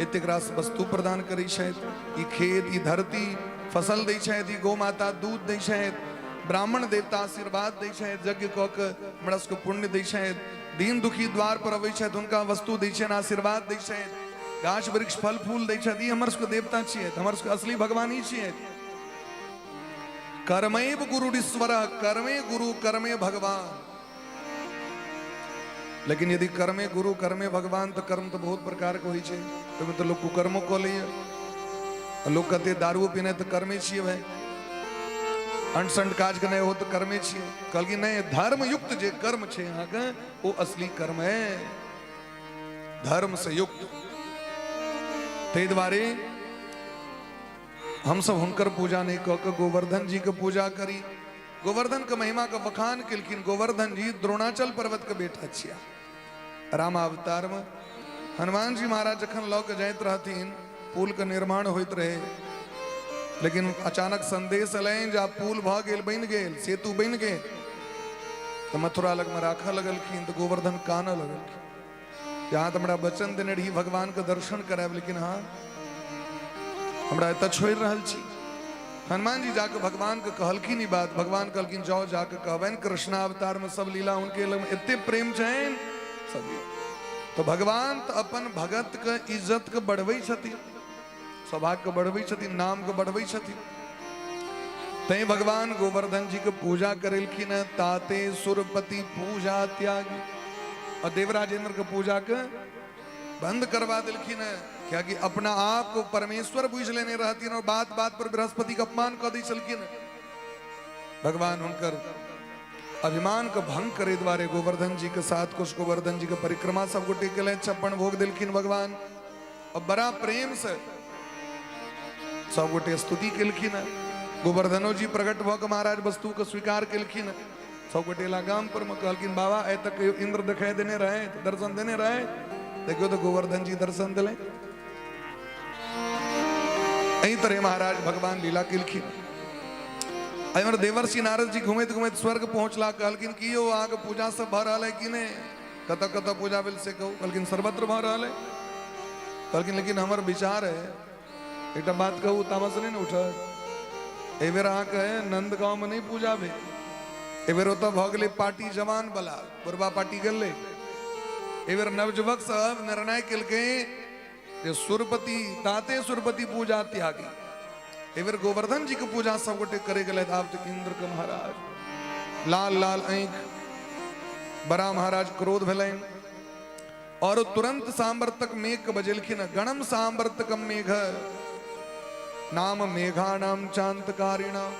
एतेक रास वस्तु प्रदान करै छथि। ई खेत, ई धरती फसल दै छथि, ई गौ माता दूध दै छथि, ब्राह्मण देवता आशीर्वाद दै छथि, यज्ञ कऽ के हमरा सबके पुण्य दै छथि, दीन दुखी द्वार पर अबै छथि, हुनका वस्तु दै छनि, आशीर्वाद दै छथि, गाछ वृक्ष फल फूल दै छथि। ई हमर सबके देवता छियै, हमर सबके असली भगवान ई छियै। कर्मैव गुरुरीश्वर, कर्मे गुरु कर्मे भगवान। लेकिन यदि कर्मे गुरु कर्मे भगवान, तऽ कर्म तऽ बहुत प्रकार के होइ छै। ओहिमे तऽ लोक कुकर्मो कऽ लैए। लोक कहते दारुओ पीनाइ तऽ कर्मे छियै भाई, अंट संट काज केनाइ ओहो तऽ कर्मे छियै। कहलखिन नहि, धर्मयुक्त जे कर्म छै अहाँके, ओ असली कर्म है। धर्मसँ युक्त। ताहि दुआरे हमसब हुनकर पूजा नहि कऽ कऽ गोवर्धन जी के पूजा करी। गोवर्धन के महिमा के बखान केलखिन। गोवर्धन जी द्रोणाचल पर्वत के बेटा छिया। रामावतार में हनुमान जी महाराज जखन लऽ के जाइत रहथिन, पुल के निर्माण होइत रहे, लेकिन अचानक संदेश एलनि जे आब पुल भऽ गेल, बनि गेल, सेतु बनि गेल। तऽ मथुरा लगमे राखऽ लगलखिन तऽ गोवर्धन कानऽ लगलखिन जे अहाँ तऽ हमरा वचन देने रही भगवान के दर्शन करायब, लेकिन अहाँ हमरा एतऽ छोड़ि रहल छी। हनुमान जी जाके भगवान के कहलखिन ई बात। भगवान कहलखिन जाओ जाके कहबनि कृष्णावतार में सब लीला हुनके लग एते प्रेम छनि सब। तो भगवान तऽ अपन भगत के इज्जत के बढ़बै छथिन, सौभाग्य के बढ़बै छथिन, नाम के बढ़बै छथिन। तैं भगवान गोवर्धन जी के पूजा करेलखिन हैं। ताते सुरपति पूजा त्यागी और देवराजेंद्र के पूजा के बंद करवा दिलखिन है, क्याकि अपना आप को परमेश्वर बुझ लेने रहथिन और बात बात पर बृहस्पति के अपमान कऽ दै छलखिन। भगवान हुनकर अभिमान के भंग करे द्वारे गोवर्धन जी के साथ कुछ गोवर्धन जी के परिक्रमा सब गोटे केलनि, 56 भोग दिलखिन भगवान और बड़ा प्रेम से सब गोटे स्तुति केलखिन। गोवर्धनो जी प्रकट भऽ के महाराज वस्तु के स्वीकार केलखिन। सब गोटे एला गाम पर में, कहलखिन बाबा आइ तक कहियो इंद्र देखाई देने रहे, दर्शन देने रहे? देखियो तो गोवर्धन जी दर्शन दिले। एहि तरह महाराज भगवान लीला केलखिन। एम्हर देवर्षि नारद जी घुमैत घुमैत स्वर्ग पहुँचला। कहलखिन कि यौ अहाँके पूजा सब भऽ रहल है कि नहि? कतऽ कतऽ पूजा भेल से कहू। कहलखिन सर्वत्र भऽ रहल है। कहलखिन लेकिन हमर विचार है, एकटा बात कहू, तामस नहि ने उठत? एहि बेर अहाँके नंद गाँव में नहि पूजा भेल। एहि बेर ओतऽ भऽ गेलै पार्टी जवान वाला, बुढ़बा पार्टी गेलै। एहि बेर नवयुवक सब निर्णय केलकै जे सुरपति ताते सुरपति पूजा त्यागी, एहि बेर गोवर्धन जी के पूजा सब गोटे करे गेलै। आब तऽ इंद्र के महाराज लाल लाल आँखि, बड़ा महाराज क्रोध भेलनि और तुरंत सांवर्तक मेघ के बजेलखिन। गणम सांवर्तकम मेघ नाम मेघानाम चांतकारिणाम।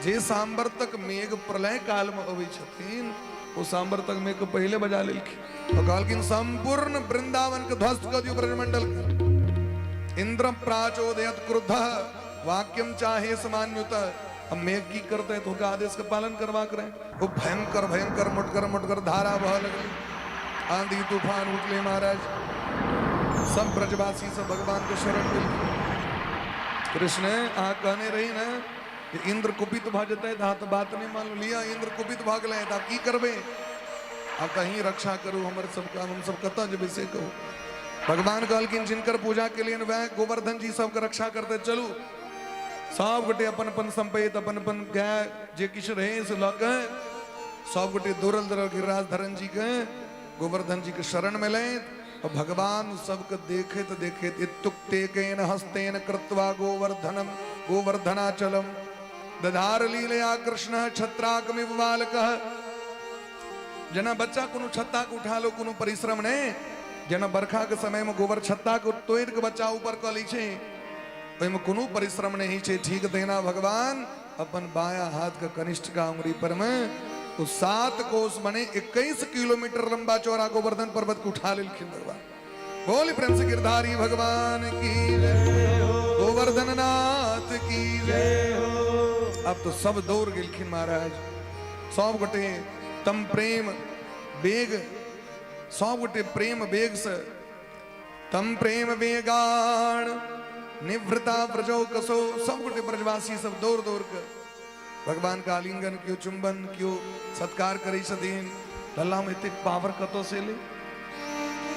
जे सांवर्तक मेघ प्रलय काल में अबै छथिन, ओ सांवर्तक मेघ के पहिले बजा लेलखिन और कहलखिन संपूर्ण वृंदावन के ध्वस्त कर दियो, ब्रजमंडल के। इंद्र प्राचोदयत क्रुद्ध वाक्यम चाहे समान्युत। अब मेघ की करते हैं तो उनका आदेश का पालन करवा करें। वो भयंकर भयंकर मोटगर मोटगर धारा बह लगली, आंधी तूफान उठले महाराज, सब ब्रजवासी सब भगवान के शरण मिल। कृष्ण अहाँ कहने रही ने कि इंद्र कुपित भऽ जेतै तऽ अहाँ तऽ बात नहि मान लिअ। इंद्र कुपित भऽ गेलै तऽ आब की करबै? आब तऽ अहीं रक्षा करू हमर सबके, हम सब कतऽ जेबै से कहू। भगवान कहलखिन जिनकर पूजा केलियनि वएह गोवर्धन जी सबके रक्षा करतै, चलू। सब गोटे अपन अपन सम्पैत, अपन अपन गाय जे किछु रहै से लऽ के सब गोटे दौड़ल दौड़ल गिरिराज धरन जी के गोवर्धन जी के शरण में लैत और भगवान सबके देखैत देखैत इत्युक्ते केन हस्तेन कृत्वा गोवर्धनम गोवर्धनाचलम दधार लीलया कृष्ण छत्राकमिव बालकः। जेना बच्चा कोनो छत्ता के उठा लो, कोनो परिश्रम नहि, जेना बरखा के समय में गोबर छत्ता के तोड़ि के बच्चा ऊपर कऽ लै छै, ओहिमे कोनो परिश्रम नहि छै, ठीक तहिना भगवान अपन बाया हाथ के कनिष्ठ का उंगली पर में ओ 7 कोस मने 21 किलोमीटर लंबा चौड़ा गोवर्धन पर्वत के उठा लेलखिन भगवान। बोल प्रेम से गिरधारी भगवान की जय, गोवर्धन नाथ की जय। अब तो सब दौड़ गेलखिन महाराज, सब गोटे तम प्रेम वेग, सब गोटे प्रेम वेग से तम प्रेम वेगान निवृता व्रजो कसो। सब गोटे ब्रजवासी सब दौड़ दौड़ के भगवान का आलिंगन क्यों, चुंबन क्यों, सत्कार करै छथिन। लल्ला में एतेक पावर कतऽ से एलै,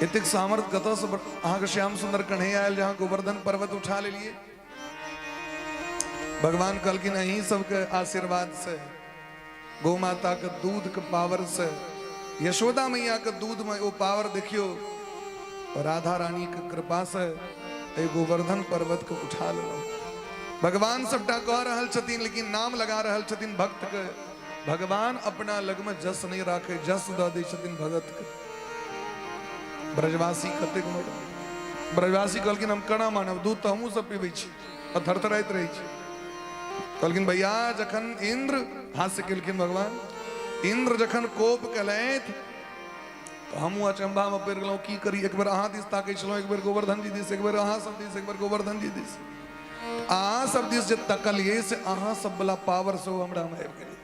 एतेक सामर्थ्य कतऽ से अहाँके श्याम सुंदर कन्हैया आयल जे अहाँ गोवर्धन पर्वत उठा लेलियै? भगवान कहलखिन अहीं सबके आशीर्वाद से, गौ माता के दूध के पावर से, यशोदा मैया के दूध में वो पावर देखियो, राधा रानी के कृपा से एहि गोवर्धन पर्वत के उठा लेलहुँ। भगवान सबटा कह रहल छथिन, लेकिन नाम लगा रहल छथिन भक्त के। भगवान अपना लग में जस नहीं राखे, जस दऽ दै छथिन भगत के। ब्रजवासी कतेक मर ब्रजवासी कहलखिन हम केना मानब, दूध तऽ हमहूँ सब पीबै छी आ थरथराइत रहै छी। कहलखिन भैया जखन इंद्र हास्य केलखिन भगवान, इंद्र जखन कोप केलथि तऽ हमहूँ अचम्भामे पड़ि गेलहुँ, की करी। एक बेर अहाँ दिस ताकै छलहुँ, एक बेर गोवर्धन जी दिस, एक बेर अहाँ सब दिस, एक बेर गोवर्धन जी दिस। अहाँ सब दिस जे तकलियै से अहाँ सब वाला पावर सेहो हमरामे आबि गेलै।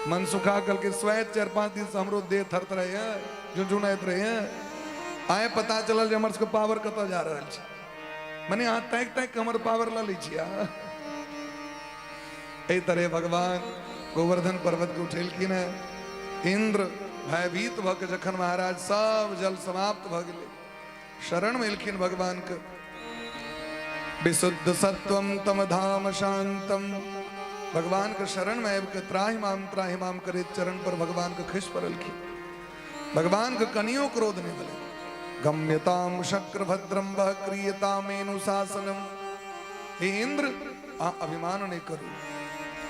मन सुखा कहलकै स्वयं 4-5 दिन से हमरो देह थरथराइए, झुनझुनाइत रहैए। आइ पता चलल जे हमर सबके पावर कतऽ जा रहल छै। मने अहाँ ताकि ताकि कऽ हमर पावर लऽ लै छियै। एहि तरह भगवान गोवर्धन पर्वत के उठेलखिन हेँ। इंद्र भयभीत भऽ के जखन महाराज सब जल समाप्त भऽ गेलै, शरण मे एलखिन भगवान के। विशुद्ध सत्वम तम धाम शांतम, भगवान के शरण में आबि के त्राहि माम करैत चरण पर भगवान के खसि पड़लखिन। भगवान के कनियो क्रोध नहि भेलै। गम्यताम शक्र भद्रम वह क्रियतामेनुशासनम। हे इंद्र, आ अभिमान नहीं करू।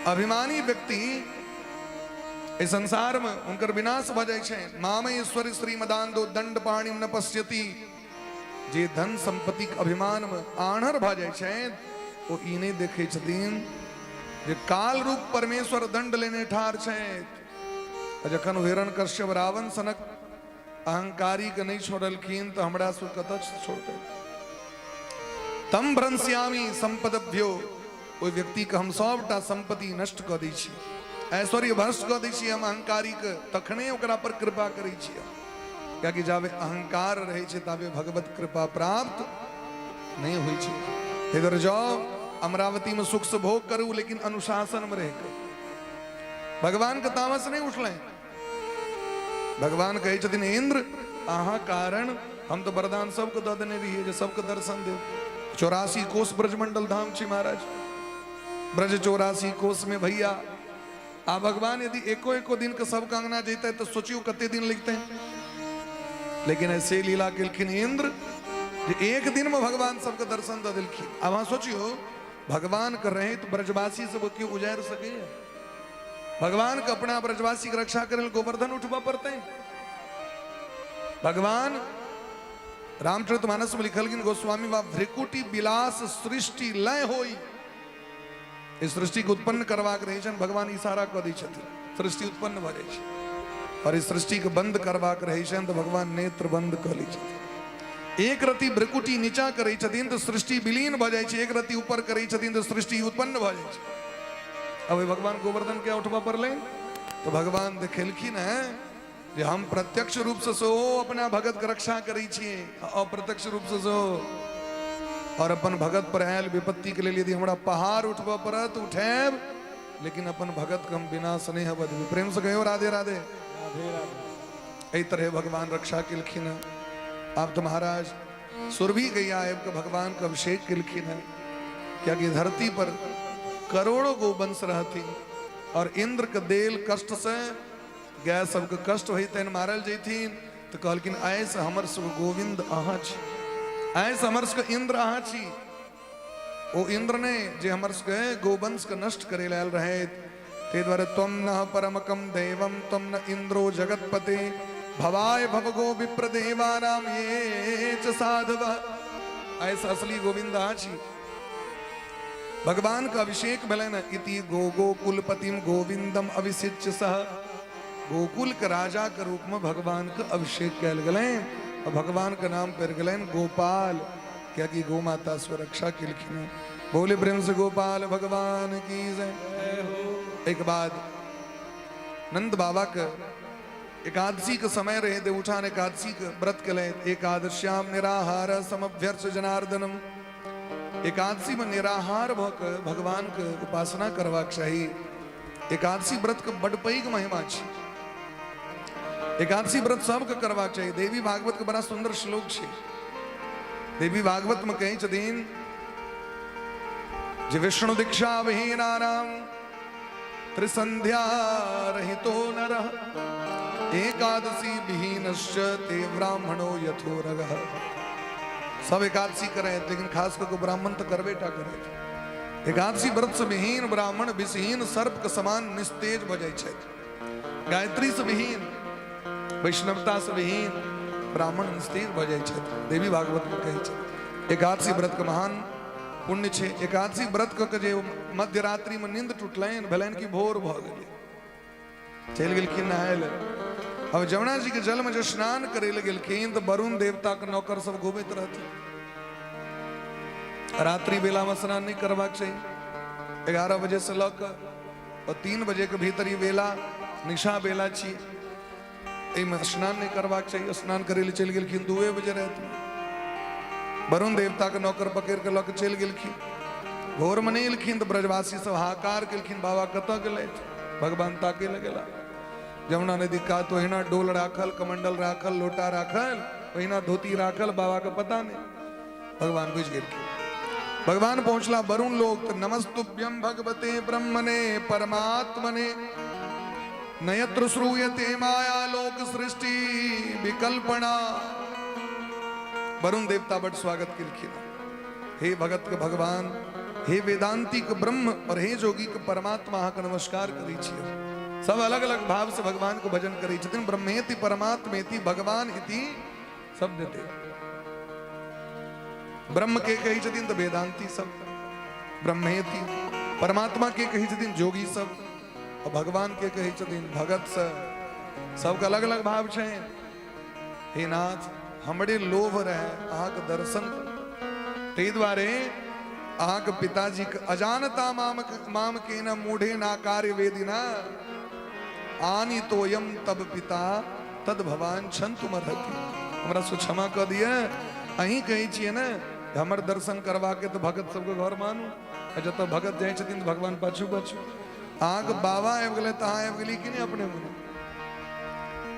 अभिमानी व्यक्ति इस संसार में उनकर विनाश भ जाइ छै। मामेश्वर श्रीमदान दो दंड पाणि न पश्यति। जे धन संपत्ति के अभिमान में आन्हर भ जाइ छै, ओ ई नहि देखै छथिन जे काल रूप परमेश्वर दंड लेने ठार छै। आ जखन ओ हिरण्यकश्यप रावण सनक अहंकारी के नहीं छोड़लखिन तो हमरा सब कतऽ छोड़तै। तम भ्रंश्यामी संपदभ्यो, ओहि व्यक्ति के हम सबटा संपत्ति नष्ट कऽ दै छी, ऐश्वर्य भ्रष्ट कऽ दै छी हम अहंकारी के, तखने ओकरा पर कृपा करै छी। कियाकि जाबे अहंकार रहै छै ताबे भगवत कृपा प्राप्त नहीं होइ छै। इधर जाओ अमरावती में सुख से भोग करू, लेकिन अनुशासन में रह के। भगवान के तामस नहीं उठलै। भगवान कहै छथिन इंद्र अहाँ कारण हम तो वरदान सबके दऽ देने रहियै जे सबके दर्शन देब। 84 कोस ब्रजमंडल धाम छी महाराज, ब्रज 84 कोस में भैया। आ भगवान यदि एको एको दिन के सबके अंगना जैते तो सोचियो कते दिन लगते। लेकिन ऐसे लीला केलखिन इंद्र जे एक दिन में भगवान सबके दर्शन दऽ देलखिन। आब अहाँ सोचियो भगवान के रहैत ब्रजवासी सब केओ उजारि सकैए? भगवान के अपना ब्रजवासी के रक्षा करे लेल गोवर्धन उठबऽ पड़तै। भगवान रामचरित मानस में लिखलखिन गोस्वामी बाप, भ्रिकुटी विलास सृष्टि लय होई। इस सृष्टि के उत्पन्न करबाक रहै छनि, भगवान इशारा कऽ दै छथिन, सृष्टि उत्पन्न भऽ जाइ छै। और इस सृष्टि के बंद करबाक रहै छनि तऽ भगवान नेत्र बंद कऽ लै छथिन। एक रति भ्रिकुटी नीचा करै छथिन तऽ सृष्टि विलीन भऽ जाइ छै, एक रति ऊपर करै छथिन तऽ सृष्टि उत्पन्न भऽ जाइ छै। अब भगवान गोवर्धन के उठबऽ पड़लै तो भगवान देखेलखिन हैं जे हम प्रत्यक्ष रूप से सेहो अपना भगत के रक्षा करै छियै, अप्रत्यक्ष रूप से सेहो। और अपन भगत पर आयल विपत्ति के लेल यदि हमरा पहाड़ उठबऽ पड़त उठायब, लेकिन अपन भगत के हम बिना स्नेह बदबी। प्रेम से कहियो राधे राधे। एहि तरह भगवान रक्षा केलखिन हैं। आब तो महाराज सुरभि गैया आबि के भगवान के अभिषेक केलखिन हैं, कियाकि धरती पर करोड़ों गोवंश रहथिन और इंद्र के देल कष्ट से गाय सबके कष्ट होइतनि, मारल जैथिन, तो कहलखिन आइ से हमर सब गोविंद अहाँ छी, आइ से हमर सबके इंद्र अहाँ छी। ओ इंद्र ने जे हमर सबके गोवंश के नष्ट करे आयल रहैत, ताहि दुआरे त्वं नः परमकं दैवं त्वं न इंद्रो जगत्पते भवाय भवगो विप्रदेवानाम ये च साधवः। ऐसा असली गोविंद अहाँ छी। भगवान का अभिषेक भेलनि इति गो गोकुलपतिम गोविंदम अभिषिच्य सह। गोकुल के राजा के रूप में भगवान के अभिषेक कयल गेलनि और भगवान के नाम पड़ि गेलनि गोपाल, कियाकि गो माता सुरक्षा केलखिन। बोले प्रेम से गोपाल भगवान की जय। एक बाद नंद बाबा के एकादशी के समय रहे, देवउठान एकादशी के व्रत के एकादश्याम निराहार समभ्यर्च जनार्दनम। एकादशी में निराहार भ के भगवान के उपासना करबाक चाही। एकादशी व्रत के बड पैघ महिमा छै। एकादशी व्रत सबके करबाक चाही। देवी भागवत के बड़ा सुंदर श्लोक छै। देवी भागवत में कहै छथिन जे विष्णु दीक्षा विहीनानाम त्रिसंध्या रहितो नरः एकादशी विहीनश्च ते ब्राह्मणो यथोरगः। सब एकादशी करें, लेकिन खास करके ब्राह्मण तो करबे टा करे। एकादशी व्रत से विहीन ब्राह्मण विषहीन सर्प के समान निस्तेज भ जाइ छथि। गायत्री से विहीन, वैष्णवता से विहीन ब्राह्मण निस्तेज भ जाइ छथि। देवी भागवत में कहै छै एकादशी व्रत के महान पुण्य छै। एकादशी व्रत कऽ के जे मध्यरात्रि में नींद टूटलनि, भेलनि कि भोर भऽ गेलै, चलि गेलखिन नहाय लए। अब जमुना जी के जल में जे स्नान करे लए गेलखिन तऽ वरुण देवता के नौकर सब घूमैत रहथिन। रात्रि बेला में स्नान नहीं करबाक चाही। 11 बजे से लऽ कऽ और 3 बजे के भीतर ई बेला निशा बेला छी, एहिमे स्नान नहीं करबाक चाही। स्नान करे लए चलि गेलखिन 2 बजे रातिमे। वरुण देवता के नौकर पकड़ि कऽ लऽ कऽ चलि गेलखिन। भोरमे नहि एलखिन तऽ ब्रजवासी सब हाहाकार केलखिन, बाबा कतऽ गेलथि? भगवान ताके लए गेला। जमुना नदी कात ओहिना डोल राखल, कमंडल राखल, लोटा राखल, ओहिना धोती राखल, बाबा के पता नहीं। भगवान बुझि गेलखिन। भगवान पहुंचला वरुण लोक तऽ नमस्तुभ्यम भगवते ब्रह्मणे परमात्मने नयत्र श्रूयते माया लोक सृष्टि विकल्पना। वरुण देवता बड़ स्वागत केलखिन। हे भगत के भगवान, हे वेदांती के ब्रह्म और हे जोगी के परमात्मा, अहाँके नमस्कार करै छियै। सब अलग अलग भाव से भगवान के भजन करै छथिन। ब्रह्मेति परमात्मेति भगवान इति शब्दते। ब्रह्म के कहै छथिन तऽ वेदांती सब ब्रह्मेति, परमात्मा के कहै छथिन जोगी सब, और भगवान के कहै छथिन भगत सब। सबके अलग अलग भाव छै। हे नाथ, हमरे लोभ रहे अहाँके दर्शन, ताहि दुआरे अहाँके पिताजी के अजानता माम माम के न मूढ़े ना कार्य वेदिना आनी तोयम तब पिता तद भवान छंतु मरहति। हमरा से क्षमा कऽ दिअ। अहीं कहै छियै ने हमर दर्शन करबाके तऽ भगत सबके घर मानू, आ जतऽ भगत जाइ छथिन तऽ भगवान पाछू पाछू। अहाँके बाबा आबि गेलै तऽ अहाँ आबि गेली कि नहि अपने मने?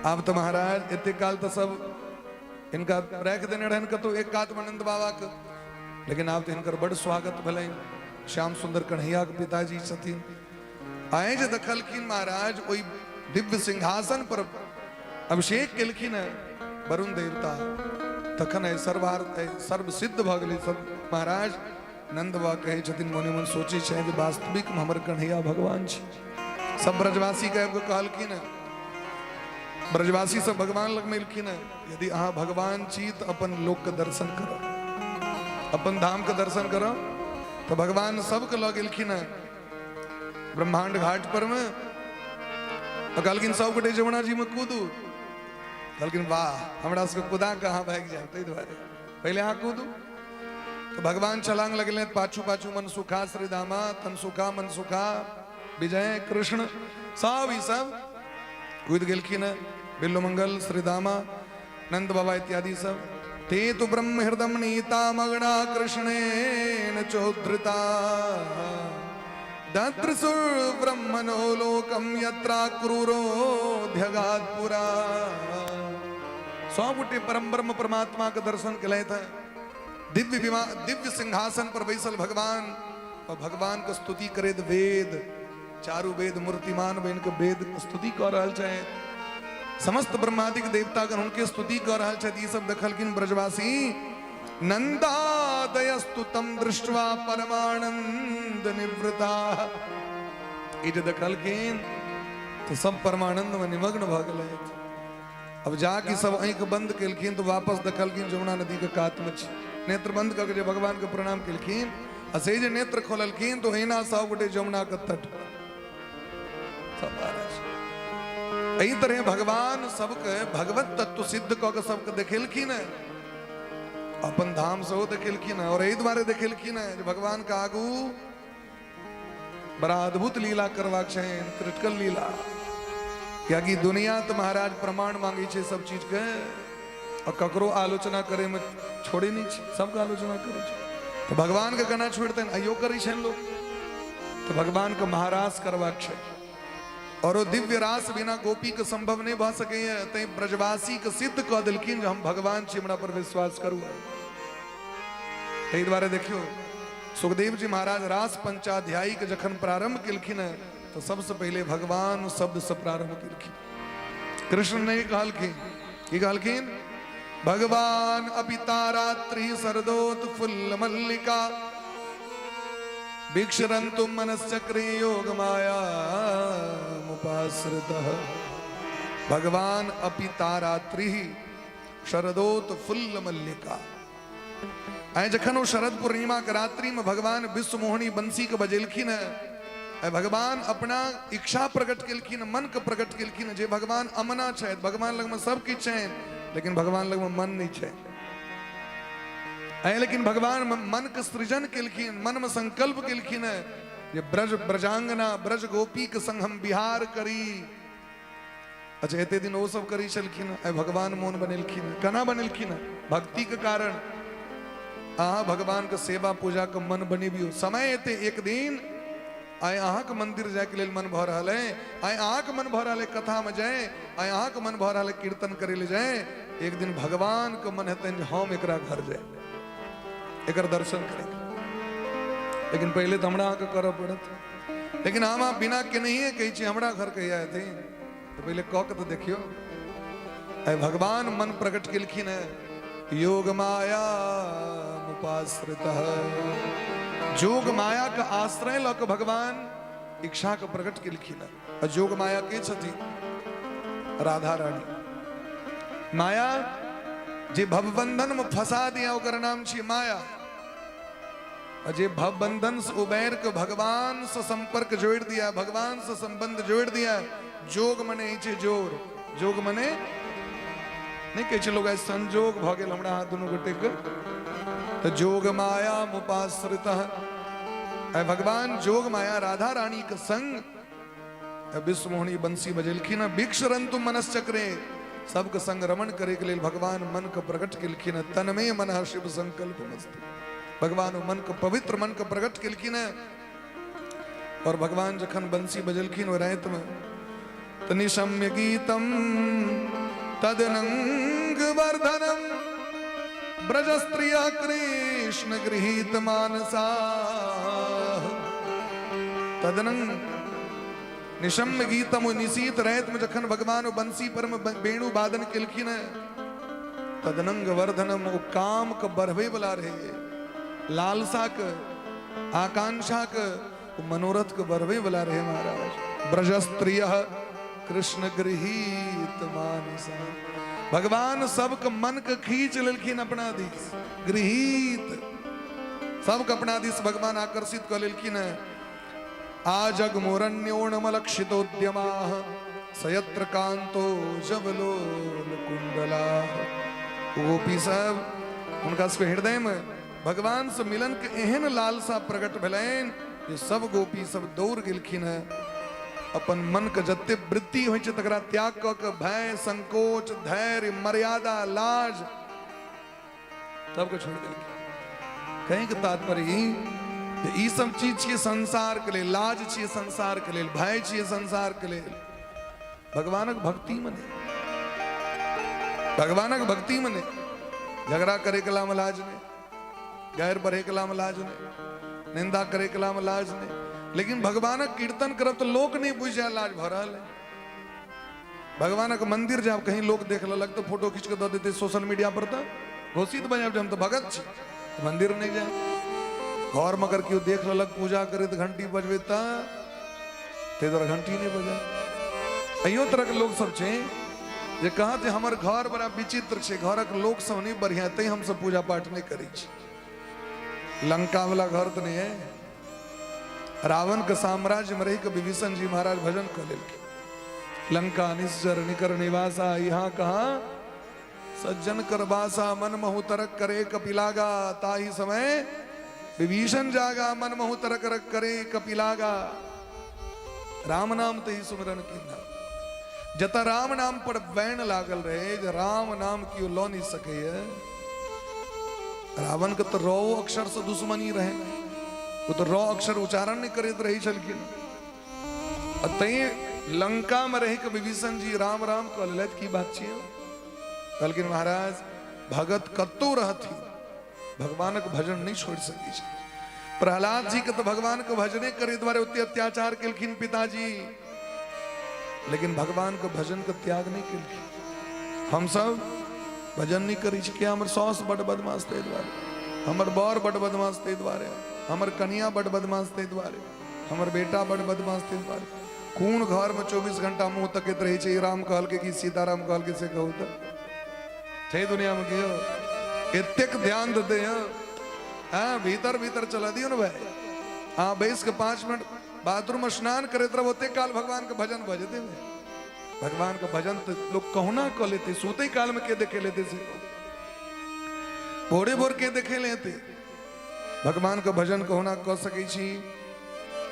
आब तऽ महाराज एते काल तऽ सब हिनका राखि देने रहनि कतौ एक कातमे नंद बाबाके, लेकिन आब तऽ हिनकर बड्ड स्वागत भेलनि। श्याम सुंदर कन्हैयाके पिताजी छथिन। आइ जे देखलखिन महाराज ओहि दिव्य सिंहासन पर अभिषेक केलखिन है वरुण देवता, तखन एहि सर्वार्थ सर्वसिद्ध भऽ गेलै सब। महाराज नंद बाबा कहै छथिन मने मन सोचै छै जे वास्तविक हमर कन्हैया भगवान छै। सब ब्रजवासी के आबि कऽ कहलखिन है, ब्रजवासी सब भगवान लग में एलखिन है, यदि अहाँ भगवान छी तऽ अपन लोक के दर्शन करब, अपन धाम के दर्शन करब। तऽ भगवान सबके लऽ गेलखिन है ब्रह्मांड घाट पर में, तऽ कहलखिन सब गोटे जमुना जी में कूदू। कहलखिन वाह, हमरा सबके कुदा कऽ अहाँ भागि जायब, ताहि दुआरे पहिले अहाँ कूदू। तो भगवान छलांग लगले, पाछू पाछू मन सुखा श्रीदामा, तन सुखा मन सुखा विजय कृष्ण सब ई सब कूद गेलखिन है। बिल्लुमंगल श्रीदामा नंद बाबा इत्यादि सब। ते तो ब्रह्म हृदम नीता मगना कृष्णेन चोद्धृता दत्रसुर ब्रह्मणो लोकम यत्रा क्रूरोध्यगात पुरा। सौ गोटे परम ब्रह्म परमात्मा के दर्शन केलथि है। दिव्य दिव्य सिंहासन पर बैसल भगवान और भगवान के स्तुति करैत वेद, चारू वेद मूर्तिमान बनि के वेद स्तुति कऽ रहल छथि। समस्त ब्रह्मादिक देवतागण हुनके स्तुति कऽ रहल छथि। ई सब देखलखिन ब्रजवासी। नंदादयस्तु तम दृष्ट्वा परमानंद निवृता। ई जे देखलखिन तऽ सब परमानंद में निमग्न भऽ गेलथि। अब जाके सब आँखि बंद केलखिन तऽ वापस देखलखिन जमुना नदी के कात में छी। नेत्र बंद कऽ के जे भगवान के प्रणाम केलखिन आ से जे नेत्र खोललखिन तऽ ओहिना सब गोटे जमुना के तट पर सब आ रहल छै। एहि तरह भगवान सबके भगवत तत्व सिद्ध कऽ के सबके देखेलखिन है, अपन धाम सेहो देखेलखिन है। और एहि दुआरे देखेलखिन है जे भगवान के आगू बड़ा अद्भुत लीला करबाक छै, क्रिटिकल लीला। कियाकि दुनिया तऽ महाराज प्रमाण मांगे छै सब चीज के, और ककरो आलोचना करे में छोड़े नहीं छै, सबके आलोचना करे छै। तऽ भगवान के केना छोड़तनि, आइयो करै छनि लोक। तऽ भगवान के महारास करबाक छै, और ओ दिव्य रास बिना गोपी के संभव नहीं भऽ सकैए। तैं ब्रजवासी के सिद्ध कऽ देलखिन जे हम भगवान छी, हमरा पर विश्वास करू। ताहि दुआरे देखियौ सुखदेव जी महाराज रास पंचाध्यायी के जखन प्रारंभ केलखिन है तो सबसे पहले भगवान शब्द से प्रारंभ केलखिन। कृष्ण नहीं कहलखिन, की कहलखिन? भगवान अपिता रात्रि सरदोत फुल्ल मल्लिका वीक्षरन्तु मनश्चक्रे योग माया मुपाश्रितः। भगवान अपिता रात्रि शरदोत फुल्ल मल्लिका। आइ जखन ओ शरद पूर्णिमा के रात्रि में भगवान विश्व मोहिनी बंसी के बजेलखिन है आइ भगवान अपना इच्छा प्रकट केलखिन, मन के प्रकट केलखिन जे भगवान अमना छथि, भगवान लगमे सब किछु छनि, लेकिन भगवान लगमे मन नहि छै। आइ लेकिन भगवान मन के सृजन केलखिन, मन में संकल्प केलखिन जे ब्रज ब्रजांगना ब्रज गोपी के संग हम बिहार करी। अच्छा, एते दिन ओ सब करी छलखिन, आइ भगवान मोन बनेलखिन। केना बनेलखिन? भक्ति के कारण। अहाँ भगवान के सेवा पूजा के मन बनेबियो, समय एते एक दिन आइ अहाँके मंदिर जायके लेल मन भऽ रहल है, आइ अहाँके मन भऽ रहल है कथा में जाय, आइ अहाँके मन भऽ रहल है कीर्तन करे ले जाय, एक दिन भगवान के मन हेतनि जे हम एकरा घर जाय, एकर दर्शन करे। लेकिन पहिले तऽ हमरा अहाँके करऽ पड़त। लेकिन हम अहाँ बिना केनहिए कहै छी हमरा घर कहिया हेथिन, तऽ पहिले कऽ के तऽ देखियौ। आइ भगवान मन प्रकट केलखिन है, योग माया मुपाश्रित, जोग माया के आश्रय लऽ के भगवान इच्छा के प्रकट केलखिन है। आ जोग माया के छथिन? राधा रानी। माया जे भवबंधन में फंसा दिया ओकर नाम छी माया, आ जे भवबंधन से उबैर के भगवान से संपर्क जोड़ दिया, भगवान से संबंध जोड़ दिया, जोग मने होइ छै जोर। जोग मने नहीं कहै छै लोग आइ संजोग भऽ गेल हमरा अहाँ दुनू गोटे के, तऽ जोग माया मुपाश्रित। आइ भगवान जोग माया राधा रानी के संग विश्वमोहनी बंसी बजेलखिन, विक्षरंतु मनश्चक्रे, सबके संग रमण करे के लेल भगवान मन के प्रकट केलखिन। तन में मन शिव संकल्प मस्त, भगवान मन के पवित्र मन के प्रकट केलखिन। और भगवान जखन बंसी बजेलखिन ओहि राति में, तऽ निशम्य गीतम तदनंग वर्धनम ब्रज स्त्रिय कृष्ण गृहीत मानसा। तदनंग निशम्य गीतम, ओ निशीत राति में जखन भगवान ओ बंसी पर में वेणु वादन केलखिन, तदनंग वर्धनम, ओ काम के बढ़बै वाला रहे, लालसा के आकांक्षा के मनोरथ के बढ़बै वाला रहे महाराज। ब्रज स्त्रिय कृष्ण गृहीत मानसा, भगवान सबके मन के खींच लेलखिन अपना दिस, गृहीत सबके अपना दिस भगवान आकर्षित कऽ लेलखिन। आ जगमुरण्योणमलक्षितोद्यमाः सयत्र कांतो जबलोल कुंडला। गोपी सब हुनका सबके हृदय में भगवान से मिलन के एहन लालसा प्रकट भेलनि जे सब गोपी सब दौड़ गेलखिन हैं। अपन मन के जते वृत्ति होइ छै तकरा त्याग कऽ के भय, संकोच, धैर्य, मर्यादा, लाज सबके छोड़ि देलखिन। कहीं के तात्पर्य ई जे ई सब चीज छियै संसार के लेल, लाज छियै संसार के लेल, भय छियै संसार के लेल, भगवानक भक्ति में नहीं, भगवानक भक्ति में नहीं। झगड़ा करे के लाम लाज नहीं, गैर बढ़े के लाम लाज नहीं, निंदा करे के लाम लाज नहीं, लेकिन भगवानक कीर्तन करब तो लोक नहीं बुझ जाए लाज भऽ रहल है। भगवानक मंदिर जाब कहीं लोग देख लेलक तो फोटो खींच के दऽ देते सोशल मीडिया पर, तऽ घोषित बन जायब जे हम तऽ भगत छी, मंदिर नहीं जाए। घर में अगर केओ देख लेलक पूजा करैत घंटी बजबैत तऽ ताहि दुआरे घंटी नहीं बजाय। एहियो तरह के लोग सब छै जे कहत जे हमर घर बड़ा विचित्र छै, घरक लोक सब नहीं बढ़िया, तैं हमसब पूजा पाठ नहीं करै छी। लंका वाला घर तऽ नहीं है, रावण के साम्राज्य में रही के विभीषण जी महाराज भजन कर लेलखिन। लंका निश्चर निकर निवासा, यहाँ कहा सज्जन कर बासा, मन महु तरक करे कपिलागा, ताही समय विभीषण जागा, मन महु तरक रख करे कपिलागा। राम नाम ते ही सुमिरन कीन्हा। जत राम नाम पर बैन लागल रहे जे राम नाम केओ लऽ नहीं सकैए। रावण के तऽ रौ अक्षर से दुश्मनी रहे, ओ तऽ रौ अक्षर उच्चारण नहीं करैत रहै छलखिन। आ तैं लंका में रहि के विभीषण जी राम राम कऽ लेलथि। की बात छियै? कहलखिन महाराज भगत कतौ रहथिन भगवानक भजन नहीं छोड़ि सकै छै। प्रहलाद जी के तऽ भगवान के भजने करे दुआरे ओते अत्याचार केलखिन पिताजी, लेकिन भगवान के भजन के त्याग नहीं केलखिन। हम सब भजन नहीं करै छी किया? हमर सास बड बदमाश ताहि दुआरे, हमर बर बड बदमाश ताहि दुआरे, हमर कनिया बड बदमाश ताहि दुआरे, हमर बेटा बड बदमाश ताहि दुआरे। कोन घर में 24 घंटा मुंह तकैत रहै छै राम कहलकै कि सीताराम कहलकै से कहू तऽ छै दुनिया में केओ एतेक ध्यान देते हैं? हाँ, भीतर भीतर चला दियो ना भाई। हाँ, बैस के 5 मिनट बाथरूम में स्नान करैत रहब ओते काल भगवान के भजन भऽ जेतै। भगवान के भजन तऽ लोक कहुना कऽ लेतै, सुतै काल में के देखे लेतै से, भोरे भोर के देखे लेतै। भगवान के भजन कहुना कऽ सकै छी।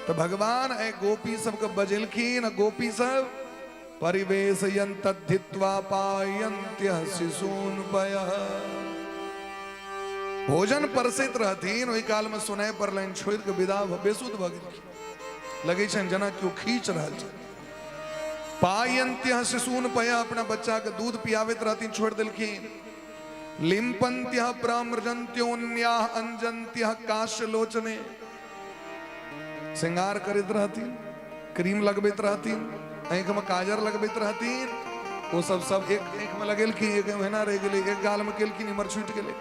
तऽ भगवान एहि गोपी सबके बजेलखिन आ गोपी सब परिवेशयन्तद्धित्वा पायन्त्यः शिशून पयः। भोजन परसैत रहथिन ओहि काल में सुनाइ पड़लनि, छोड़ि कऽ विदा भऽ बेसुध भऽ गेलखिन। लगै छनि जेना केओ खींच रहल छै। पायन्त्यः शिशून पयः, अपना बच्चा के दूध पियाबैत रहथिन, छोड़ि देलखिन। लिम्पन्त्यः प्रमृजन्त्योन्याः अंजन्त्यः काश्यलोचने, श्रृंगार करैत रहथिन, क्रीम लगबैत रहथिन, आँखि में काजर लगबैत रहथिन, ओ सब सब एक आँखि में लगेलखिन, एक ओहिना रहि गेलै, एक गाल में केलखिन, इम्हर छूटि गेलै,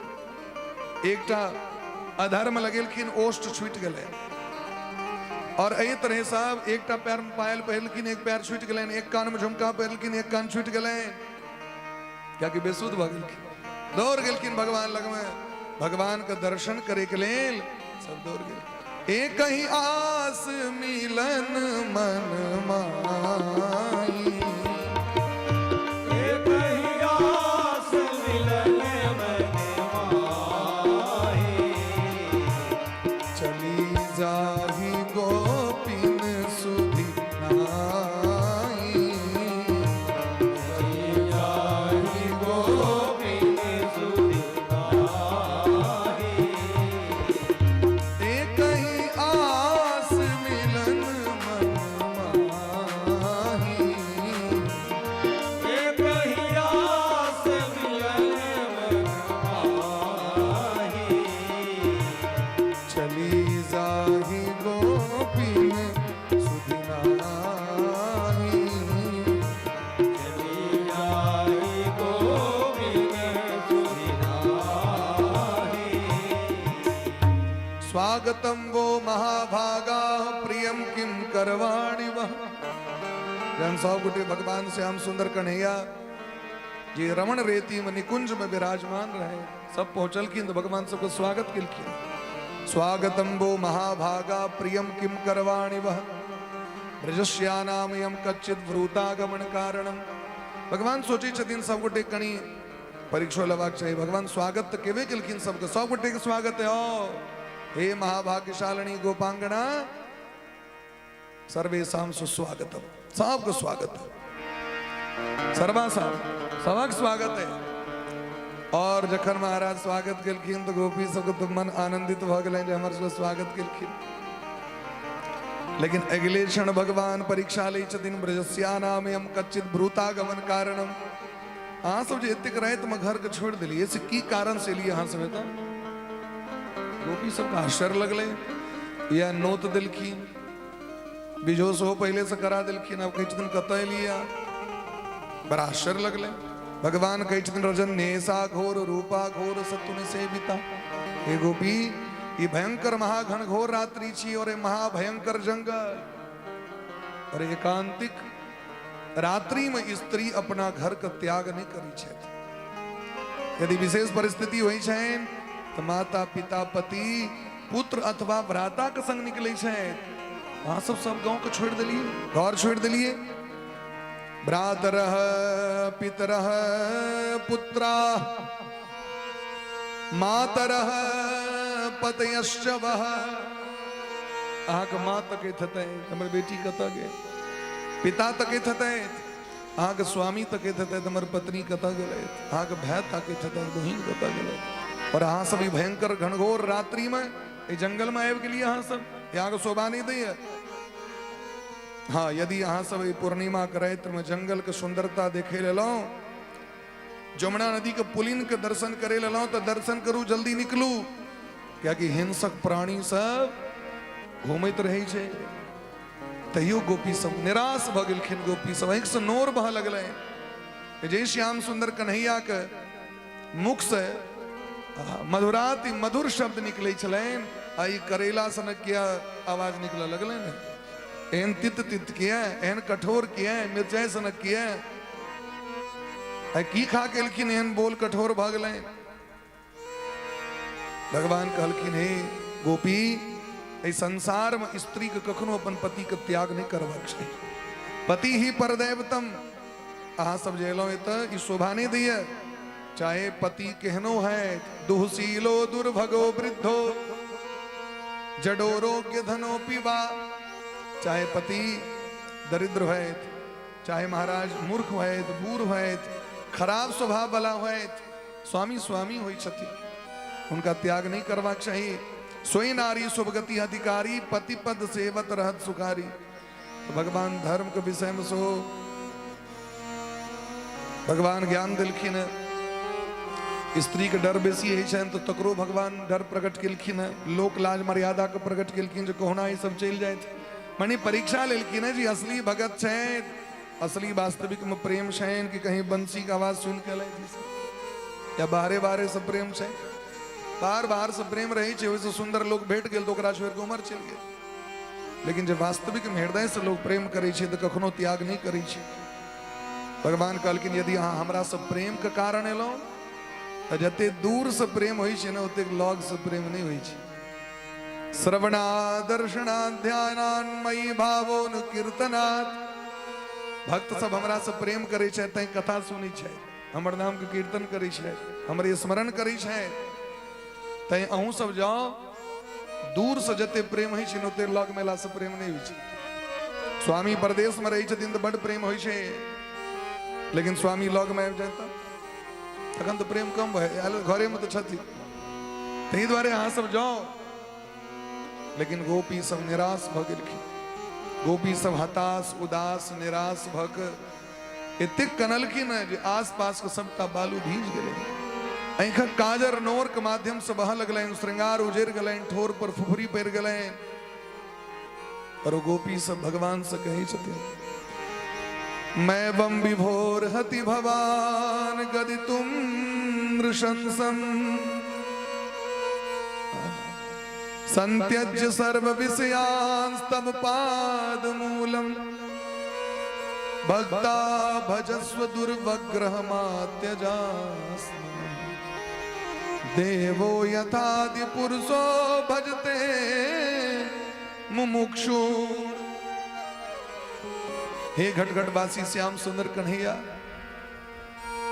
एकटा अधर में लगेलखिन, ओष्ठ छूटि गेलै। और एहि तरह सब एकटा पैर में पायल पहिरलखिन, एक पैर छूटि गेलनि, एक कान में झुमका पहिरलखिन, एक कान छूटि गेलनि, कियाकि बेसुध भऽ गेलखिन। दौड़ गेलखिन भगवान लगमे, भगवान के दर्शन करे के लेल सब दौड़ गेलखिन। एक ही आस मिलन मन माई, एक ही आस मिलन मन माही, चली जाही गोपिन सुधि नाई, चली जाही गोपिन सुधि नाही, एक ही आस मिलन मन माही, एक ही आस मिलन मन माही, चली जाही गोपिन सुधि नाही, चली जाही गोपिन सुधि नाही। स्वागतम वो महाभागा प्रियम किम करवाणि वह। जहन सब गोटे भगवान श्याम सुंदर कन्हैया जे रमण रेती में निकुंज में विराजमान रहे, सब पहुंचलखिन तो भगवान सबके स्वागत केलखिन। स्वागतम वो महाभागा प्रियम किम करवाणि वह, ब्रजस्यानामयम कच्चित व्रूतागमन कारणम। भगवान सोचै छथिन सब गोटे कनी परीक्षो लेबाक चाही। भगवान स्वागत तऽ केबे केलखिन सबके, सब गोटे के स्वागत है। आओ हे महाभाग्यशालिनी गोपांगना, सर्वेषां सुस्वागतम, सबके स्वागत है, सर्वासाम सबक स्वागत है। और जखन महाराज स्वागत केलखिन तो गोपी सबके तो मन आनंदित भऽ गेलनि जे हमर सबके स्वागत केलखिन। लेकिन अगले क्षण भगवान परीक्षा लै छथिन, ब्रजस्यानामयम कच्चित भ्रूतागमन कारणम। अहाँ सब जे एतेक रातिमे घर के छोड़ि देलियै से की कारण से एलियै अहाँ सब एतऽ? गोपी सबके आश्चर्य लगलै। या नोत देलखिन, बिजो सेहो पहिले से करा देलखिन, आब कहै छथिन कतऽ एलियै? बड़ा आश्चर्य लगलै। भगवान कहै छथिन रजन्येषा घोर रूपा घोर सतुन सेविता। हे गोपी, ई भयंकर महाघन घोर रात्रि छी और महाभयंकर जंगल और एकांतिक रात्रि में स्त्री अपना घर के त्याग नहीं करी छथि। यदि विशेष परिस्थिति होइ छनि तऽ माता पिता पति पुत्र अथवा भ्राता के संग निकलै छथि। अहाँ सब सब गाँव के छोड़ि देलियै, घर छोड़ि देलियै। भ्रातरः पितरः पुत्रा मातरः पतयश्च वः। अहाँके माँ तकैत हेतै हमर बेटी कतऽ गेल, पिता तकैत हेतै अहाँके स्वामी तकैत हेतै हमर पत्नी कतऽ गेलै, अहाँके भाय तकैत हेतै बहिन कतऽ गेलै। और अहाँ सब ई भयंकर घनघोर रात्रिमे एहि जंगलमे आबि गेलियै अहाँ सब, अहाँके शोभा नहि दैया। हाँ, यदि अहाँ सब एहि पूर्णिमा के रातिमे जंगल के सुंदरता देखे लेलहुँ, जमुना नदी के पुलिन के दर्शन करे लेलहुँ तऽ दर्शन करू, जल्दी निकलू, कियाकि हिंसक प्राणी सब घूमैत रहै छै। तैयो गोपी सब निराश भऽ गेलखिन। गोपी सब आँखिसँ नोर बहऽ लगलनि। जय श्याम सुंदर कन्हैया के मुख से मधुराति मधुर शब्द निकलै छलनि आ ई करेला सनक किया आवाज निकलऽ लगलनि? एहन तित तित किया, एहन कठोर किया, मिरचाइ सनक किया, आ की खा के एलखिन एहन बोल कठोर भऽ गेलनि? भगवान कहलखिन हे गोपी, एहि संसारमे स्त्रीके कखनो अपन पतिके त्याग नहि करबाक चाही। पति ही परदैवतम। अहाँ सब जे एलहुँ एतऽ, ई शोभा नहि दैया। चाहे पति केहनो है, दुहशीलो दुर्भगो वृद्धो जडो रोग्य धनो पिबा, चाहे पति दरिद्र होयत, चाहे महाराज मूर्ख होयत, बूढ़ होयत, खराब स्वभाव वाला होयत, स्वामी स्वामी होइ छथिन, हुनका त्याग नहि करबाक चाही। सोई नारी शुभ गति अधिकारी, पति पद सेवत रहत सुखारी। तो भगवान धर्म के विषय में सो भगवान ज्ञान दिलखिन है। स्त्री के डर बेसी होइ छनि तऽ तकरो भगवान डर प्रकट केलखिन है, लोक लाज मर्यादा के प्रकट केलखिन जे कहुना ई सब चलि जाइत। मने परीक्षा लेलखिन है जे असली भगत छथि, असली वास्तविक में प्रेम छनि कि कहीं बंसी के आवाज सुनि के एलथि या बाहरे बाहरे से प्रेम छै। बाहर बाहर से प्रेम रहै छै, ओहिसँ सुन्दर लोक भेट गेल तऽ ओकरा छोड़ि कऽ उमर चलि गेल। लेकिन जे वास्तविक में हृदय से लोग प्रेम करै छै तऽ कखनो त्याग नहि करै छै। भगवान कहलखिन यदि अहाँ हमरा से प्रेम के कारण एलहुँ तऽ जते दूर से प्रेम होइ छै ने ओतेक लग से प्रेम नहि होइ छै। श्रवणा दर्शना ध्यानान्मयी भावो न कीर्तनात्। भक्त सब हमरा से प्रेम करै छै तैं कथा सुनै छै, हमर नाम के कीर्तन करै छै, हमरे स्मरण करै छै, तैं अहूँ सब जाओ। दूर से जते प्रेम होइ छै ने ओते लग मेला से प्रेम नहि होइ छै। स्वामी परदेश में रहै छथिन तऽ बड प्रेम होइ छै, लेकिन स्वामी लग में आबि जाय तखन तऽ प्रेम कम भए आयल, घरे में तऽ छथिन। ताहि दुआरे अहाँ सब जाओ। लेकिन गोपी सब निराश भऽ गेलखिन। गोपी सब हताश उदास निराश भऽ कऽ एतेक कनलखिन जे आस पास के सबटा बालू भीज गेलै। आँखिक काजर नोर के माध्यम से बहऽ लगलनि, श्रृंगार उजरि गेलनि, ठोर पर फुफरी पड़ि गेलनि। और ओ गोपी सब भगवान से कहै छथिन, मैं बम विभोर हति भवान गदि तुम नृशंसम संत्यज्य सर्व विषयांस्तव पाद मूलम भक्ता भजस्व दुर्वग्रह मात्यजास्म देवो यथादि पुरुषो भजते मुमुक्षु। हे घटघटवासी श्याम सुंदर कन्हैया,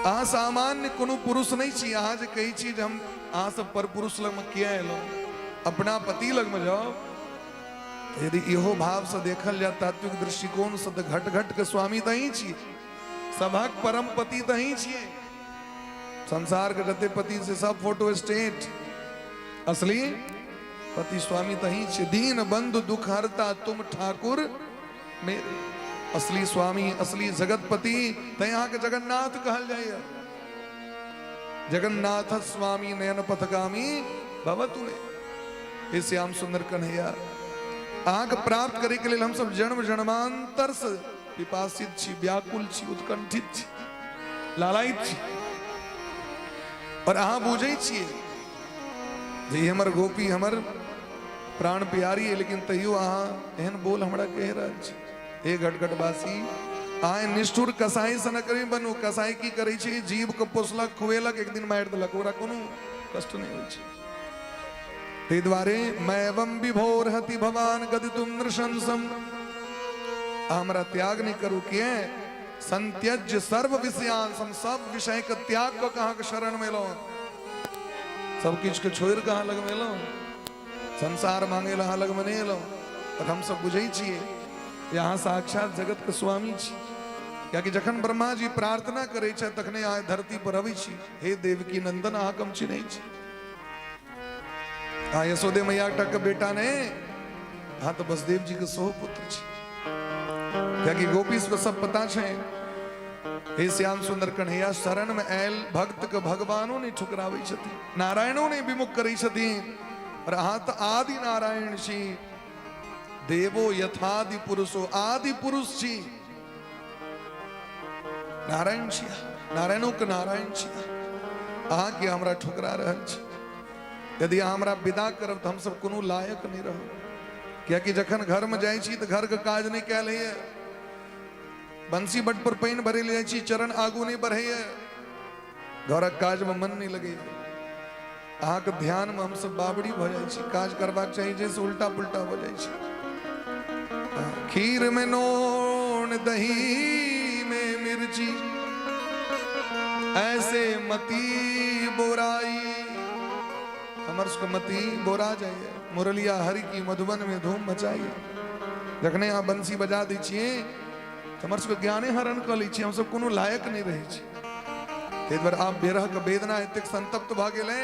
अहाँ सामान्य कोनो पुरुष नहीं छी। अहाँ जे कहै छी जे हम अहाँ सब पर पुरुष लगमे किया एलहुँ, अपना पति लगमे जाउ। यदि इहो भाव से देखल जाय तात्विक दृष्टिकोण से तऽ घट घट के स्वामी तऽ अहीं छी, सभक परम पति तऽ अहीं छियै। संसार के जते पति से सब फोटो स्टेट, असली पति स्वामी तऽ अहीं छियै। दीन बंधु दुख हरता तुम ठाकुर मेरे, असली स्वामी असली जगतपति तैं अहाँके जगन्नाथ कहल जाइए। जगन्नाथ स्वामी नयन पथगामी भवतु मे। हे श्याम सुंदर कन्हैया, अहाँके प्राप्त करे के लेल हम सब जन्म जन्मांतर से पिपासित छी, व्याकुल छी, उत्कंठित छी, लालायित छी। और अहाँ बुझै छियै जे ई हमर गोपी हमर प्राण प्यारी है, लेकिन तैयो अहाँ एहन बोल हमरा कहि रहल छी। हे घटघटवासी, अहाँ निष्ठुर कसाई सनक नहि बनू। कसाई की करै छै, जीव के पोसलक खुएलक, एक दिन मारि देलक, ओकरा कोनो कष्ट नहि होइ छै। ताहि दुआरे मैवम विभोर हति भवान गदितुम नृशंसम, हमरा त्याग नहि करू। किए संत्यज्य सर्व विषयान, हम सब विषय के त्याग कऽ के अहाँके शरण मे एलहुँ, सब किछु के छोड़ि कऽ अहाँ लगमे एलहुँ, संसार मांगे लए अहाँ लगमे नहि एलहुँ। तऽ हम सब बुझै छियै जे अहाँ साक्षात जगत के स्वामी छी, कियाकि जखन ब्रह्मा जी प्रार्थना करै छथि तखने अहाँ धरती पर अबै छी। हे देवकी नंदन, अहाँके हम चिन्है छी। अहाँ यशोदे मैया टा के बेटा नहि, अहाँ तऽ वसुदेव जी के सेहो पुत्र छी। कियाकि गोपी सबके सब पता छै। हे श्याम सुंदर कन्हैया, शरण में आयल भक्त के भगवानो नहीं ठुकराबै छथिन, नारायणो नहीं विमुख करै छथिन। और अहाँ तऽ आदि नारायण छी, देवो यथादि पुरुषो, आदि पुरुष छी, नारायण छी, नारायणो के नारायण छी। अहाँ के हमरा ठुकरा रहल छी। यदि अहाँ हमरा विदा करब तऽ हमसब कोनो लायक नहि रहब, कियाकि जखन घर में जाइ छी तऽ घर के काज नहि कयल होइए, बंसी बट पर पानि भरे लए जाइ छी, चरण आगू नहि बढ़ैए, घरक काज में मन नहि लगैए। अहाँके ध्यानमे हमसभ बाबरी भऽ जाइ छी। काज करबाक चाही जाहिसँ उल्टा पुल्टा भऽ जाइ छै। खीर में नोन दही में मिर्ची, ऐसे मती बोराई। हमर सबके मती बोरा जाइए। मुरलिया हरि की मधुबन में धूम मचाई। जखने अहाँ बंसी बजा दै छियै तऽ हमर सबके ज्ञाने हरण कऽ लै छियै, हमसब कोनो लायक नहि रहै छी। ताहि दुआरे आब विरहके वेदना एतेक संतप्त भऽ गेलै,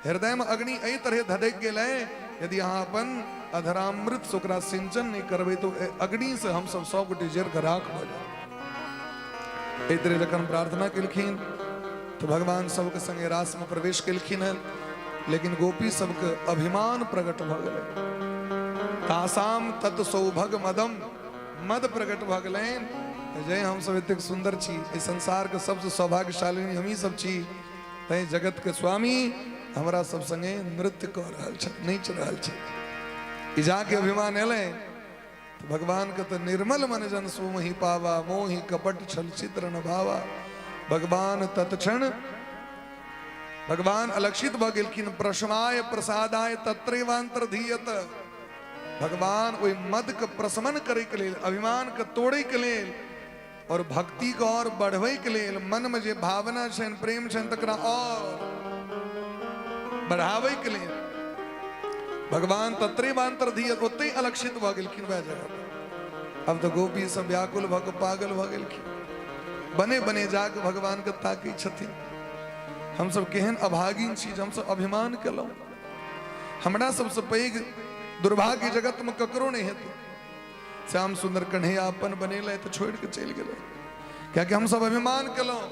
हृदयमे अग्नि एहि तरहे धधकि गेलै, यदि अहाँ अपन अधरामृत से ओकरा सिंचन नहि करबै तऽ अग्निसँ हमसब सब गोटे जरि कऽ राख भऽ जायब। एहि तरहे जखन प्रार्थना केलखिन तऽ भगवान सबके संगे रासमे प्रवेश केलखिन हन, लेकिन गोपी सबके अभिमान प्रकट भऽ गेलै। तासाम तत् सौभग मदम, मद प्रकट भऽ गेलनि जे हमसब एतेक सुन्दर छी, एहि संसारके सबसँ सौभाग्यशालिनी हमही सब छी, तैं जगतके स्वामी हमरा सब संगे नृत्य कऽ रहल छथि, नाचि रहल छथि। ई जाके अभिमान एलै तऽ भगवान के तऽ निर्मल मन जन सोमहि पावा, मोहि कपट छल चित्र न भावा। भगवान तत्क्षण भगवान अलक्षित भऽ गेलखिन। प्रशमाय प्रसादाय तत्रैवांतर धीयत। भगवान ओहि मद के प्रशमन करे के लेल, अभिमान के तोड़े के लेल और भक्ति के और बढ़बै के लेल, मन में जे भावना छनि, प्रेम छनि, तकरा और बढ़ाबै के लेल भगवान तत्रैवांतर धीयत, ओतहि अलक्षित भऽ गेलखिन वएह जगह पर। अब तऽ गोपी सब व्याकुल भऽ कऽ पागल भऽ गेलखिन, बने बने जाके भगवान के ताकै छथिन। हमसब केहन अभागिन छी जे हमसब अभिमान केलहुँ। हमरा सबसँ पैघ दुर्भाग्य जगत में ककरो नहीं हेतै। श्याम सुंदर कन्हैया अपन बनेलै तऽ छोड़ि के चलि गेलै, कियाकि हमसब अभिमान केलहुँ।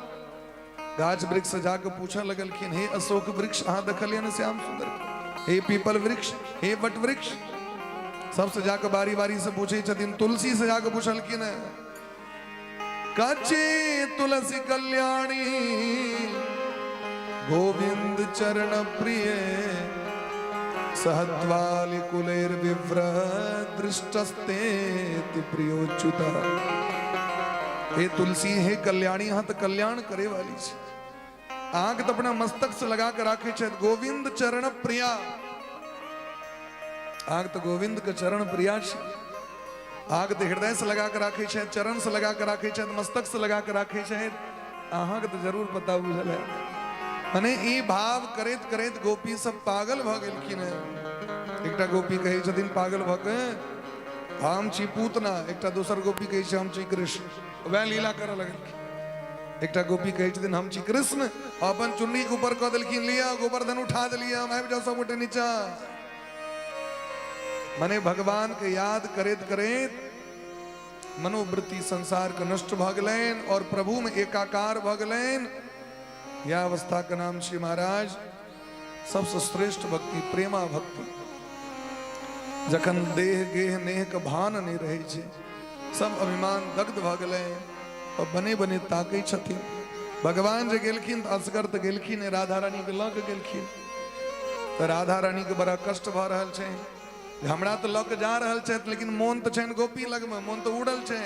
गाछ वृक्ष से जाके पूछऽ लगलखिन, हे अशोक वृक्ष, अहाँ देखलियै ने श्याम सुंदर के? हे पीपल वृक्ष, हे वट वृक्ष, सबसे जाके बारी बारी से पूछै छथिन। तुलसी से जाके पूछलखिन, कची तुलसी कल्याणी गोविंद चरण प्रिय सहद्वालि कुलेर विव्र दृष्टस्ते प्रियोच्युत। हे तुलसी, हे कल्याणी, अहाँ तऽ कल्याण करे वाली छी, अहाँके तऽ अपना मस्तक से लगा के राखै छथि गोविंद चरण प्रिया। अहाँके तऽ गोविंद के चरण प्रिया छी, अहाँके तऽ हृदय से लगा के राखै छथि, चरण से लगा के राखै छथि, मस्तक से लगा के राखै छथि। अहाँके तऽ जरूर पता बुझल है। मने ई भाव करैत करैत गोपी सब पागल भऽ गेलखिन हेँ। एकटा गोपी कहै छथिन पागल भऽ के, हम छी पूतना। एकटा दोसर गोपी कहै छै, हम छी कृष्ण। वएह लीला करऽ लगलखिन। एकटा गोपी कहै छथिन, हम छी कृष्ण, अपन चुन्नी के ऊपर कऽ देलखिन, लिअ गोवर्धन उठा देलियै हम, आबि जाउ सब गोटे नीचा। मने भगवान के याद करैत करैत मनोवृत्ति संसार के नष्ट भऽ गेलनि और प्रभु में एकाकार भऽ गेलनि। यह अवस्था के नाम श्री महाराज सबसे श्रेष्ठ भक्ति प्रेमा भक्ति। जखन देह गेह नेह के भान नहीं रहे छै, सब अभिमान दग्ध भऽ गेलै और बने बने ताकै छथिन। भगवान जे गेलखिन तऽ असगर तऽ गेलखिन, राधा रानी के लऽ के गेलखिन। तऽ राधा रानी के बड़ा कष्ट भऽ रहल छै, हमरा तऽ लऽ के जा रहल छथि, लेकिन मोन तऽ छनि गोपी लगमे, मोन तऽ उड़ल छै।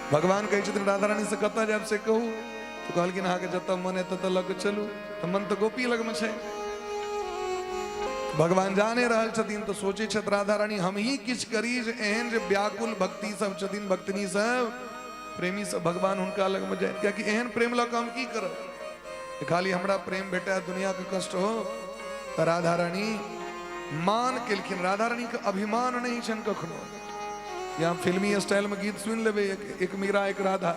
भगवान कहै छथिन राधा रानी से, कतऽ जायब से कहू। तऽ कहलखिन, अहाँके जतऽ मन है ततऽ लऽ के चलू। तऽ मन तऽ गोपी लगमे छै, भगवान जा नहि रहल छथिन। तऽ सोचै छथि राधा रानी, हम ही किछु करी जे एहन जे व्याकुल भक्ति सब छथिन, भक्तनी सब, प्रेमी सब, भगवान हुनका लगमे जाय। कियाकि एहन प्रेम लऽ कऽ हम की करब, खाली हमरा प्रेम भेटै, दुनिया के कष्ट हो। तऽ राधा रानी मान केलखिन। राधा रानी के अभिमान नहीं छनि कखनो। यहाँ फिल्मी स्टाइल में गीत सुनि लेबै, एक, एक मीरा एक राधा,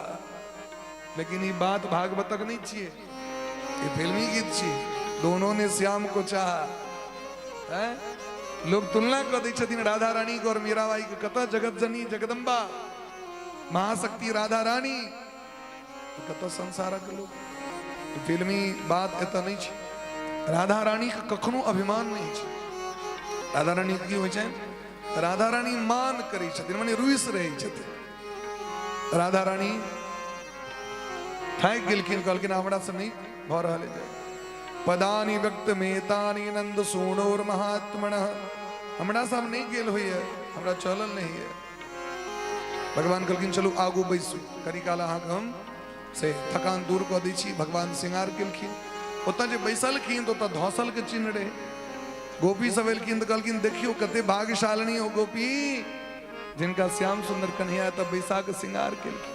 लेकिन ई बात भागवतक नहीं छियै, ई फिल्मी गीत छियै। दोनों ने श्याम को चाहा हैं? लोग तुलना कऽ दै छथिन राधा रानी के और मीराबाई के। कतऽ जगत जननी जगदम्बा महाशक्ति राधा रानी, कतऽ संसारक लोक। फिल्मी बात एतऽ नहि छै। राधा रानी के कखनो अभिमान नहि छै। राधा रानी की होइ छनि? राधा रानी मान करै छथिन, मने रुसि रहै छथिन। राधा रानी थाकि गेलखिन, कहलखिन हमरा से नहि भऽ रहल है। पदानि व्यक्त मेतानि नंद सोनोर महात्मन, हमरा सब नहि गेल होइए, हमरा चलल नहि है। भगवान कहलखिन, चलू आगू बैसू, कनी काल अहाँके हम से थकान दूर कऽ दै छी। भगवान श्रृंगार केलखिन, ओतऽ जे बैसलखिन तऽ ओतऽ धसल के चिन्ह रहे। गोपी सब एलखिन तऽ कहलखिन देखियौ कते भाग्यशालिनी हो गोपी, जिनका श्याम सुंदर कन्हैया एतऽ बैसा के श्रृंगार केलखिन।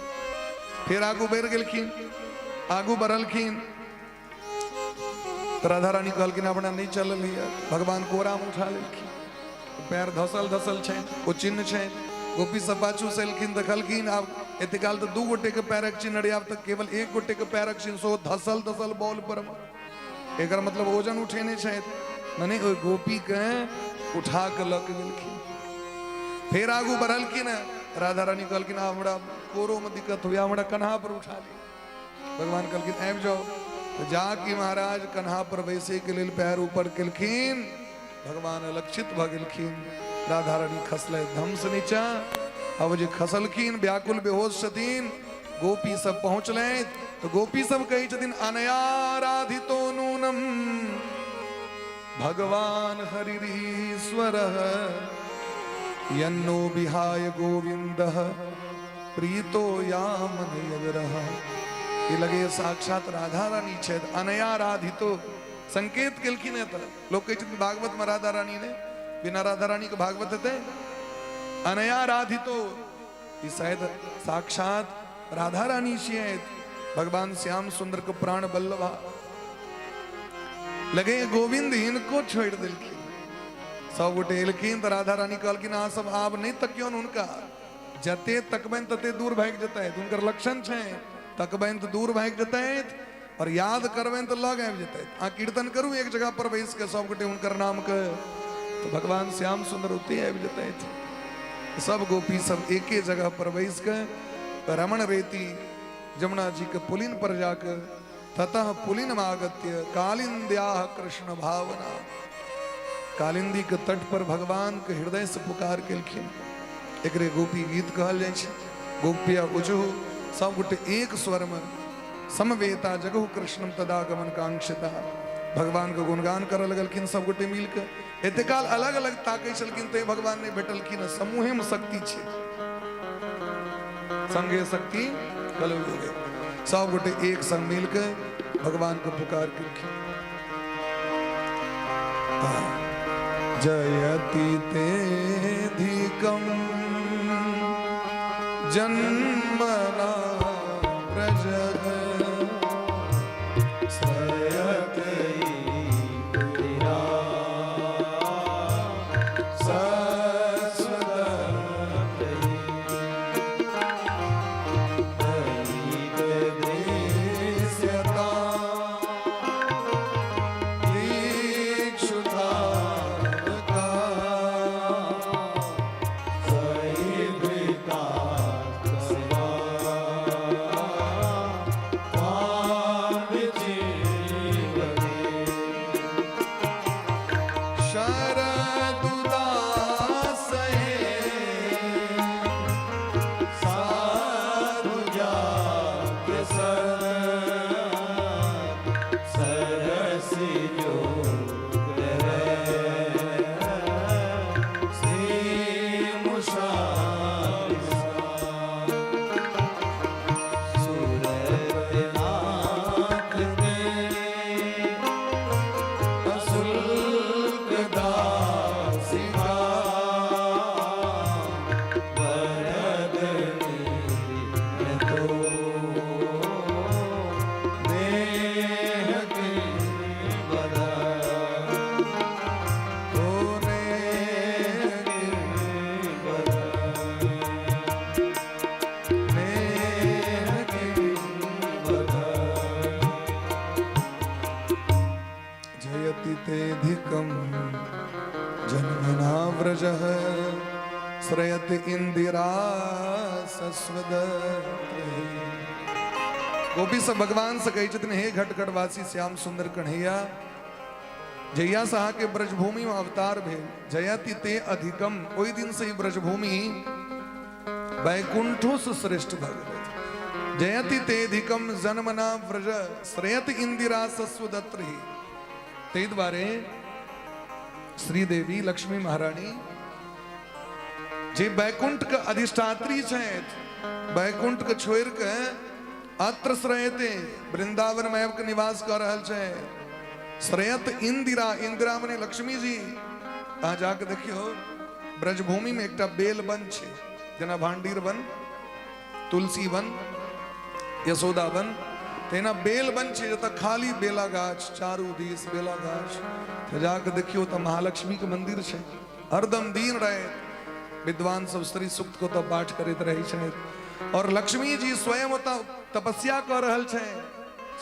फेर आगू बढ़ि गेलखिन, आगू बढ़लखिन तऽ राधा रानी कहलखिन अपना नहि चलल होइए। भगवान कोरामे उठा लेलखिन, पैर धसल धसल छनि, ओ चिन्ह छनि। गोपी सब पाछू से एलखिन, देखलखिन आब एते काल तऽ 2 गोटे के पैरक चिन्ह रहे, आब तऽ केवल 1 गोटे के पैरक चिन्ह सेहो धसल धसल बॉल पर मे। एकर मतलब ओजन उठेने छथि, मने ओहि गोपी के उठा के लऽ के गेलखिन। फेर आगू बढ़लखिन, राधा रानी कहलखिन आब हमरा कोरो में दिक्कत होइए, हमरा कन्हा पर उठा ली। भगवान कहलखिन आबि जाओ। तऽ जाकि महाराज कन्हा पर बैसे के लेल पैर ऊपर केलखिन, भगवान अलक्षित भऽ गेलखिन। राधा रानी खसलै धम से नीचा। अब जे खसलखिन व्याकुल बेहोश छथिन, गोपी सब पहुँचलै तऽ गोपी सब कहै छथिन अनया राधितो नूनम भगवान हरिरीश्वर यन्नो विहाय गोविंदः प्रीतो यामन यदरः। ई लगे साक्षात राधा रानी छथि। अनया राधितो संकेत केलखिन है। तऽ लोक कहै छथिन भागवत में राधा रानी ने, बिना राधा रानी के भागवत हेतै? अनया राधितो ई शायद साक्षात राधा रानी छियथि, भगवान श्याम सुंदर के प्राण बल्लभा। लगे गोविंद हिनको छोड़ि देलखिन। सब गोटे एलखिन तऽ राधा रानी कहलखिन अहाँ सब आब नहि तकियौन हुनका, जते तकबनि तते दूर भागि जेतथि। हुनकर लक्षण छै तकबनि तऽ दूर भागि जेतथि और याद करबनि तऽ लग आबि जेतथि। अहाँ कीर्तन करू एक जगह पर बैस के सब गोटे हुनकर नाम के, तऽ भगवान श्याम सुंदर ओते आबि जेतथि। सब गोपी सब एके जगह पर बैस के रमण रेती जमुना जी के पुलिन पर जाके ततः पुलिन आगत्य कालिंद्याह कृष्ण भावना, कालिंदी के तट पर भगवान के हृदय से पुकार केलखिन। एकरे गोपी गीत कहल जाइ छै। गोप्या उजुह सब गोटे एक स्वर में समवेता जगहु कृष्णम तदागमन कांक्षिता, भगवान के गुणगान करऽ लगलखिन सब गोटे मिल के। एते काल अलग अलग ताकै छलखिन ते भगवान नहि भेटलखिन। समूहे में शक्ति छै, संगे शक्ति कलौ युगे। सब गोटे एक संग मिल के भगवान के पुकार केलखिन। जयति ते धिकम जन्मना व्रजग श्रयते जयति तेधिकम जन्मना व्रजः श्रयति इंदिरा सस्वद। गोपी सब भगवान से कहै छथिन हे घटघटवासी श्याम सुंदर कन्हैया, जहिया से अहाँके ब्रजभूमि में अवतार भेल, जयति ते अधिकम, ओहि दिन से ही ब्रजभूमि वैकुंठो से श्रेष्ठ भऽ गेल। जयति ते अधिकम जन्मना व्रज श्रेयत इंदिरा सस्वदत्र ही। ताहि दुआरे श्रीदेवी लक्ष्मी महारानी जे वैकुंठ के अधिष्ठात्री छथि, वैकुंठ के छोड़ि के अत्र श्रयते वृंदावन में आबि के निवास कऽ रहल छथि। श्रेयत इंदिरा, इंदिरा मने लक्ष्मी जी। अहाँ जाके देखियौ, ब्रजभूमि में एकटा बेल वन छै, जेना भांडीर वन, तुलसी वन, यशोदा वन, तेना बेल वन छै जतऽ खाली बेला गाछ, चारू दिस बेला गाछ। तऽ जाके देखियौ तऽ महालक्ष्मी के मंदिर छै। हरदम दिन राति विद्वान सब स्त्री सूक्त को तऽ पाठ करैत रहै छथि और लक्ष्मी जी स्वयं ओतऽ तपस्या कऽ रहल छै,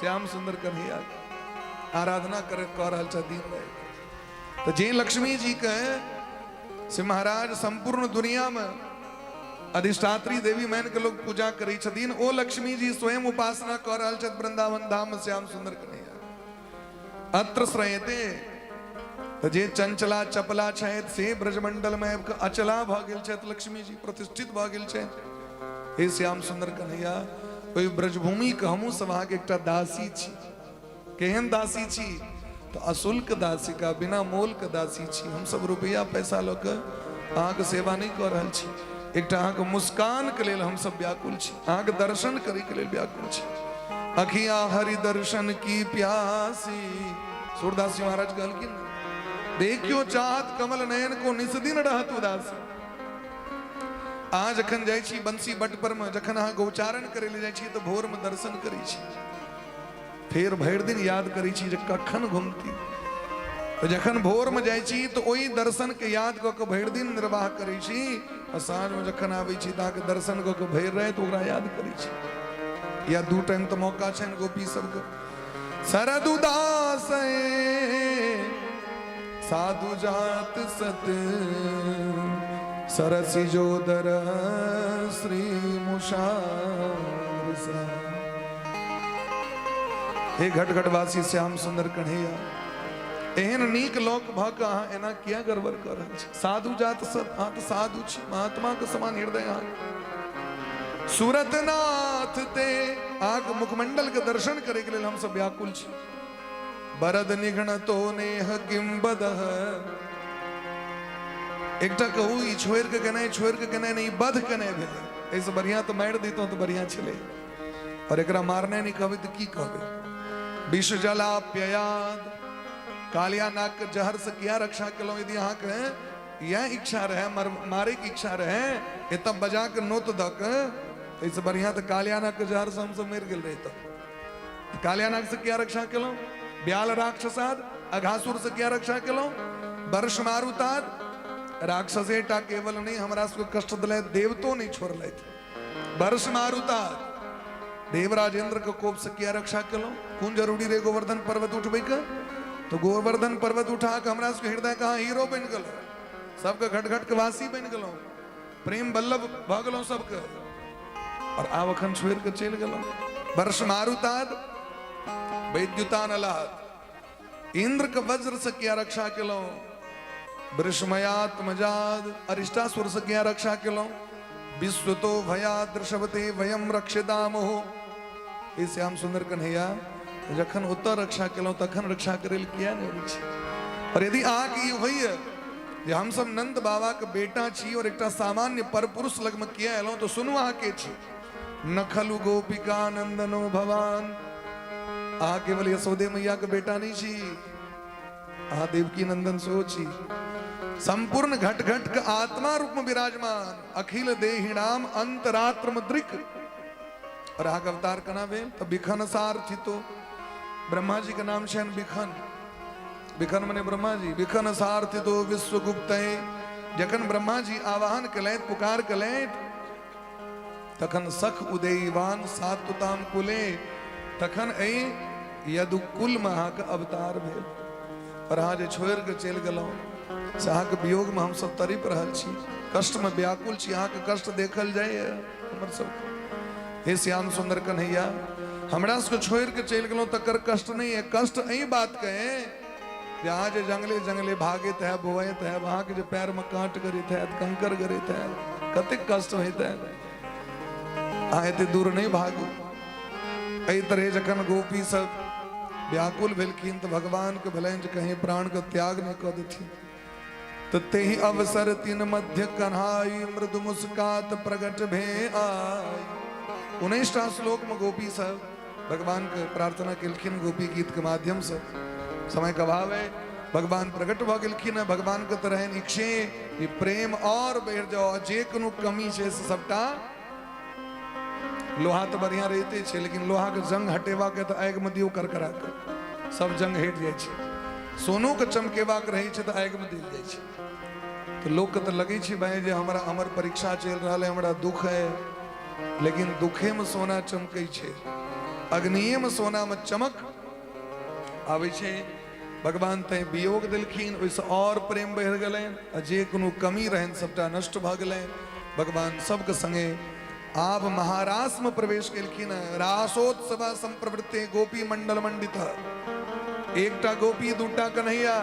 श्याम सुंदर कन्हैया आराधना कर कऽ रहल छथि दिन राति। तऽ जे लक्ष्मी जी के से महाराज संपूर्ण दुनिया में अधिष्ठात्री देवी मान के लोग पूजा करै छथिन, ओ लक्ष्मी जी स्वयं उपासना कऽ रहल छथि वृंदावन धाम में श्याम सुंदर कन्हैया। अत्र श्रयते, तऽ जे चंचला चपला छथि से ब्रजमंडल में आबि कऽ अचला भऽ गेल छथि, लक्ष्मी जी प्रतिष्ठित भऽ गेल छथि। हे श्याम सुंदर कन्हैया, ओहि ब्रजभूमि के हमहूँ सब अहाँके एकटा दासी छी। केहन दासी छी? तऽ अशुल्क दासिका, बिना मोल के दासी छी। हमसब रुपैआ पैसा लऽ कऽ अहाँके सेवा नहि कऽ रहल छी। एकटा अहाँके मुस्कान के लेल हमसब व्याकुल छी, अहाँके दर्शन करैके लेल व्याकुल छी। अखिया हरि दर्शन की प्यासी, सूरदास जी महाराज कहलखिन, देखियो चाहत कमल नयन को निस दिन रहत उदासी। अहाँ जखन जाइ छी बंसी बट पर मे, जखन अहाँ गौचारण करै लए जाइ छी तऽ भोर मे दर्शन करै छी, फेर भरि दिन याद करै छी जे कखन घुमती। तऽ जखन भोर मे जाइ छी तऽ ओहि दर्शन के याद कऽ के भरि दिन निर्वाह करै छी, आ साँझ मे जखन आबै छी तऽ अहाँके दर्शन कऽ के भरि राति ओकरा याद करै छी। या दू टाइम तऽ मौका छनि गोपी सबके। शरद उदास साधु जात सत सरसी जोदर श्री मुषार। हे घट घटवासी श्याम सुंदर कन्हैया, एहन नीक लोक भऽ कऽ अहाँ एना किया गड़बड़ कऽ रहल छी? साधु जात सत, अहाँ तऽ साधु छी, महात्मा के समान हृदय अहाँ। सूरत नाथ ते अहाँके मुखमंडल के दर्शन करे के लेल हमसब व्याकुल छी। बरद निघन तो नेह किम बदह। एकटा कहू, ई छोड़ि के केनाइ, छोड़ि के केनाइ नहि, बध केनाइ भेलै। एहिसँ बढ़िआँ तऽ मारि दैतहुँ तऽ बढ़िआँ छलै, और एकरा मारनाइ नहि कहबै तऽ की कहबै? विष जलाप्ययाद, कालिया नाग के जहर से किया रक्षा केलहुँ? यदि अहाँके इएह इच्छा रहै, मारे के इच्छा रहै, एतऽ बजा के नोत दऽ के, एहिसँ बढ़िआँ तऽ कालिया नाग के जहर से हमसब मरि गेल रहितहुँ। कालिया नाग से किया रक्षा केलहुँ? ब्याल राक्षसाद, अघासुर से किया रक्षा केलहुँ? वर्ष मारुताद, राक्षसे टा केवल नहि हमरा सबके कष्ट दिलथि, देवतो नहि छोड़लथि। वर्ष मारुताद, देवराज इंद्र के कोप से किया रक्षा केलहुँ? कोन जरूरी रहे गोवर्धन पर्वत उठबै के? तो गोवर्धन पर्वत उठा के हमरा सबके हृदय कहाँ हीरो बनि गेलहुँ, सबके घट घट के वासी बनि गेलहुँ, प्रेम बल्लभ भऽ गेलहुँ सबके, और आब अखन छोड़ि के चलि गेलहुँ। वर्ष मारुताद वैद्युतानलाद, इंद्र के वज्र से किया रक्षा केलहुँ? वृषमयात्मजाद, अरिष्टासुर से किया रक्षा केलहुँ? विश्वतो भयाद दृशवते वयम रक्षितामहो। हे श्याम सुंदर कन्हैया, जखन ओतऽ रक्षा केलहुँ तखन रक्षा करै लए किया नहि अबै छी? और यदि अहाँके ई होइए जे हमसब नंद बाबा के बेटा छी और एकटा सामान्य परपुरुष लगमे किया एलहुँ, तऽ सुनू अहाँ के छी। न खलु गोपिका नंदनो भवान। अहाँ केवल यशोदे मैया के बेटा नहीं छी, अहाँ देवकी नंदन सेहो छी। संपूर्ण घट घट के आत्मा रूप में विराजमान, अखिल देहिणाम अंतरात्म दृक। और अहाँके अवतार केना भेल? तऽ बिखन सारथी तो ब्रह्मा जी के नाम छनि बिखन, बिखन मने ब्रह्मा जी। बिखन सारथी तो विश्वगुप्त। जखन ब्रह्मा जी आवाहन केलथि, पुकार केलथि, तखन सख उदयवान सातुताम कुले, तखन एहि यदुकुल में अहाँके अवतार भेल। और अहाँ जे छोड़ि के चलि गेलहुँ से अहाँके वियोगमे हमसब तड़पि रहल छी, कष्टमे व्याकुल छी। अहाँके कष्ट देखल जाइए हमर सबके? हे श्याम सुंदर कन्हैया, हमरा सबके छोड़ि के चलि गेलहुँ तकर कष्ट नहि है, कष्ट एहि बात के है जे अहाँ जे जंगले जंगले भागैत है, बोआइत है, अहाँके जे पैरमे काँट गड़ैत है, कंकड़ गड़ैत है, कतेक कष्ट होइत है। अहाँ एते दूर नहि भागू। एहि तरह जखन गोपी सब व्याकुल भेलखिन तऽ भगवान के भेलनि जे कहीं प्राण के त्याग नहि कऽ देथिन। तऽ तेहि अवसर तिन मध्य कन्हाई मृदु मुस्कात प्रगट भे आई। 19टा श्लोक में गोपी सब भगवान के प्रार्थना केलखिन गोपी गीत के माध्यम से। समय के अभाव है। भगवान प्रकट भऽ गेलखिन हँ, भगवानके तऽ रहनि इच्छे जे प्रेम आओर बढ़ि जाओ, जे कोनो कमी छै से सबटा। लोहा तऽ बढ़िआँ रहिते छै, लेकिन लोहाके जंग हटेबाक तऽ आगिमे दियौ करकरा कऽ, सब जंग हटि जाइ छै। सोनोके चमकेबाक रहै छै तऽ आगिमे देल जाइ छै। तऽ लोकके तऽ लगै छै भाय जे हमरा हमर परीक्षा चलि रहल है, हमरा दुख है, लेकिन दुखेमे सोना चमकै छै, अग्निएमे सोनामे चमक आबै छै। भगवान तैं वियोग देलखिन, ओहिसँ आओर प्रेम बढ़ि गेलनि आ जे कोनो कमी रहनि सबटा नष्ट भऽ गेलनि। भगवान सबके संगे आब महारासमे प्रवेश केलखिन। रासोत्सव संप्रवृत्ति गोपी मंडल मंडित, एकटा गोपी दूटा कन्हैया,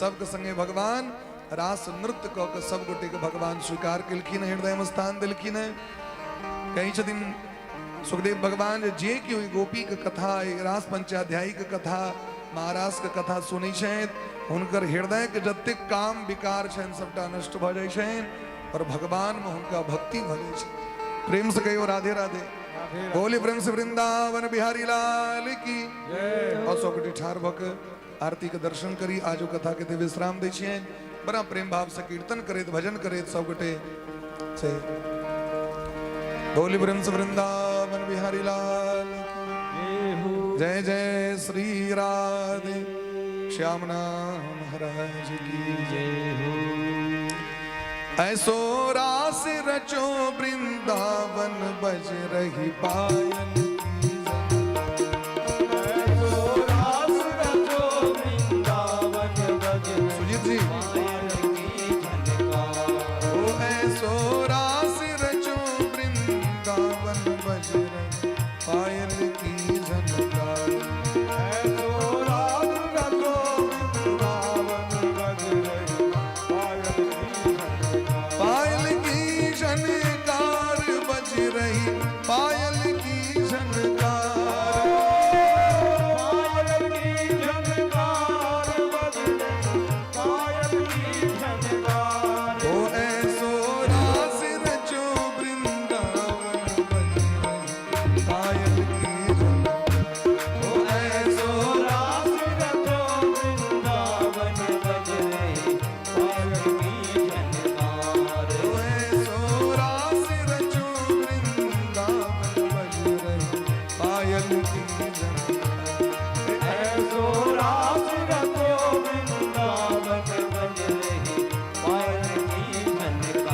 सबके संगे भगवान रास नृत्य कऽ के सब गोटे के भगवान स्वीकार केलखिन, हृदय में स्थान देलखिन। कहै छथिन सुखदेव भगवान जे कि ओहि गोपी के कथा, रास पंचाध्यायी के कथा, महारास के कथा सुनै छथि, हुनकर हृदय के जतेक काम विकार छनि सबटा नष्ट भऽ जाइ छनि और भगवान में हुनका भक्ति भऽ जाइ छै। प्रेम से कहियो राधे राधे, बोली प्रेम से वृंदावन बिहारी लाल की। और सब गोटे ठाढ़ भऽ के आरती के दर्शन करी। आजो कथा के विश्राम दै छियनि। बड़ा प्रेम भाव से कीर्तन करैत भजन करैत सब गोटे से बोली प्रेम से वृंदावन बिहारी लाल जय जय श्री राधे श्याम नाम महाराज की जय हो। ऐसो रास रचो वृंदावन बज रही पायल की। ऐसो रास रचो वृंदावन बज सुजीत जी ओ ऐसो रास रचो वृंदावन बज रही पायल की झनकार। ऐसो रास रचो वृंदावन बज रही पायल की झनकार। पायल की झनकार बज रही, पायल की झनकार, पायल की झनकार बज रही, पायल की झनकार। ओ ऐसो रास रचो वृंदावन बज रही पायल की झनकार। ओ ऐसो रास रचो वृंदावन बज रही पायल की झनकार। ओ ऐसो रास रचो वृंदावन बज रही पायल की झनकार। ऐसो रास रचो वृंदावन बज रही पायल की झनकार।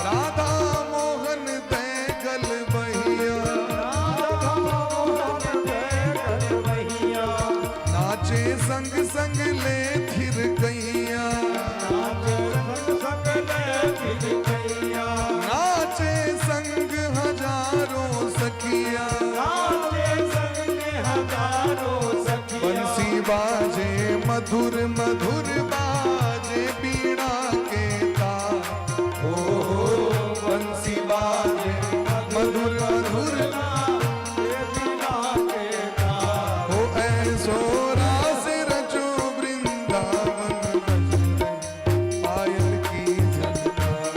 राधा मोहन तैगल बहिया, राधा मोहन तैगल बहिया, नाचे संग संग ले थिर कैया, नाचे संग संग ले थिर कैया, नाचे संग हजारों सखिया, नाचे संग हजारों सखिया। बंसी बाजे मधुर मधुर बाजे बीणा के तार, हो हो बंसी बाजे मधुर मधुर बाजे बीणा के तार। हो ऐसो रास रचो वृंदावन बज रही पायल की झनकार।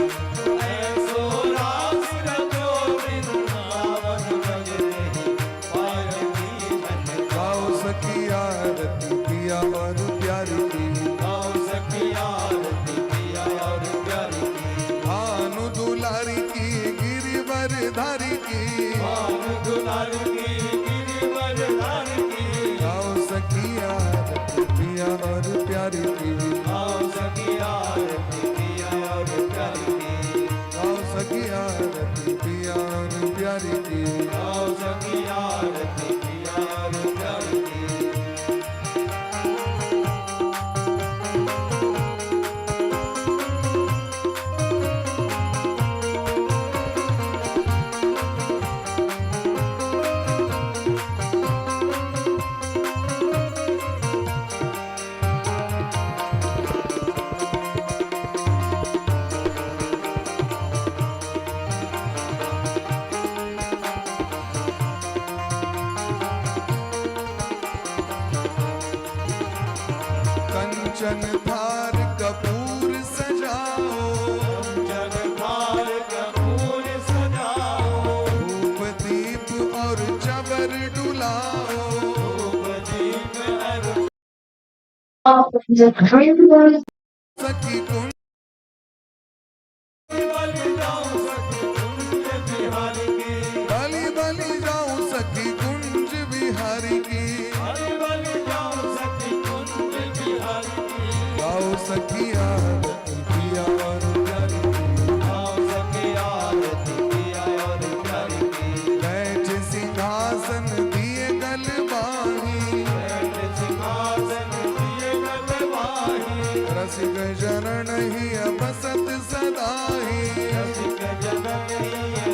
ऐसो रास रचो वृंदावन बज रही पायल की झनकार। गाओ सखी आरती पिया और प्यारी की, गाओ सखी आरती पिया और प्यारी की, भानु दुलारी की गिरिवर धारी की, भानु दुलारी की गिरिवर धारी की, गाओ सखी आरती पिया और प्यारी की, गाओ सखी आरती पिया और प्यारी की, गाओ सखी आरती पिया और प्यारी की, गाओ सखी आरती पिया और प्यारी की। कंचन थार कपूर सजाओ, कंचन थार कपूर सजाओ, धूप दीप और चवर डुलाओ, धूप दीप और सखी कुंज बलि जाऊं सखी कुंज बिहारी की, बलि बलि जाऊं सखी कुंज बिहारी की, बलि बलि जाऊं सखी कुंज बिहारी की, गाओ सखी आरती पिया और प्यारी की, गाओ सखी आरती पिया और प्यारी की, बैठ सिंहासन दिए गल बाही, बैठ सिंहासन दिए गल बाही, रसिक शरण ही बसत सदाही, रसिक जनन ही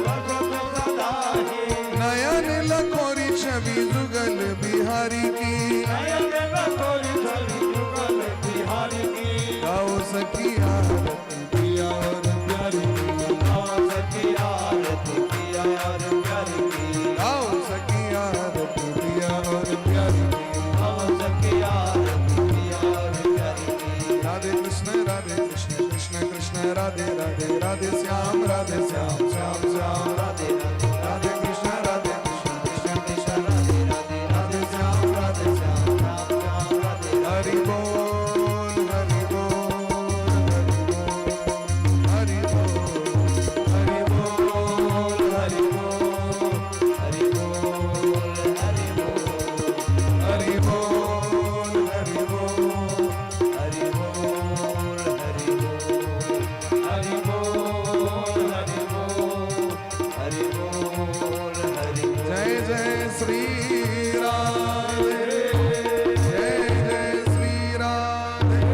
बसत सदाही, नयन लखोरी छवि जुगल बिहारी की, नयन लखोरी छवि जुगल बिहारी की, गाओ सखी आरती पिया और प्यारी की, गाओ सखी आरती पिया और प्यारी की, गाओ सखी आरती पिया और प्यारी की, गाओ सखी आरती पिया और प्यारी की। राधे कृष्ण कृष्ण कृष्ण राधे राधे, राधे श्याम श्याम श्याम राधे राधे, राधे कृष्ण कृष्ण कृष्ण राधे राधे, राधे श्याम श्याम श्याम राधे। हरि बोल हरि बोल हरि बोल हरि बोल हरि बोल हरि बोल हरि बोल हरि बोल हरि बोल हरि बोल हरि बोल हरि बोल हरि बोल हरि बोल हरि बोल। जय जय श्री राधे, जय जय श्री राधे,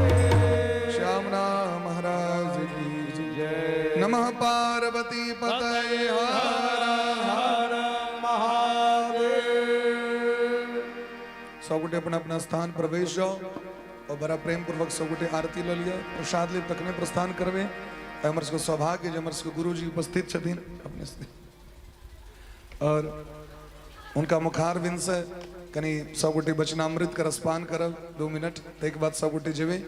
श्याम नाम महाराज की जय। नमः पार्वती पतये हर हर महादेव। सब गोटे अपना अपना स्थान प्रवेश जाओ और बड़ा प्रेम पूर्वक सब गोटे आरती ल लिया, प्रसाद ले तखने प्रस्थान करबे। हमर सबके सौभाग्य जे हमर सबके गुरु जी उपस्थित छथिन अपने से, और उनका मुखारविंद से कनी सब गोटे वचनामृत के रसपान करब 2 मिनट, ताहिके बाद सब गोटे जेबै।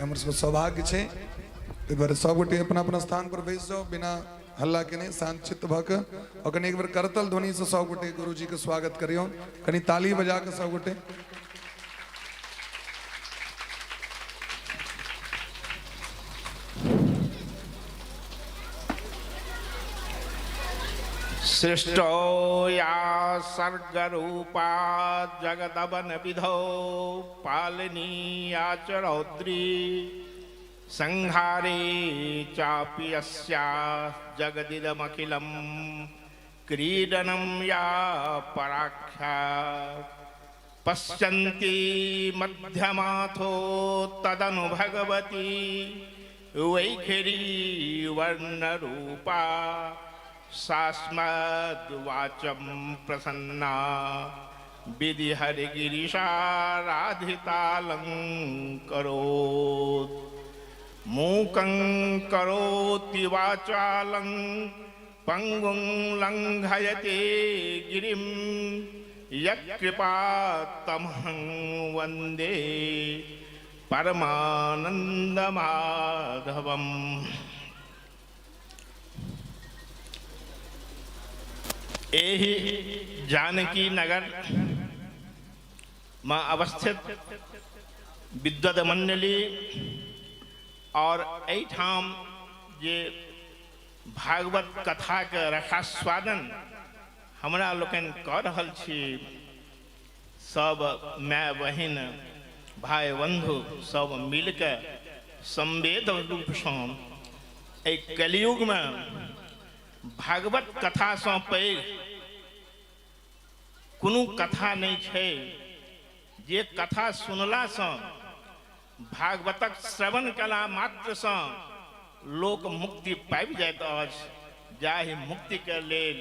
हमर सबके सौभाग्य छै, ताहि दुआरे सब गोटे अपना अपना स्थान पर बैस जाओ बिना हल्ला केने, शांत चित्त भऽ कऽ, और कनी एक बेर करतल ध्वनि से सब गोटे गुरुजी के स्वागत करियौ, कनी ताली बजा कऽ सब गोटे। सृष्टो या सर्गरूपा जगदवन विधौ पालनीया च रौद्री, संहारे चापि यस्या जगदिदमखिलं क्रीडनं या पराख्या, पश्यन्ति मध्यमाथो तदनु भगवती वैखरी वर्णरूपा, सास्मद्वाचं प्रसन्ना विधिहरिगिरिशा राधितालङ्करोत्, मूकं करोति वाचालं पङ्गुं लङ्घयते गिरिं, यत्कृपा तमहं वन्दे परमानन्दमाधवम्। एहि जानकी नगर में अवस्थित विद्वद मंडली और एहिठाम जे भागवत कथा के रसास्वादन हमरा लोकनि कऽ रहल छी, सब माय बहिन भाई बंधु सब मिलके संवेद रूपसँ एहि कलयुगमे भागवत कथासँ पैघ कोनो कथा नहि छै। जे कथा सुनलासँ, भागवतक श्रवण कला मात्रसँ लोक मुक्ति पाबि जाइत अछि, जाहि मुक्तिके लेल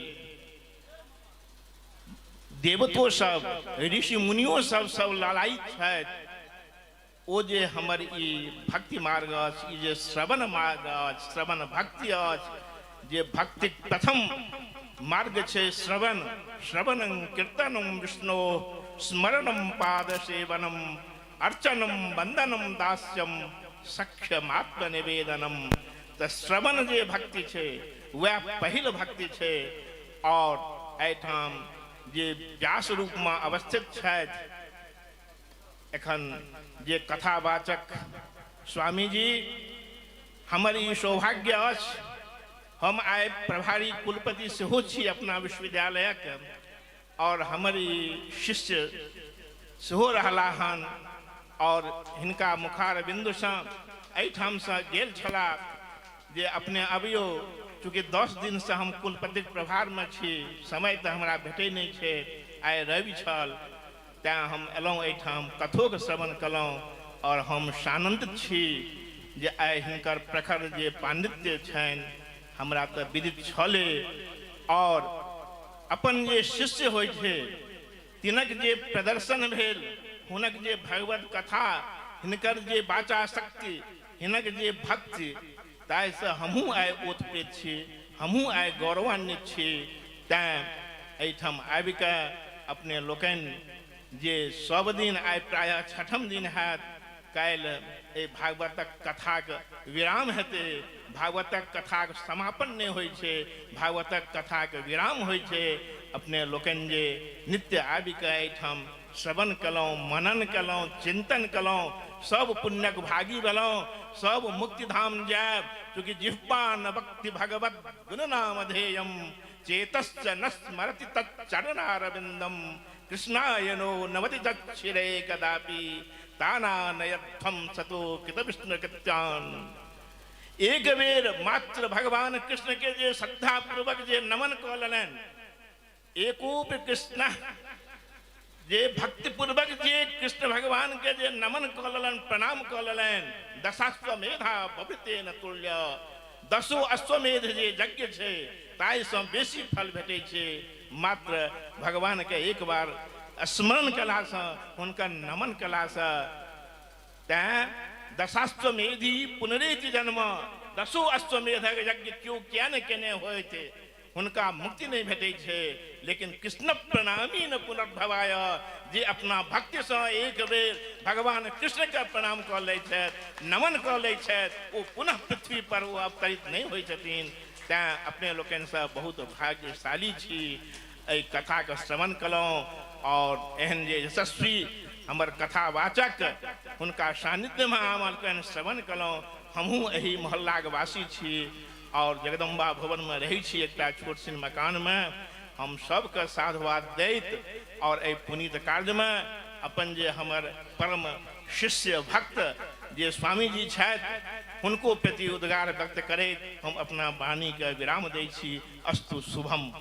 देवतो सब ऋषि मुनियो सब सब ललायित छथि। ओ जे हमर ई भक्ति मार्ग अछि, ई जे श्रवण मार्ग अछि, श्रवण भक्ति अछि, जे भक्तिक प्रथम मार्ग छै श्रवण। श्रवणं कीर्तनं विष्णो स्मरणं पाद सेवनं अर्चनम वंदनम दास्यम सख्यमात्म निवेदनम। तऽ श्रवण जे भक्ति छै वएह पहिल भक्ति छै। आओर एहिठाम जे व्यास रूपमे अवस्थित छथि एखन जे कथावाचक स्वामीजी, हमर ई सौभाग्य अछि, हम आइ प्रभारी कुलपति सेहो छी अपना विश्वविद्यालयक आओर हमर ई शिष्य सेहो रहला हन आओर हिनका मुखार बिन्दुसँ एहिठामसँ गेल छलाह जे अपने अबियौ। चूँकि 10 दिनसँ हम कुलपतिक प्रभारमे छी, समय तऽ हमरा भेटै नहि छै, आइ रवि छल तैँ हम एलहुँ एहिठाम, कथोके श्रवण कयलहुँ आओर हम सानन्दित छी जे आइ हिनकर प्रखर जे पाण्डित्य छनि हमरा तऽ विदित छले आओर अपन जे शिष्य होइ छै तिनक जे प्रदर्शन भेल, हुनक जे भगवत कथा, हिनकर जे वाचा शक्ति, हिनक जे भक्ति, ताहिसँ हमहूँ आइ ओतप्रेत छी, हमहूँ आइ गौरवान्वित छी। तैँ एहिठाम आबिकऽ अपने लोकनि जे सब दिन आइ प्रायः छठम दिन हैत, काल्हि एहि भागवतक कथाक विराम हेतै। भागवतक कथाक समापन नहि होइ छै, भागवतक कथाक विराम होइ छै। अपने लोकनि जे नित्य आबिकऽ एहिठाम श्रवण कयलहुँ, मनन कयलहुँ, चिन्तन कयलहुँ, सब पुण्यक भागी भेलहुँ, सब मुक्तिधाम जायब। चूँकि जिह्वा न भक्ति भगवत गुण नाम ध्येयम चेतश्च न स्मरति तच्चरणारविन्दम कृष्णायनो नवति तच्छिरे कदापि ताना नयध्वं सतो कृत विष्णु कृत्यान। एक बेर मात्र भगवान कृष्ण के जे श्रद्धा पूर्वक जे नमन कऽ लेलनि, एकोप कृष्ण जे भक्तिपूर्वक जे कृष्ण भगवान के जे नमन कऽ लेलनि, प्रणाम कऽ लेलनि, दशाश्वमेधा बभृते न तुल्य, दसो अश्वमेध जे यज्ञ छै ताहिसँ बेसी फल भेटै छै मात्र भगवान के एक बार स्मरण कयलासँ, हुनकर नमन कयलासँ। तैँ दशाश्वमेधी पुनरेति जन्म, दसो अश्वमेधक यज्ञ केओ किया ने केने होइत हुनका मुक्ति नहि भेटै छै, लेकिन कृष्ण प्रणामी न पुनर्भवाय, जे अपना भक्तिसँ एक बेर भगवान कृष्णके प्रणाम कऽ लै छथि, नमन कऽ लै छथि, ओ पुनः पृथ्वी पर ओ अवतरित नहि होइ छथिन। तैँ अपने लोकनिसँ बहुत भाग्यशाली छी, एहि कथाके श्रवण कयलहुँ आओर एहन जे यशस्वी हमर कथावाचक हुनका सान्निध्यमे हम लोकनि श्रवण कयलहुँ। हमहूँ एहि मोहल्लाके वासी छी आओर जगदम्बा भवनमे रहै छी एकटा छोट छिन मकानमे। हम सबके साधुवाद दैत आओर एहि पुनीत कार्यमे अपन जे हमर परम शिष्य भक्त जे स्वामीजी छथि हुनको प्रति उद्गार व्यक्त करैत हम अपना वाणीके विराम दै छी। अस्तु, शुभम।